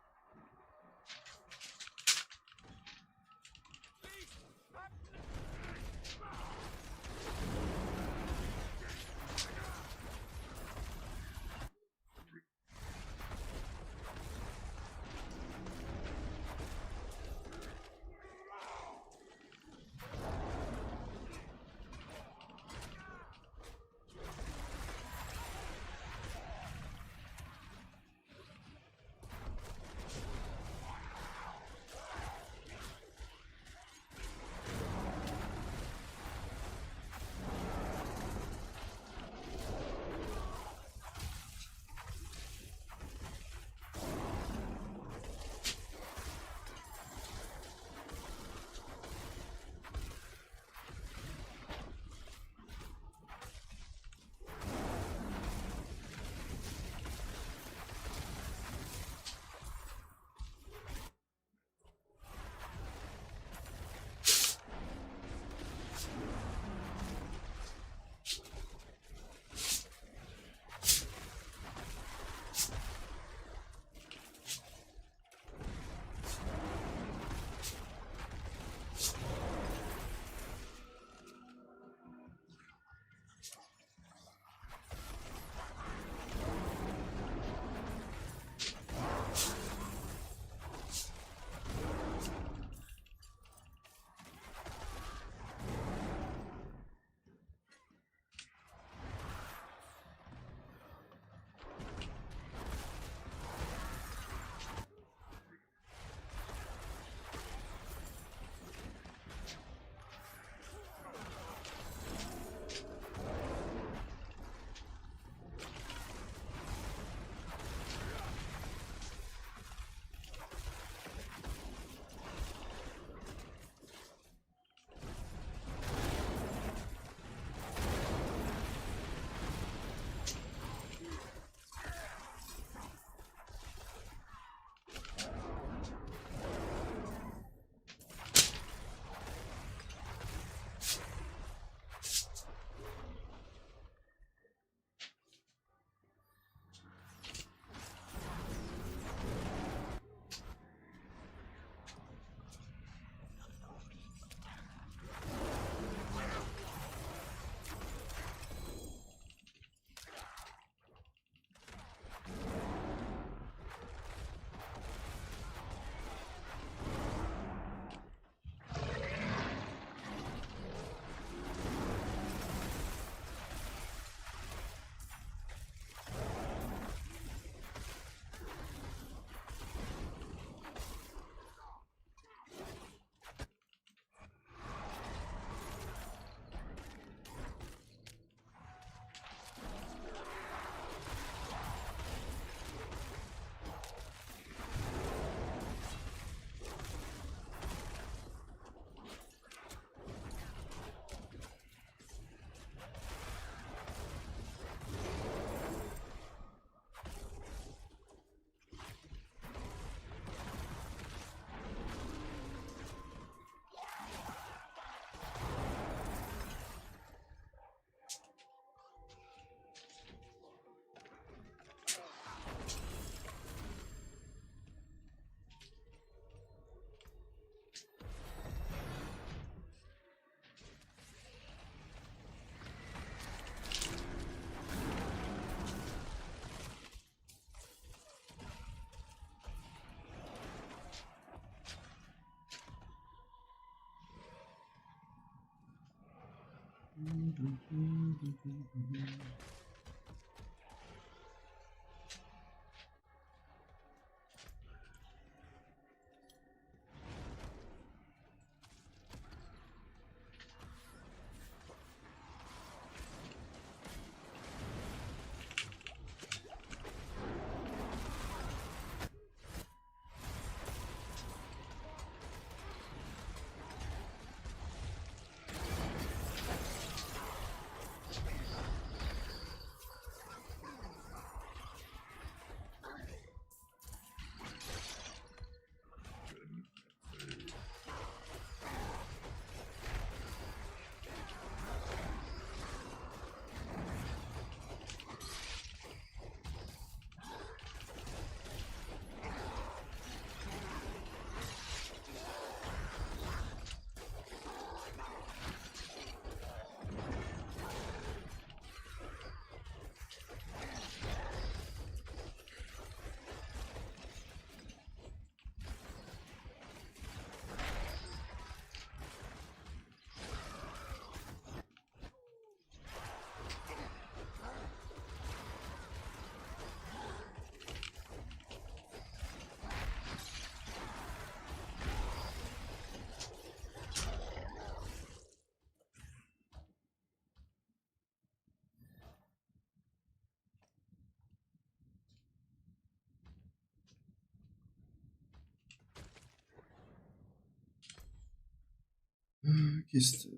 Kiste.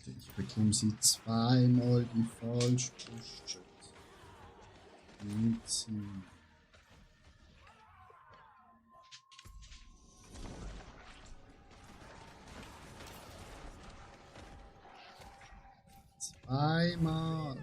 Alter, ich bekomme sie zweimal die Falschbrust. Mitziehen. Zweimal.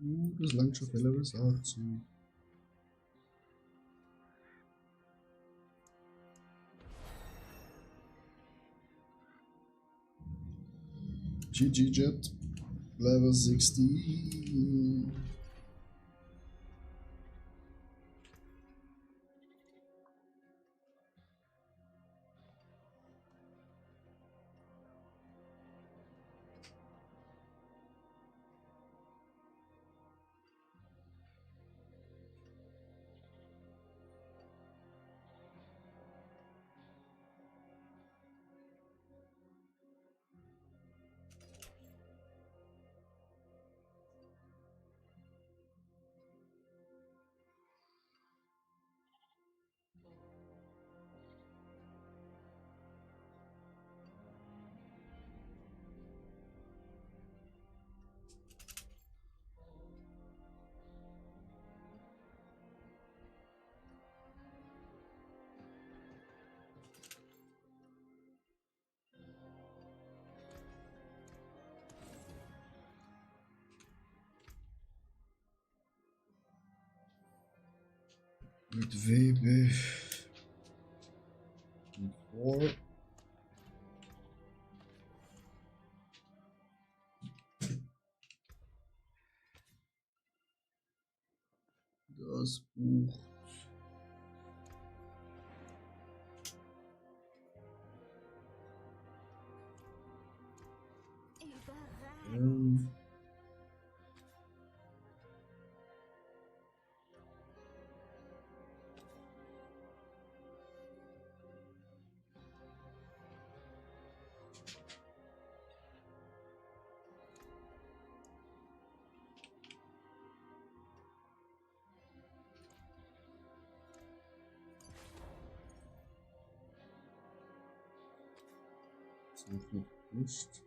Das langt schon viel bis 18. GG Jet, level 16. Mit WB und 4. Das Buch. Überragend. Das noch nicht.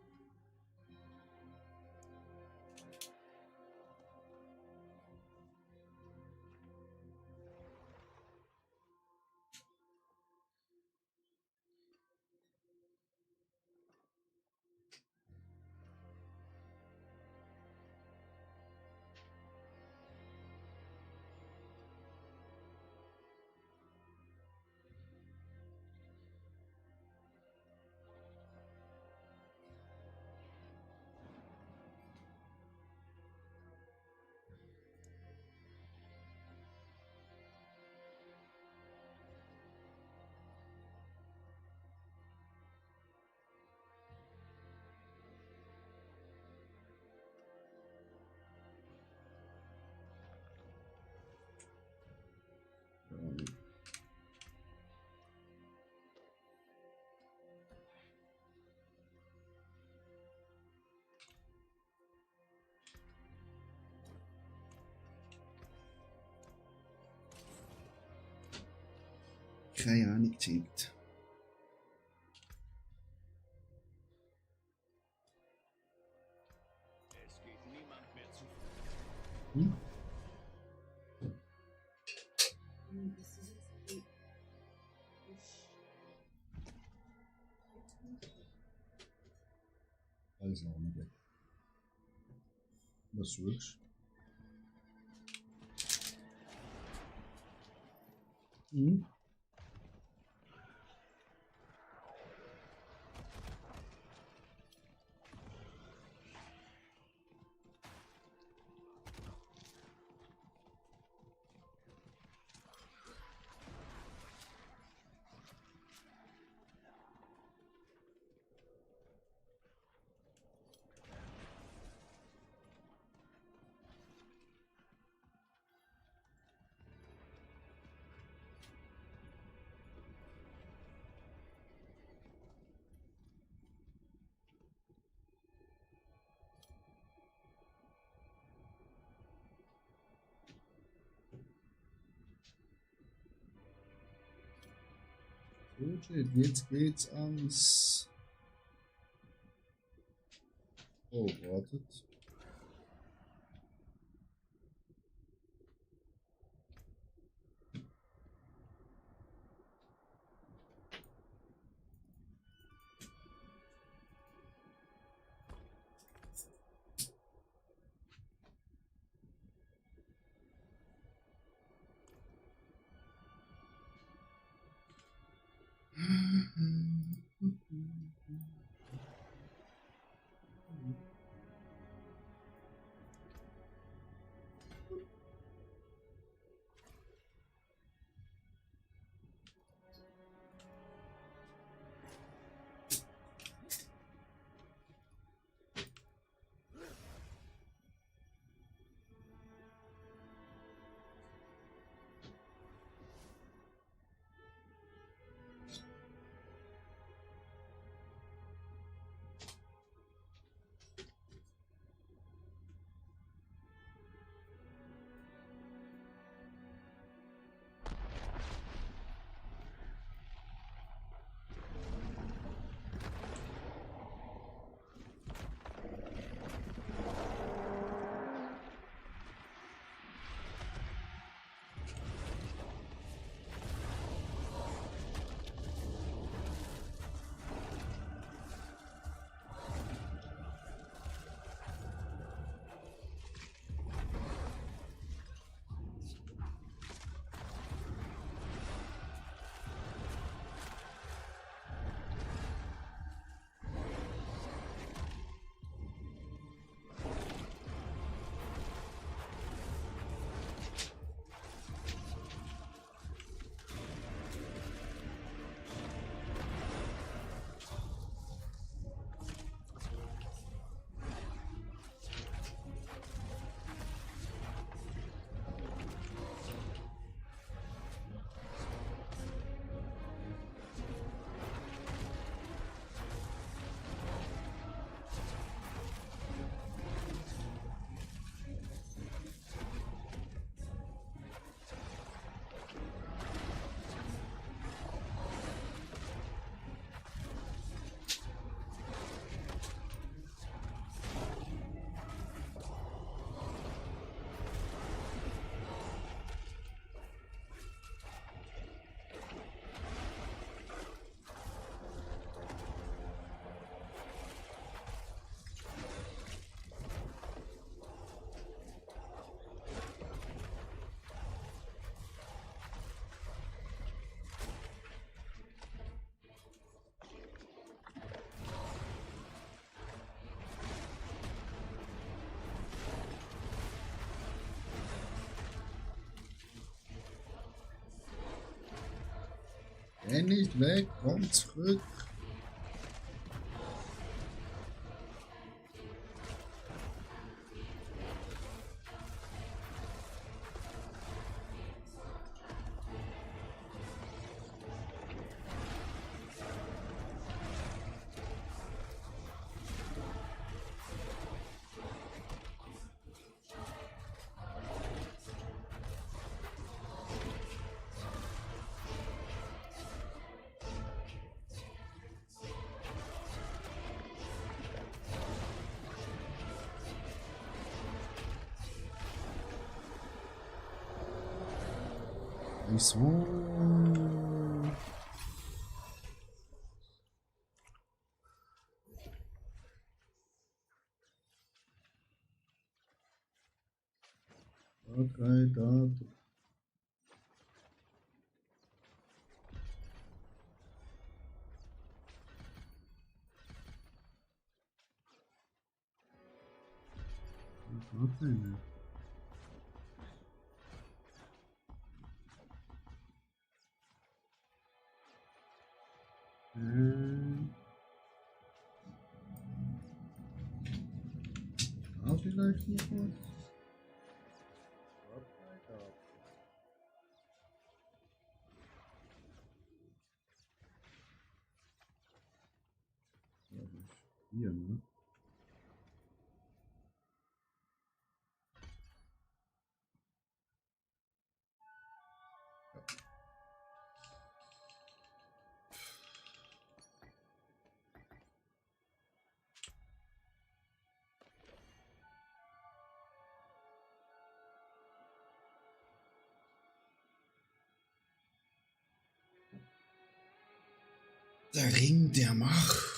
Keine Ahnung, checkt. Es geht niemand mehr zu. Das ist jetzt die. Alles noch nicht weg. Was suchst du? Gut, jetzt geht's ans. Oh, wartet. Renn nicht weg, komm zurück. So. Okay, da. Okay. Da vielleicht noch was? Hier, ne? Der Ring der Macht.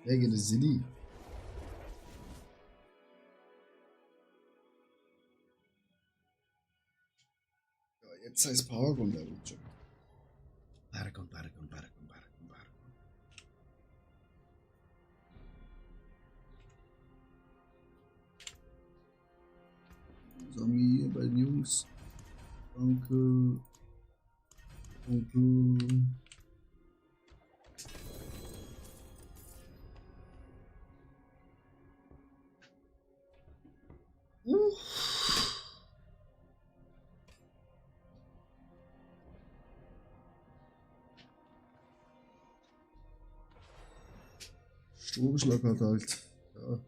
Wege des City. Ja, jetzt heißt Paragon der Witcher. Paragon. Sami hier bei den Jungs. Danke. Stromschlag hat halt. Ja.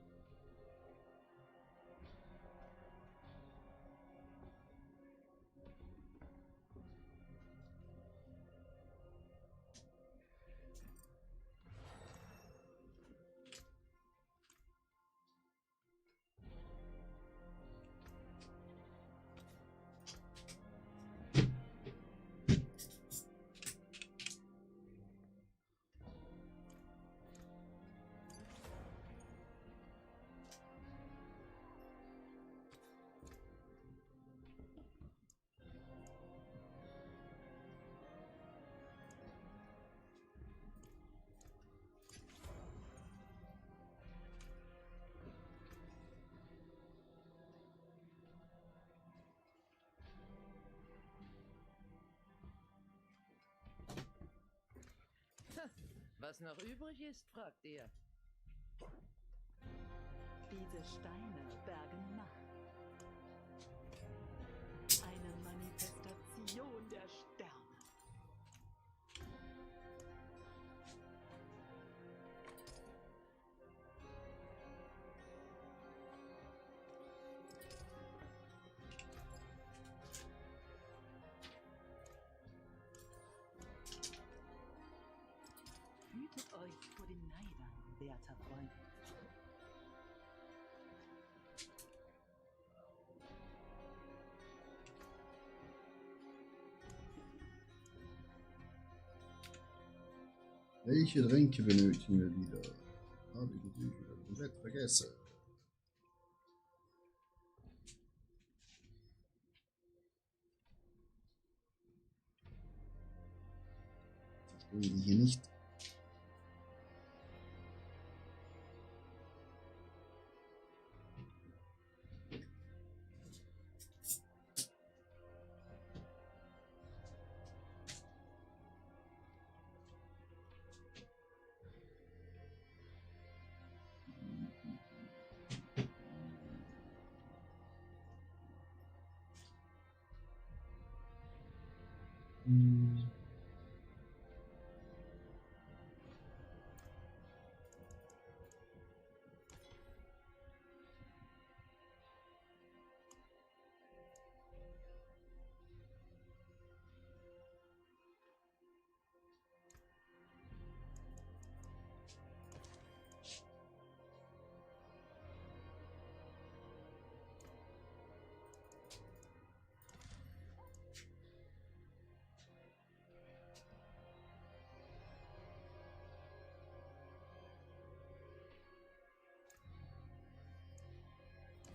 Was noch übrig ist, fragt ihr. Diese Steine bergen Macht. Union der Sterne. Hütet euch vor den Neidern, werter Freund. Welche Tränke benötigen wir wieder? Habe ich natürlich wieder komplett vergessen. Zerstören die hier nicht.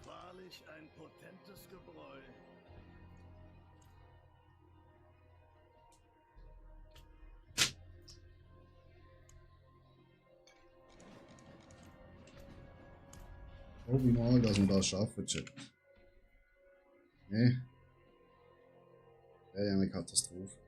Wahrlich ein potentes Gebräu. Hoffe ich mal, dass wir das schaffen, Chat. Ne? Wäre ja eine Katastrophe.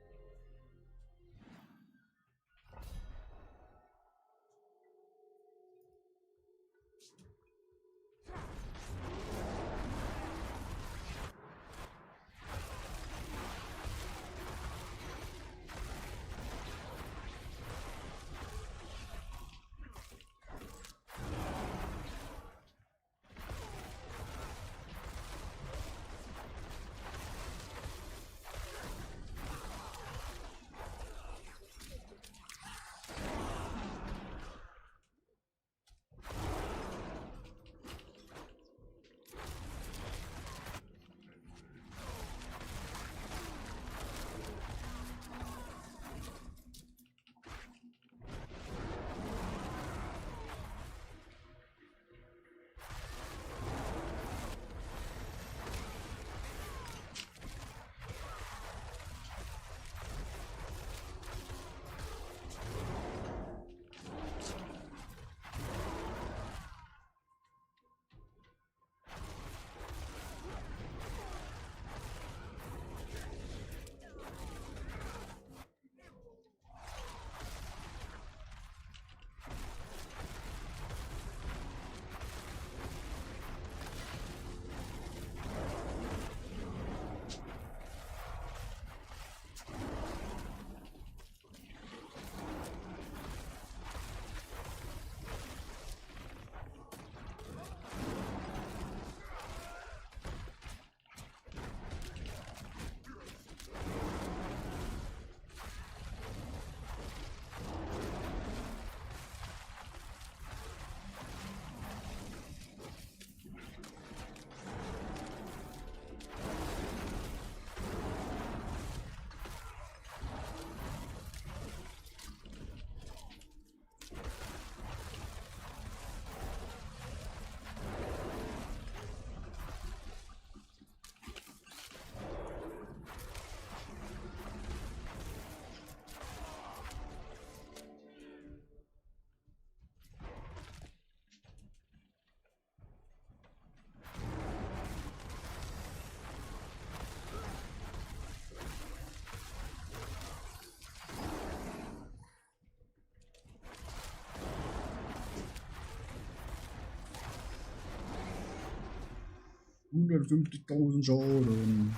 $150.000 Schaden.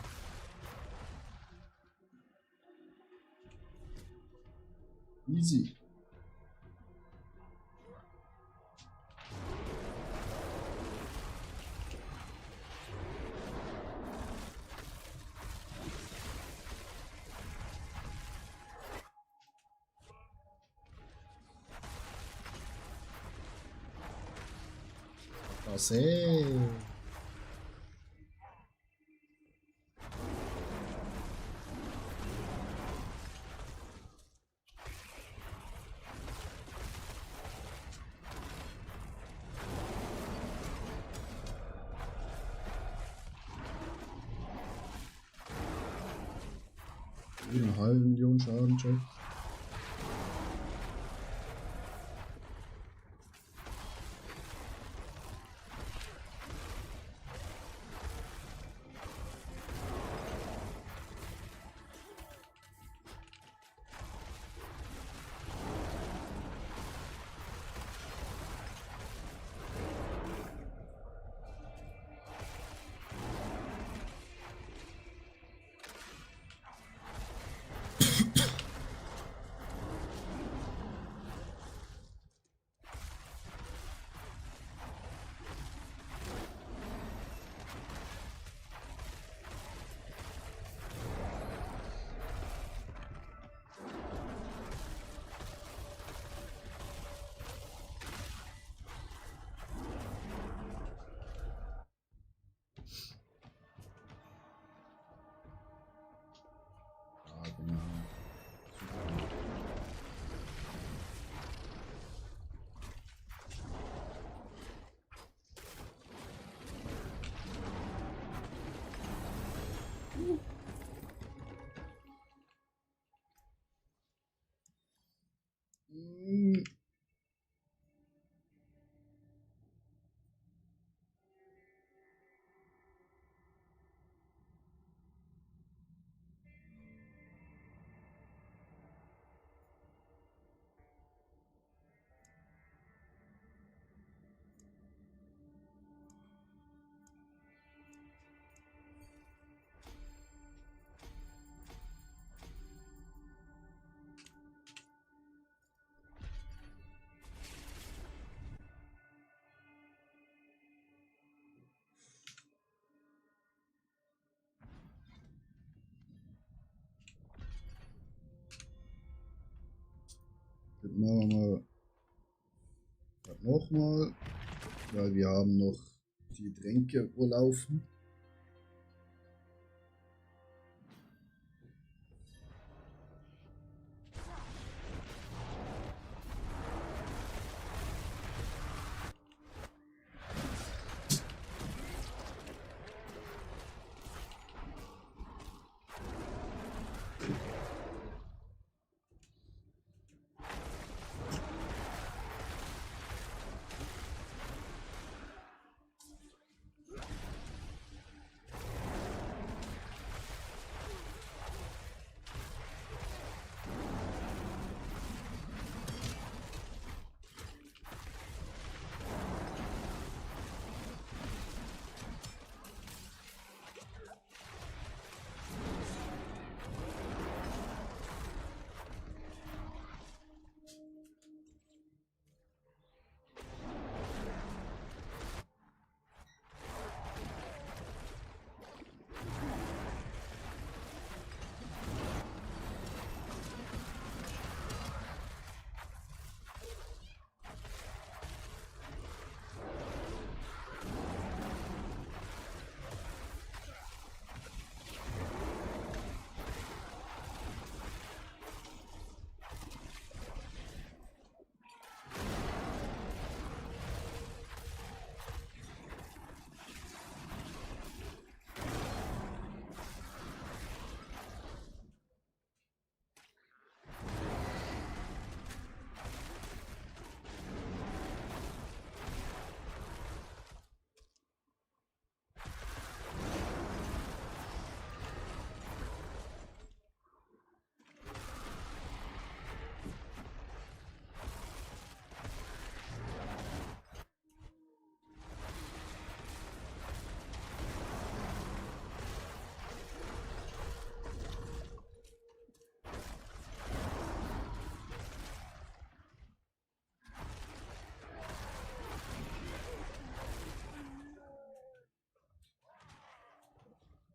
Easy. Das eine halbe Million Schaden, Check. Ja, genau. Mm. Das machen wir nochmal, weil wir haben noch die Tränke wo laufen.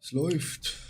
Es läuft.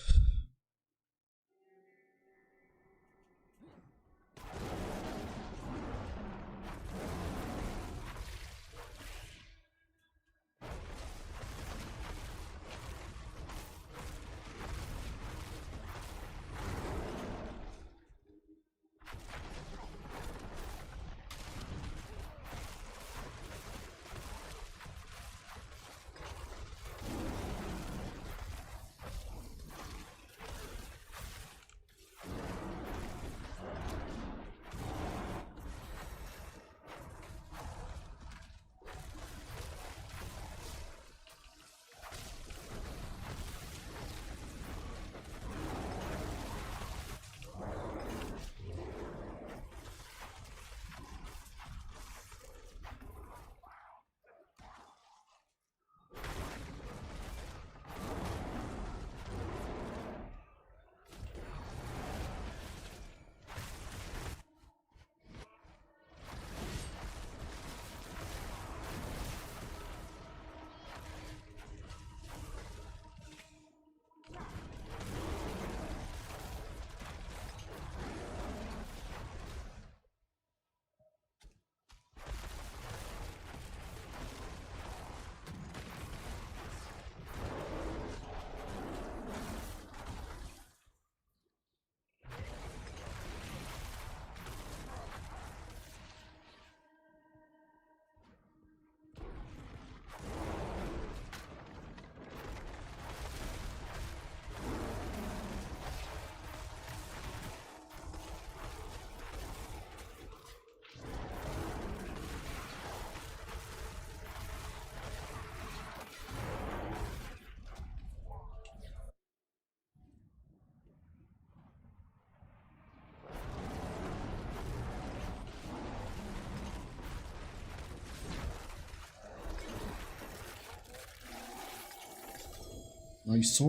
Nice.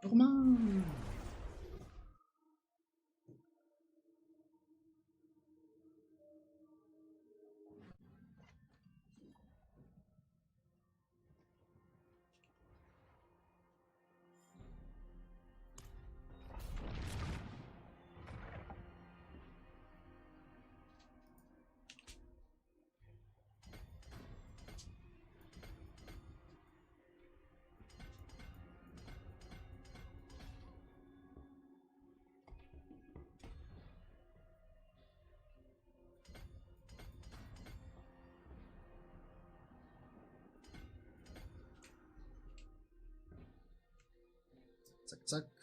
Normal. Zack, zack.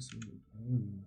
so gut. Oh.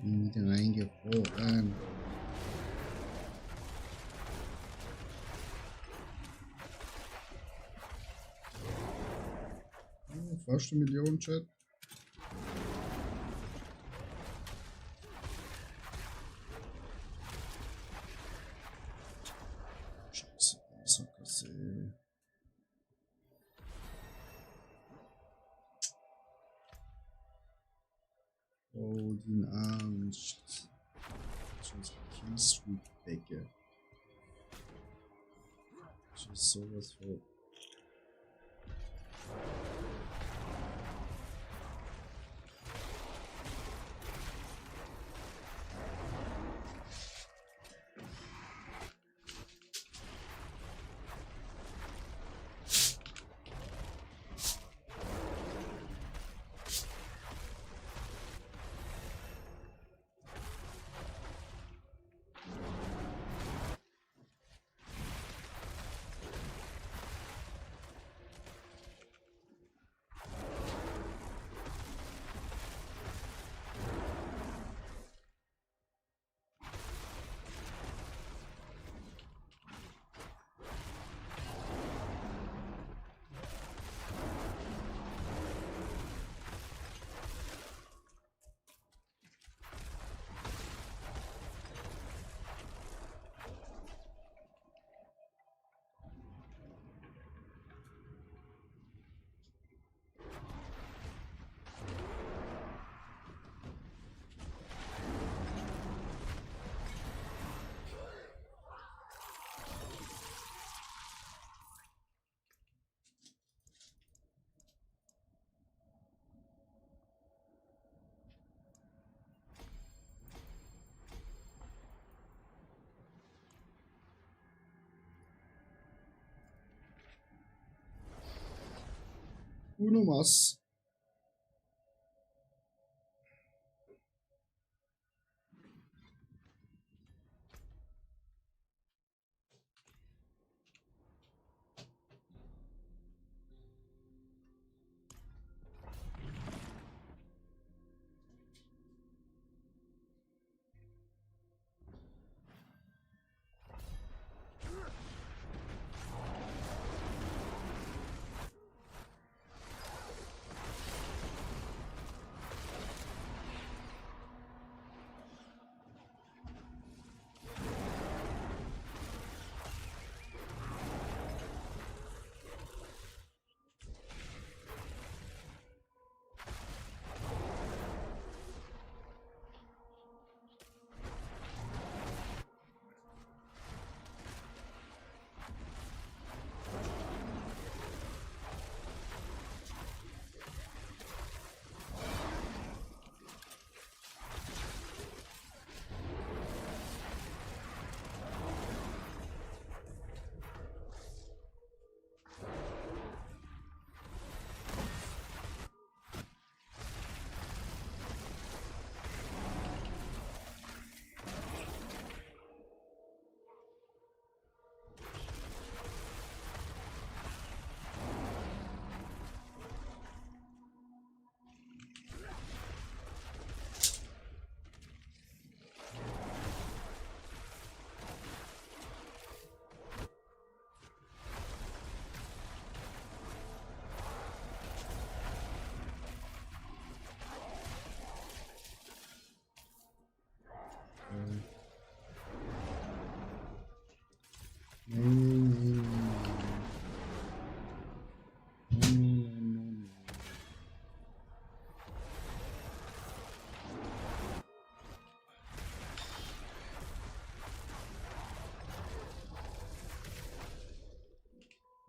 Bin wieder reingefroren. Oh, fast eine Million, Chat. Scheiße, so gesehen. Oh, den Angst. Sonst Killstreak wecke. Das ist sowas von. Uno mas.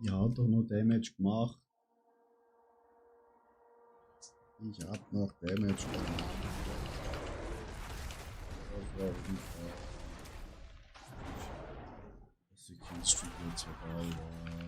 Ja, doch noch Damage gemacht. Ich hab noch Damage gemacht. Das war unfair. Dass die Killstreak jetzt vorbei war.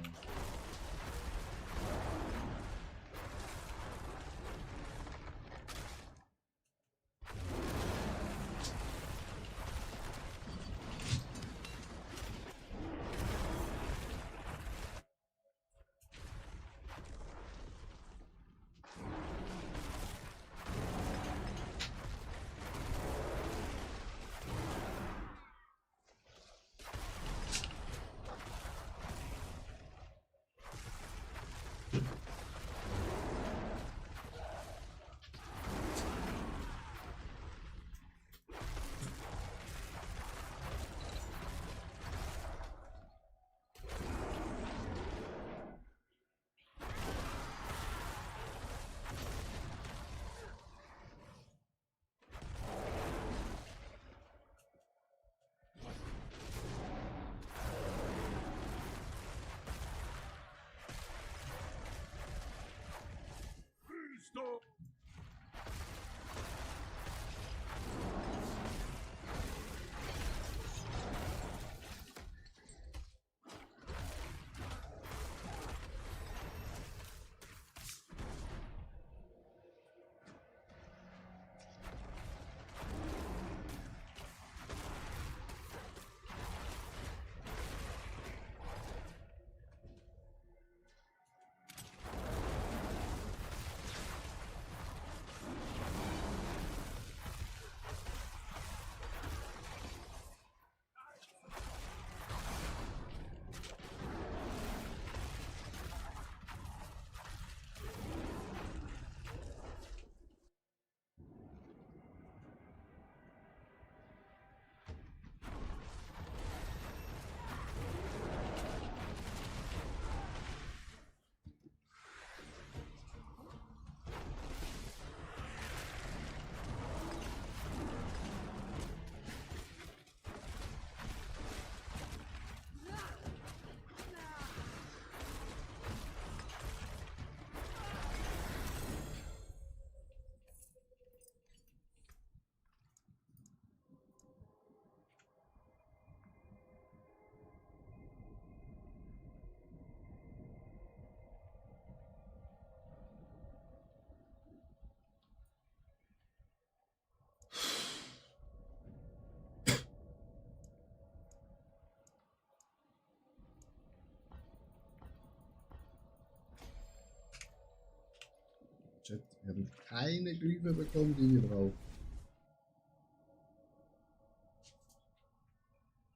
Chat. Wir haben keine Glyphe bekommen, die wir brauchen.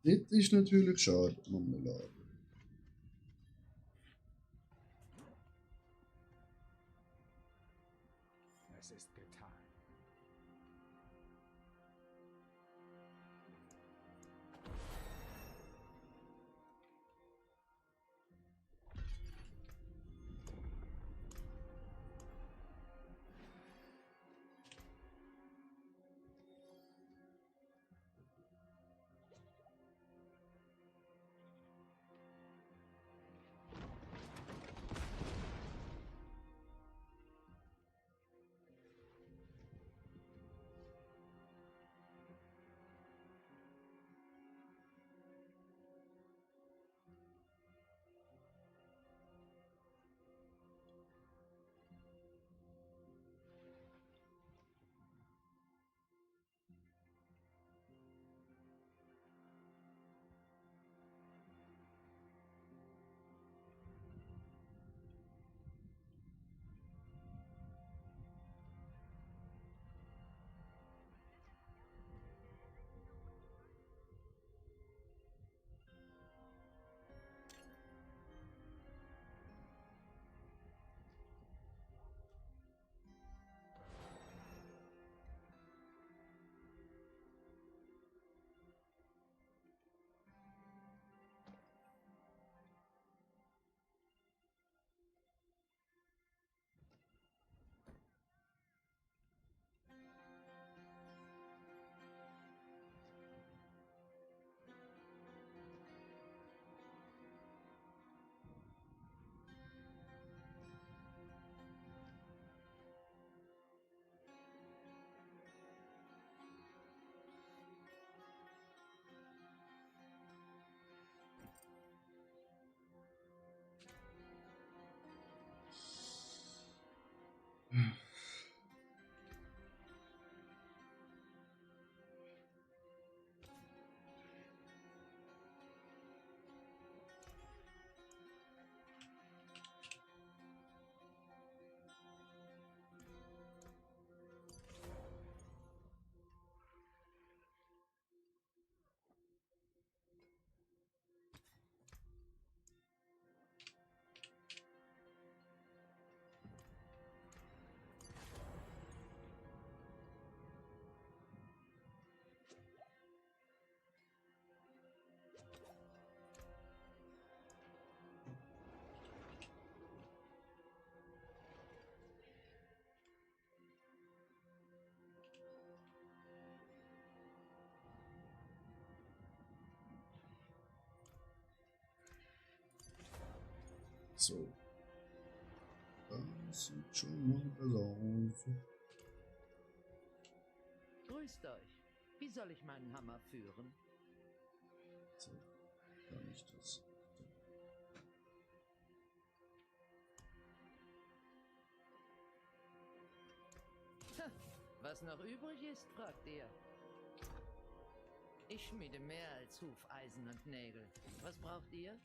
Das ist natürlich schade, Marmelade. Es ist getan. So. Das sieht schon mal besser aus. Grüßt euch. Wie soll ich meinen Hammer führen? So, kann ich das. Was noch übrig ist, fragt ihr. Ich schmiede mehr als Hufeisen und Nägel. Was braucht ihr?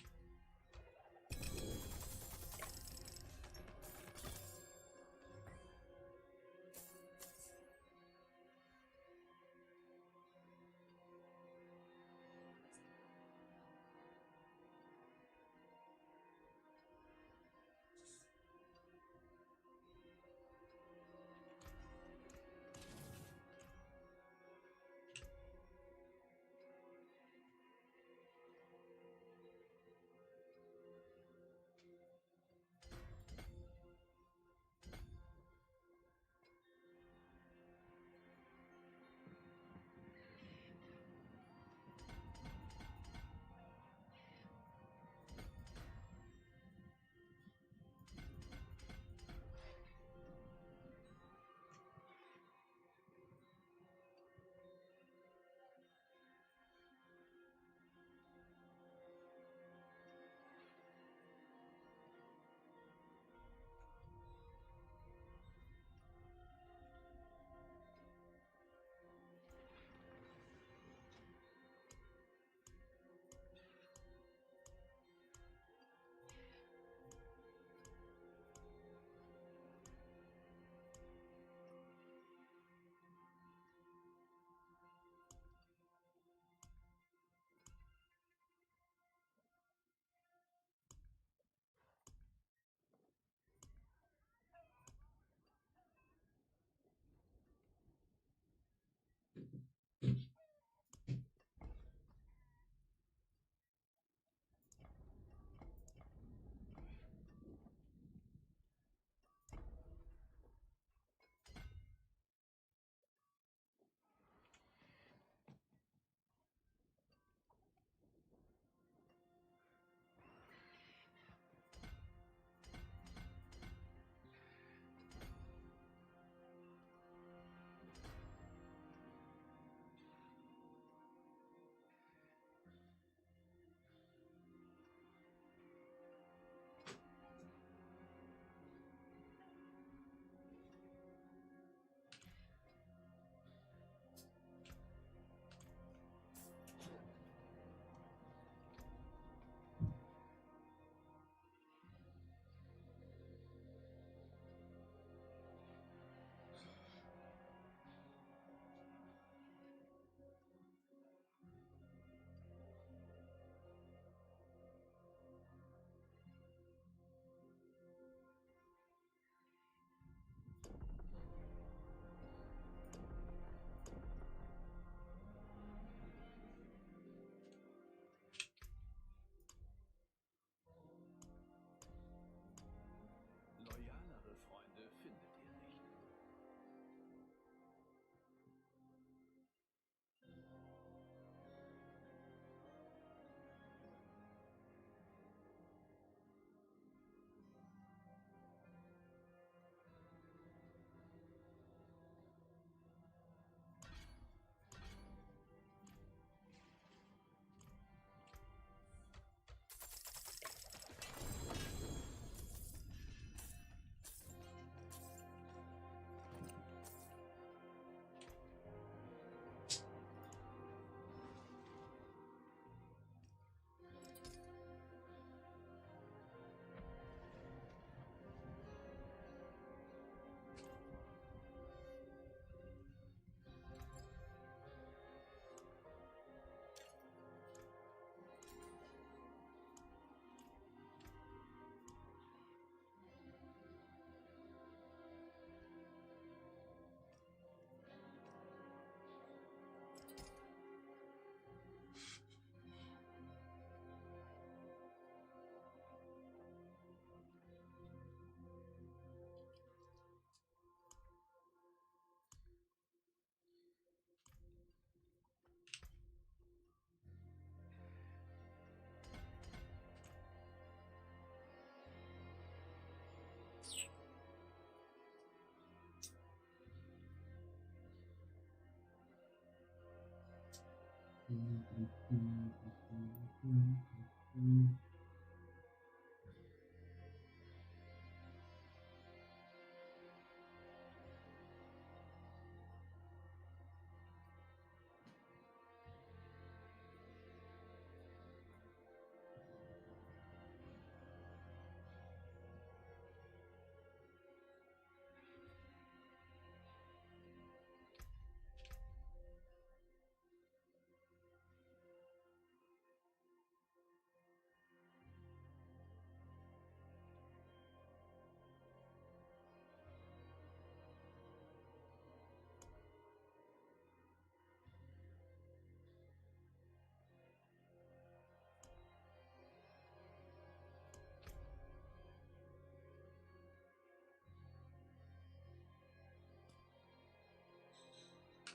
Loyalere Freunde findet ihr nicht.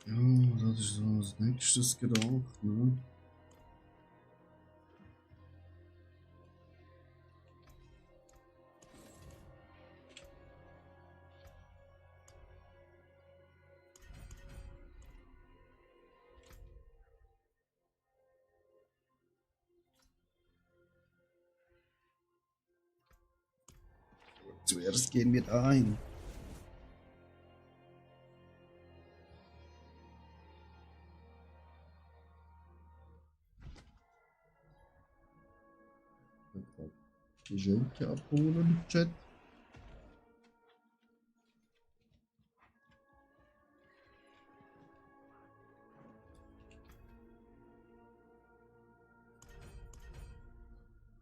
Ja, das ist so als nächstes gedacht, ne? Zuerst gehen wir da hin. Geschenke abholen, Chat.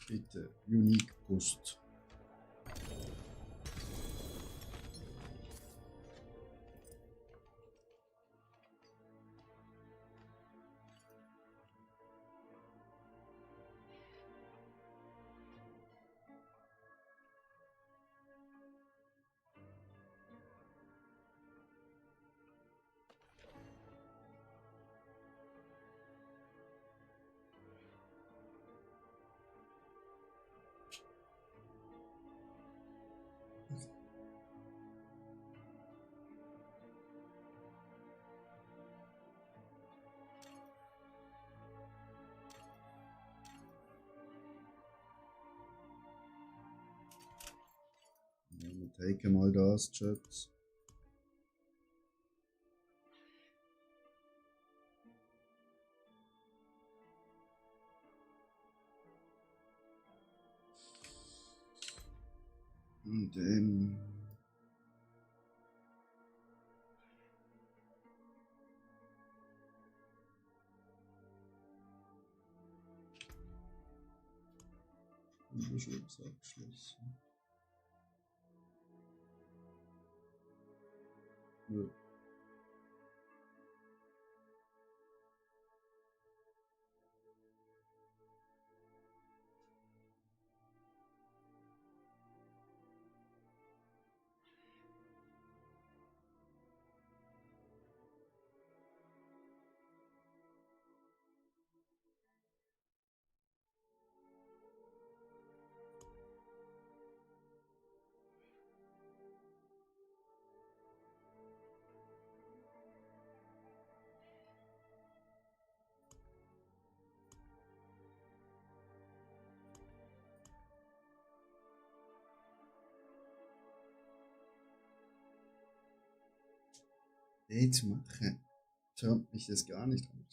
Bitte, Unique Post. Take mal das, Chat. Und Abschluss. Nö. Date machen. Türmt mich das gar nicht an.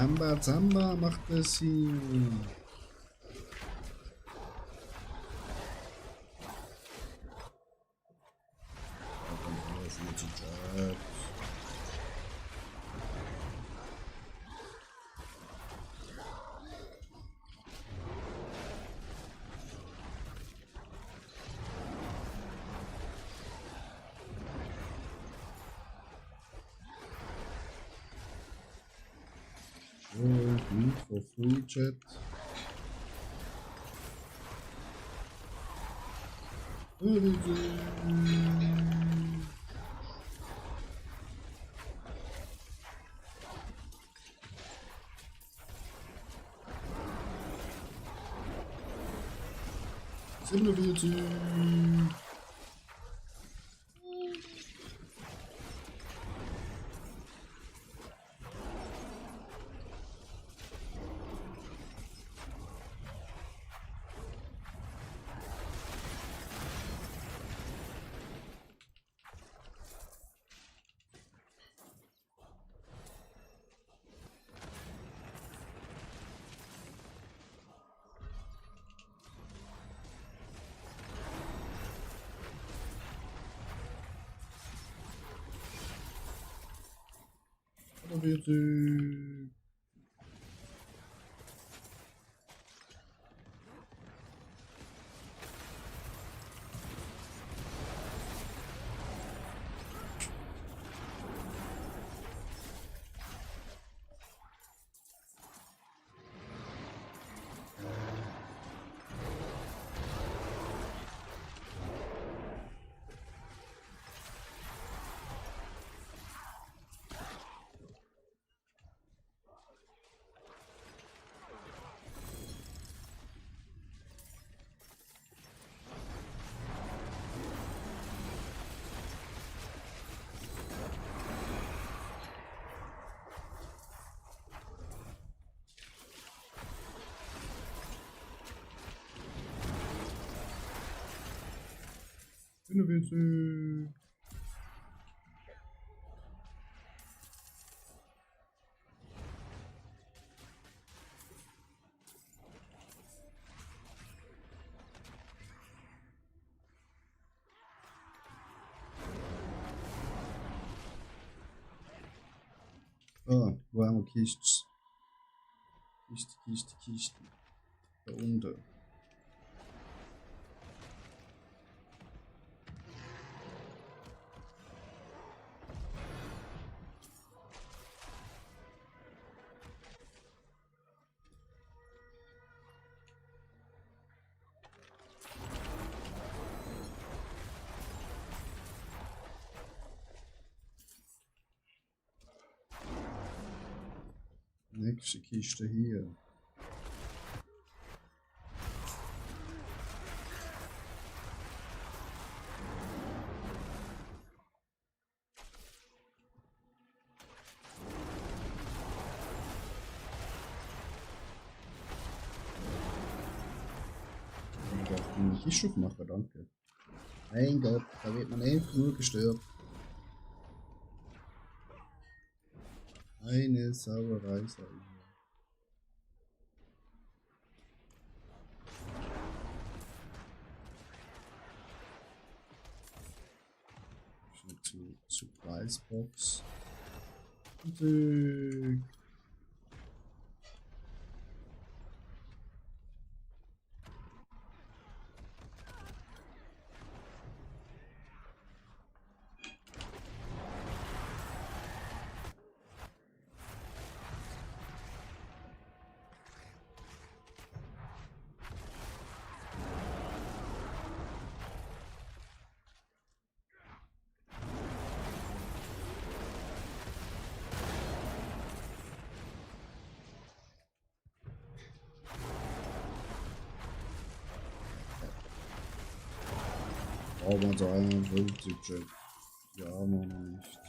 Zamba, Zamba macht es hier. Need for full chat. Bitte. Bitte. Ah, wo haben wir Kisten? Kiste. Da unten. Nächste Kiste hier. Ich darf eine Kiste aufmachen, danke. Mein Gott, da wird man einfach nur gestört. Eine Sauerei sei hier. Zu Supplies Box. Und, braucht man so einen Voltage. Ja, man noch nicht.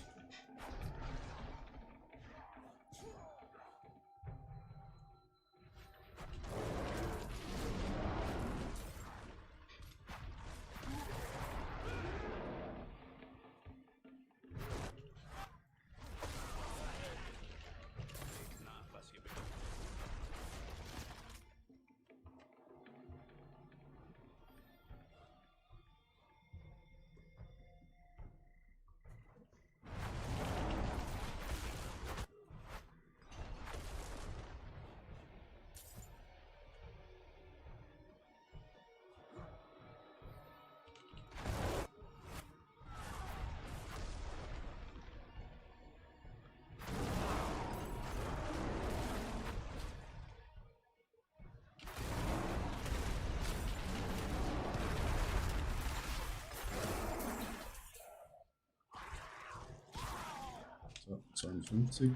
52.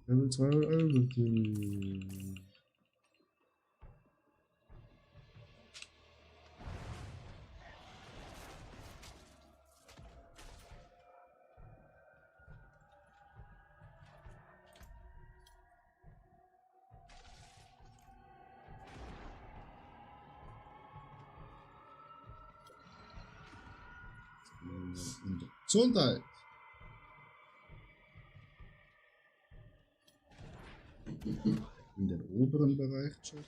Level 2 Overkill. Und Gesundheit. In den oberen Bereich schon.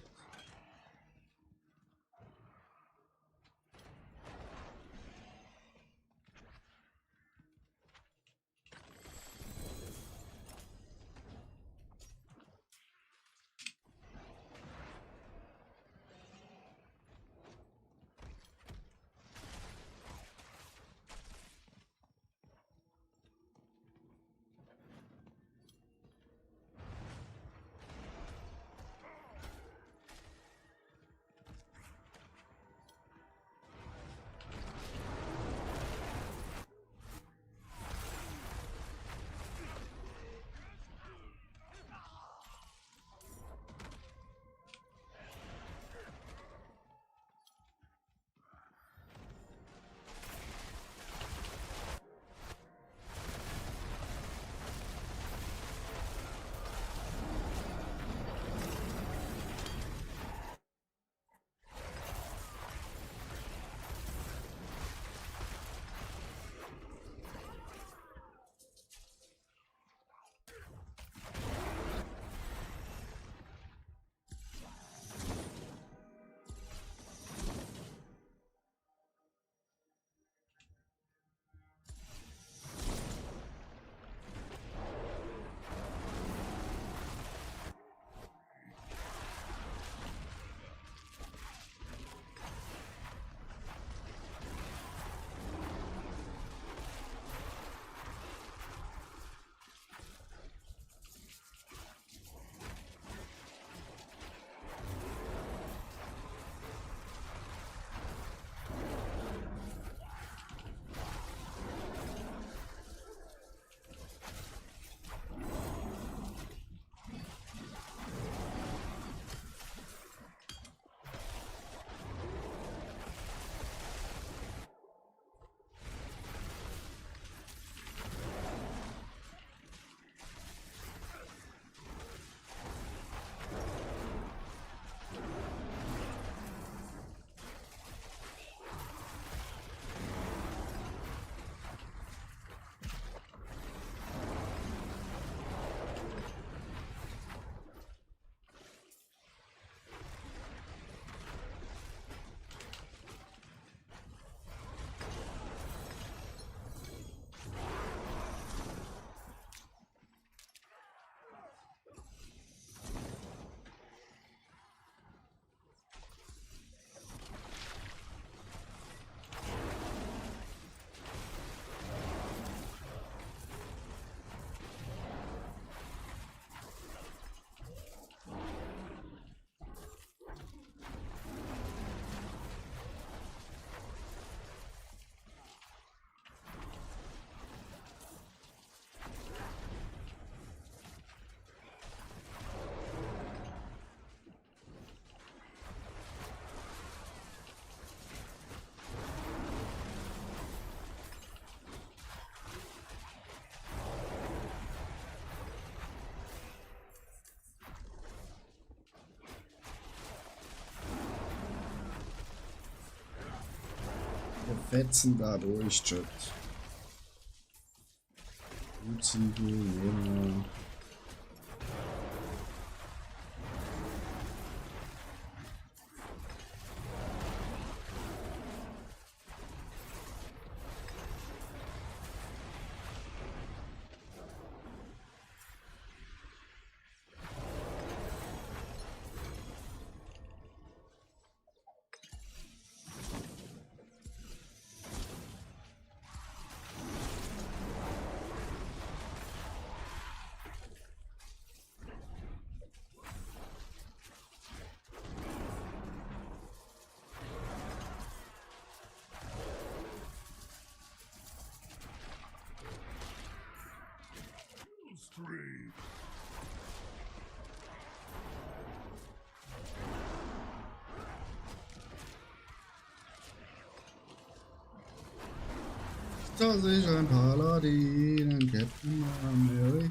Fetzen da durch, Chat. Blutsiegel, ja. dass ich ein Paladin, ein Captain America.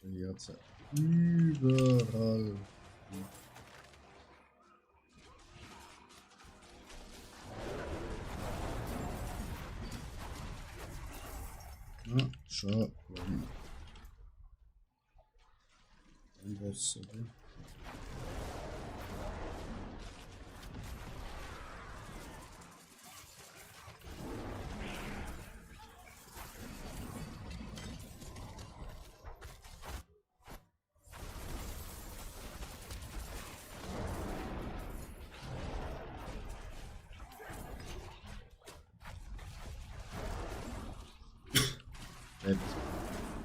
Jetzt überall. Na, schau. Ein Boss, oder?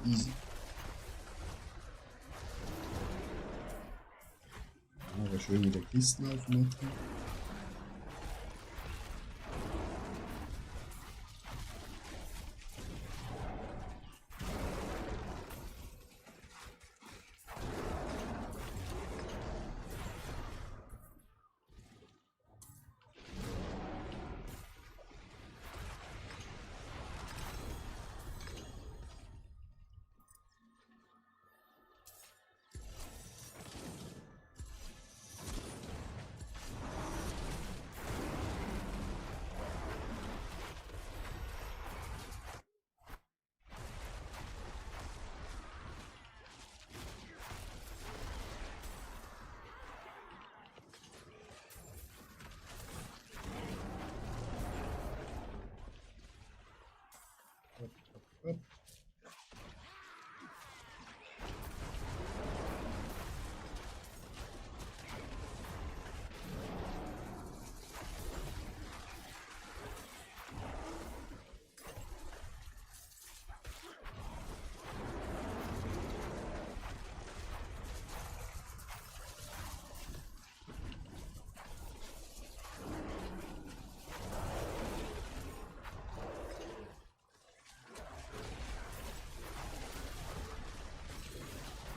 Easy. Aber schön wieder Kisten aufmachen. Up.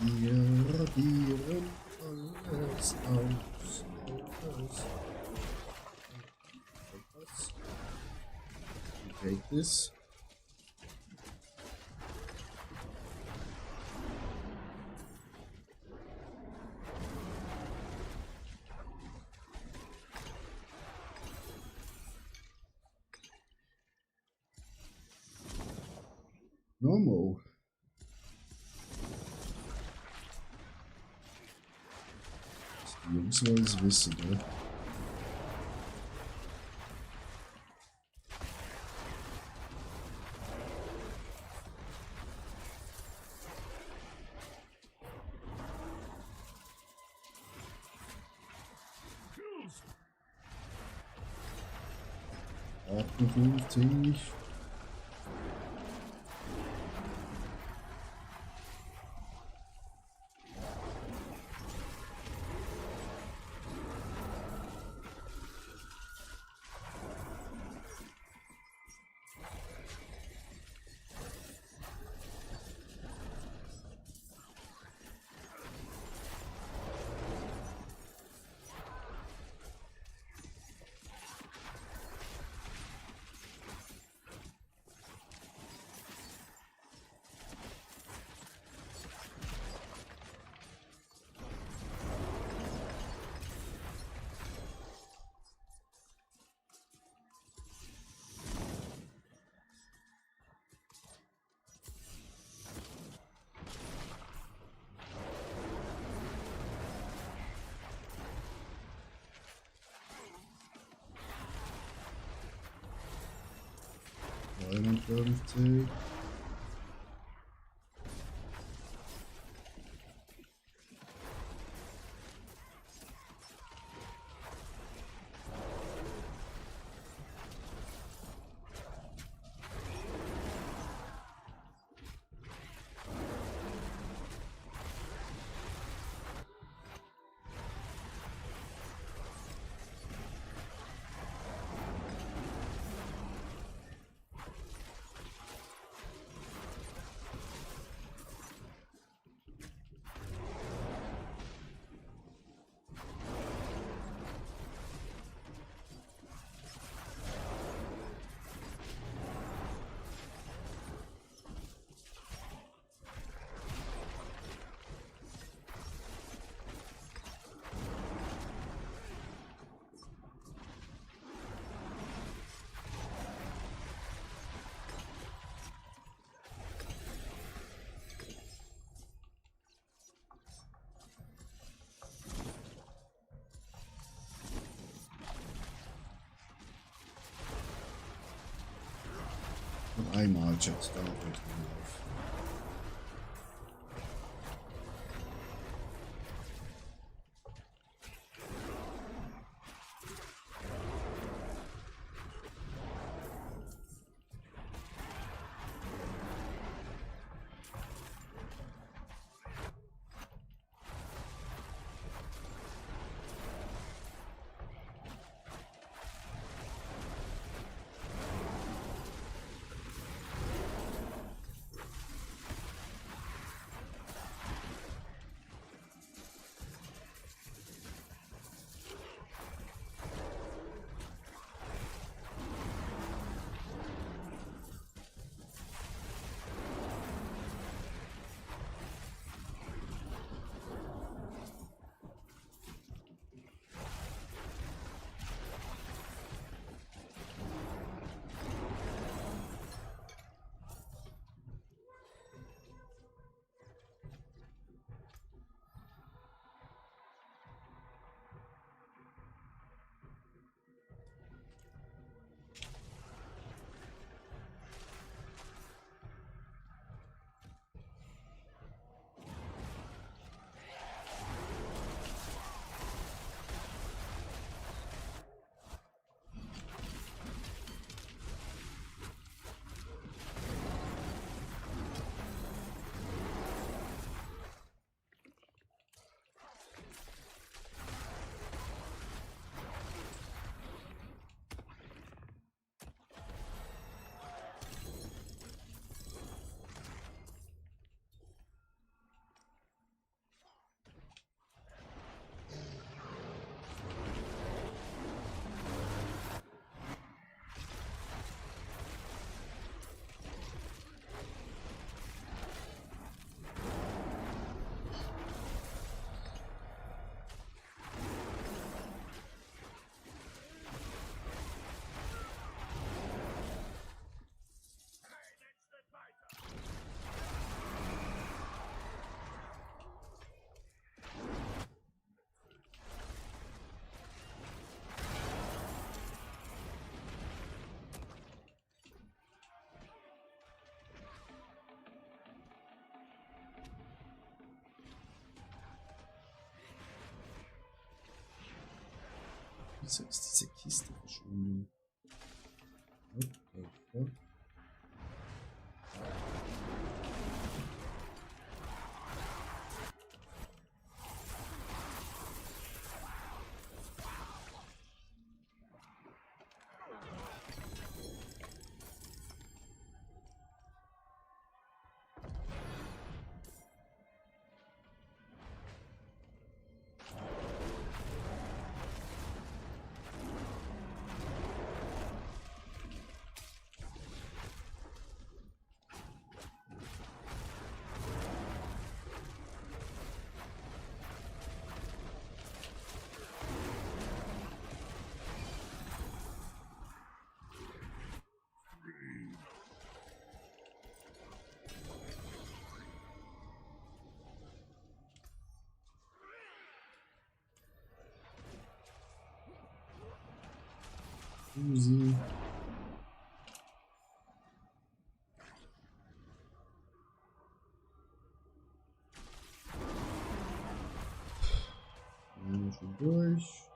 Wir radieren alles aus. Take this. Normal. Die Jungs wollen es wissen, ne? 51. Noch einmal, Chat, dann noch mit drauf. Wieso ist diese Kiste verschwunden? Oh. Uzi. schön durch.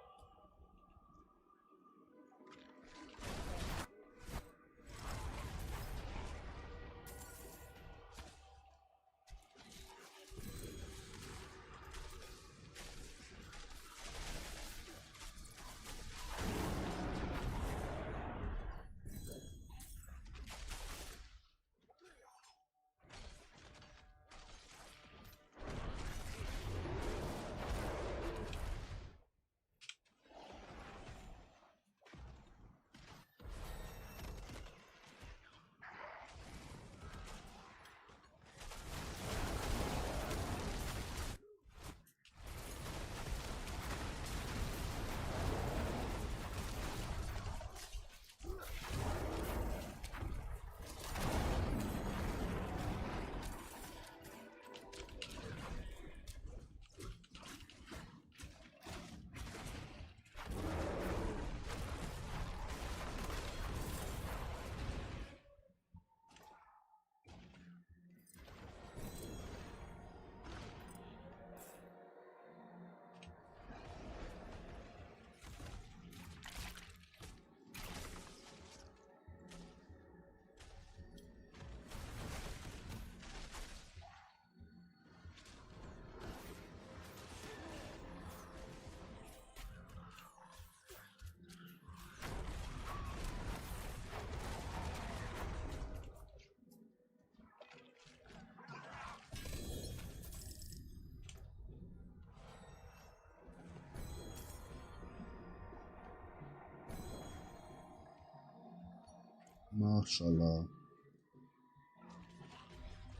Mashallah.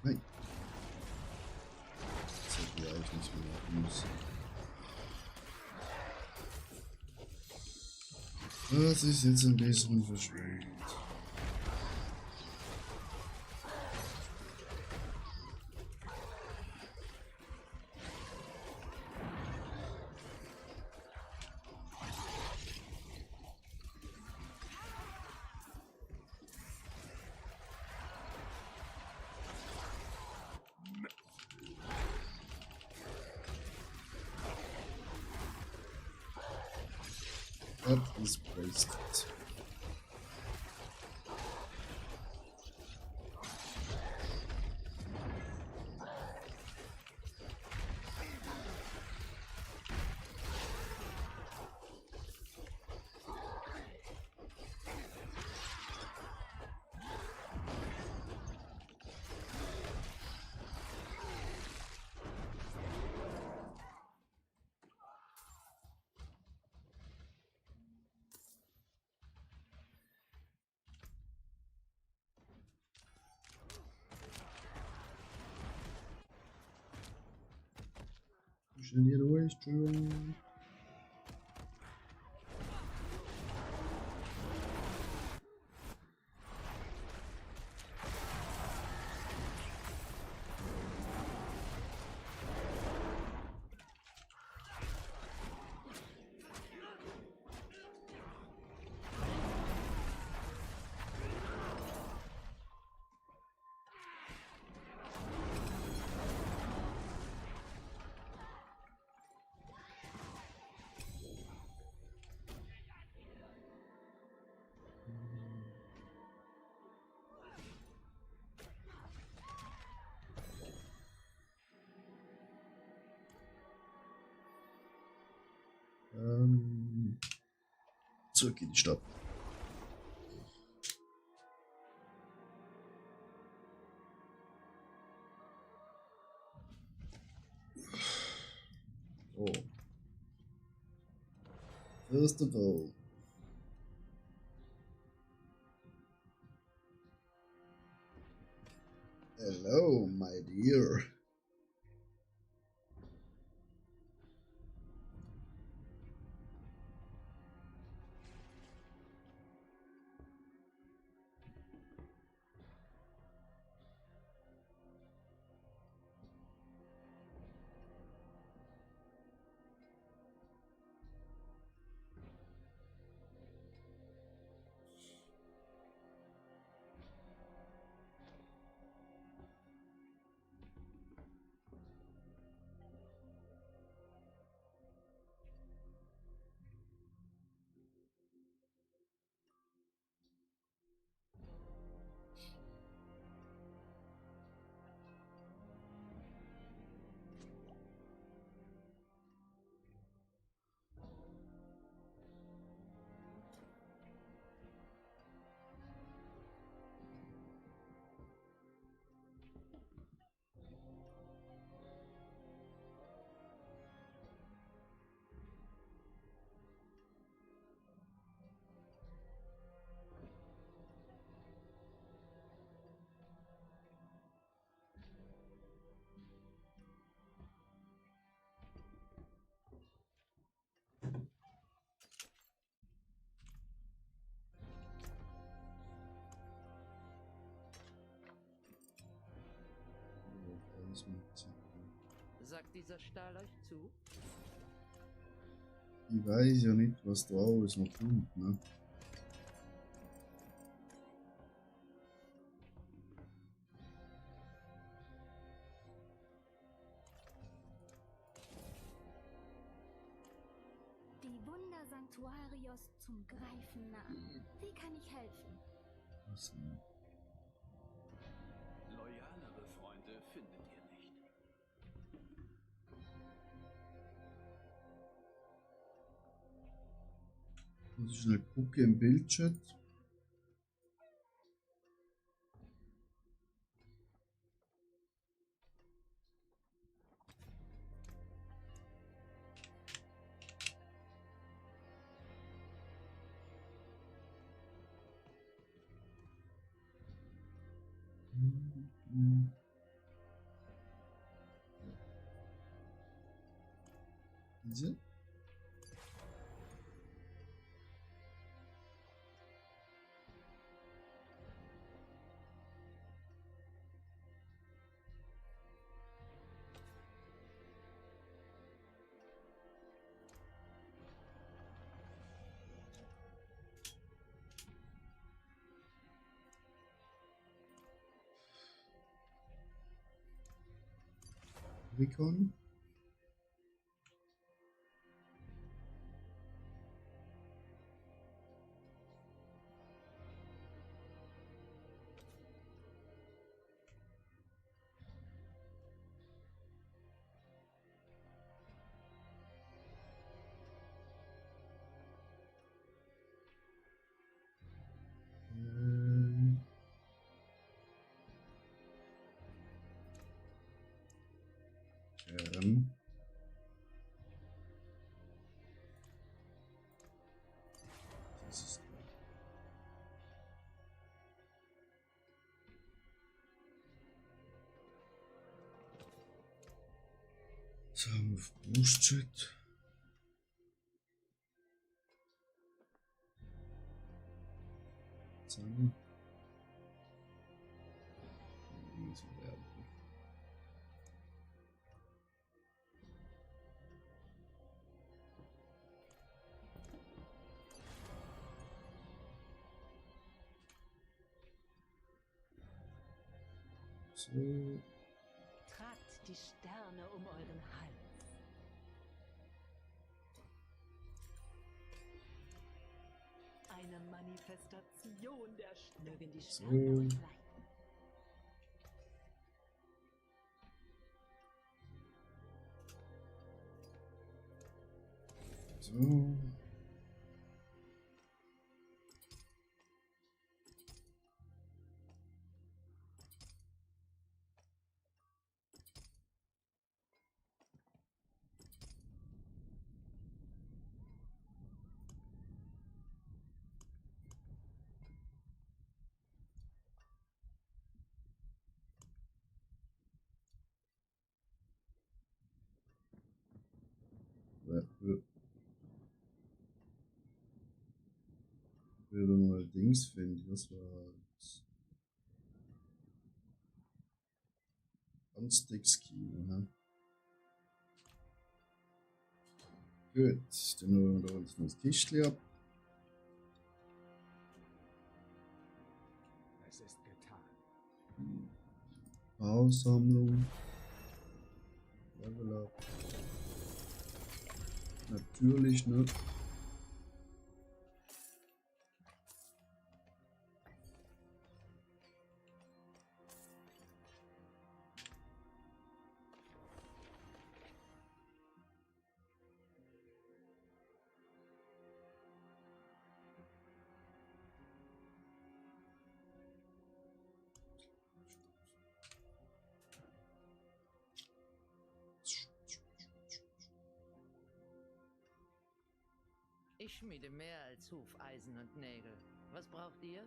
Nein. Das hätte ich eigentlich nicht mehr machen müssen. Das ist jetzt ein bisschen verschwunden. That is wasted. Schnell hier durch, Entschuldigung. Zurück in die Stadt. Oh. First of all. Hello, my dear. Was macht sie? Sagt dieser Stahl euch zu? Ich weiß ja nicht, was da alles noch kommt, ne? Die Wunder Sanctuarios zum Greifen nah. Wie kann ich helfen? Was denn? Loyalere Freunde findet ihr nicht. Muss ich schnell gucken im Bildchat. Diese? Recon. Ähm. Das ist so, auf Brustchat. Zange. So werden. So. Tragt die Sterne um euren Hals. Eine Manifestation der Sterne. Mögen die Sterne euch leiten. So. Ich will mal Dings finden. Was war das? Anstickskino, ne? Gut, dann holen wir uns noch das Tischchen ab. Es ist getan. Haussammlung. Level up. Natürlich, ne? Ich schmiede mehr als Hufeisen und Nägel. Was braucht ihr?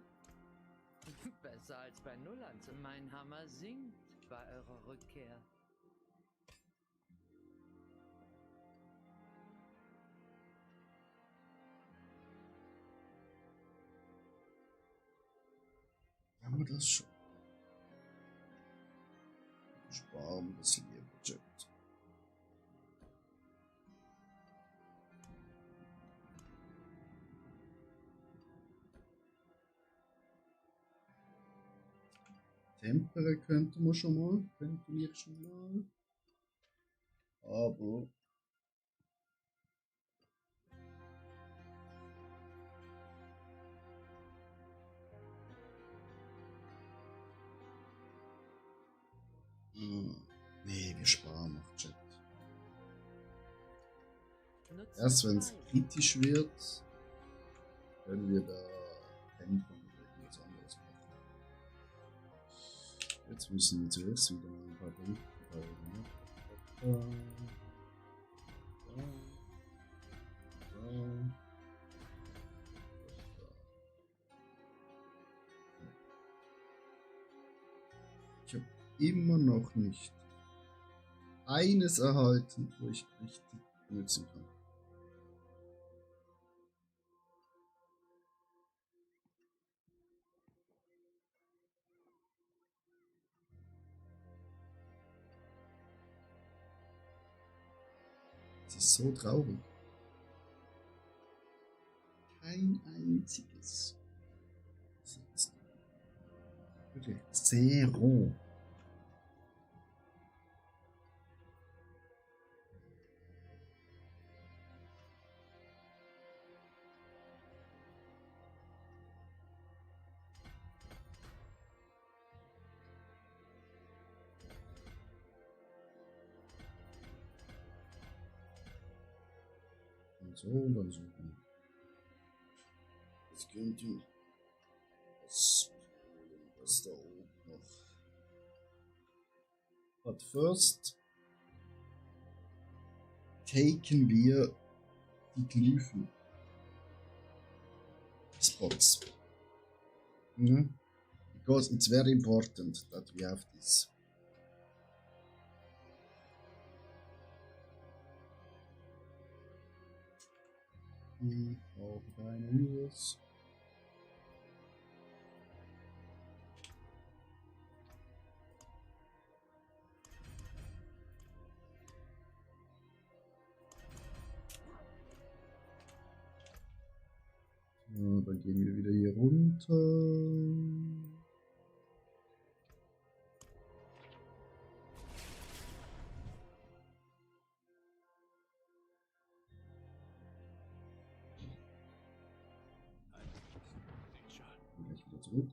Besser als bei Nullands. Mein Hammer singt bei eurer Rückkehr. Haben wir das schon? Sparen das Lehrbudget. Tempere könnte man schon mal, könnte ich schon mal. Aber nee, wir sparen noch Chat. Nutze Erst wenn es Zeit. kritisch wird, können wir da kämpfen oder irgendwas anderes machen. Jetzt müssen wir zuerst wieder mal ein paar Punkte teilen. Ne? Ich habe immer noch nicht eines erhalten, wo ich richtig benutzen kann. Es ist so traurig. Kein einziges. Das ist wirklich zero. Und so und dann so. Jetzt könnte ich das holen, was da oben noch. But first taken wir die Glyphen spots. Because it's very important that we have this. Ich brauche keine News. So, dann gehen wir wieder hier runter. Gleich wieder zurück.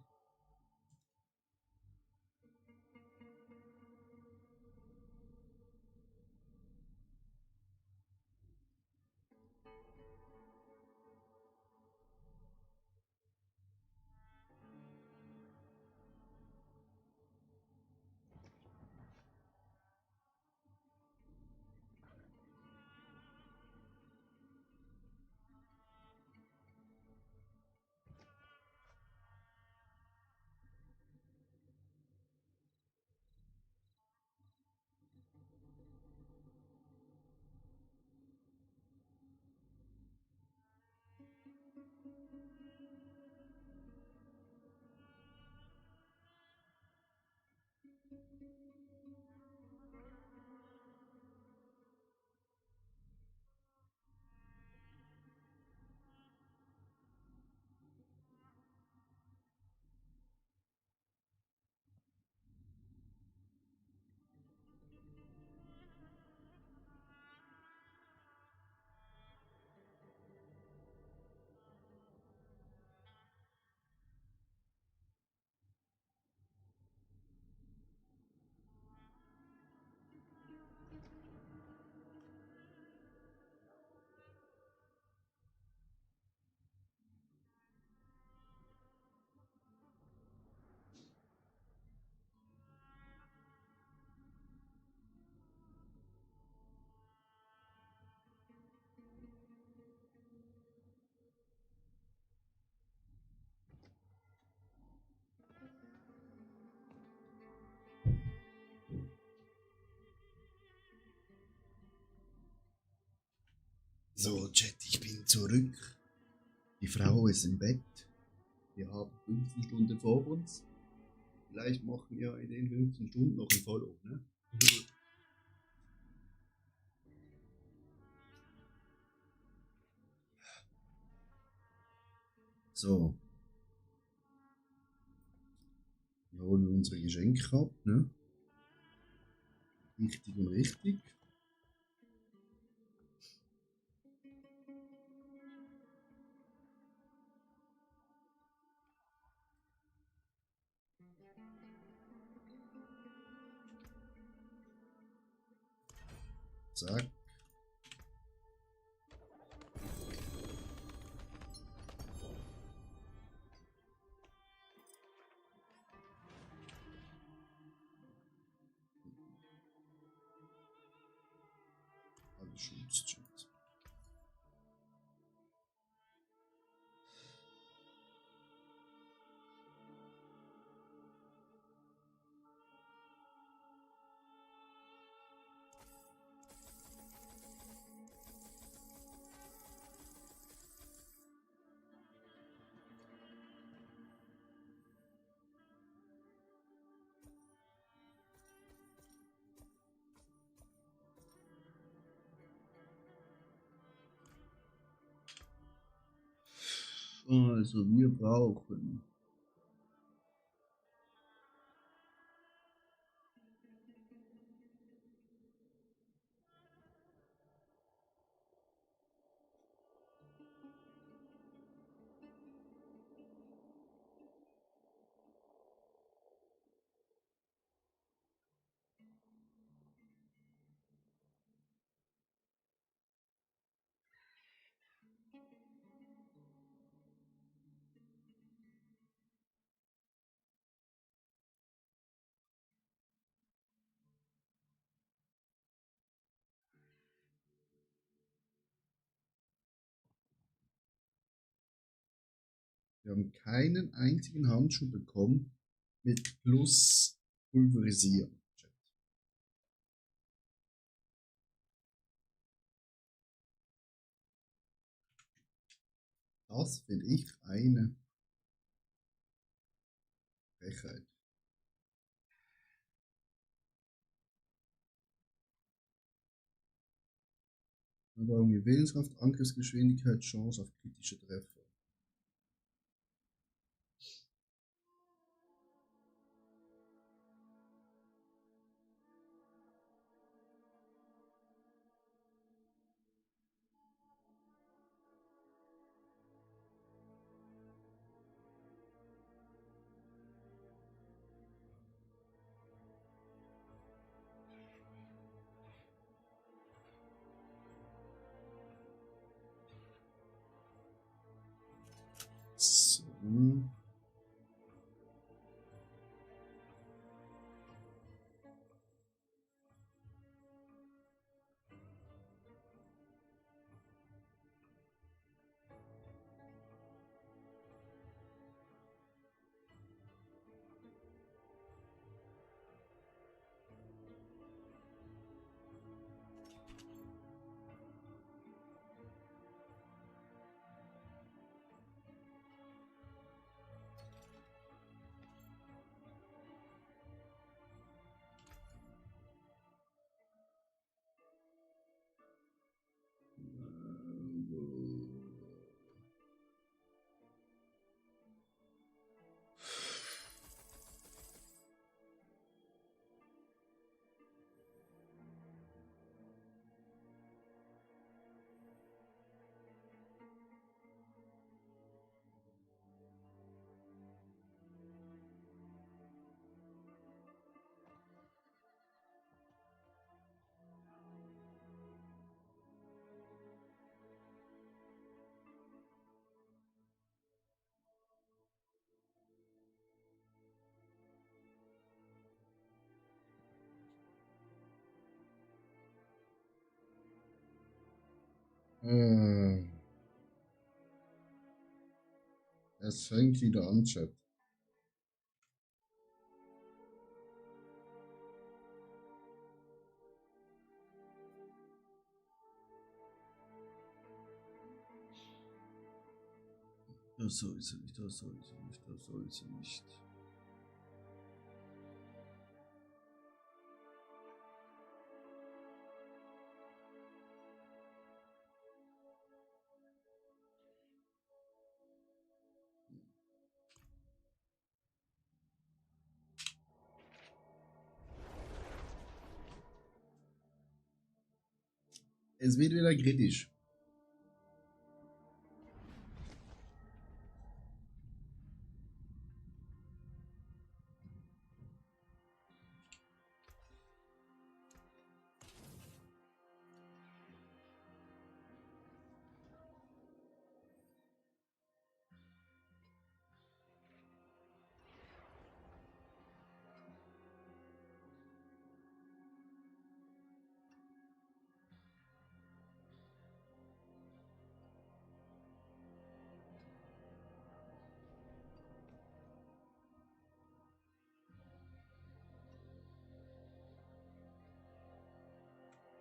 So, Chat, ich bin zurück. Die Frau ist im Bett. Wir haben 15 Stunden vor uns. Vielleicht machen wir in den 15 Stunden noch ein Follow, ne? So. Wir holen unsere Geschenke ab, ne? Richtig und richtig. Zack. Alles Schutzchat. Also wir brauchen wir haben keinen einzigen Handschuh bekommen mit Plus Pulverisieren. Das finde ich eine Frechheit. Erfahrung wie Willenskraft, Angriffsgeschwindigkeit, Chance auf kritische Treffer. So. Es fängt wieder an, Chat. Das soll sie nicht, das soll sie nicht, das soll sie nicht. Es wird wieder kritisch.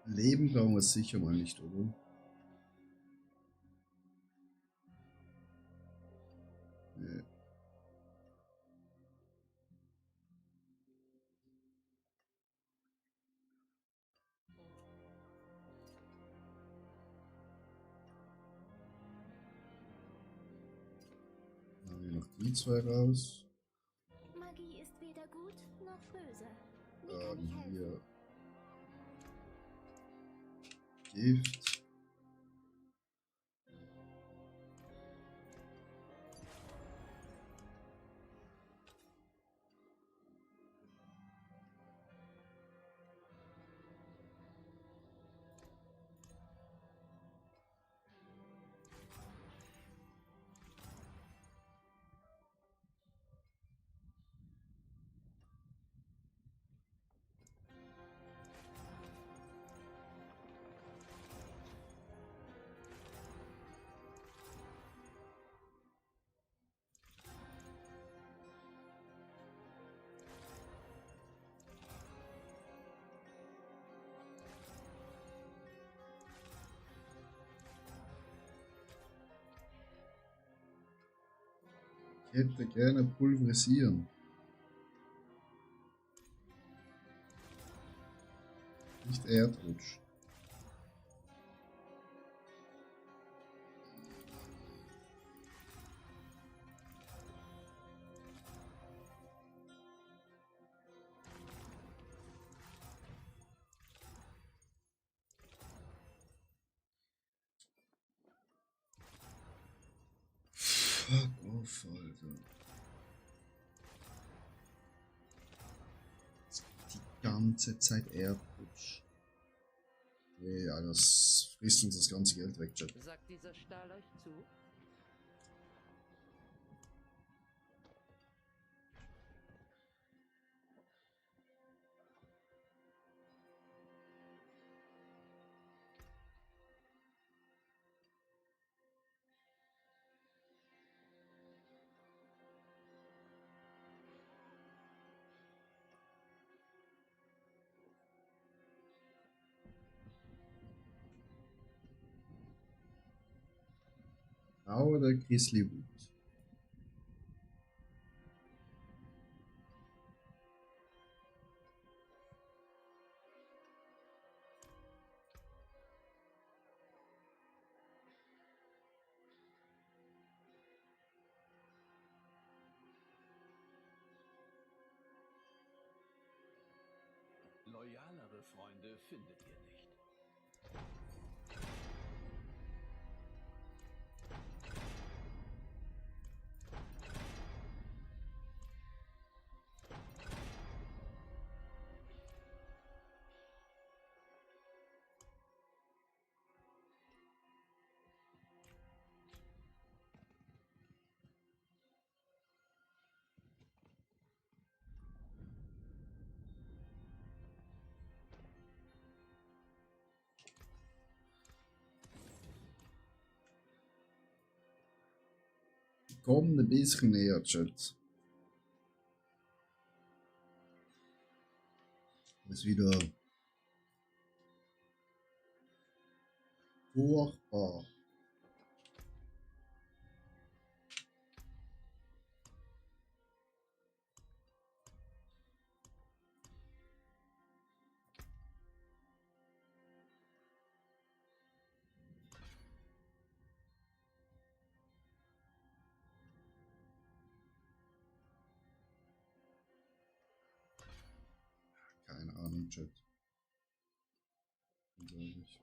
Leben brauchen wir sicher mal nicht, oder? Nee. Dann haben wir noch die zwei raus. Magie ist weder gut noch böse. Wie kann ich helfen? Hier Gift. Ich hätte gerne pulverisieren. Nicht Erdrutsch. Fuck off, Alter. Die ganze Zeit Erdrutsch. Nee, Alter, das frisst uns das ganze Geld weg, Chat. Sagt dieser Stahl euch zu? Oder Grizzly Wood. Loyalere Freunde findet ihr nicht. Komm ein bisschen näher, Chat. Das ist wieder furchtbar. Keine Ahnung, Chat. Sag ich.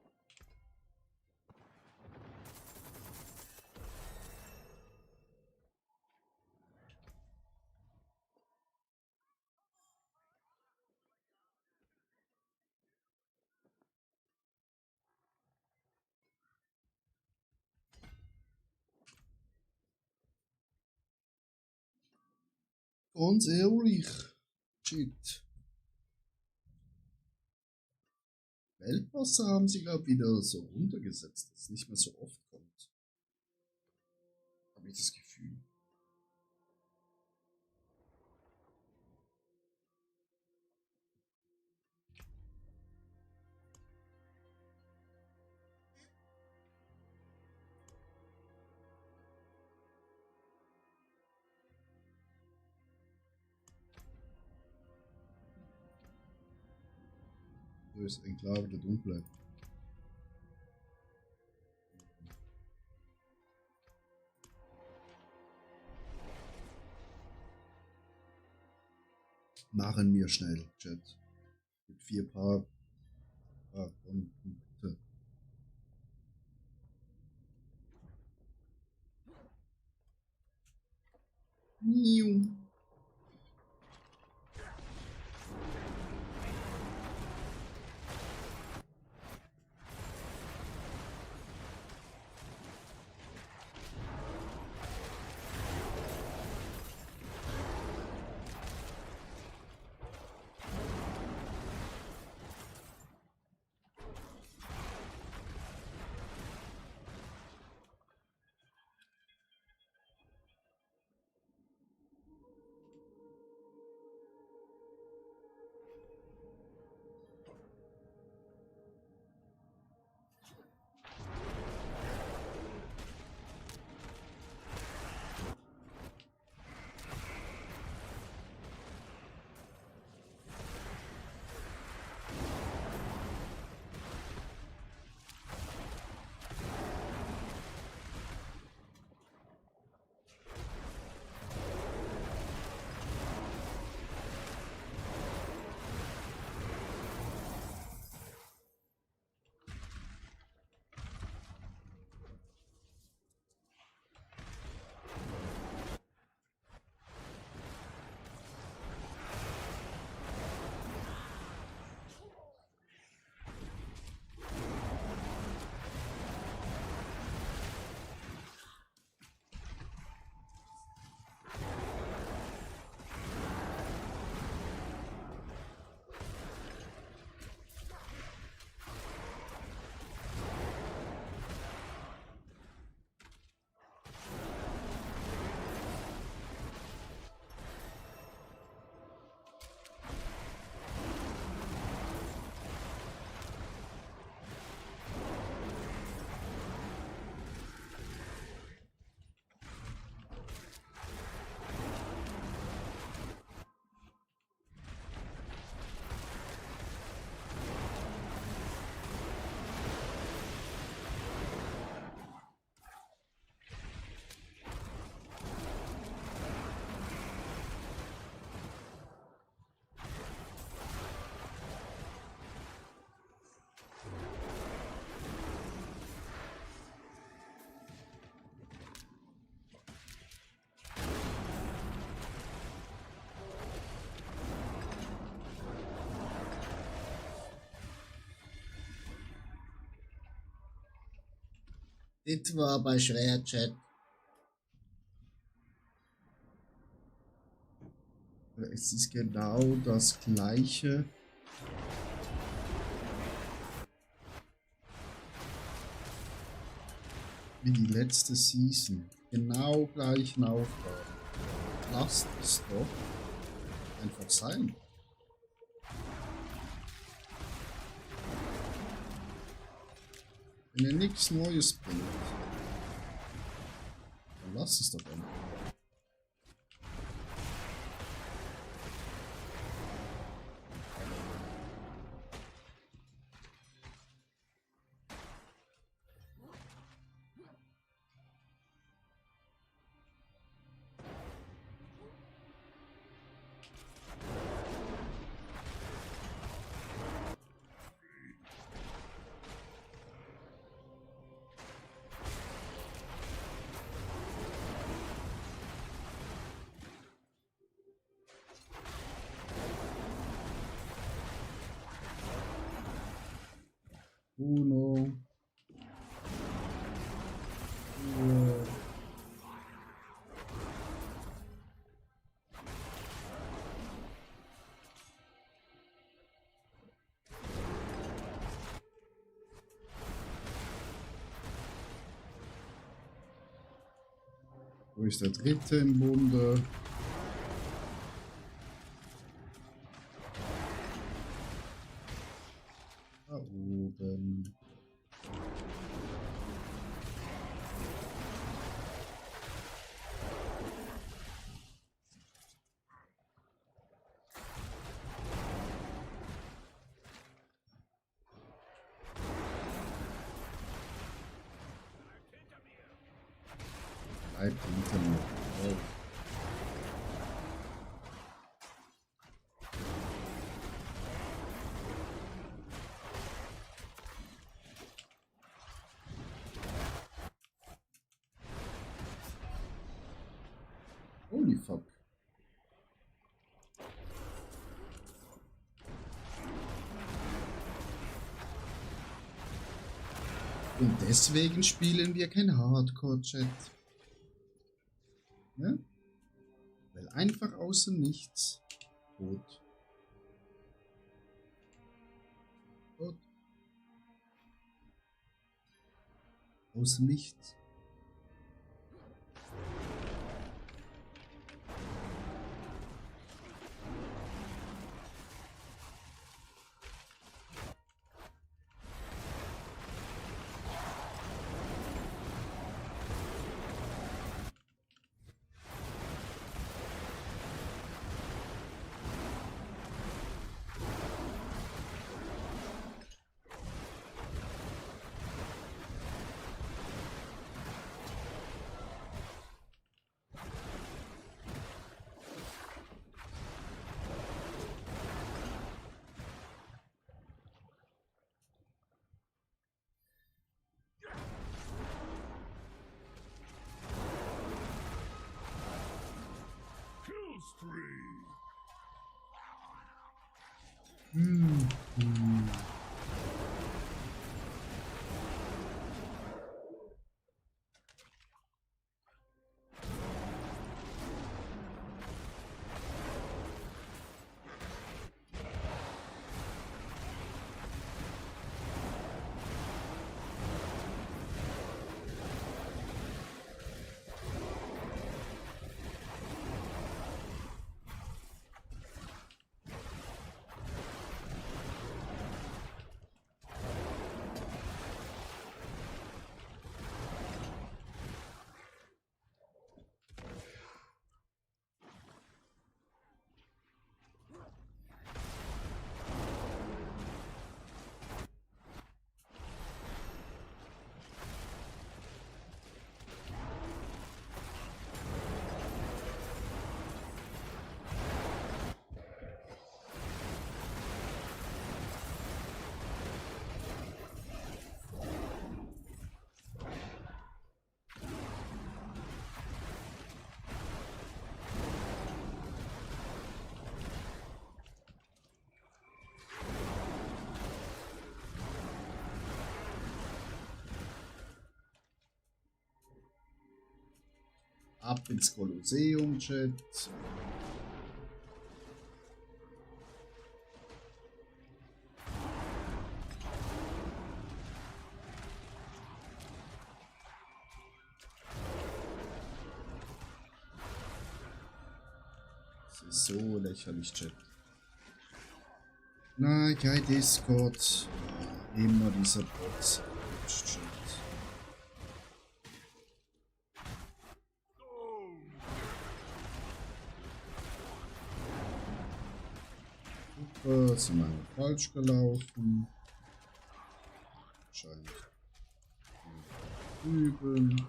Ganz ehrlich. Shit. Weltwasser haben sie, glaube ich, wieder so runtergesetzt, dass es nicht mehr so oft kommt. Habe ich das Gefühl. So ist Enklave der Dunkle. Machen wir schnell, Chat. Mit 4 Paar Punkte. Miau. Das war aber schwer, Chat. Es ist genau das gleiche. Wie die letzte Season. Genau gleichen Aufgaben. Lasst es doch einfach sein. Wenn ihr nichts Neues bringt, dann lasst es doch einfach. Uno. Wo ist der dritte im Bunde? Da oben. Bleibt hinter mir. Oh. Holy fuck. Und deswegen spielen wir kein Hardcore-Chat. Ja? Weil einfach außen nichts. Tot. Tot. Außen nichts. Ab ins Kolosseum, Chat. Das ist so lächerlich, Chat. Na, kein Discord. Immer dieser Bot. Chat. Sind wir falsch gelaufen. Scheint. Üben.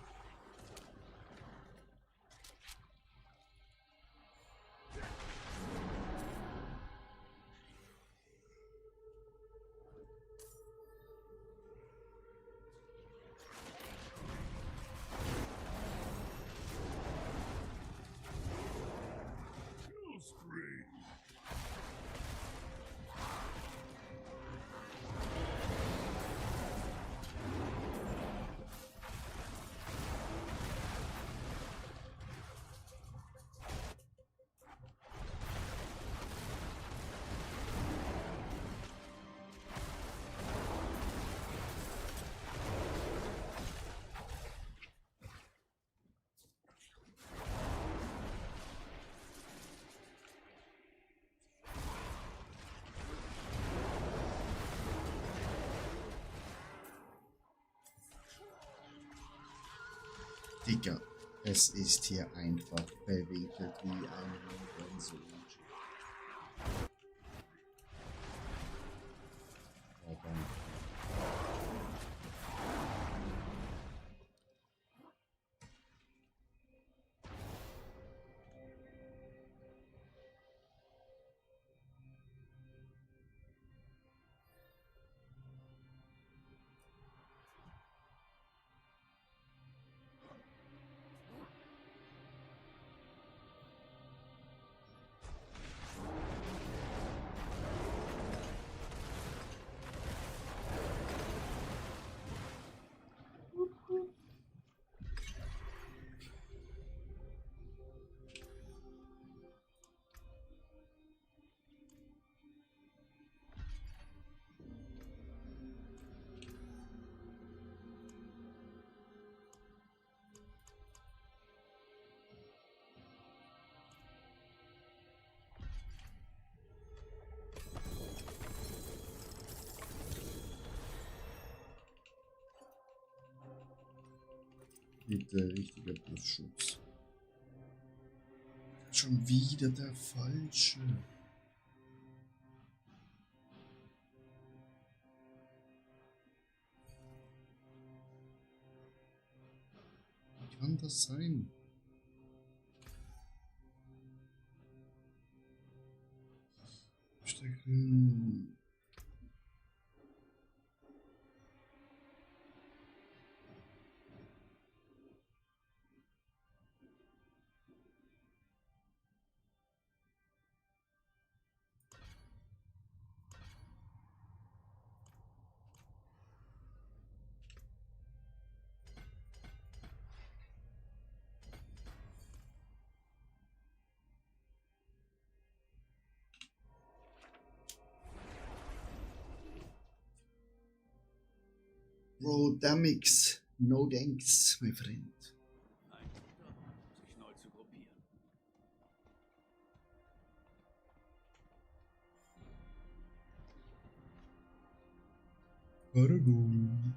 Digga, es ist hier einfach verwinkelt wie ein Hurensohn. Verdammt. Bitte, richtiger Brustschutz. Schon wieder der falsche. Wie kann das sein? Stecken. Bro, Damix. No thanks, my friend. Ein guter Ort, sich neu zu gruppieren. Paragon.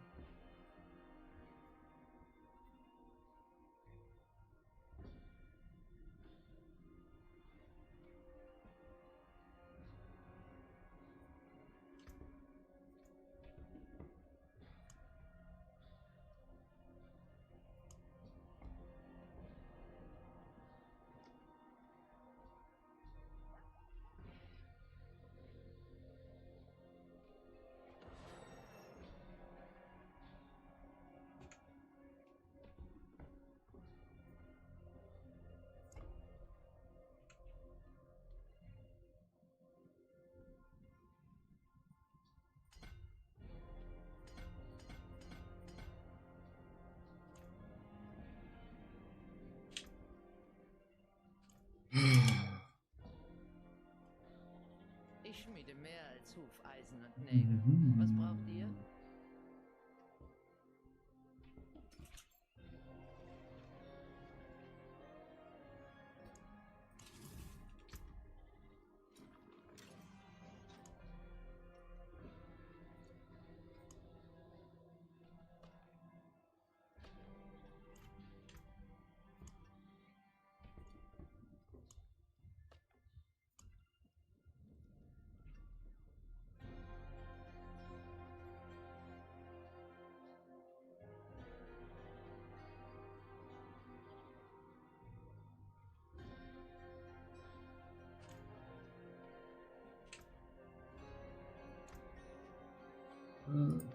Ich schmiede mehr als Hufeisen und Nägel. Was braucht ihr?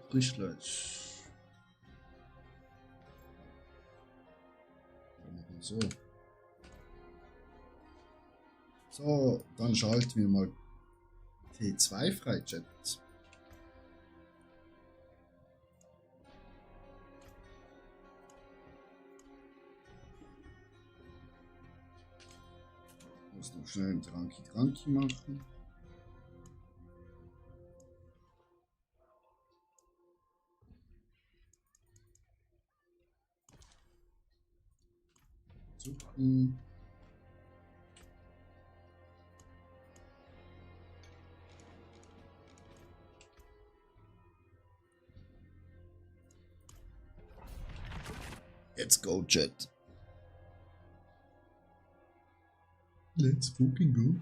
Frischfleisch. Wir machen so. So, dann schalten wir mal T2 frei, Chat. Muss noch schnell ein Tranki machen. Suchen. Let's go, Chat. Let's fucking go.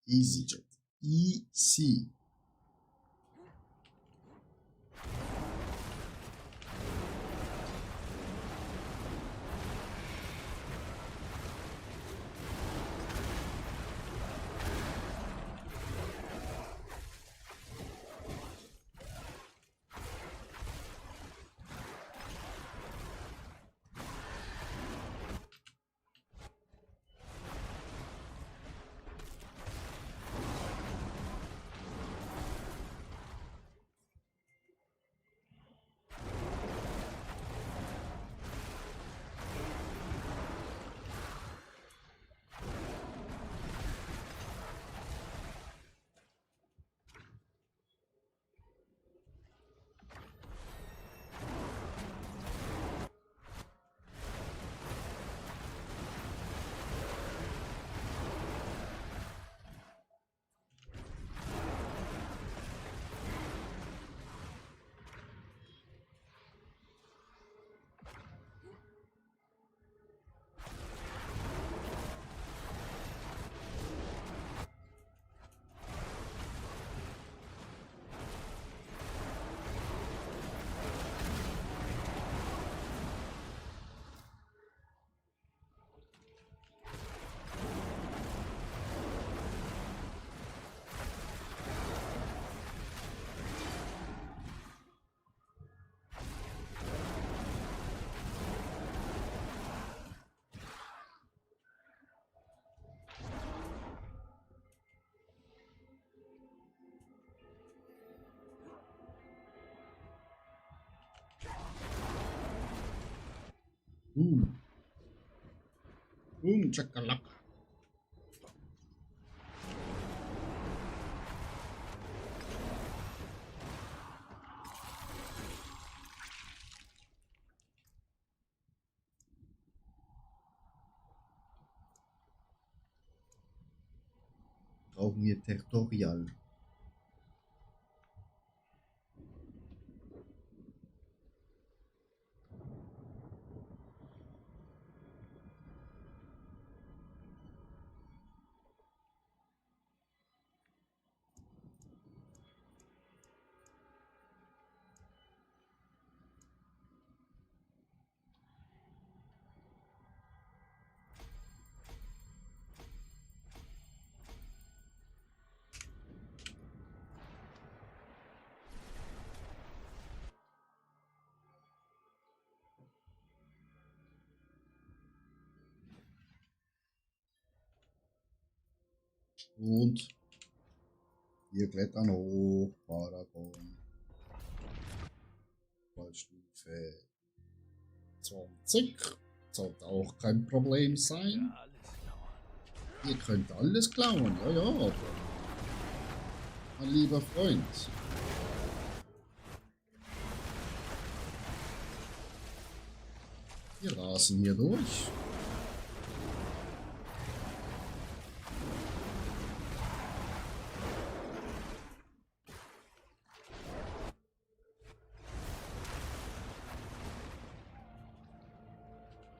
Easy, Chat. Easy. Boom, chakalaka. Brauchen wir Territorial. Und wir klettern hoch, Paragon. Stufe 20. Sollte auch kein Problem sein. Ihr könnt alles klauen, ja, ja. Mein lieber Freund. Wir rasen hier durch.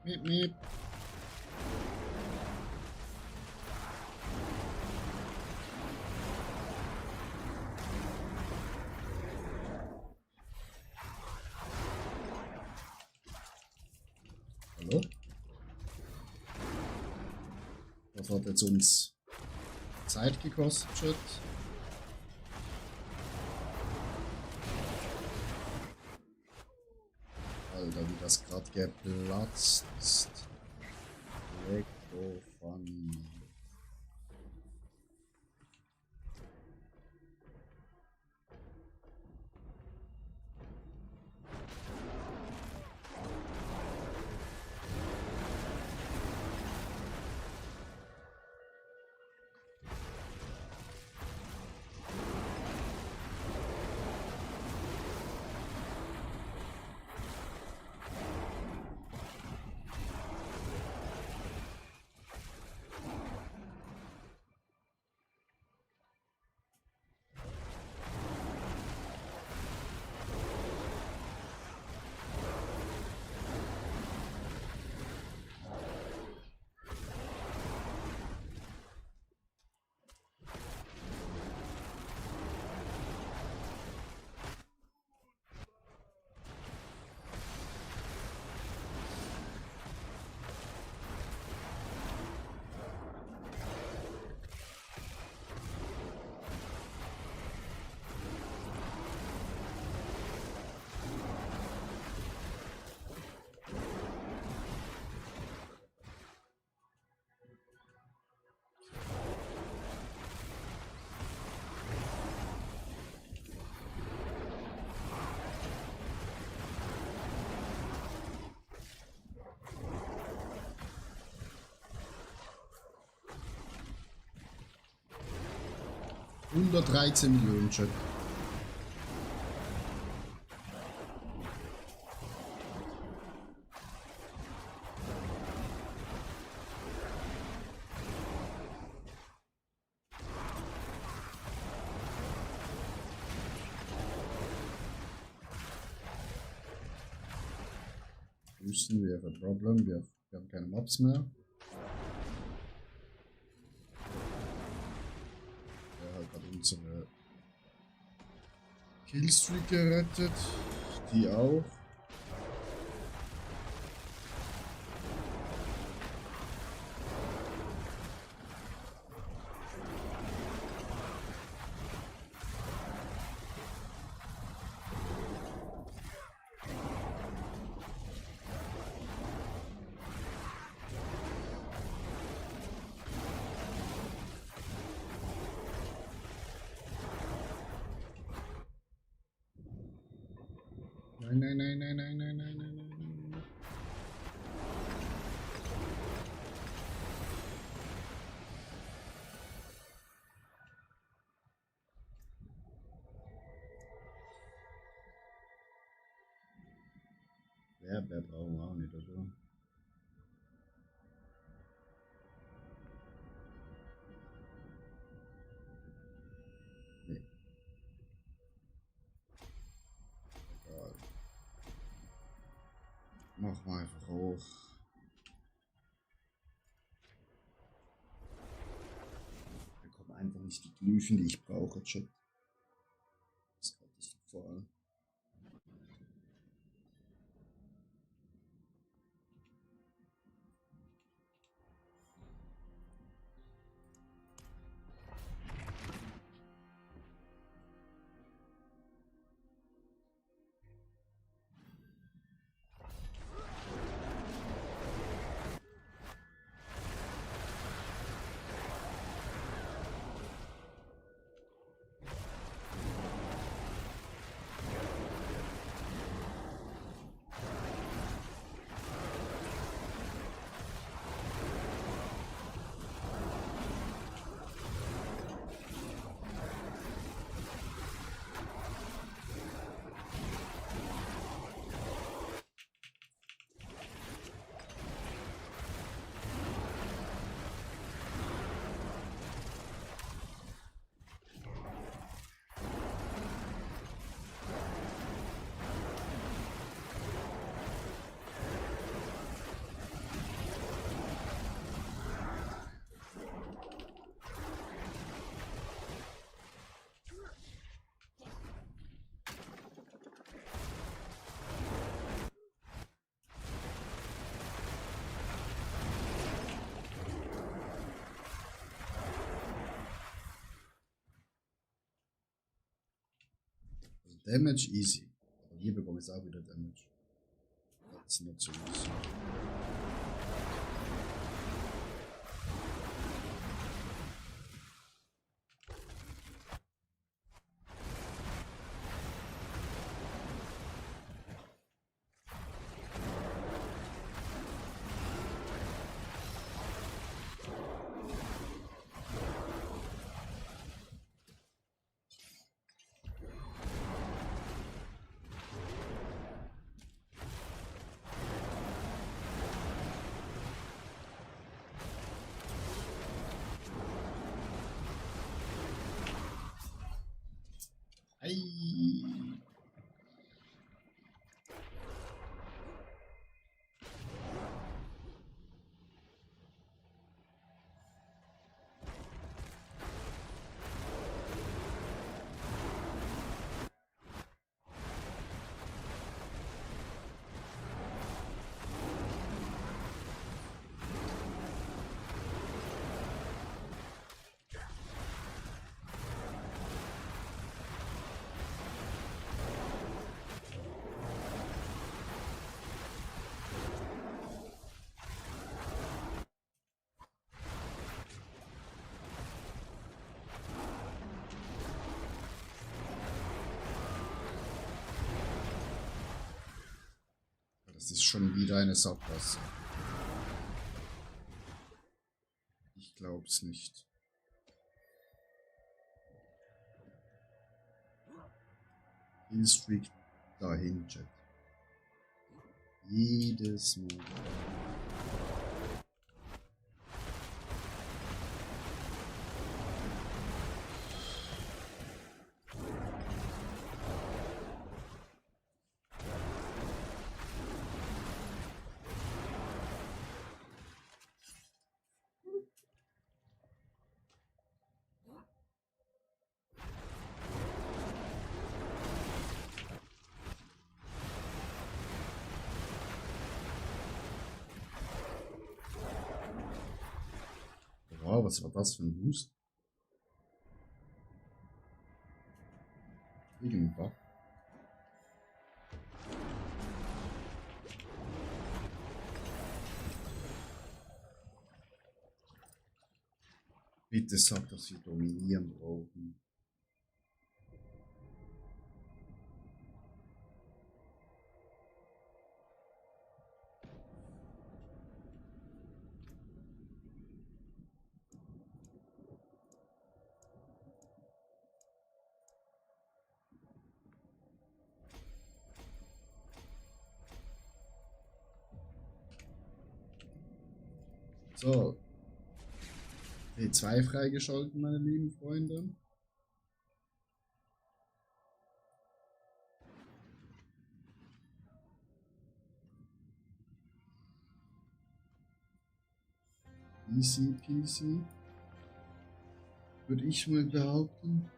Miep, miep. Hallo? Das hat jetzt uns Zeit gekostet, Chat. Alter, wie das gerade geplatzt ist. Lecko funny. Unter 13 Millionen Chat. Houston, we have a problem. Wir haben keine Mobs mehr. Der hat gerade unsere Killstreak gerettet. Die auch. Nein, nein, nein, nein, nein, nein, nein, nein, nein, nein. Wer brauchen wir auch nicht, oder? Nee. Egal. Mach mal einfach hoch. Ich bekomme einfach nicht die Glyphen, die ich brauche, Chat. Das ist katastrophal. Damage easy. Aber hier bekomme ich auch wieder Damage. Das ist nicht so easy. Ei. Das ist schon wieder eine Sackgasse. Ich glaub's nicht. Killstreak dahin, Chat. Jedes Mal. Wow, was war das für ein Boost? Irgendein Bug. Bitte sag, dass wir dominieren brauchen. So. P2 freigeschalten, meine lieben Freunde. Easy peasy. Würde ich mal behaupten.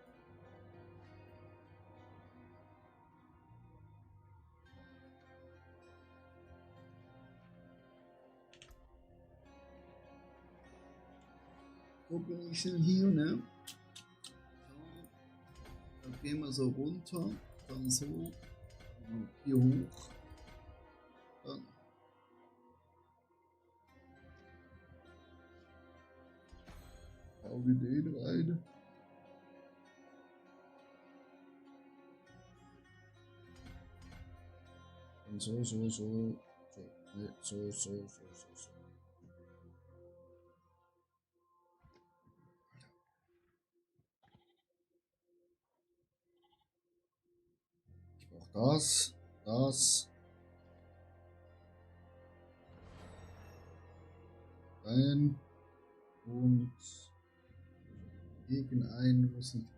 Wo bin ich denn hier, ne? So. Dann gehen wir so runter, dann so, hier hoch, dann hau wir den rein. Dann so, ne, so. Das. Rein. Und gegen einen, wo es nicht.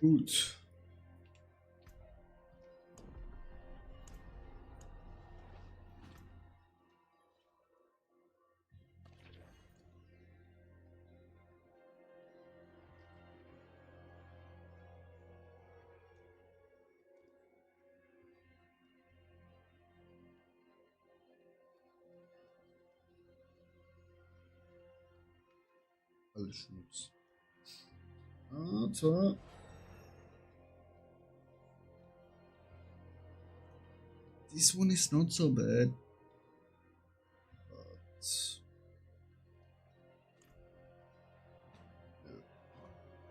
Gut. Alles Schmutz. Also. This one is not so bad. But...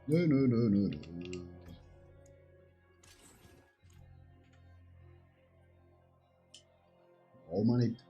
No. Brauchen wir nicht.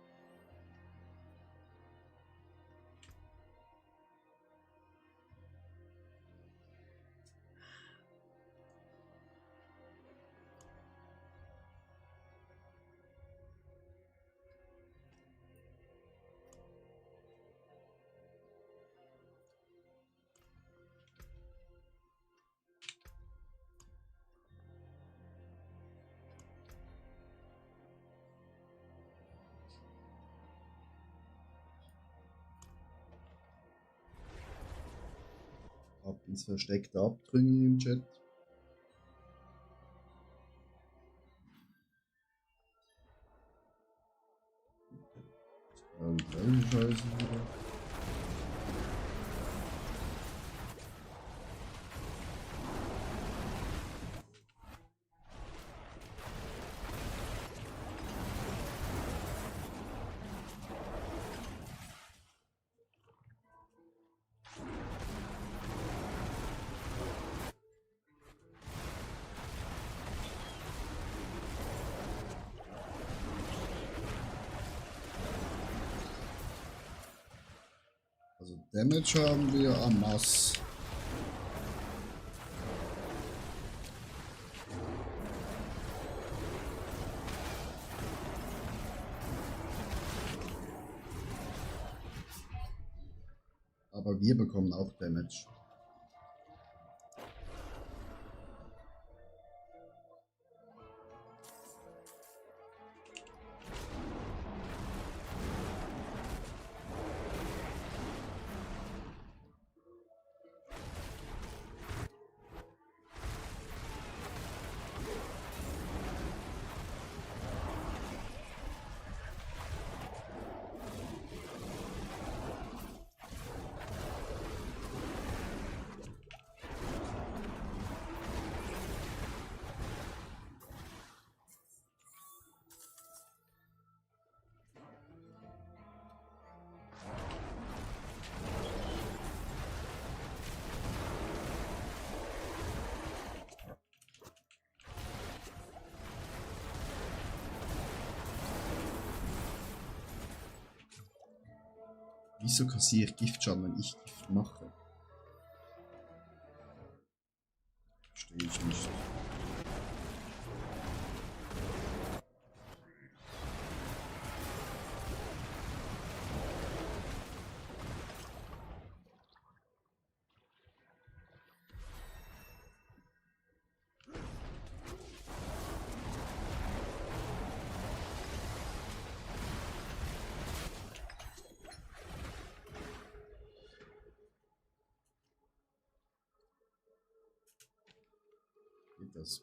Ab ins versteckte Abtrünnige im Chat. Scheiße wieder. Also Damage haben wir en masse. Aber wir bekommen auch Damage. Wieso kassiere ich Giftschaden, wenn ich Gift mache? Verstehe ich nicht. Das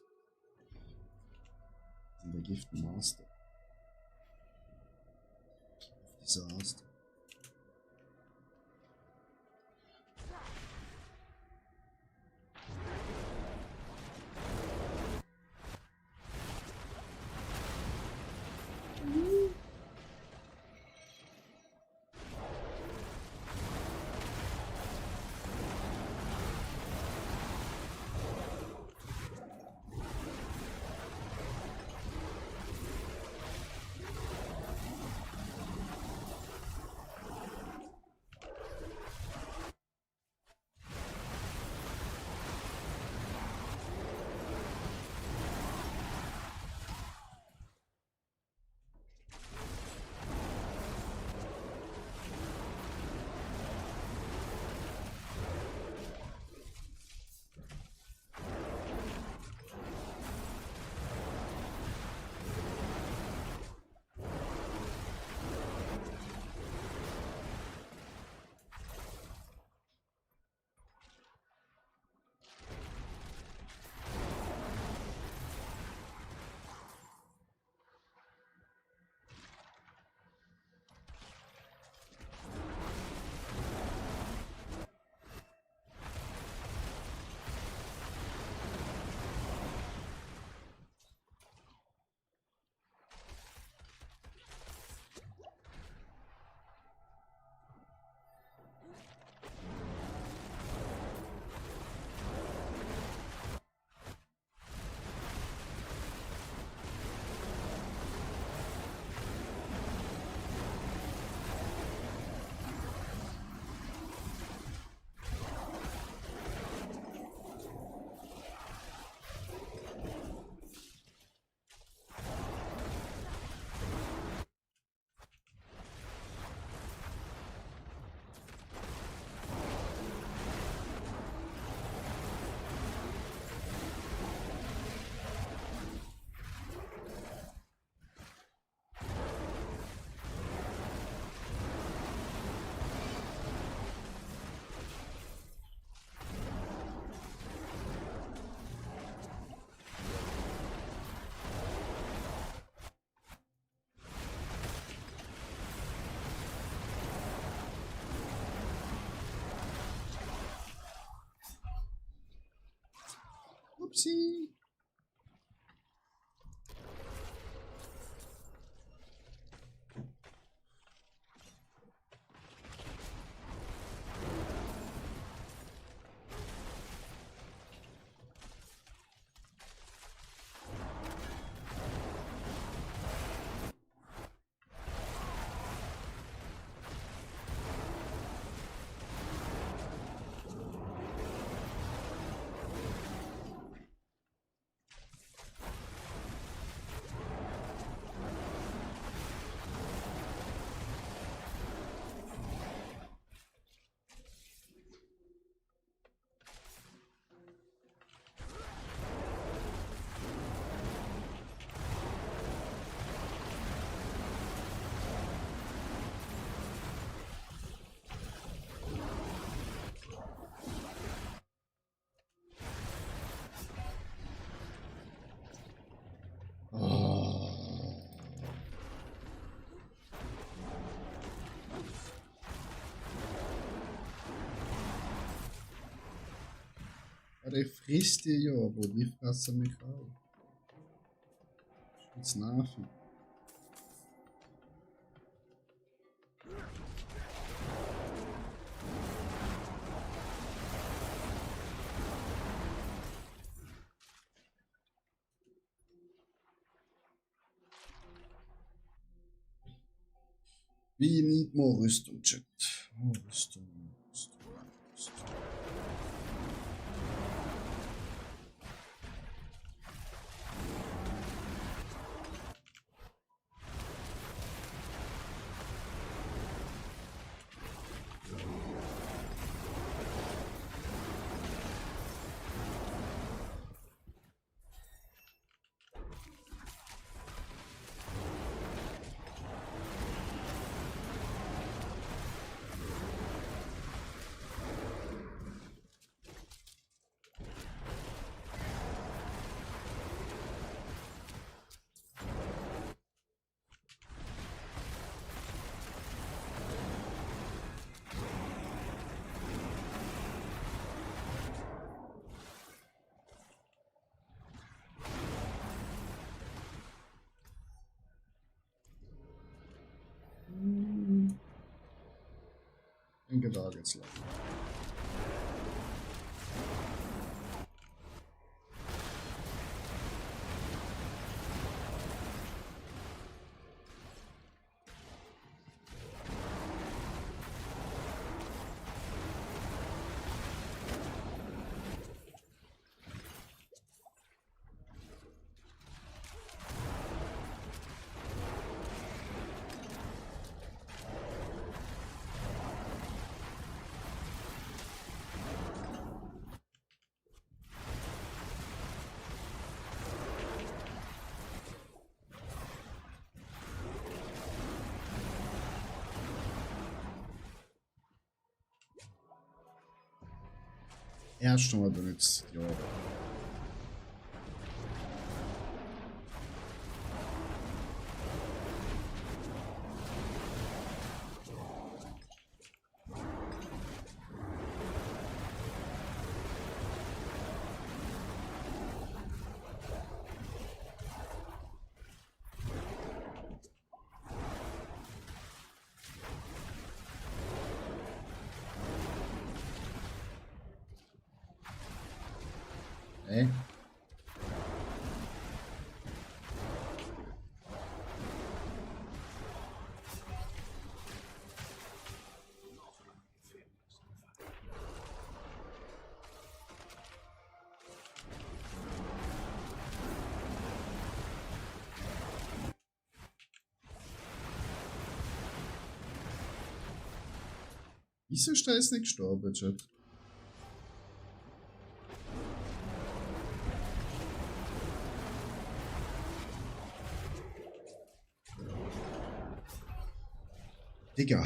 sind der Gift Master. Auf dieser Aster. Upsi. Der frisst die ja, aber die fressen mich auch. Das ist nervig. We need more Rüstung, Chat. More Rüstung, Rüstung, Rüstung. Ich denke, da geht's lang. Erst mal benutzt, ja. Hey. Wieso ist der jetzt nicht gestorben, Chat? Digga.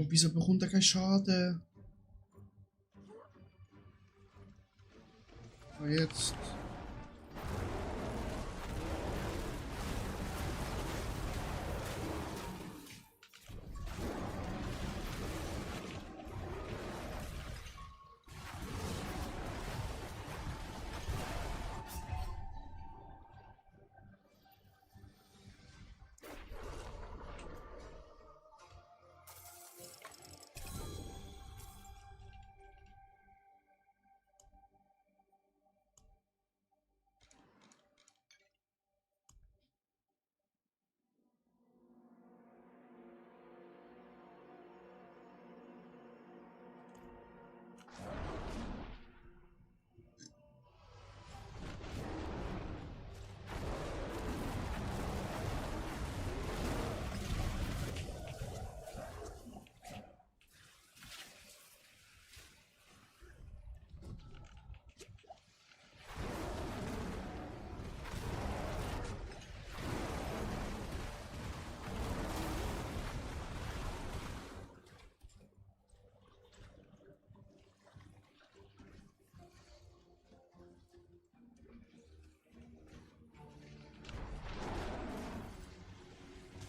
Oh, wieso bekommt er keinen Schaden? Oh, jetzt.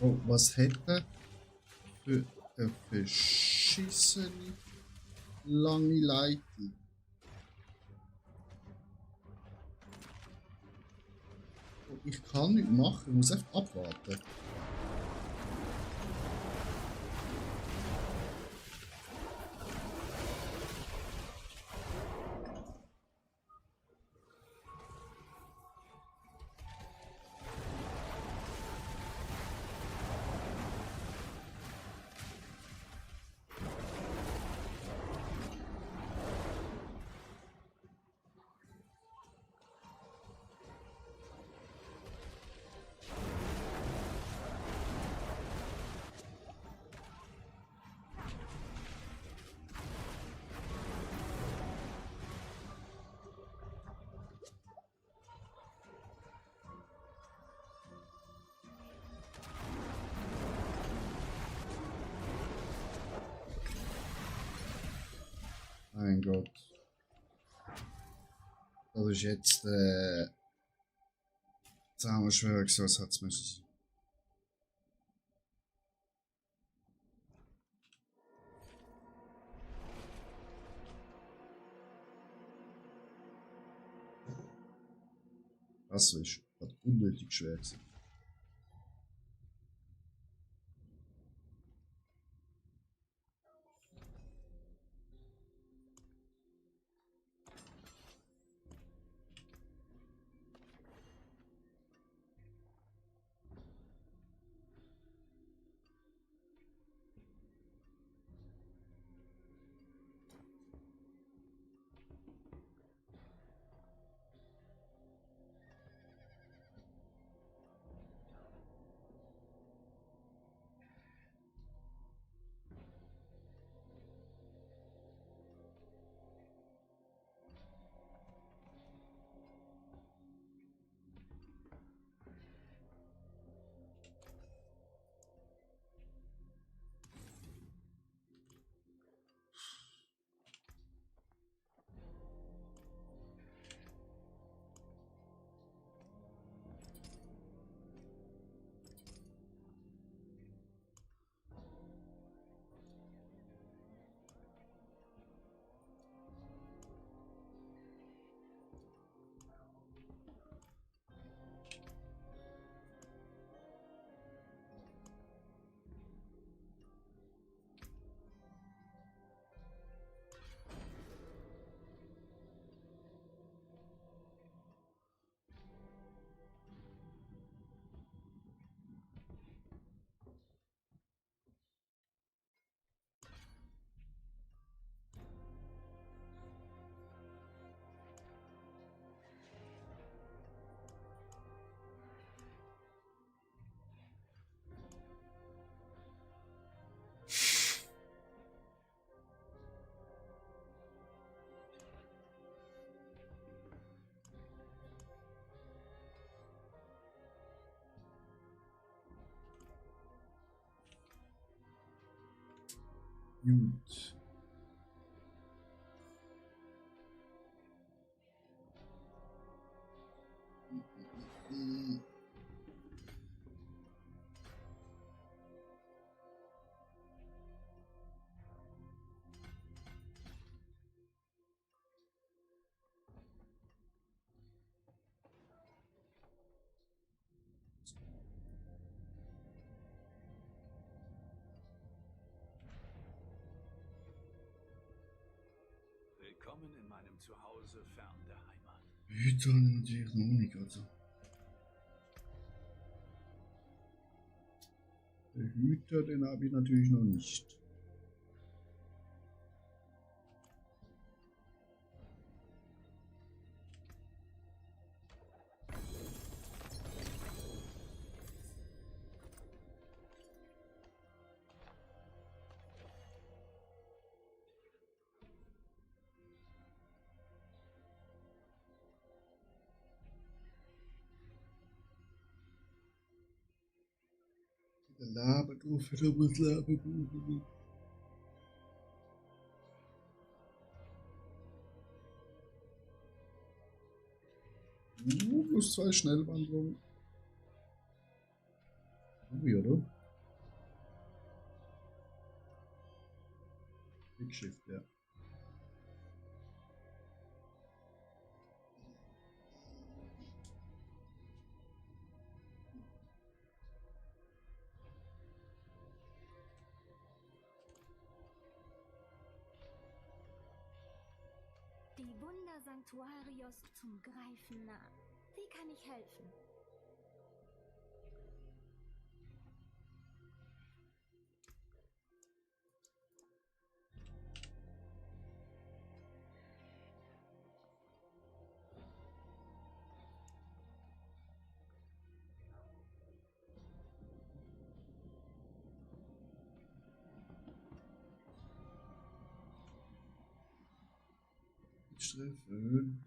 Oh, was hätte für eine verschissene lange Leitung? Oh, ich kann nichts machen, ich muss einfach abwarten. Mein Gott. Das ist jetzt Zusammenschwörung, so was hat's müssen. Das ist gerade unnötig schwer gewesen. Gut. Willkommen in meinem Zuhause fern der Heimat. Hütern Technik, also. Der Hüter, den habe ich natürlich noch nicht. Labert, wieder was labert. Plus 2 Schnellwandlung. Wie, oder? Big Shift, ja. Die Wunder Sanctuarios zum Greifen nah. Wie kann ich helfen? Treffen.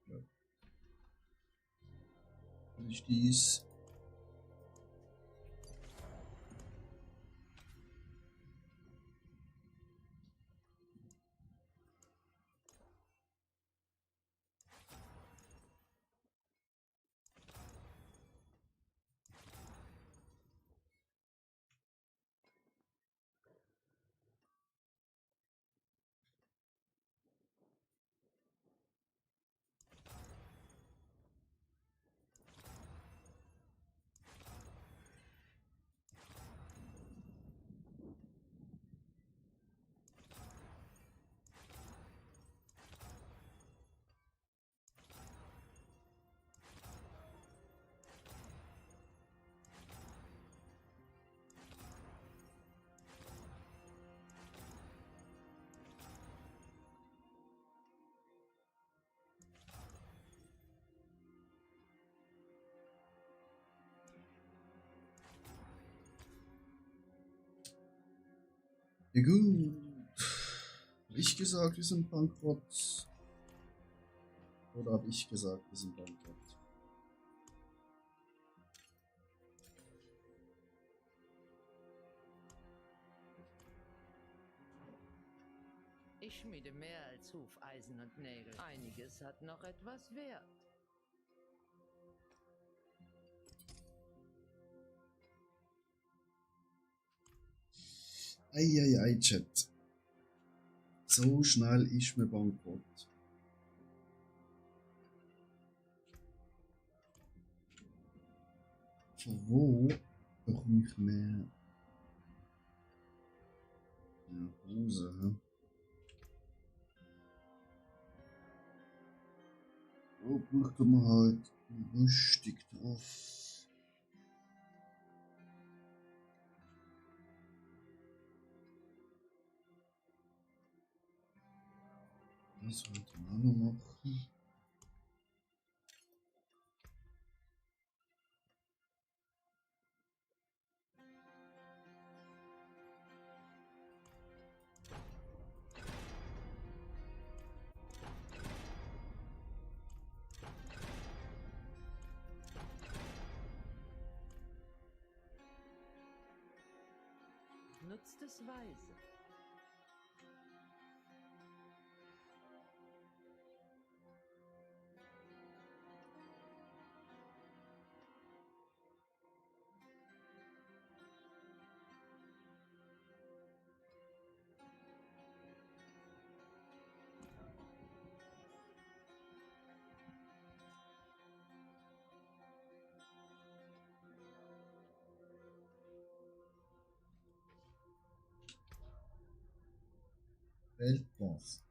Ja. Wenn ich dies ja, gut. Hab ich gesagt, wir sind bankrott? Oder habe ich gesagt, wir sind bankrott? Ich schmiede mehr als Hufeisen und Nägel. Einiges hat noch etwas Wert. Eieiei, Chat. So schnell ist mir bankrott. Von wo bekomme ich mehr Hose? Hä? Wo braucht man halt Rüstung drauf? Was sollte man noch machen? Nutzt es weise. Weltboss.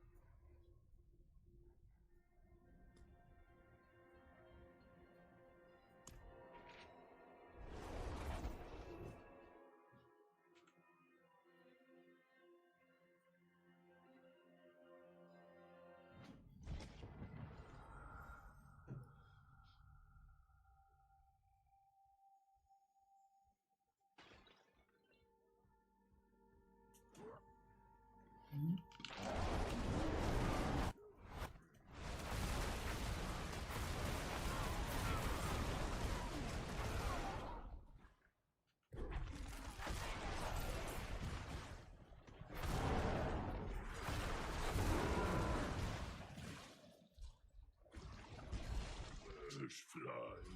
Fly.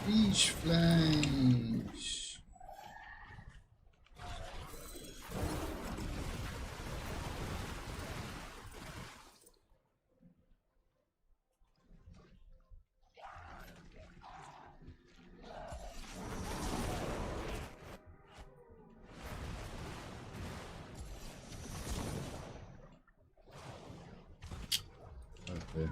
Beach Flash. Okay.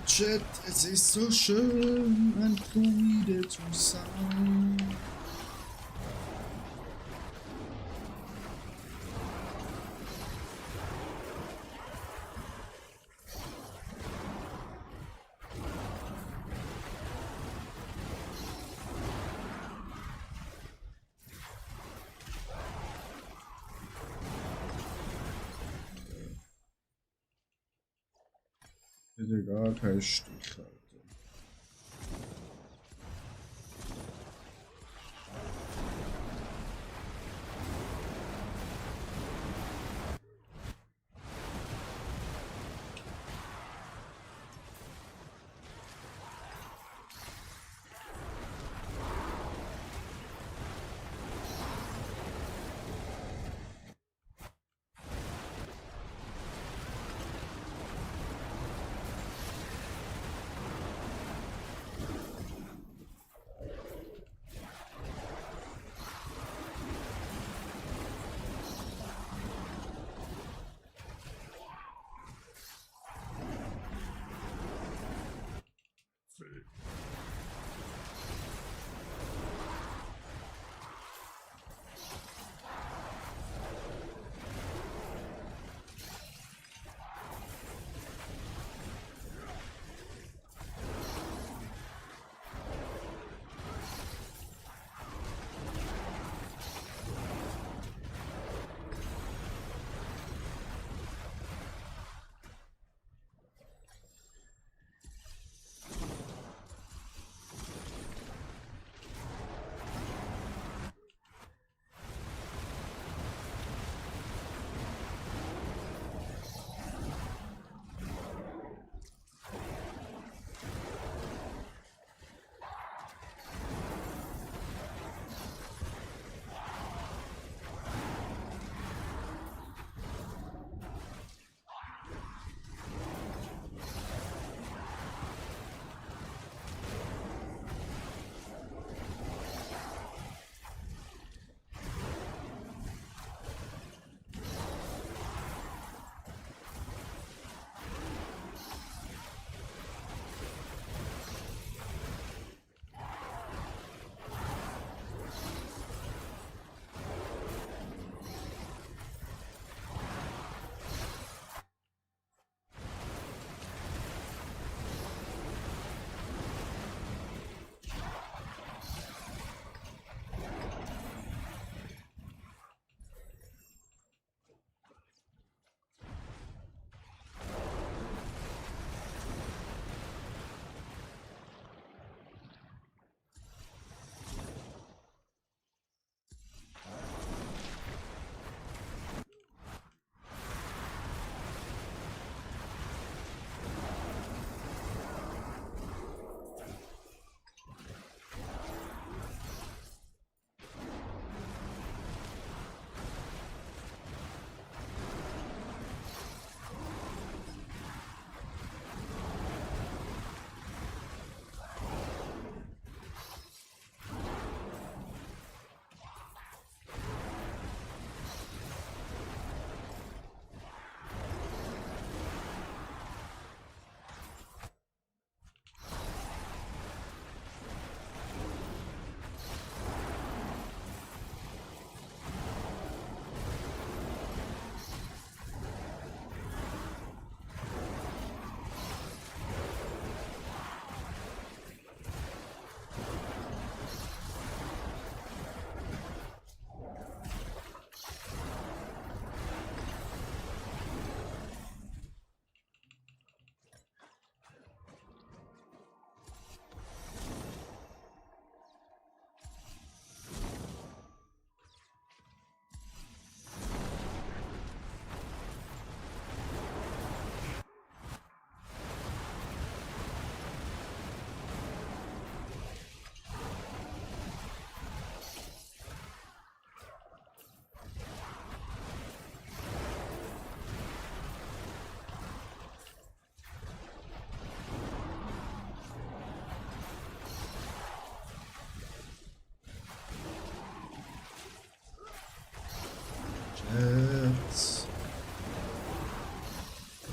Chat, es ist so schön, ein Druide zu sein. Hätte gar kein Stich, Alter.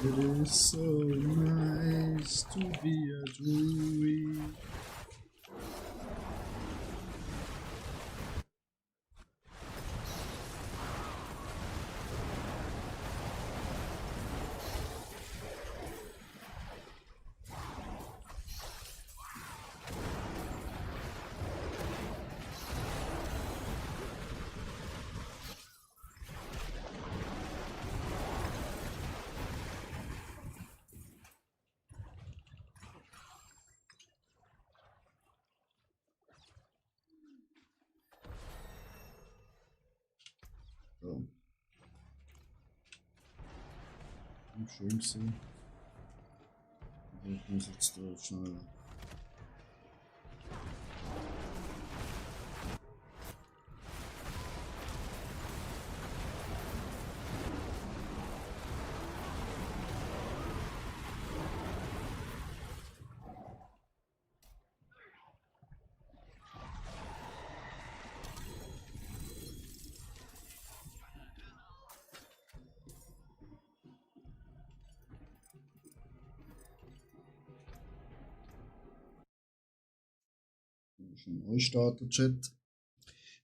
It's so nice zu weird, Rui. So. Schön gesehen. Ich muss jetzt da schnell. Schon Neustarter-Chat.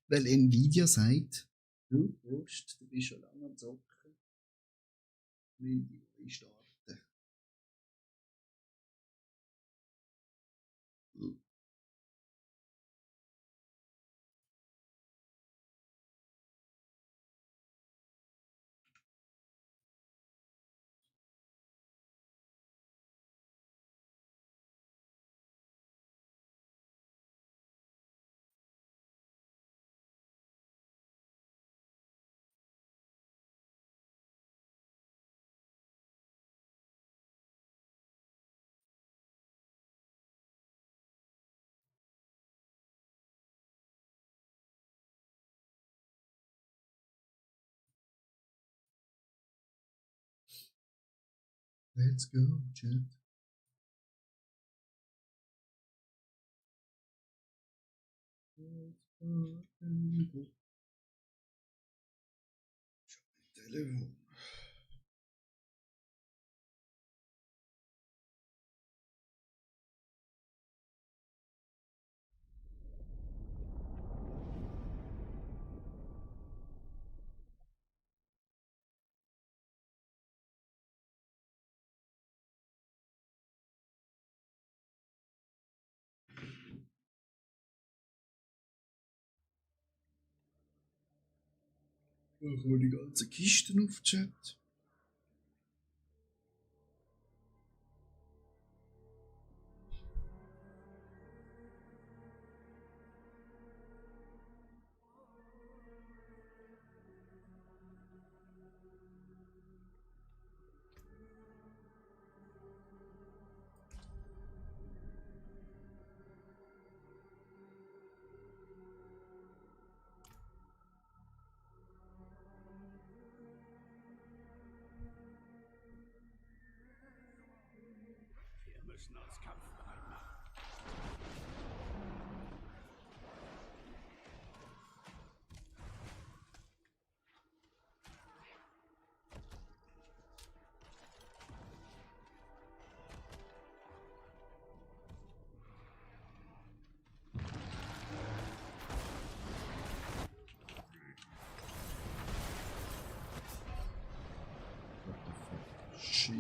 Weil Nvidia sagt, du Prost, du bist schon lange am Zocken. Will die neu starten. Let's go, Chat. Telefon. Da kommen die ganzen Kisten auf, Chat. Wir müssen uns kampfbereit machen. Shit.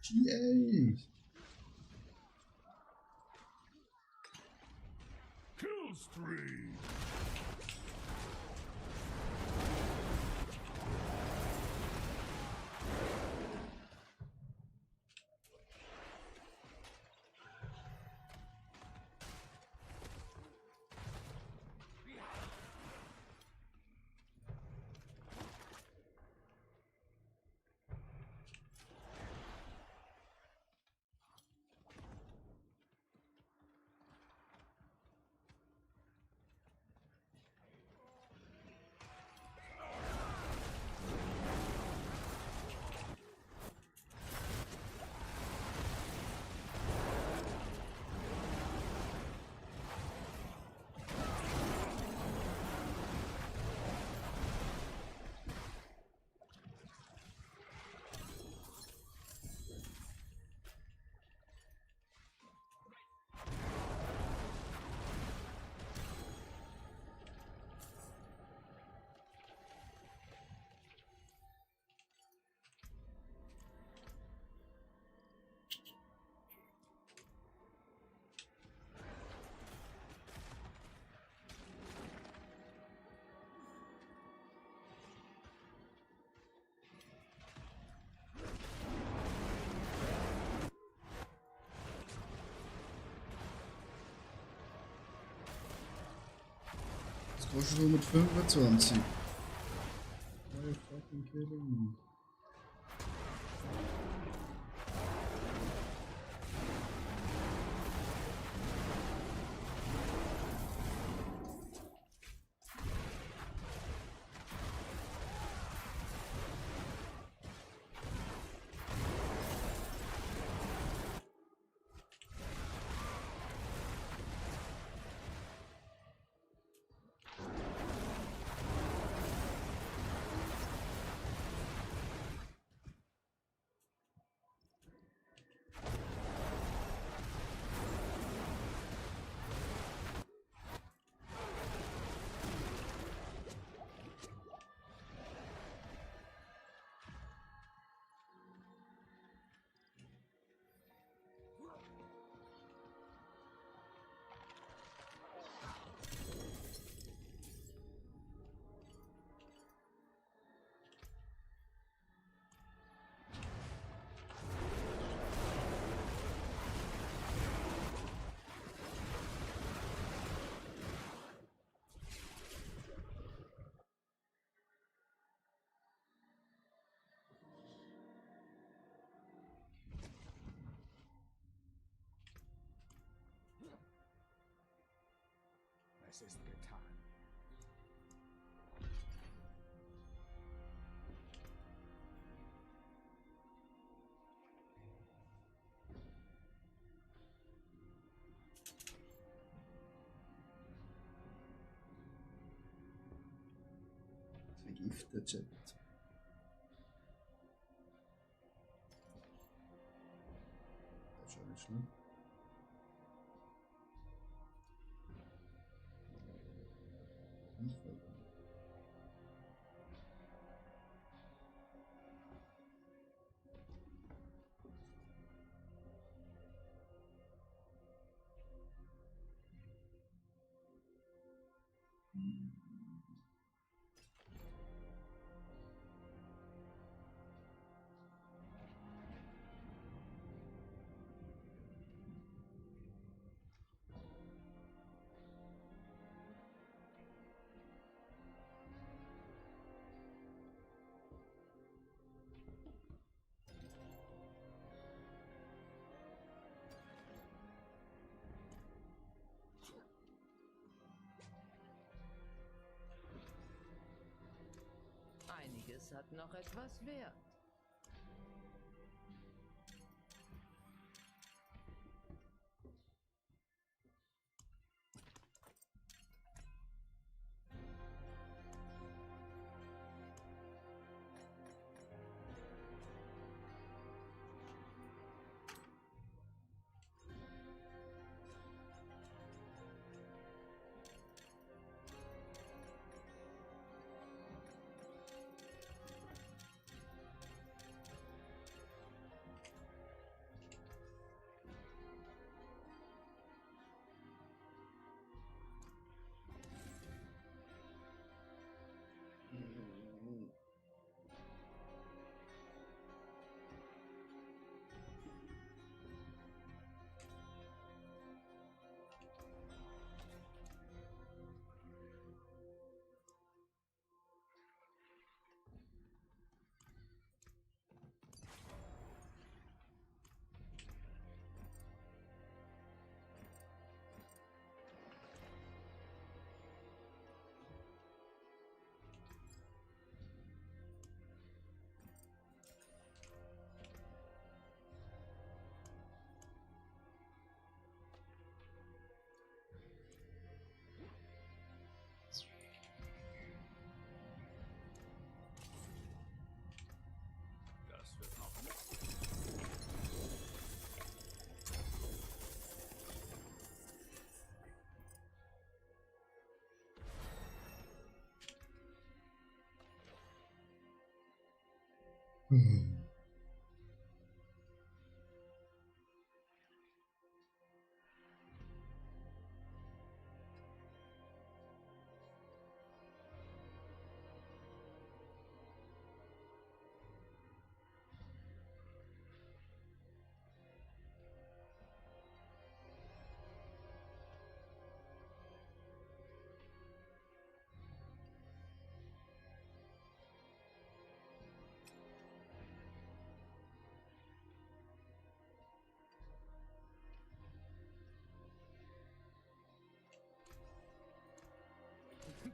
GA! Kill streak. Das kostet nur mit 25. Are you fucking kidding me? Es ist getan. Vergiftet, Chat. Das ist schon nicht schlimm. Einiges hat noch etwas Wert.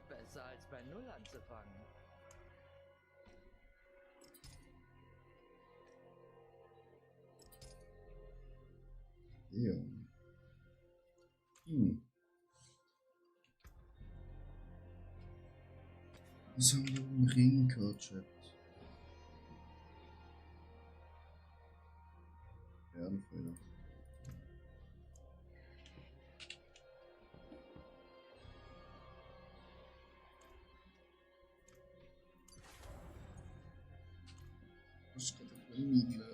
Besser als bei Null anzufangen. Ja. Was haben wir im Rinker-Chat? Ehrenfelder. Das ist gerade ein Niedle.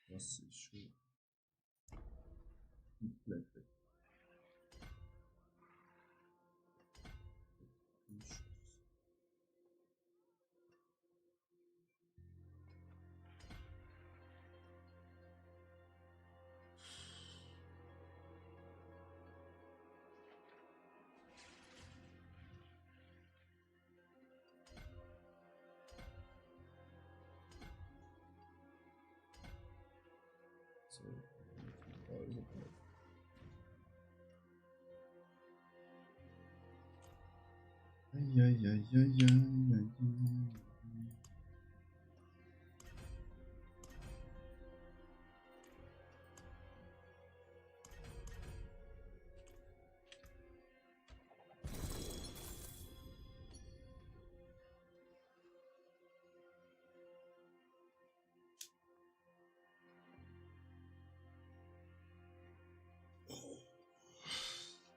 Das ist schön. Komplett weg. So, also ja.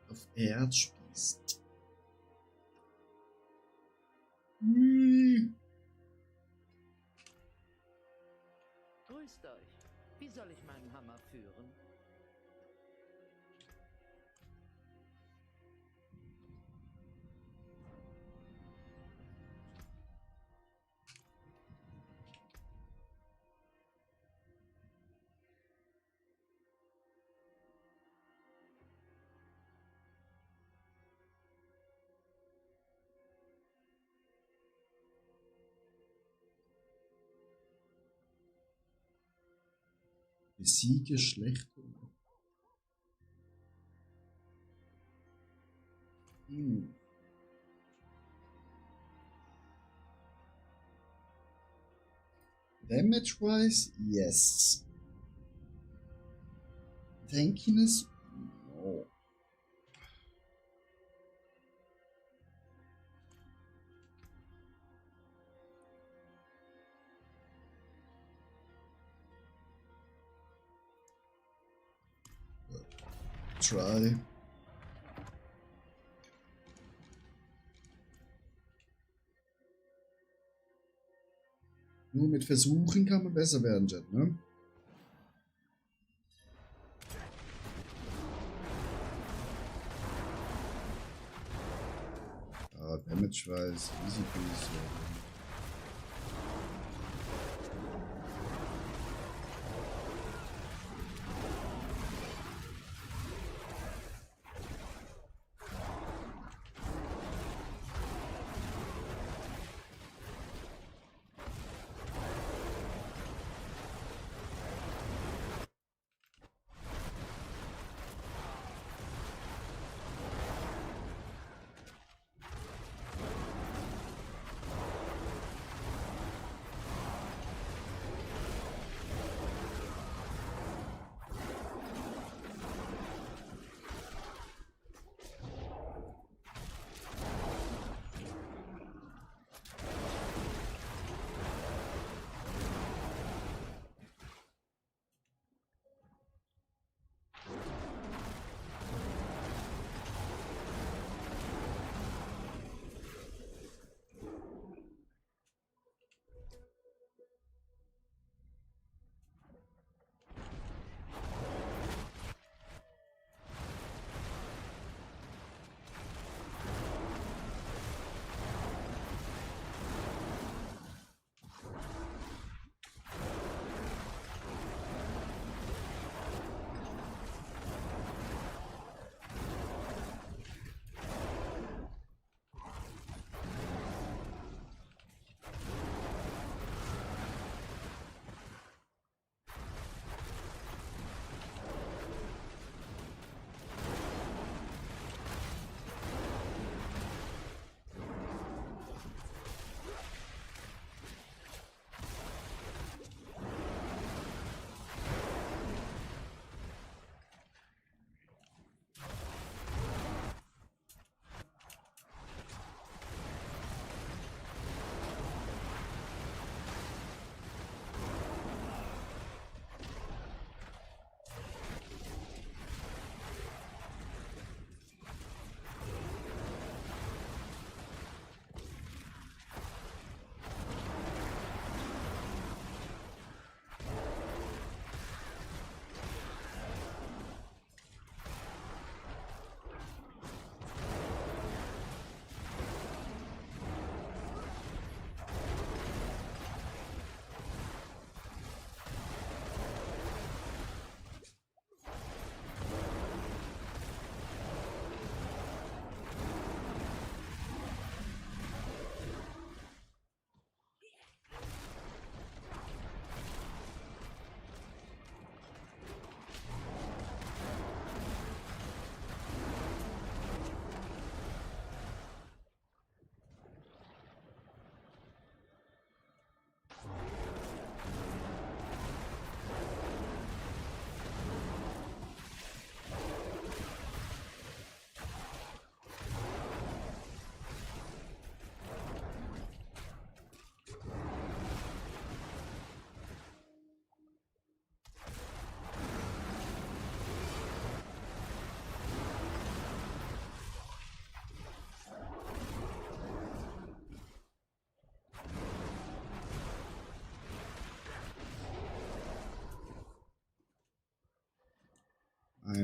Auf Erz spießt. Grüßt euch. Wie soll ich meinen Hammer führen? Besiege schlechte. Damage-wise, yes. Tankiness, no. Try. Nur mit Versuchen kann man besser werden, Jet, ne? Ah, Damage-wise, easy peasy.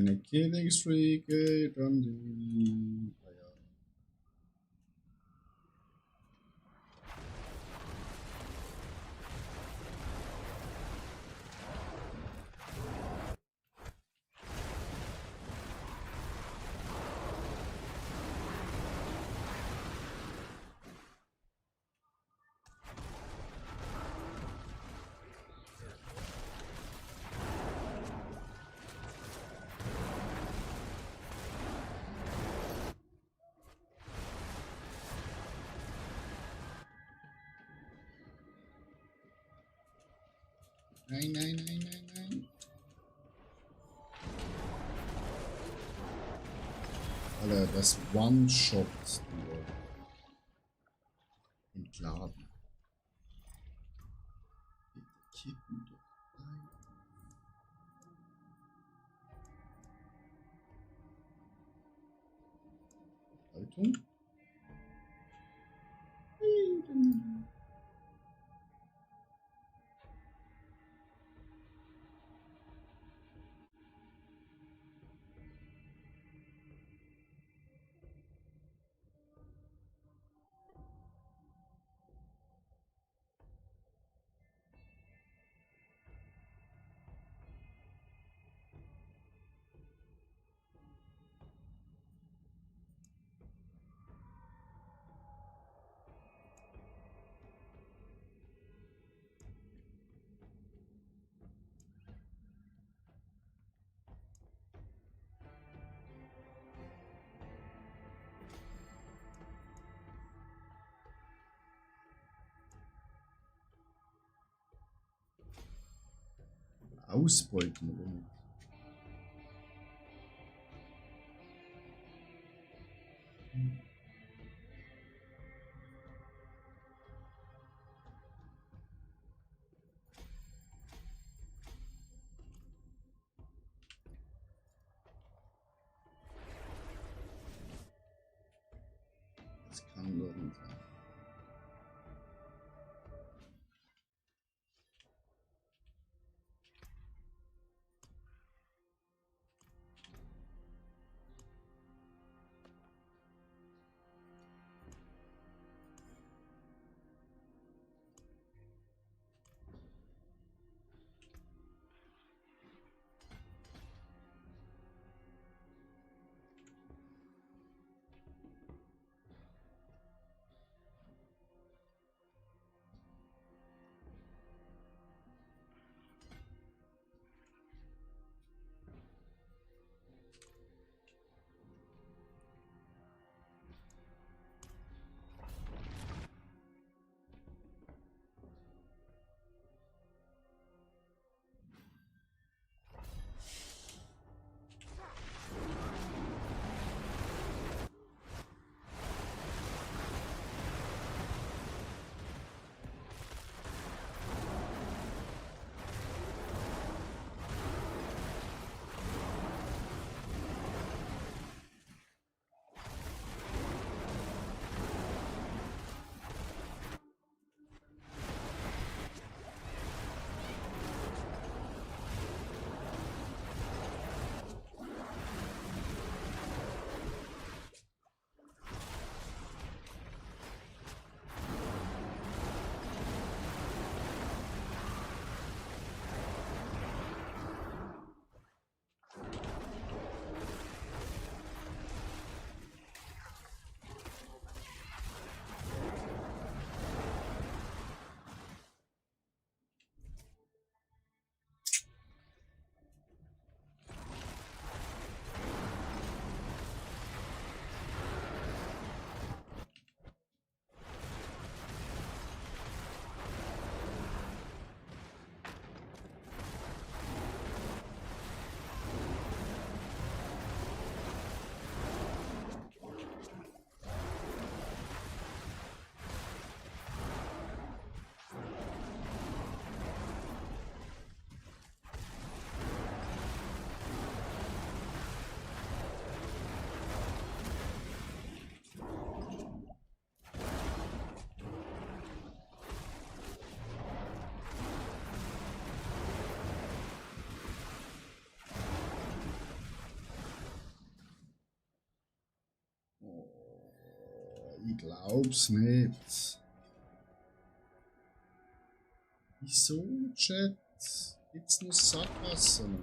eine Killing Streak geht an die Eier. Nein, nein, nein, nein, nein. Alter, das One-Shot entladen. Bitte kippen doch rein. Haltung. Ausbeuten, oder nicht? Das kann doch nicht sein. Ich glaub's nicht. Wieso, Chat? Gibt's nur Sackgasse noch?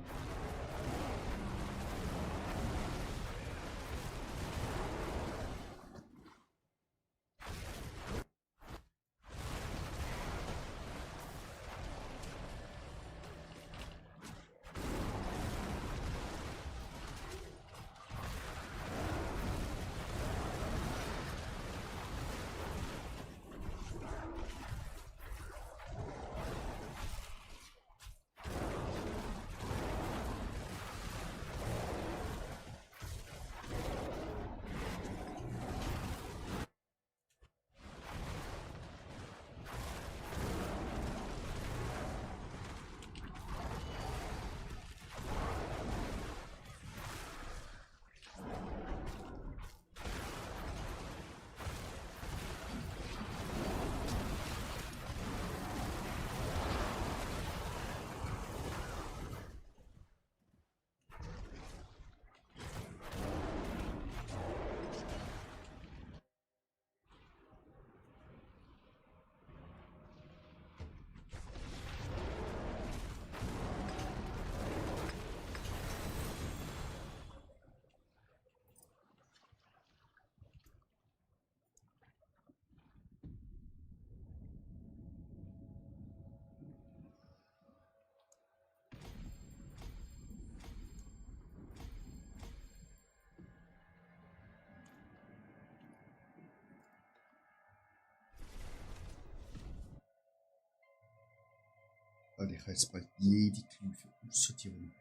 Weil ich jetzt bald jede Glyphe aussortieren.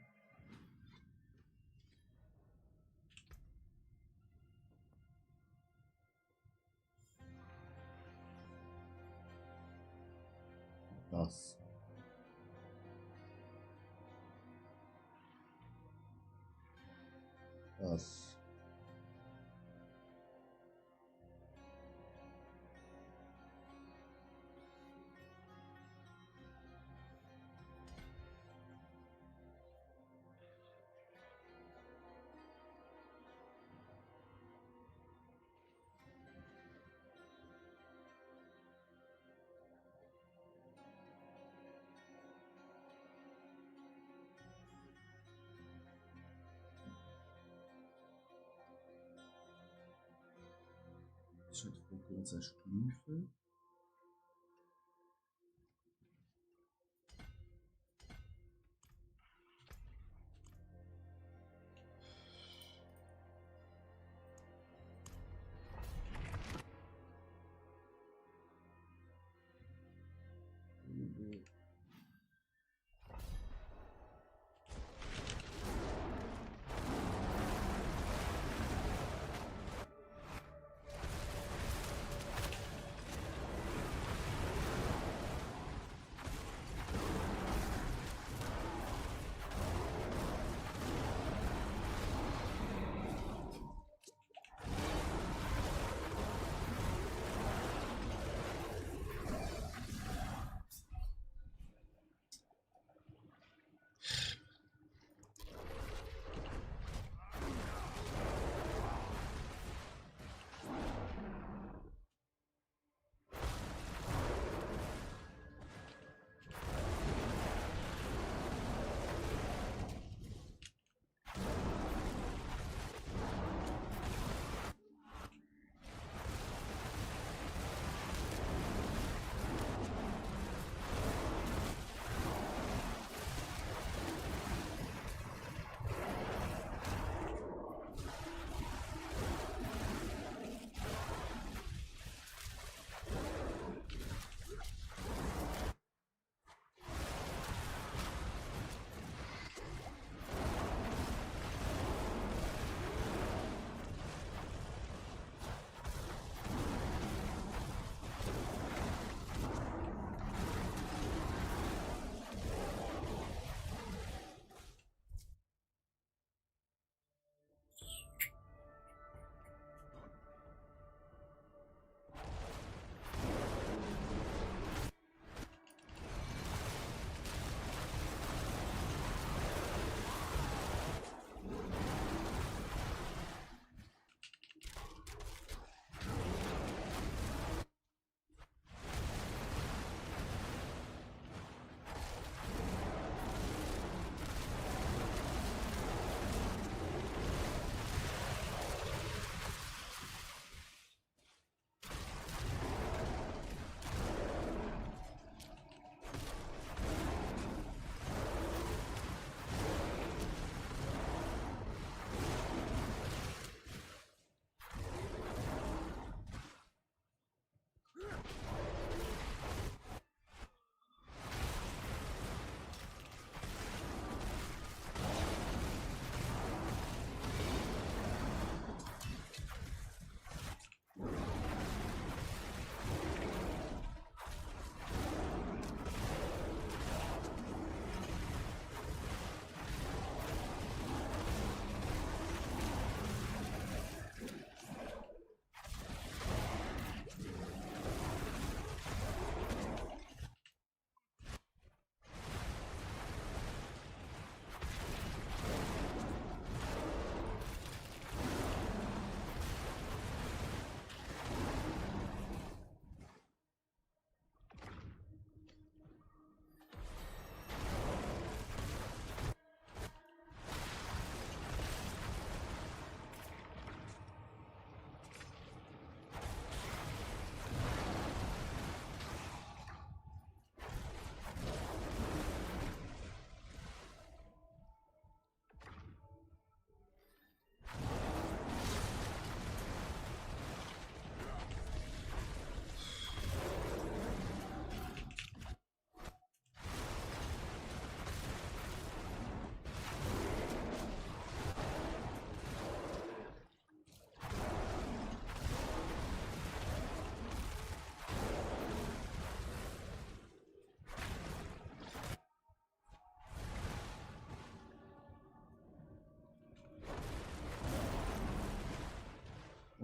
Das. Das. Schritt vor unser Stiefel.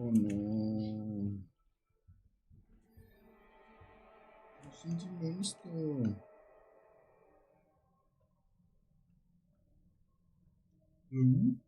Oh no. Wo sind die Monster? Mhm.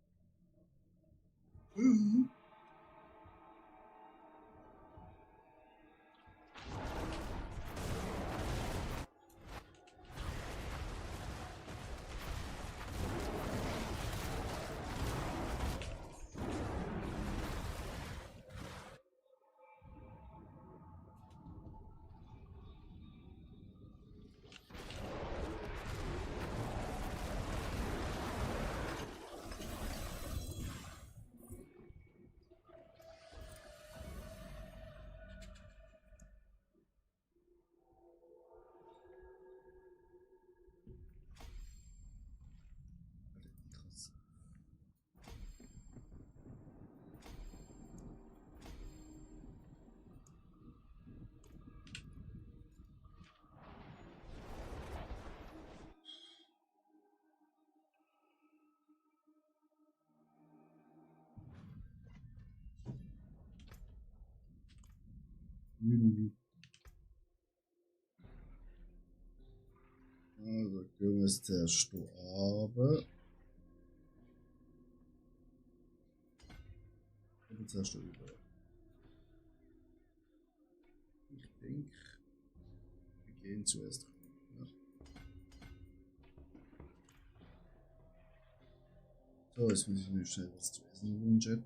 Krass. Also, gehen wir jetzt zuerst hier runter. Oder zuerst hier rüber. Ich denke, wir gehen zuerst rüber. Ja. So, jetzt muss ich mir schnell was zu essen holen, Chat.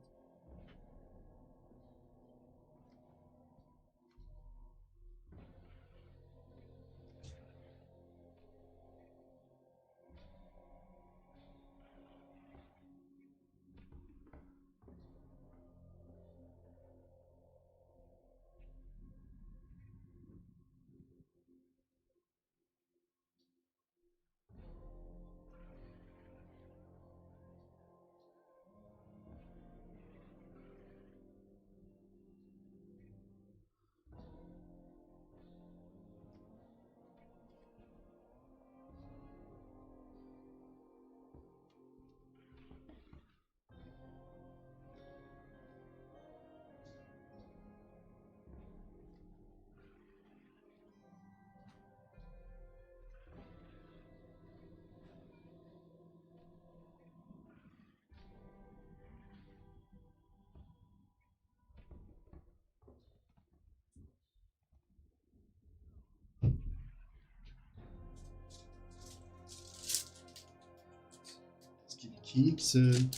Es gibt Kekse.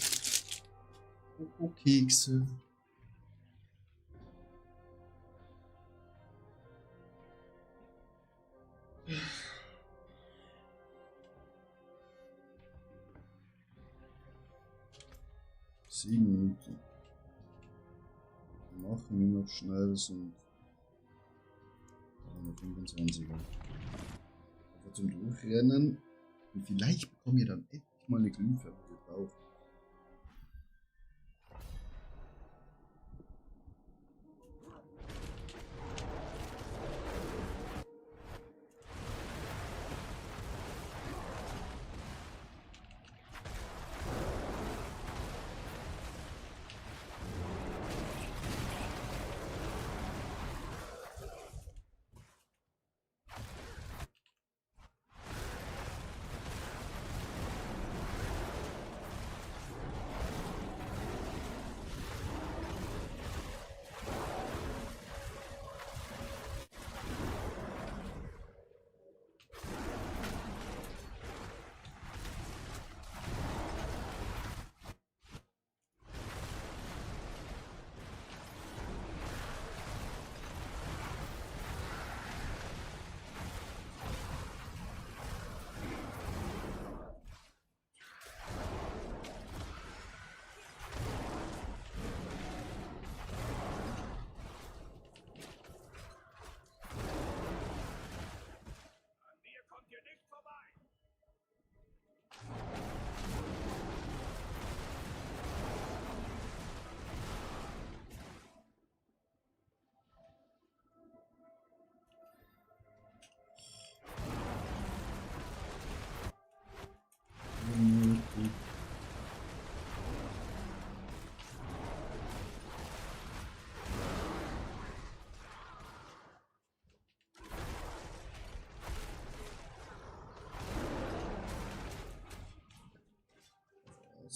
Kekse. Sieben Minuten. Wir machen wir noch schnell so 25er. Aber zum Durchrennen. Und vielleicht bekommen wir dann endlich mal eine Glyphe drauf.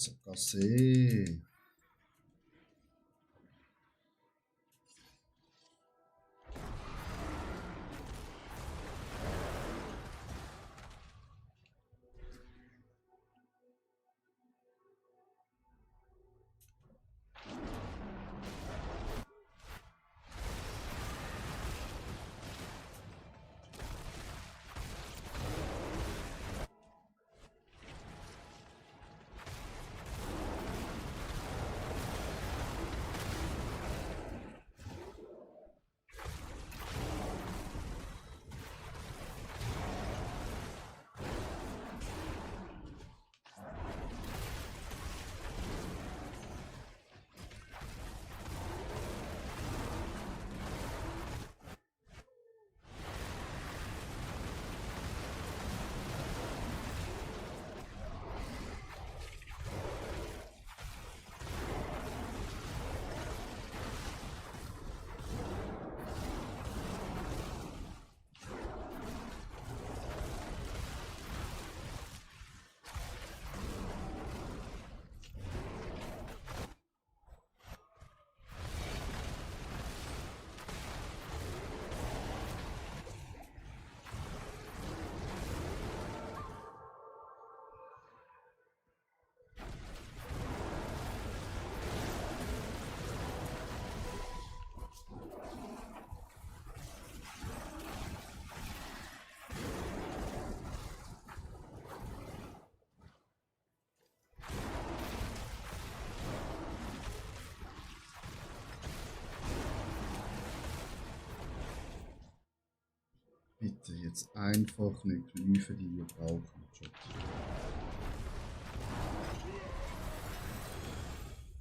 Sackgasse. Bitte jetzt einfach eine Glyphe, die wir brauchen. Chat.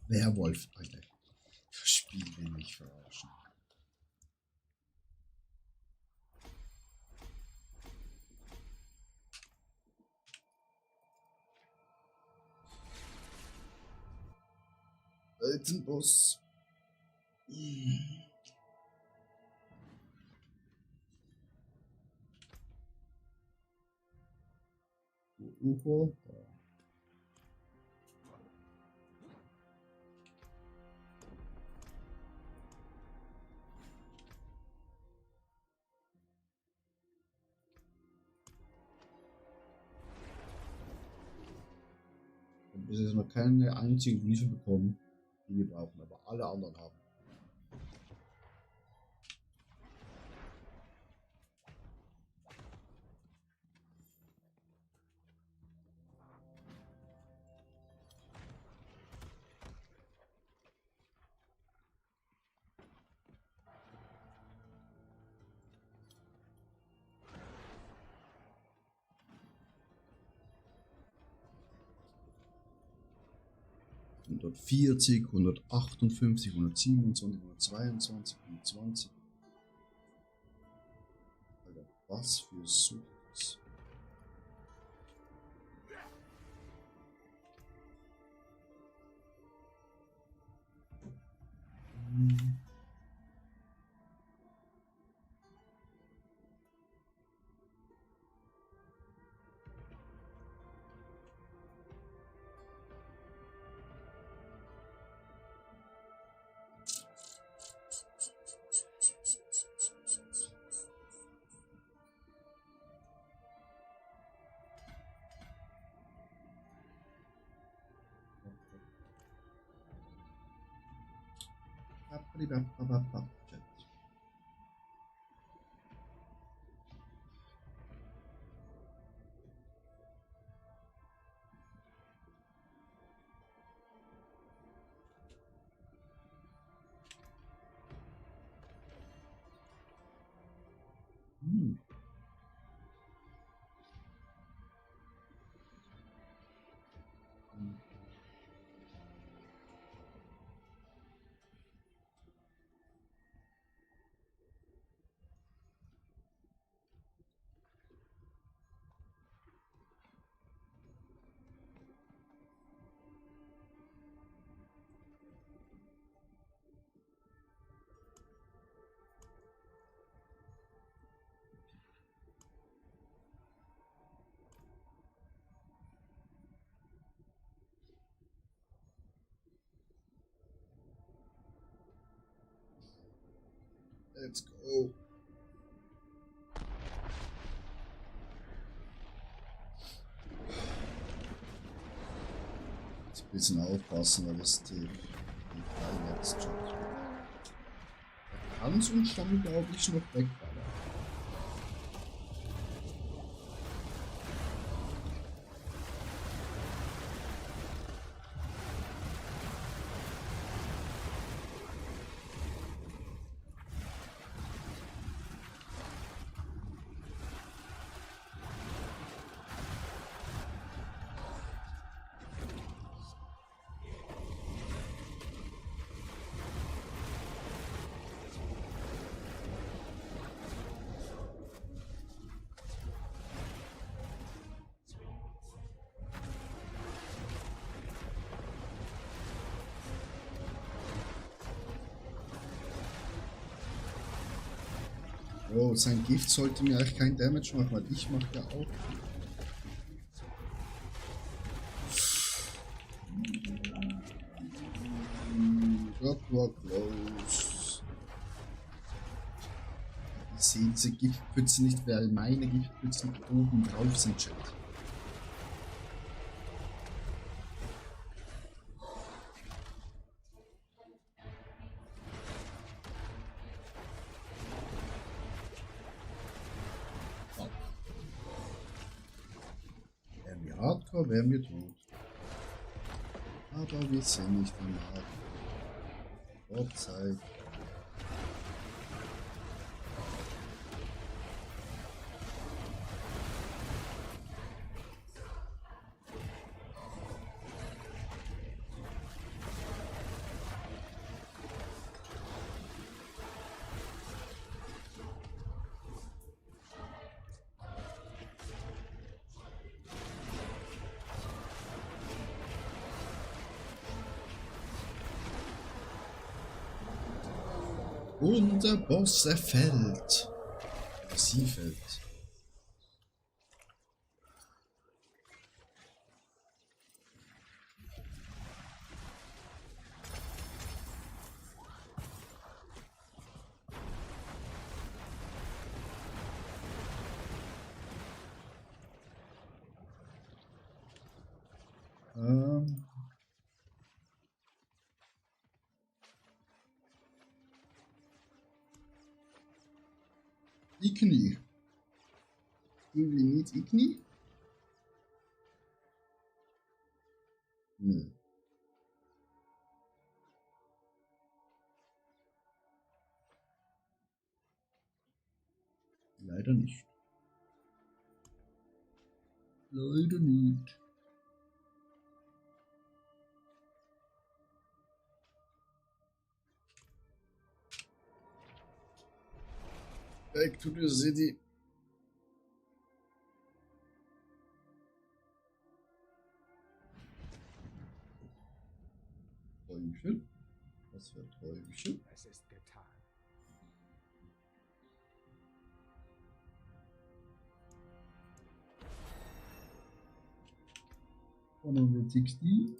Werwolf, Alter. Das Spiel will mich verarschen. Weltenboss. Uho. Und bis jetzt noch keine einzige Glyphe bekommen, die wir brauchen, aber alle anderen haben. ...140, 158, 127, 122, 120. Alter, was für Suchs. Let's go. Jetzt ein bisschen aufpassen, weil das die Kleine jetzt schon. Da kann es uns schon, glaube ich, noch wegballern. Oh, sein Gift sollte mir eigentlich kein Damage machen, weil ich mache ja auch. Rock, close. Ich sehe diese Giftpfütze nicht, weil meine Giftpfützen oben drauf sind, Chat. Wären wir Hardcore, wären wir tot. Aber wir sind nicht im Hardcore. Gott sei Dank. Und der Boss, er fällt. Oder sie fällt. Igni. Irgendwie nicht Igni? Nö. Leider nicht. Leider nicht. Back to the city. Träumchen? Was für Träumchen? Es ist getan. Und dann wird 16.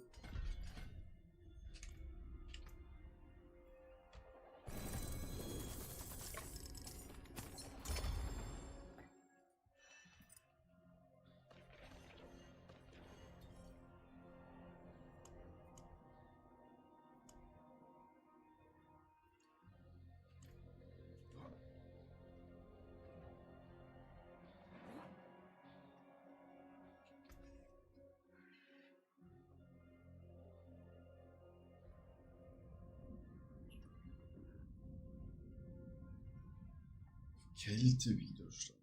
Kältewiderstand.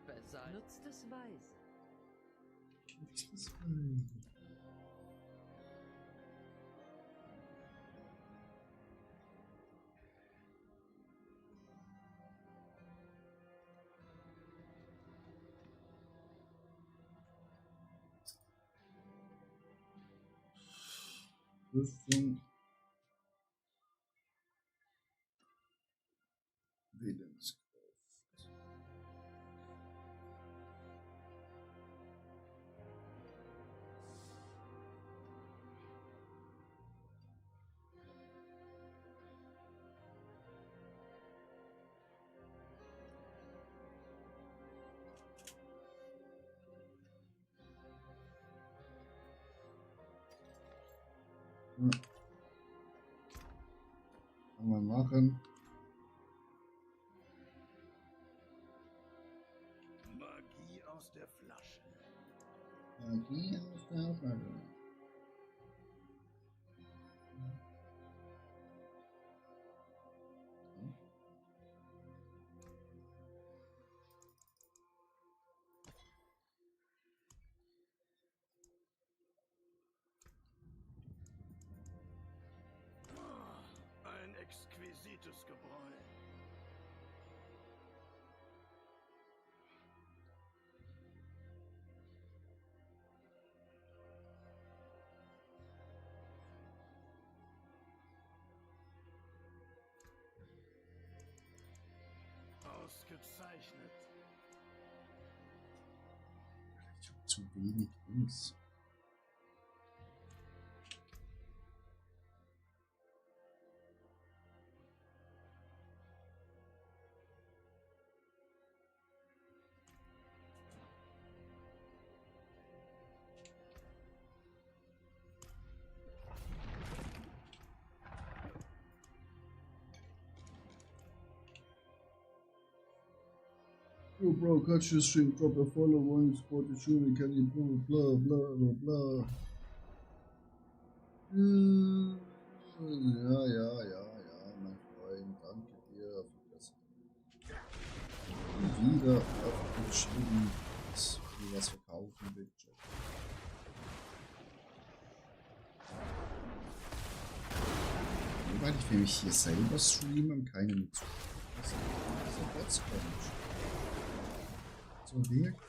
Besser nutzt es weise. Rüstung. Willenskraft. Kann man machen. Magie aus der Flasche. Magie aus der Flasche. Ein exquisites Gebräu. Ausgezeichnet. Ich habe zu wenig Dings. Yo, bro, catch your stream, drop a follow, one support the shooting, can you blah, blah, blah, blah. Ja, mein Freund, danke dir für das. Wieder auf geschrieben, dass du was verkaufen willst. Weil ich will mich hier selber streamen, keine mit zu. Das ist ein Botsponge. So wirkt.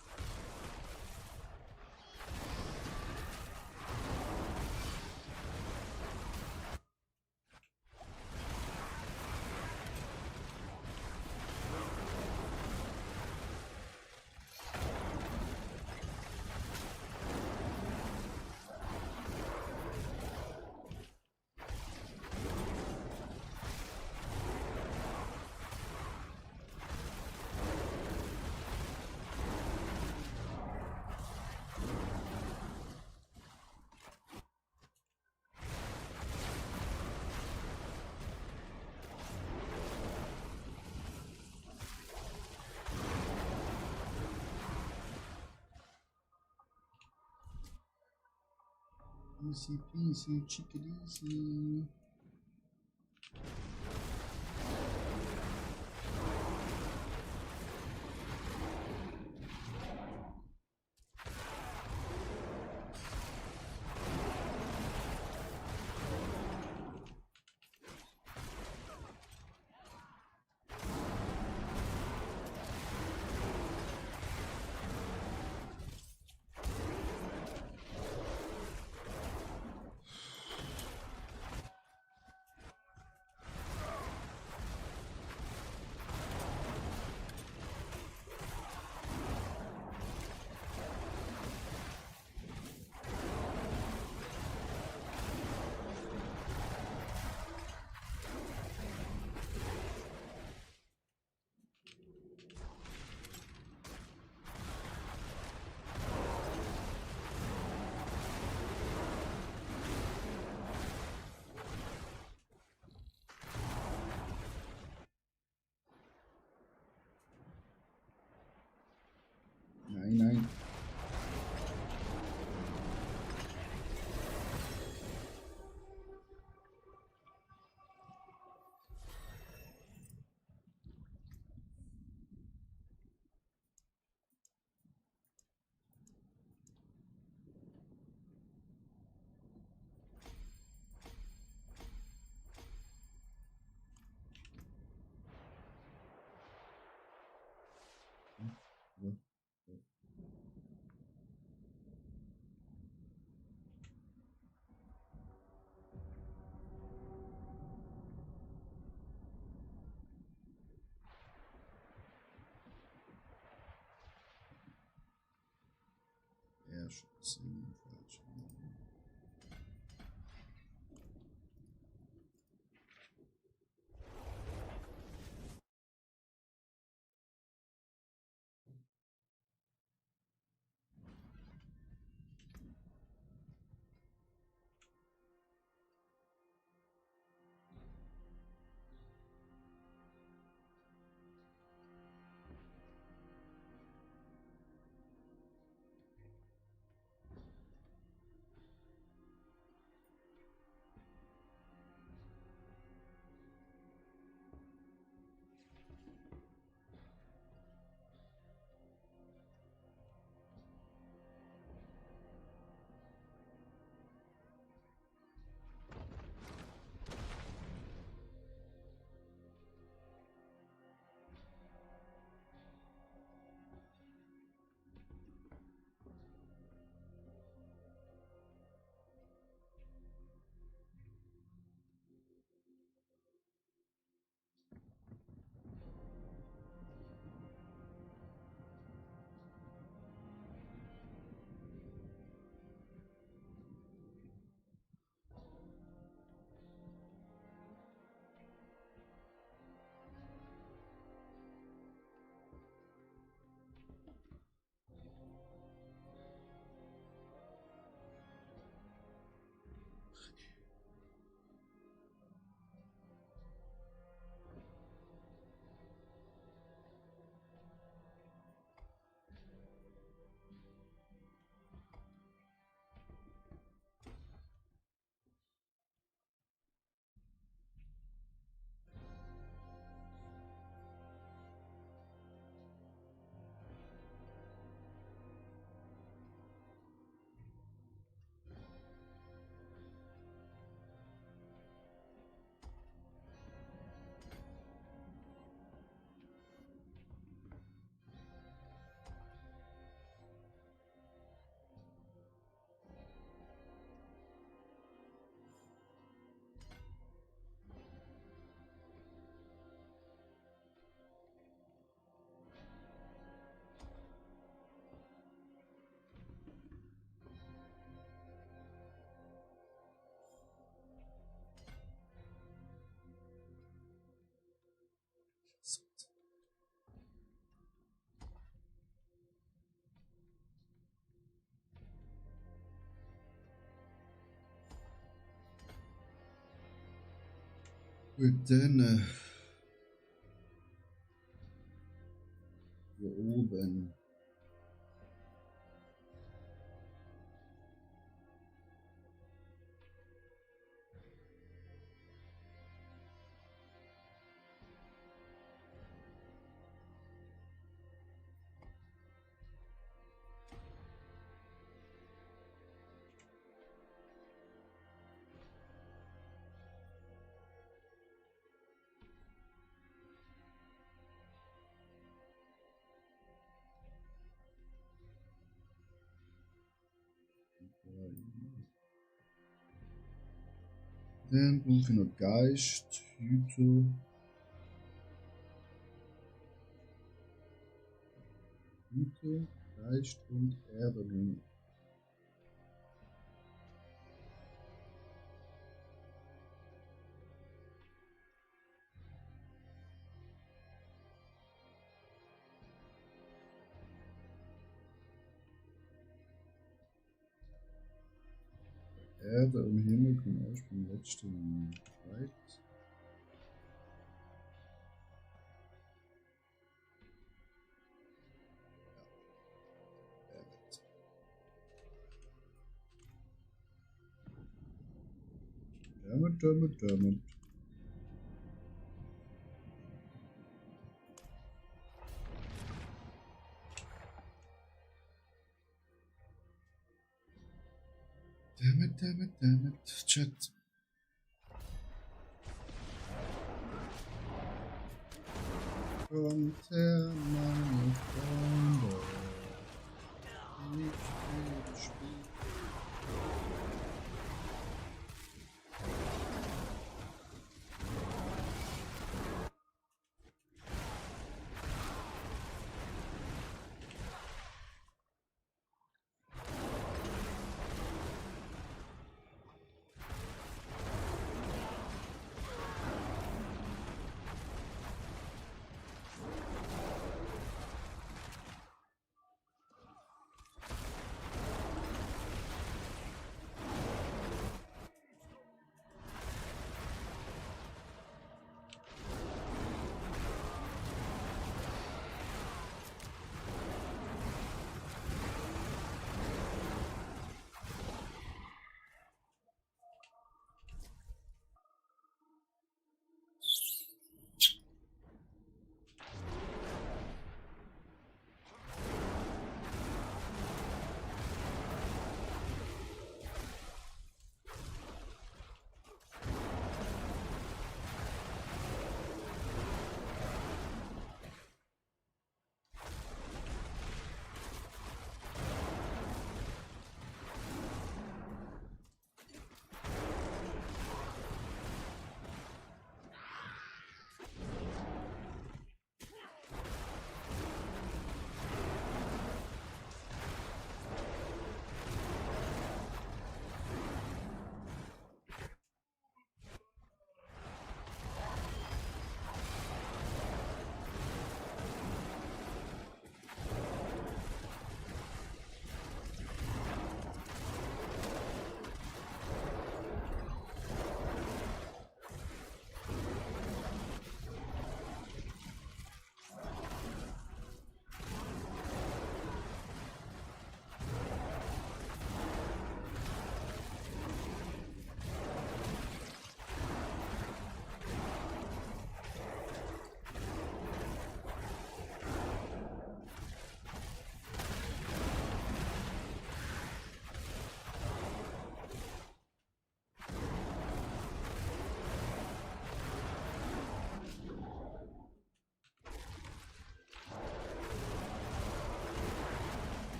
Easy peasy, chicken easy. Nein. Ja, schon falsch. Gut, dann hier oben. Dann brauche ich noch Geist, Hüter. Hüter, Geist und Erdenhimmel. Erde und Himmel kommen erst beim letzten Fight. Damit. Chat. Und meine Freunde. Nicht spielen.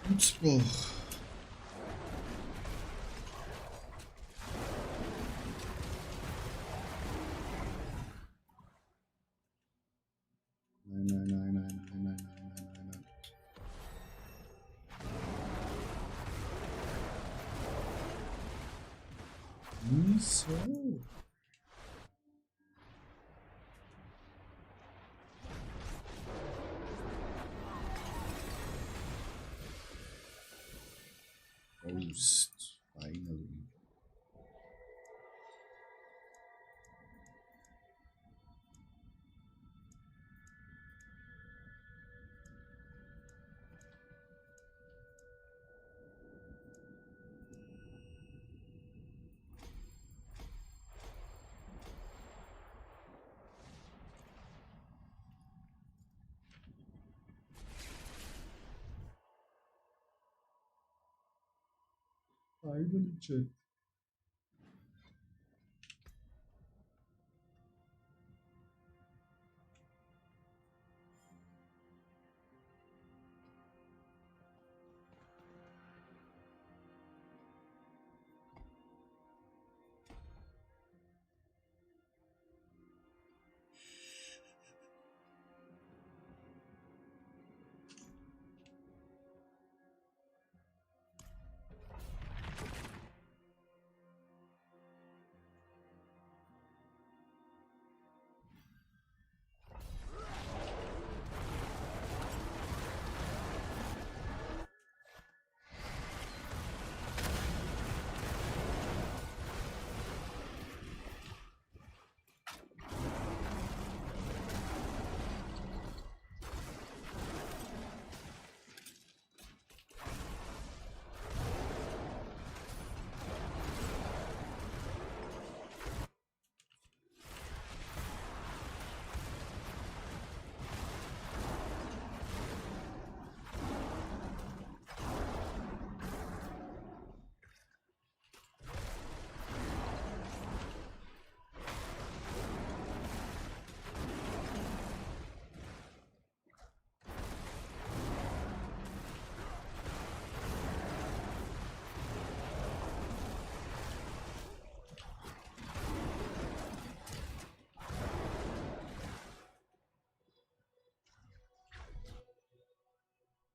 Gutsbruch. Nein. Wieso? Ghost. Finally. Finally, Chat.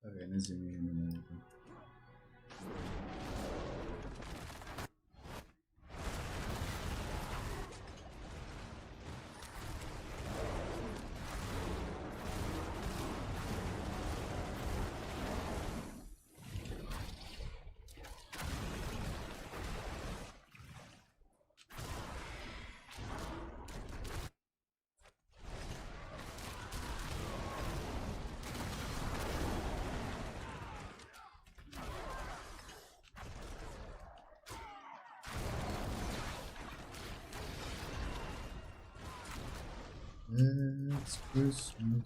Rennen Sie mir in den Augen. It's Christmas.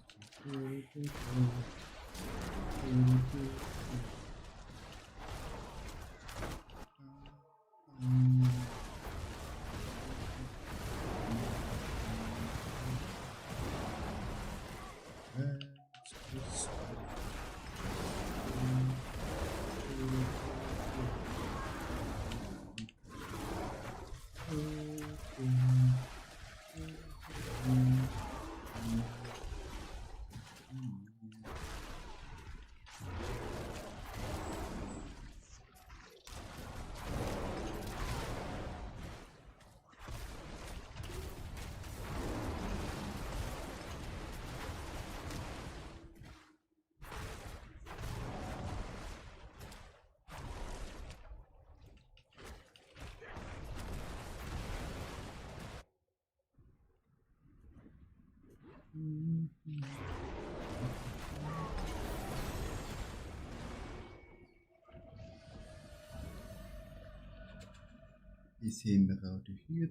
Die sehen gerade hier.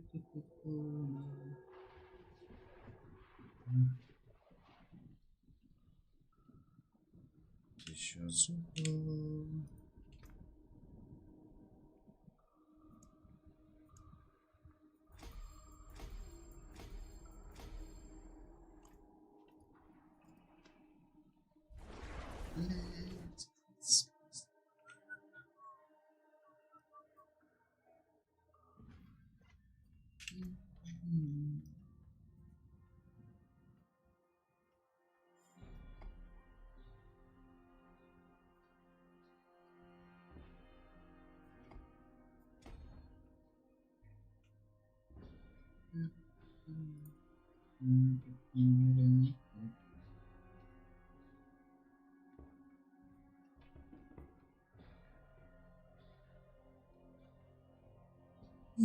Sicher super. Da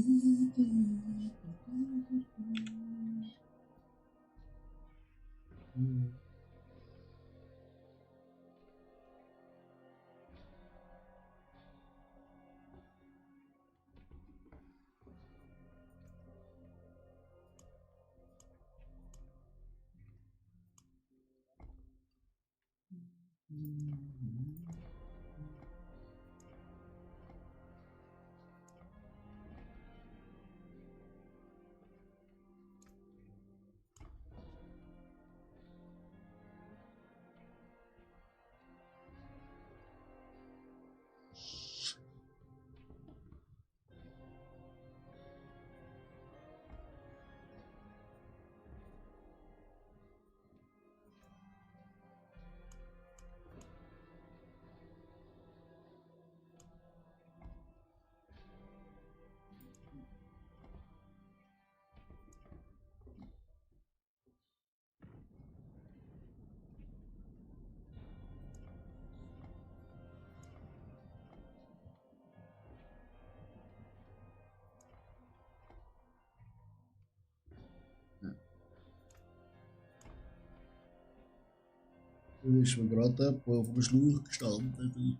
ist mir gerade jemand auf dem Schlauch gestanden.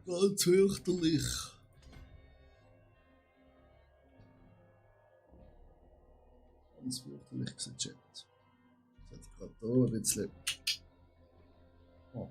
Ganz fürchterlich. Ganz fürchterlich gewesen, Chat. Jetzt hätte ich gerade hier ein bisschen... Oh.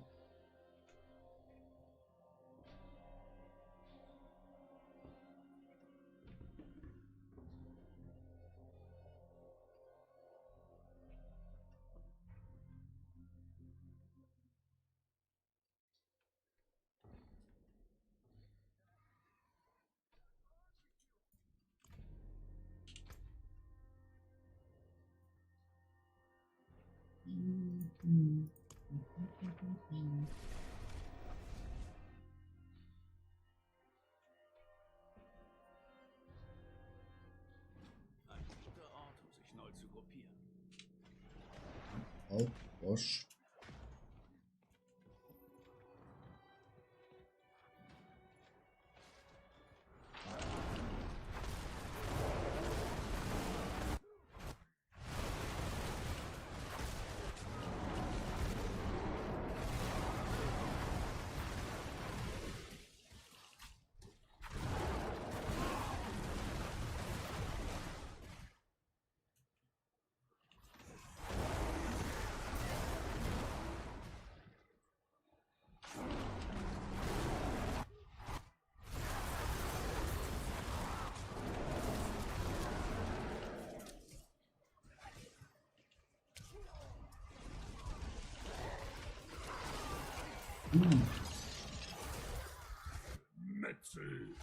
Ein guter Ort, um sich neu zu gruppieren. Oh, Bosch. Metzel.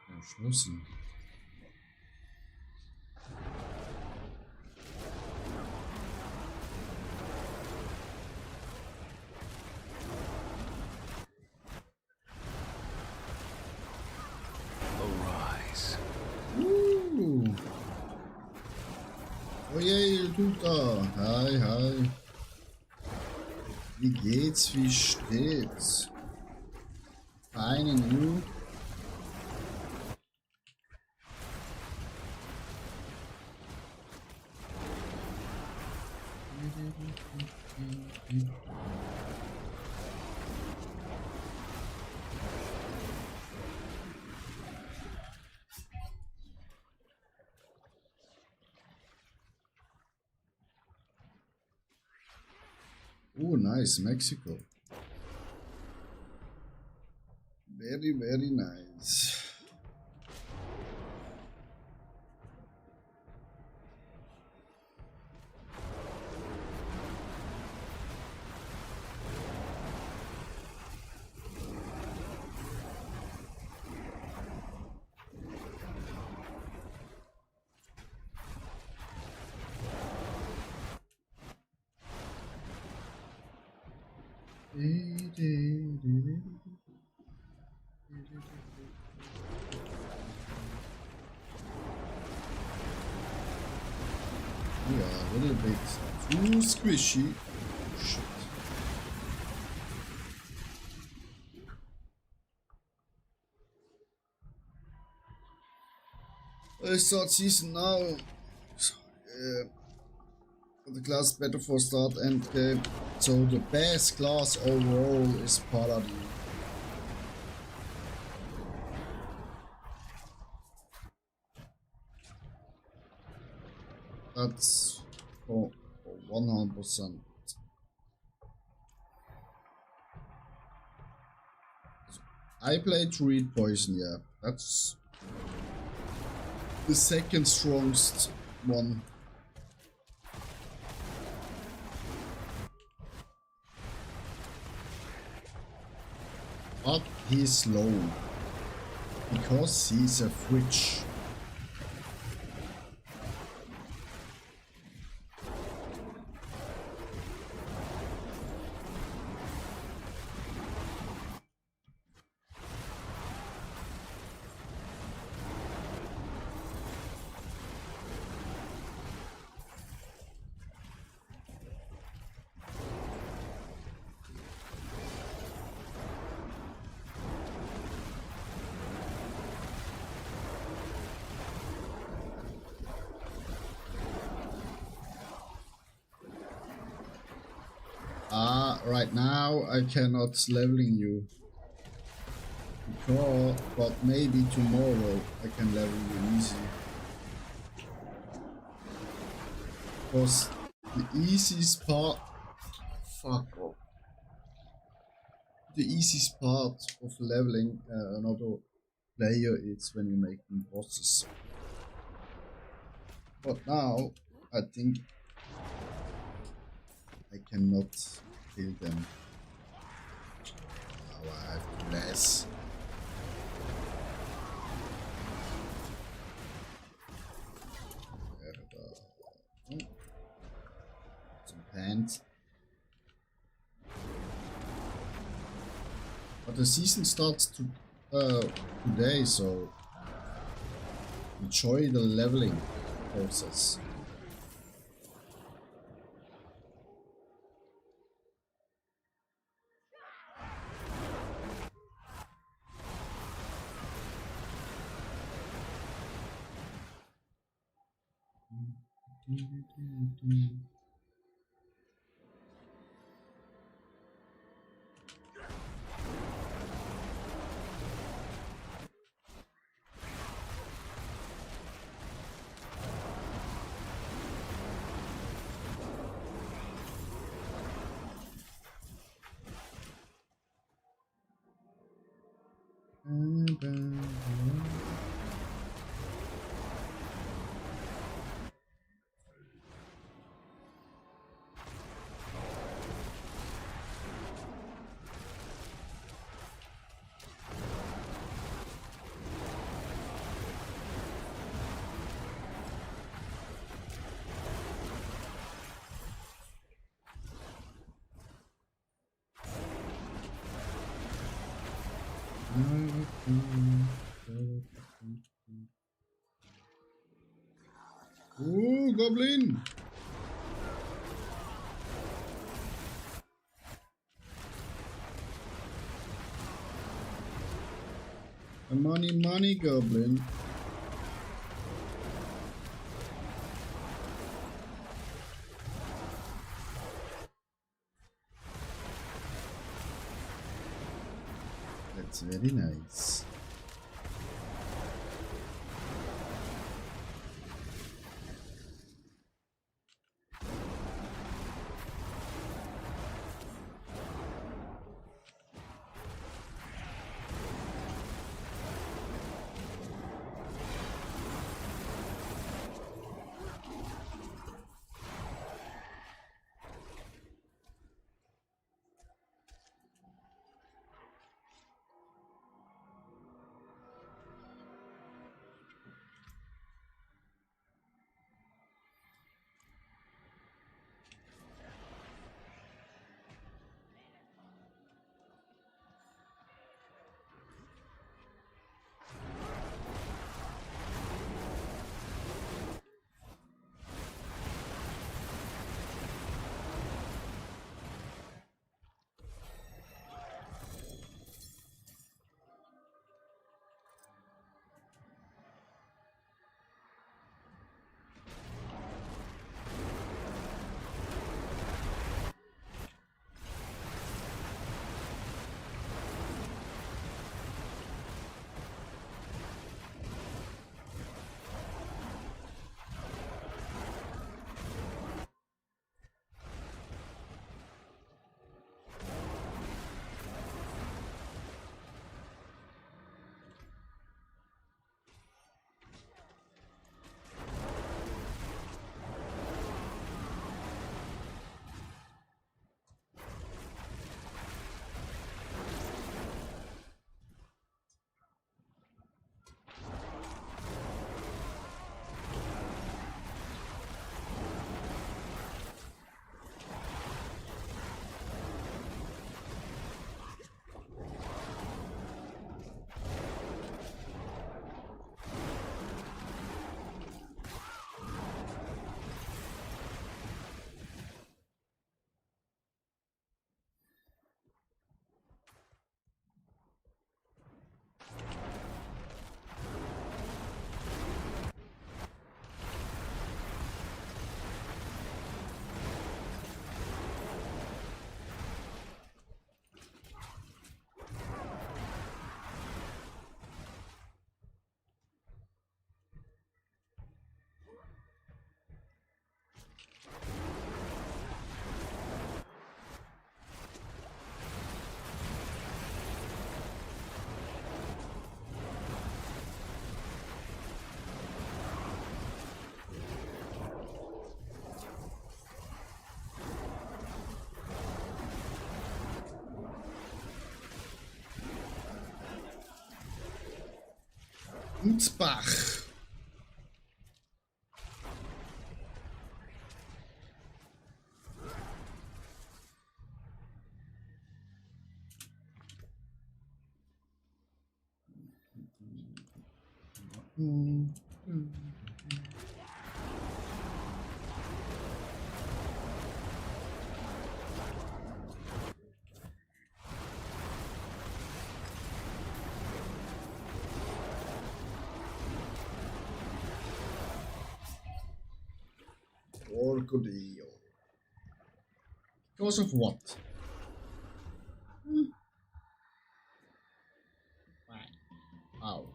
Verschlossen. Arise. Oh je, du da. Hi, hi. Wie geht's? Wie steht's? Fine and you? Oh, nice, Mexico. Very, very nice. Yeah, a little bit too squishy. Shit. I start season now. The class better for start end game. So the best class overall is Paladin. That's for 100%. I played Druid Poison, yeah. That's the second strongest one. But he's slow. Because he's a witch. Right now I cannot leveling you. Because, but maybe tomorrow I can level you easy. Because the easiest part... Fuck off. The easiest part of leveling another player is when you make them bosses. But now I think I cannot kill them. Now I have less. Some pants. But the season starts today, so enjoy the leveling process. Ooh, goblin! A money goblin. That's very nice. Gutsbach. Orgodeo. Because of what? Fine. Ow.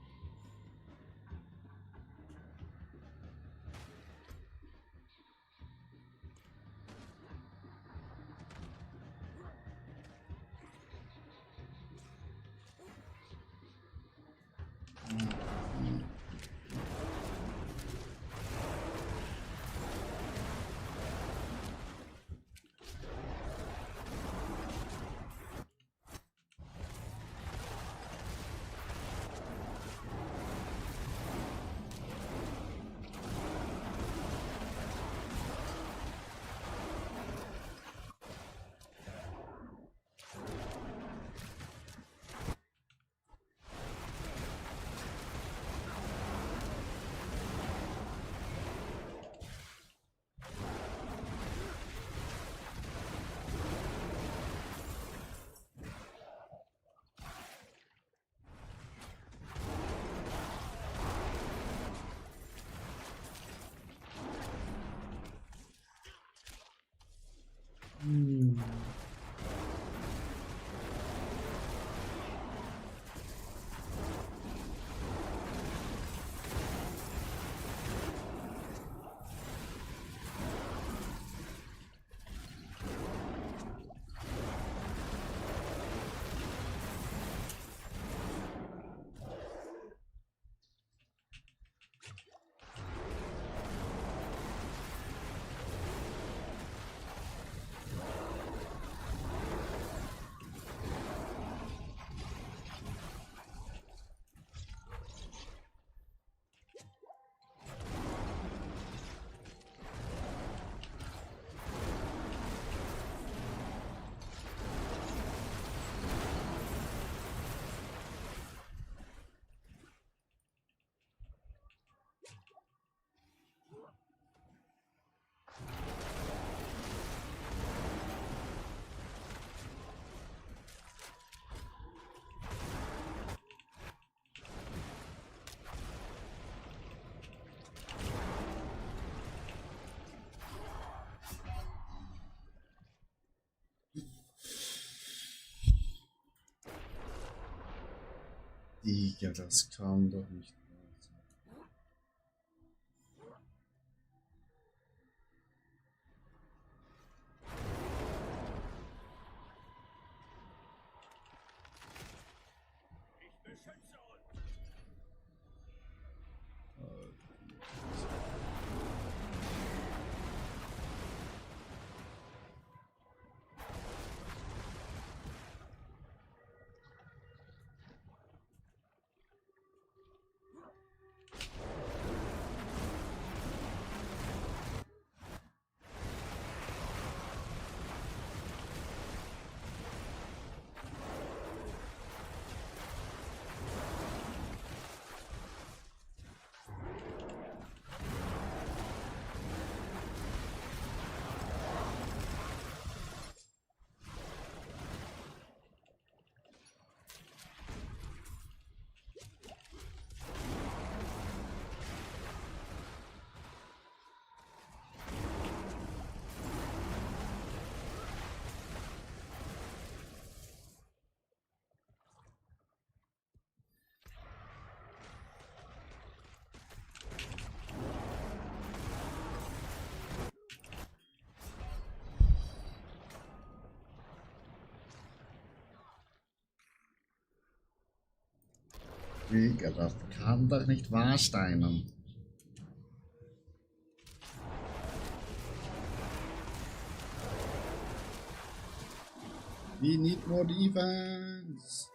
Digga, das kann doch nicht wahr sein. Ich beschütze uns. Digga, das kann doch nicht wahr sein. We need more defense.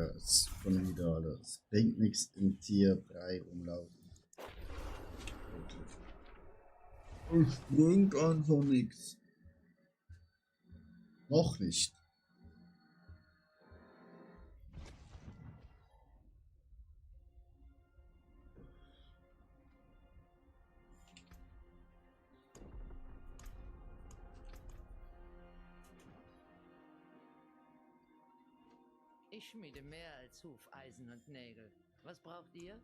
das schon wieder, Alter. Es bringt nichts im Tier 3 rumlaufen. Es bringt einfach nichts. Noch nicht. Ich schmiede mehr als Hufeisen und Nägel. Was braucht ihr?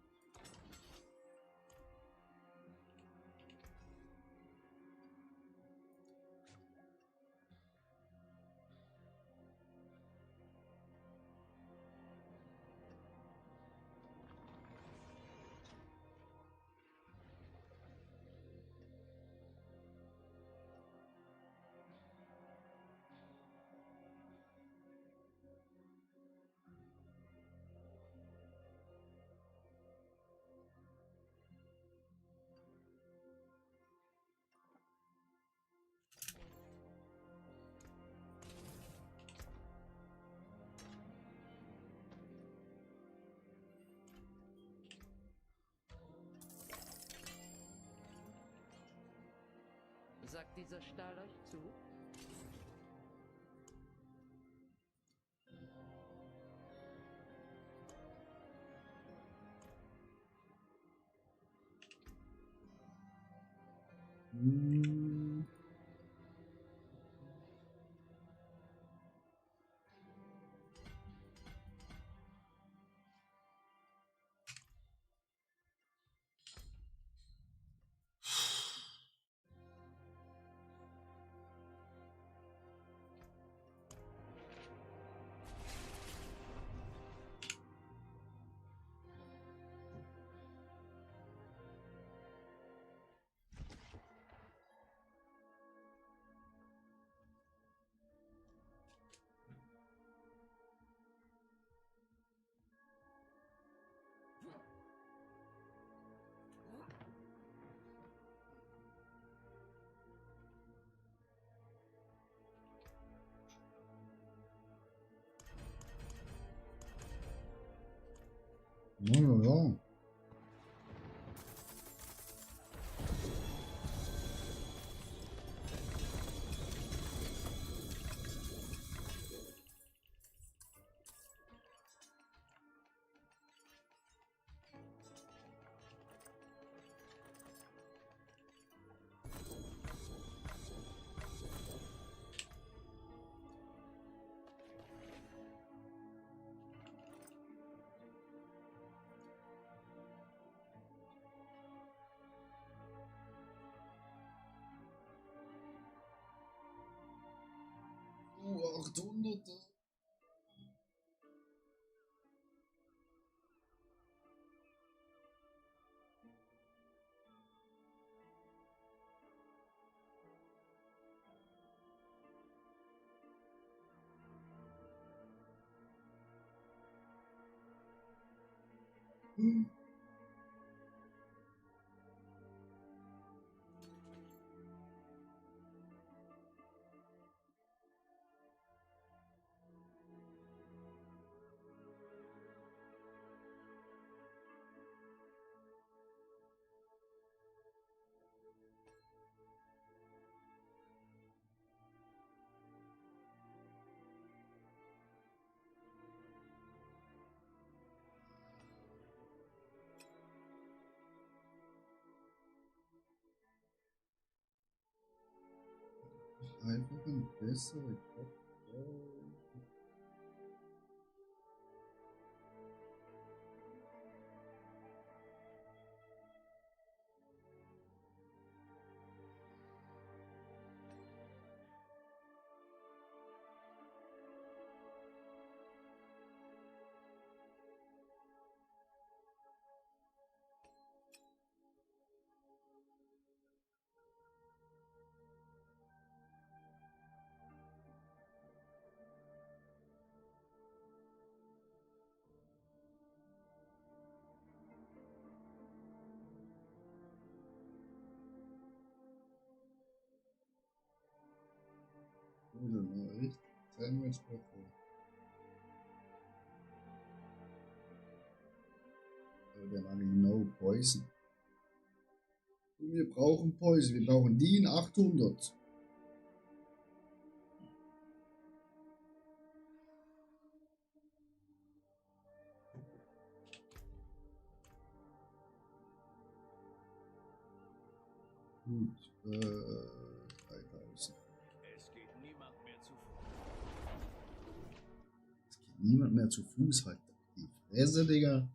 Sagt dieser Stahl euch zu? Ja, ja, ja. Oh, 800. Einfach ein besserer Kopf. Oder noch echt Sandwich Buffet. Aber der Mangel No Poison. Und wir brauchen Poison. Wir brauchen die in 800. Gut, 3000. Es geht niemand mehr zu Es geht niemand mehr zu Fuß, halt die Fresse, Digga.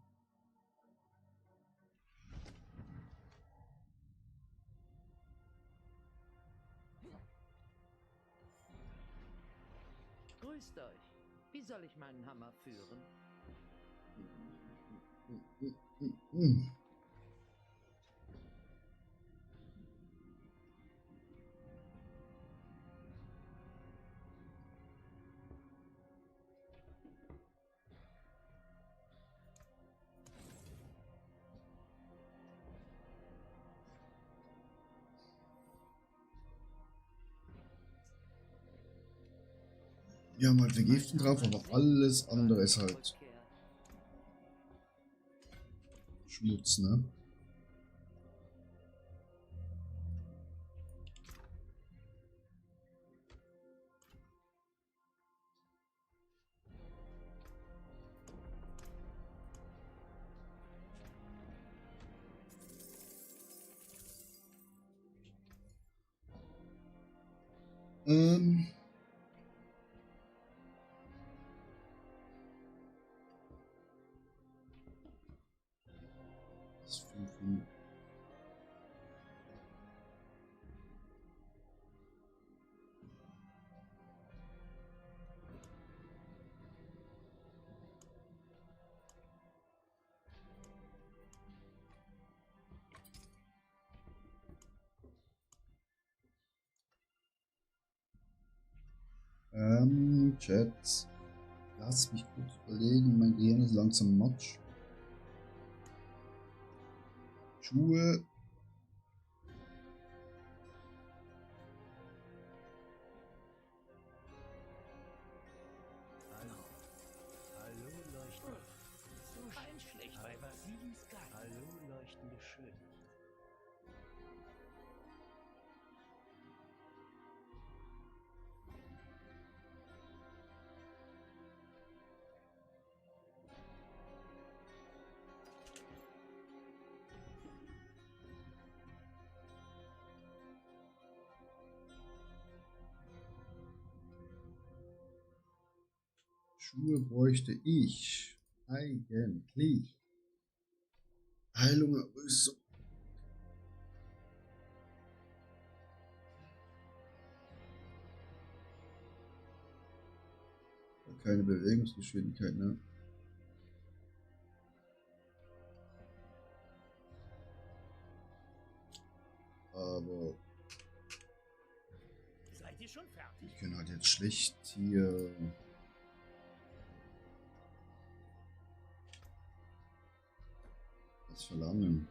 Grüßt euch. Wie soll ich meinen Hammer führen? Wir haben halt Vergiftung drauf, aber alles andere ist halt Schmutz, ne? Ähm. Das ist 500. Chat. Lass mich kurz überlegen, mein Gehirn ist langsam Matsch. Schuhe. Hallo, leuchtende. Ein schlecht bei Vasilis Geist. Hallo, leuchtende Schön. Schuhe bräuchte ich eigentlich. Heilung Rüstung. Keine Bewegungsgeschwindigkeit, ne? Aber Seid ihr schon fertig? wir können halt jetzt schlecht hier was verlangen.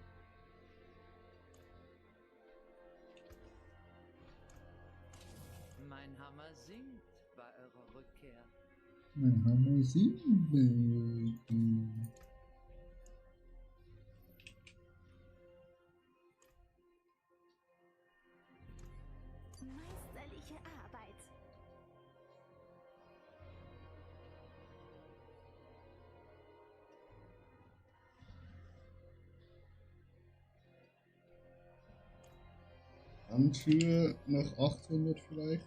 Mein Hammer singt bei eurer Rückkehr. Mein Hammer 7. Meisterliche Arbeit. Handschuhe noch 800 vielleicht.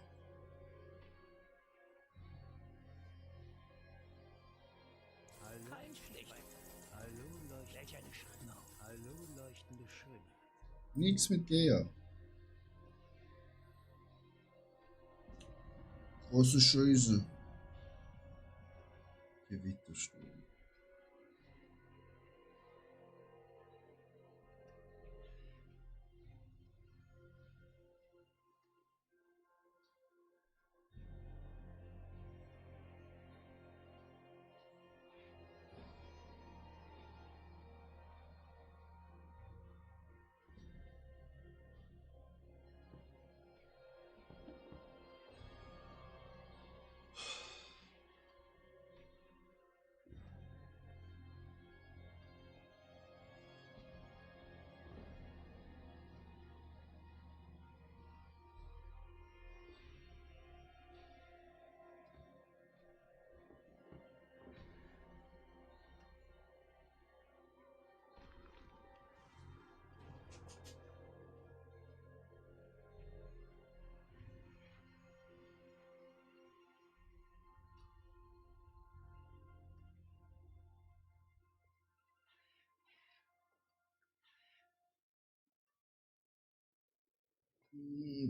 Kein schlecht. Hallo, leuchtende. Welch eine Schande. Hallo, leuchtende Schönheit. Nichts mit Gea. Große Scheiße. Gewichtersturm.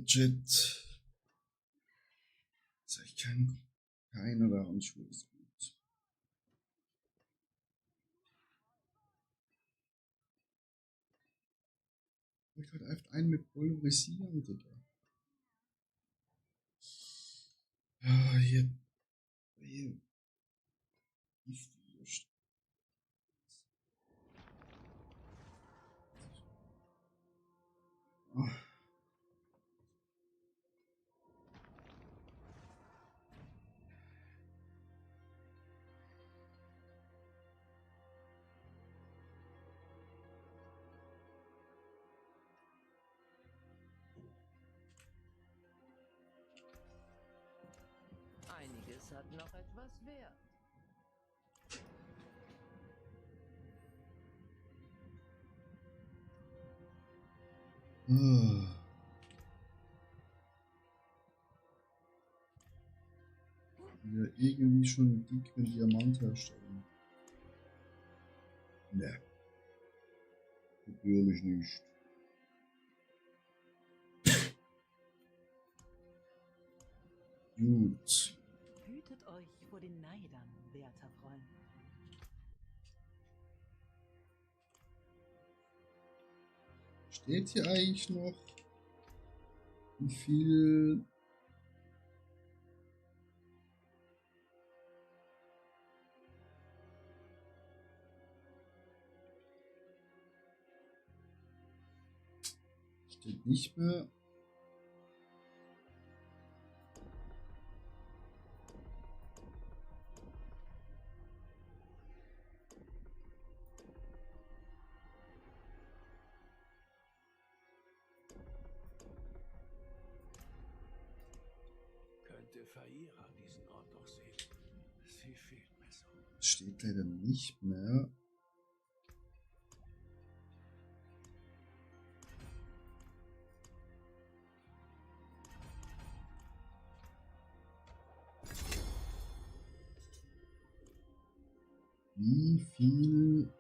Jet. Ist echt keiner der Handschuhe ist gut. Ich halt einfach einen mit Pulverisieren, Digga. Ah, hier. Giftwurst. Ah. Einiges hat noch etwas Wert. Ah. Ja, irgendwie schon einen dicken Diamant herstellen. Ne. Natürlich nicht. Gut. Hütet euch vor den Neidern, werter Freund. Steht hier eigentlich noch, wie viel steht nicht mehr. Könnte Faira diesen Ort noch sehen. Sie fehlt mir so. Steht leider nicht mehr. Wie viel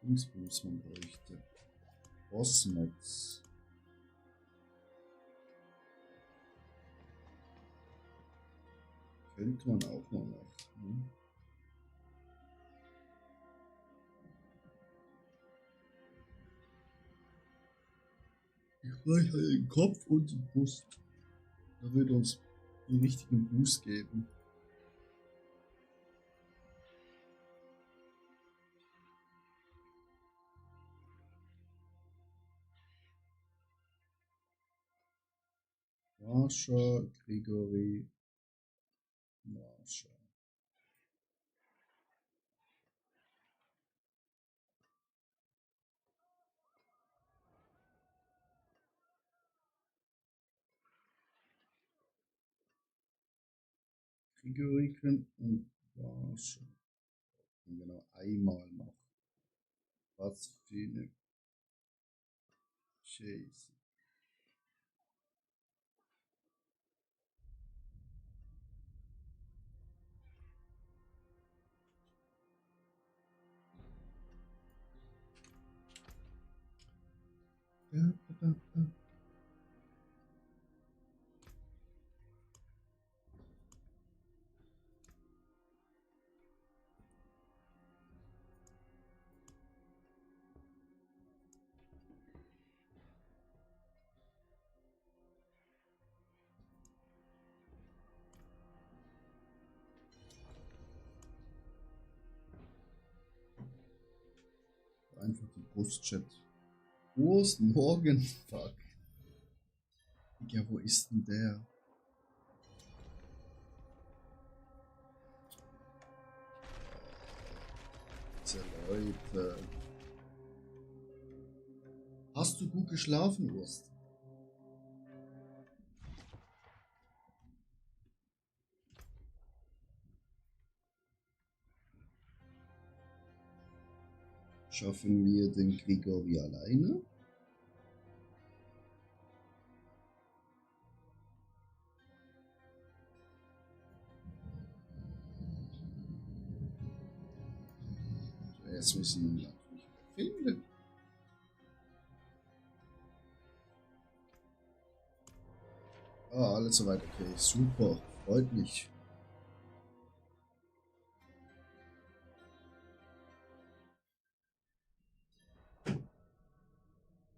Dingsbums man bräuchte? Bossmods. Könnte man auch mal machen. Ich brauche halt den Kopf und die Brust. Da wird uns den richtigen Boost geben. Marsha, Gregory, Marsha. Gregory könnten Marsha. Genau, einmal machen. Was für eine Scheiße. Einfach die Brustchat. Wo ist morgen? Fuck. Ja, wo ist denn der? Diese Leute. Hast du gut geschlafen, Urs? Schaffen wir den Grigori alleine? Zuerst müssen wir ihn natürlich finden. Ah, alles soweit okay. Super. Freut mich.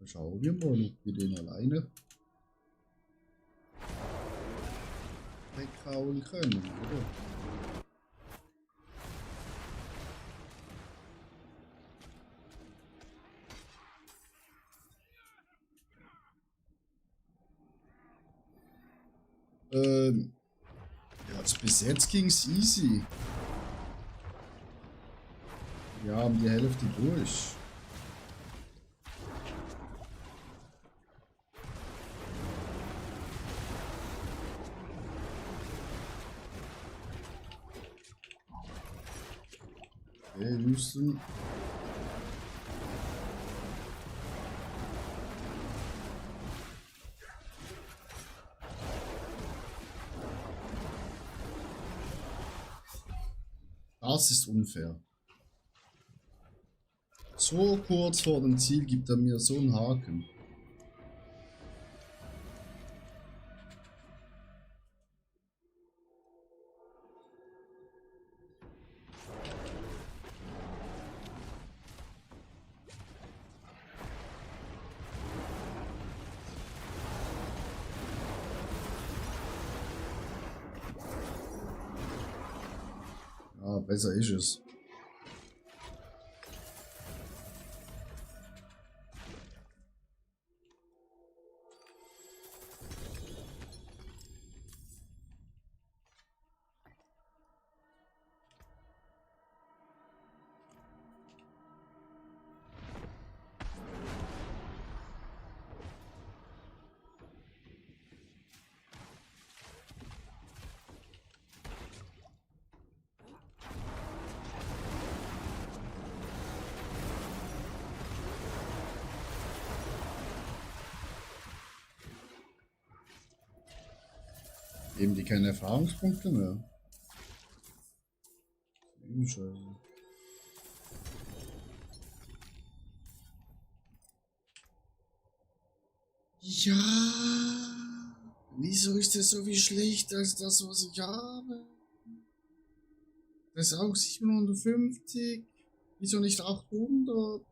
Schauen wir mal, ob wir den alleine weghauen können, oder? Ja, also bis jetzt ging's easy. Wir haben die Hälfte durch. Okay, Houston. Das ist unfair. So kurz vor dem Ziel gibt er mir so einen Haken. Ja, besser ist es. Geben die keine Erfahrungspunkte mehr? Scheiße. Ja. Wieso ist das so viel schlechter als das, was ich habe? Das ist auch 750. Wieso nicht 800?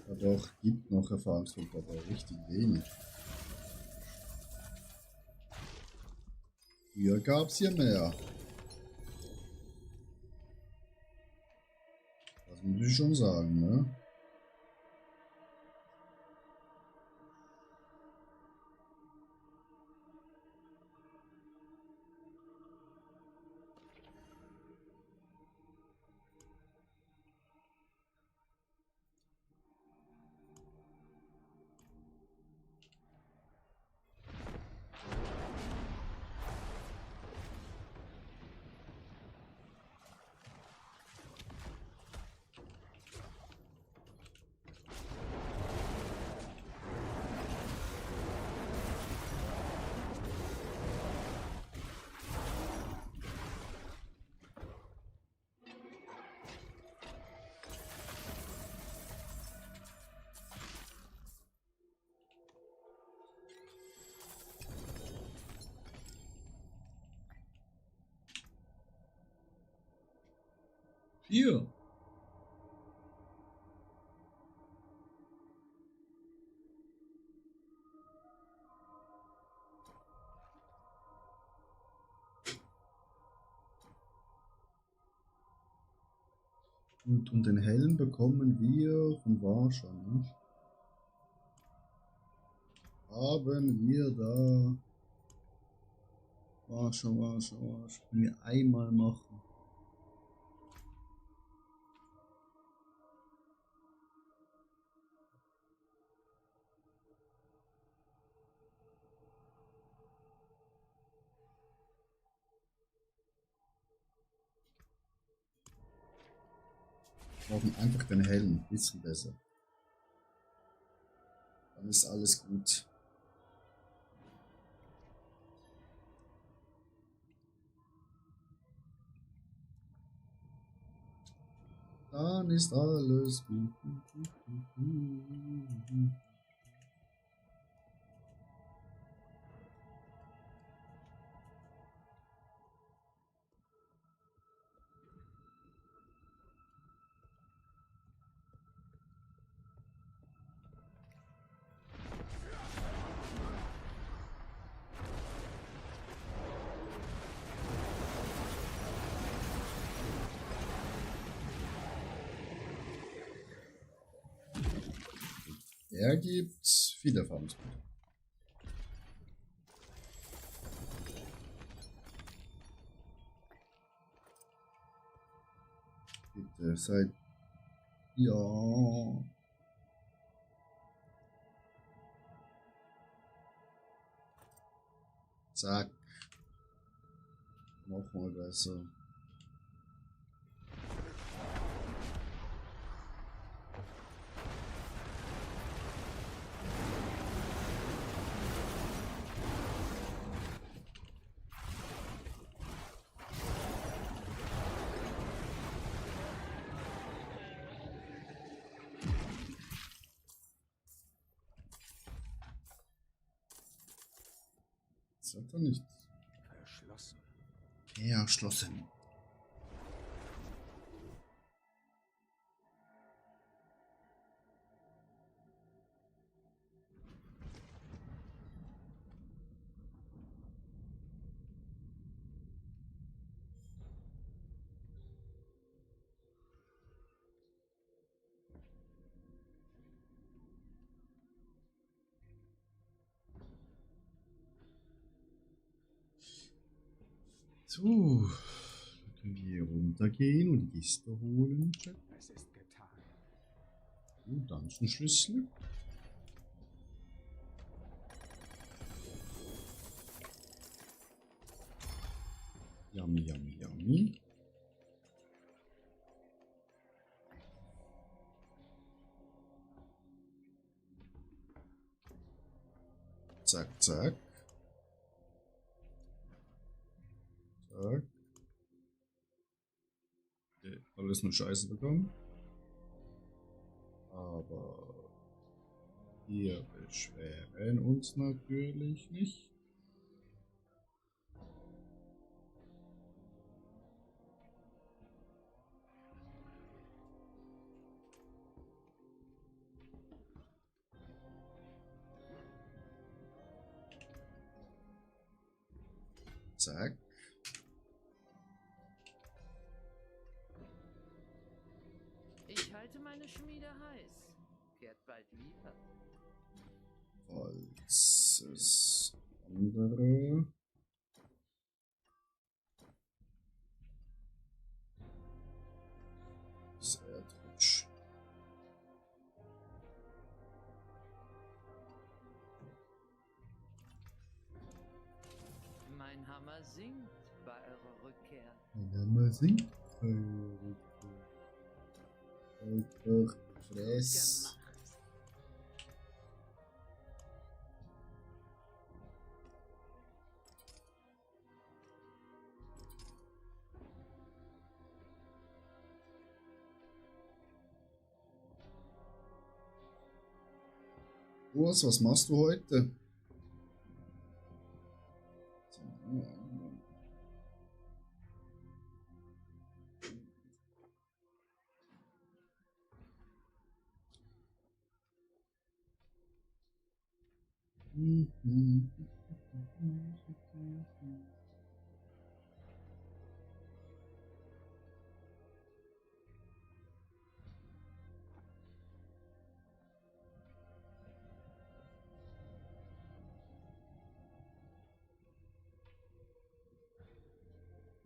Ja doch, gibt noch Erfahrungspunkte, aber richtig wenig. Hier gab's hier mehr. Das muss ich schon sagen, ne? Hier. Gut, und den Helm bekommen wir von Warschau, ne? Haben wir da. Warschau. Können wir einmal machen. Brauchen einfach den Helm, ein bisschen besser. Dann ist alles gut. Dann ist alles gut. Er gibt viele Erfahrungspunkte. Bitte seid. Ja. Zack. Nochmal besser. Das hat er nicht. Verschlossen. Erschlossen. So, dann können wir hier runtergehen und die Kiste holen. Es ist getan. Dungeon-Schlüssel. Yummy, yummy, yummy. Zack, zack. Zack. Okay, alles nur Scheiße bekommen. Aber wir beschweren uns natürlich nicht. Zack. Ich halte meine Schmiede heiß. Kehrt bald wieder. Falls es andere. Sehr trutsch. Mein Hammer singt bei eurer Rückkehr. Mein Name singt. Einfach Fress. Gemacht. Urs, was machst du heute?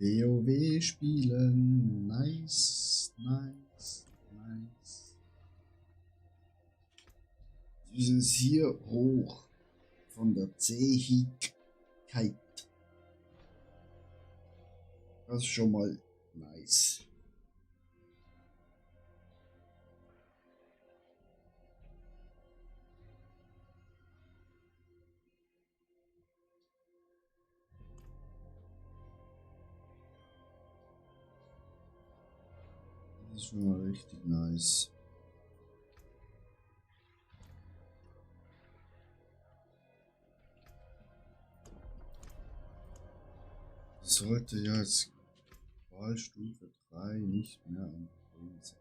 WoW spielen. Nice, nice, nice. Wir sind hier hoch von der Zähigkeit. Das ist schon mal nice. Das ist schon mal richtig nice. Sollte ja jetzt Wahlstufe 3 nicht mehr am Problem sein.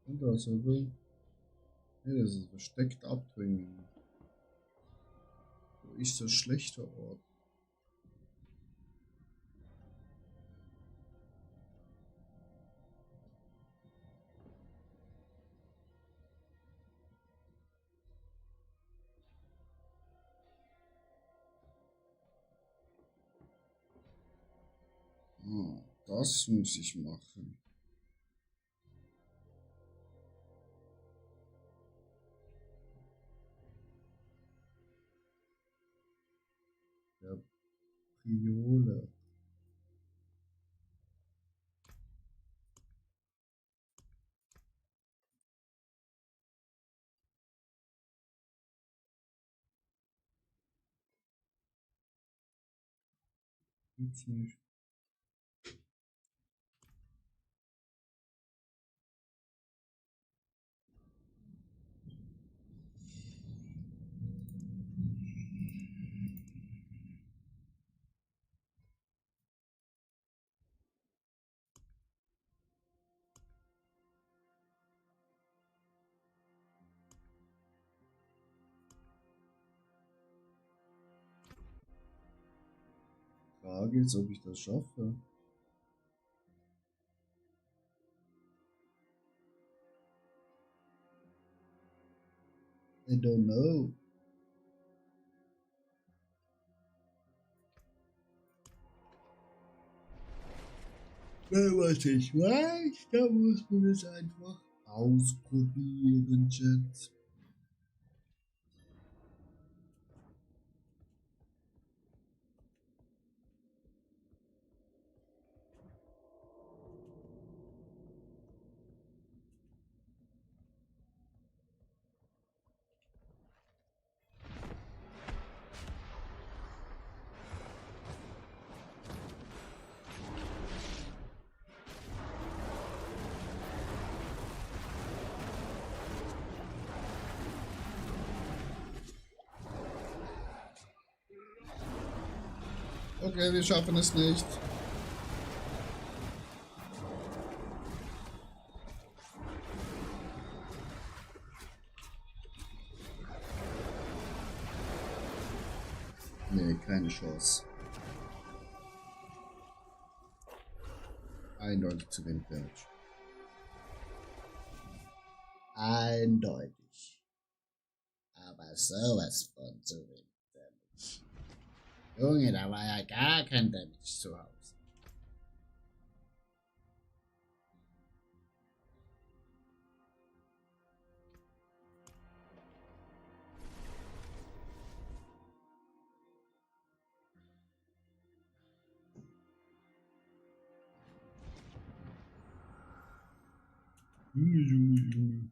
Und also will. Ja, das ist versteckt abdringen. Wo ist das schlechter Ort? Ah, das muss ich machen. Der Priole. Gibt's nicht. Frage ist, ob ich das schaffe. I don't know. Was ich weiß, da muss man es einfach ausprobieren, Chat. Okay, wir schaffen es nicht. Nee, keine Chance. Eindeutig zu wenig Damage. Eindeutig. Aber sowas von zu wenig Damage. Junge, da war ja gar kein Damage zu Hause. Junge.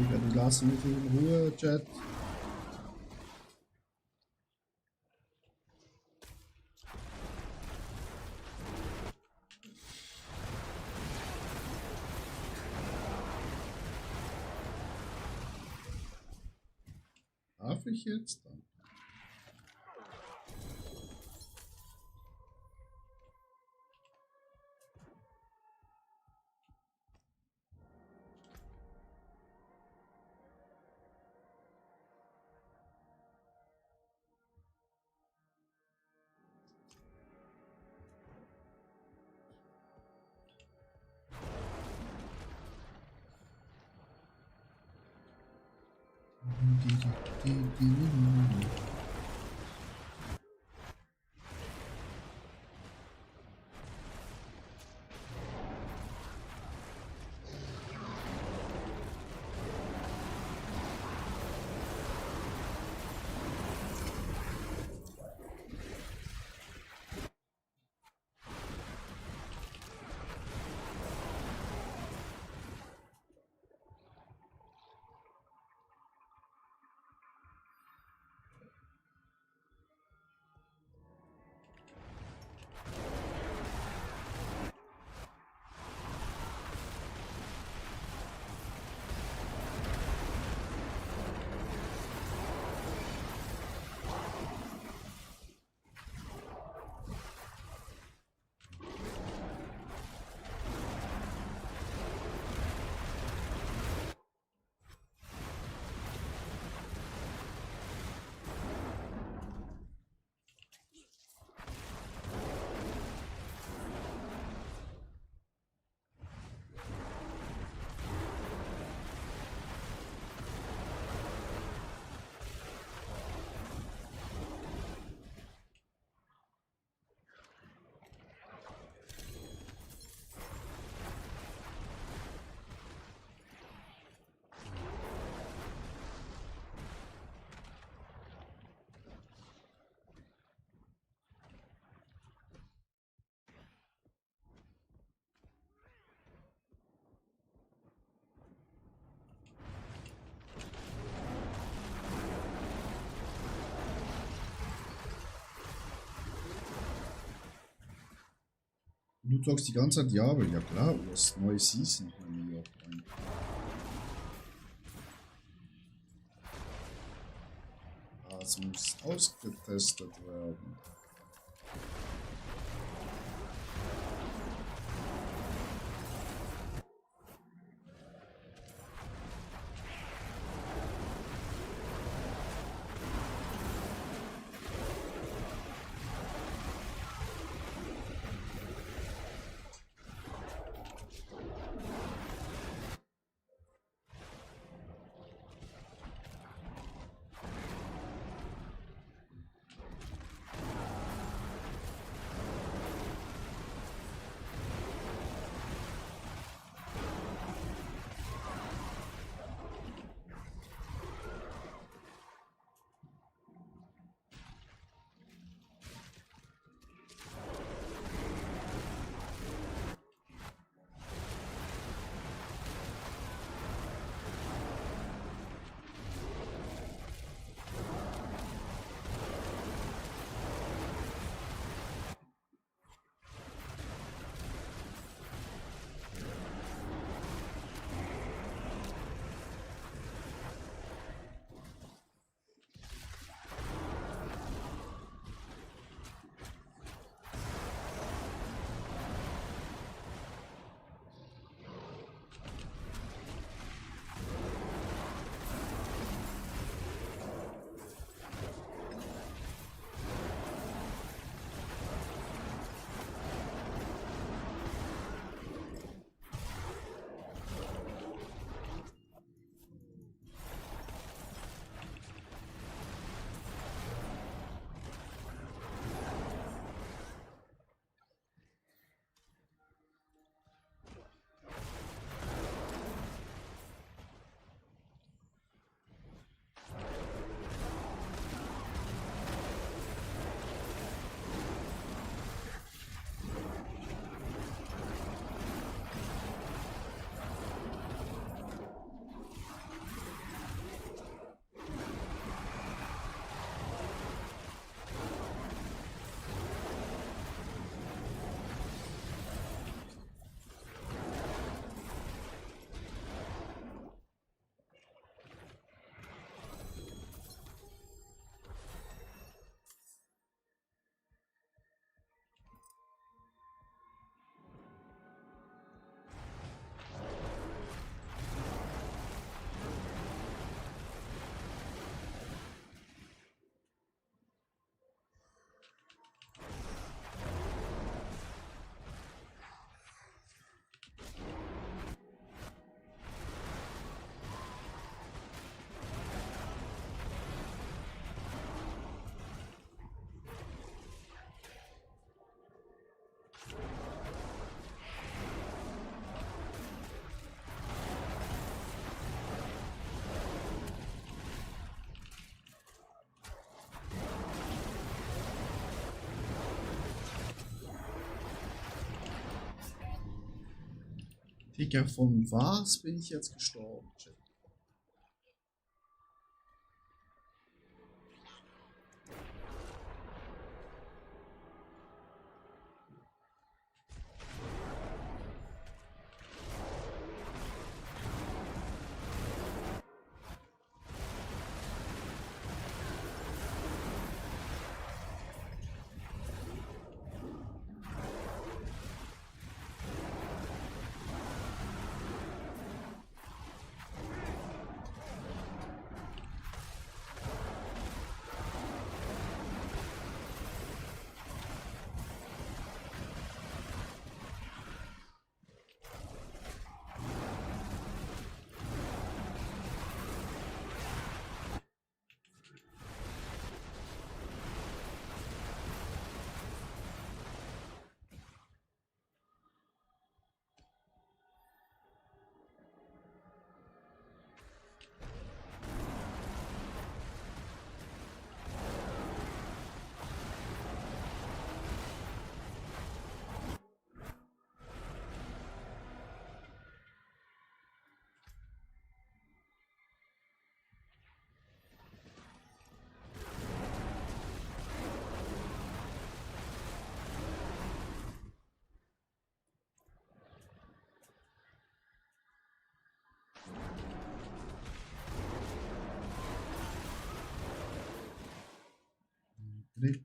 Digga, die lassen mich in Ruhe, Chat. Darf ich jetzt dann? Du zockst die ganze Zeit Diablo, ja klar, Urs, neue Season von New York rein. Das muss ausgetestet werden. Digga, von was bin ich jetzt gestorben?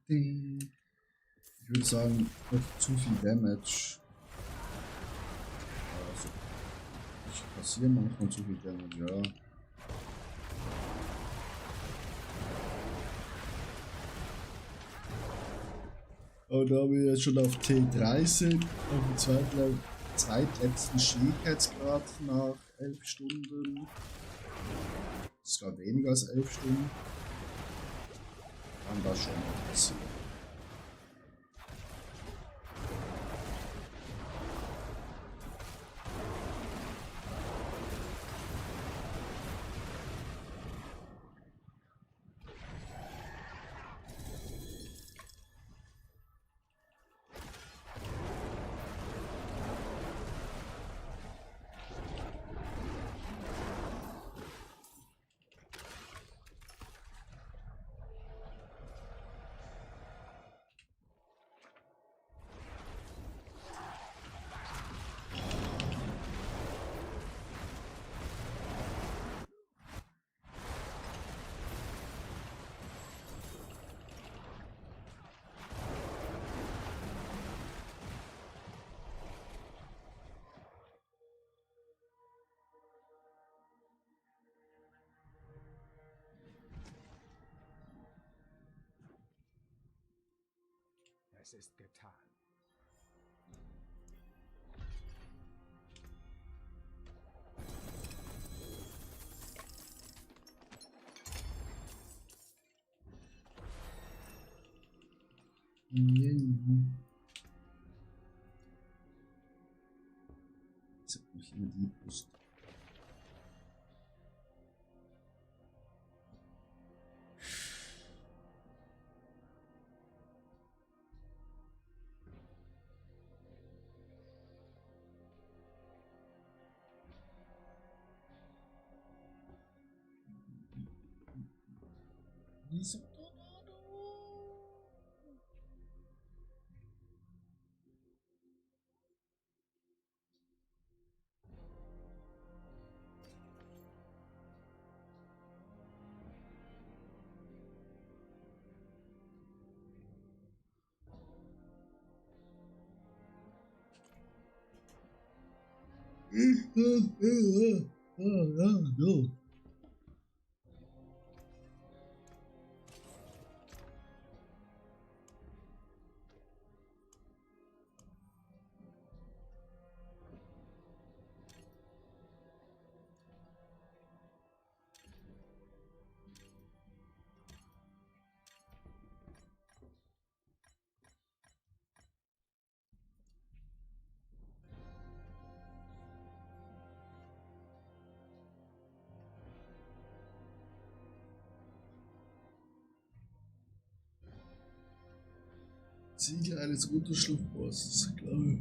Ich würde sagen, noch zu viel Damage. Also, ich kassiere manchmal zu viel Damage, ja. Und da wir jetzt schon auf T3 sind, auf dem zweitletzten Shield jetzt gerade nach 11 Stunden. Das ist gerade weniger als 11 Stunden. Kann das schon mal passieren. Es ist getan. Jetzt hat mich immer die Brust. Wieso Tornado? No. Ziel eines Unterschlupfbosses, glaube ich.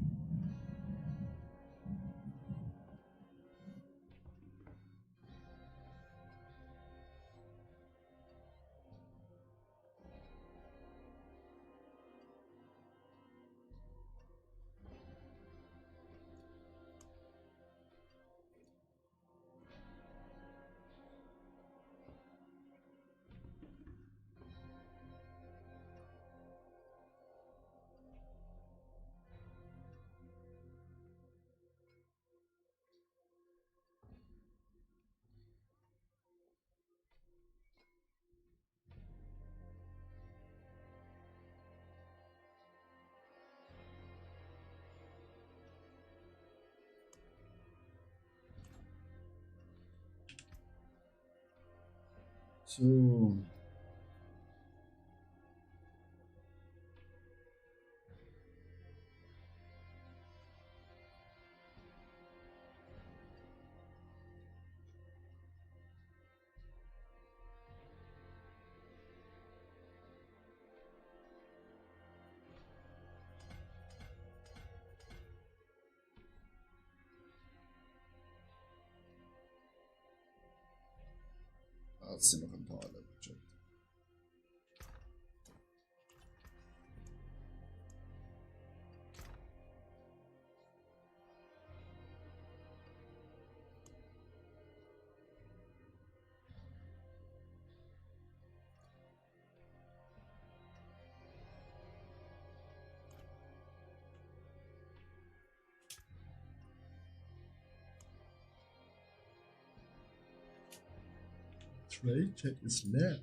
So. Jetzt sind noch ein paar alle Budget. Trade Chat ist leer.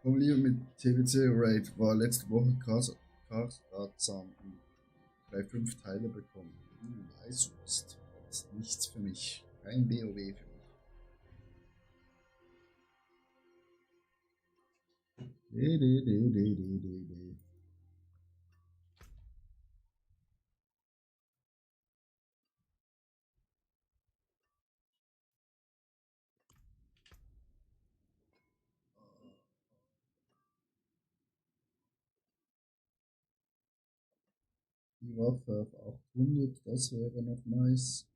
Problem mit TBC Raid war letzte Woche Karsam und gleich 5 Teile bekommen. Weißwurst. Das ist nichts für mich. Kein BOW für mich. Nee. Die Waffe auf 800, das wäre noch nice.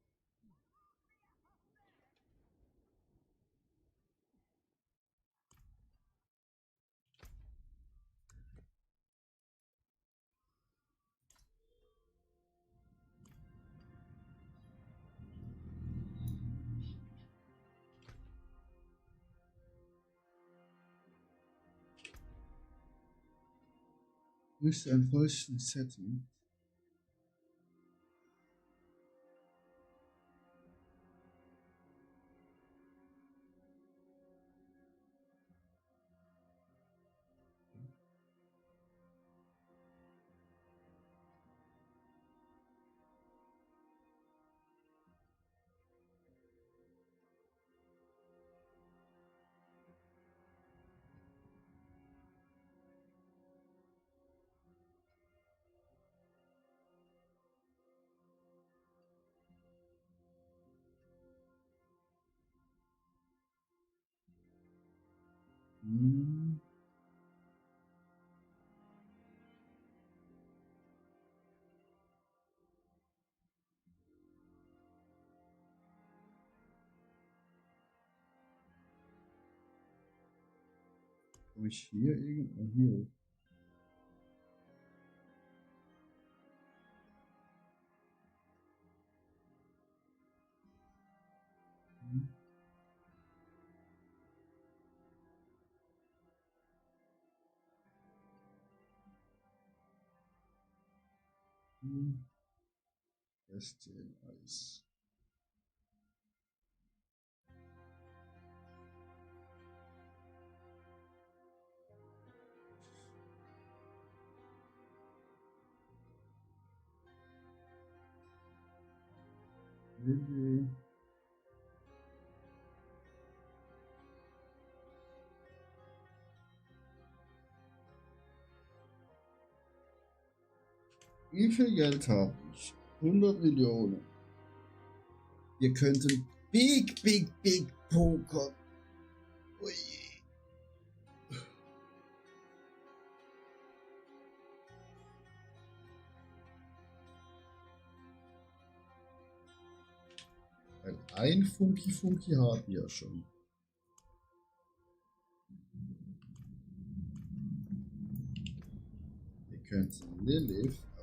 Müsste ein falsches Setting. Habe ich hier irgendwo hier? Bestien Eis. Wie viel Geld habe ich? 100 Millionen. Wir könnten big pokern. Ui. Ein Funky haben wir schon. Wir könnten Lilith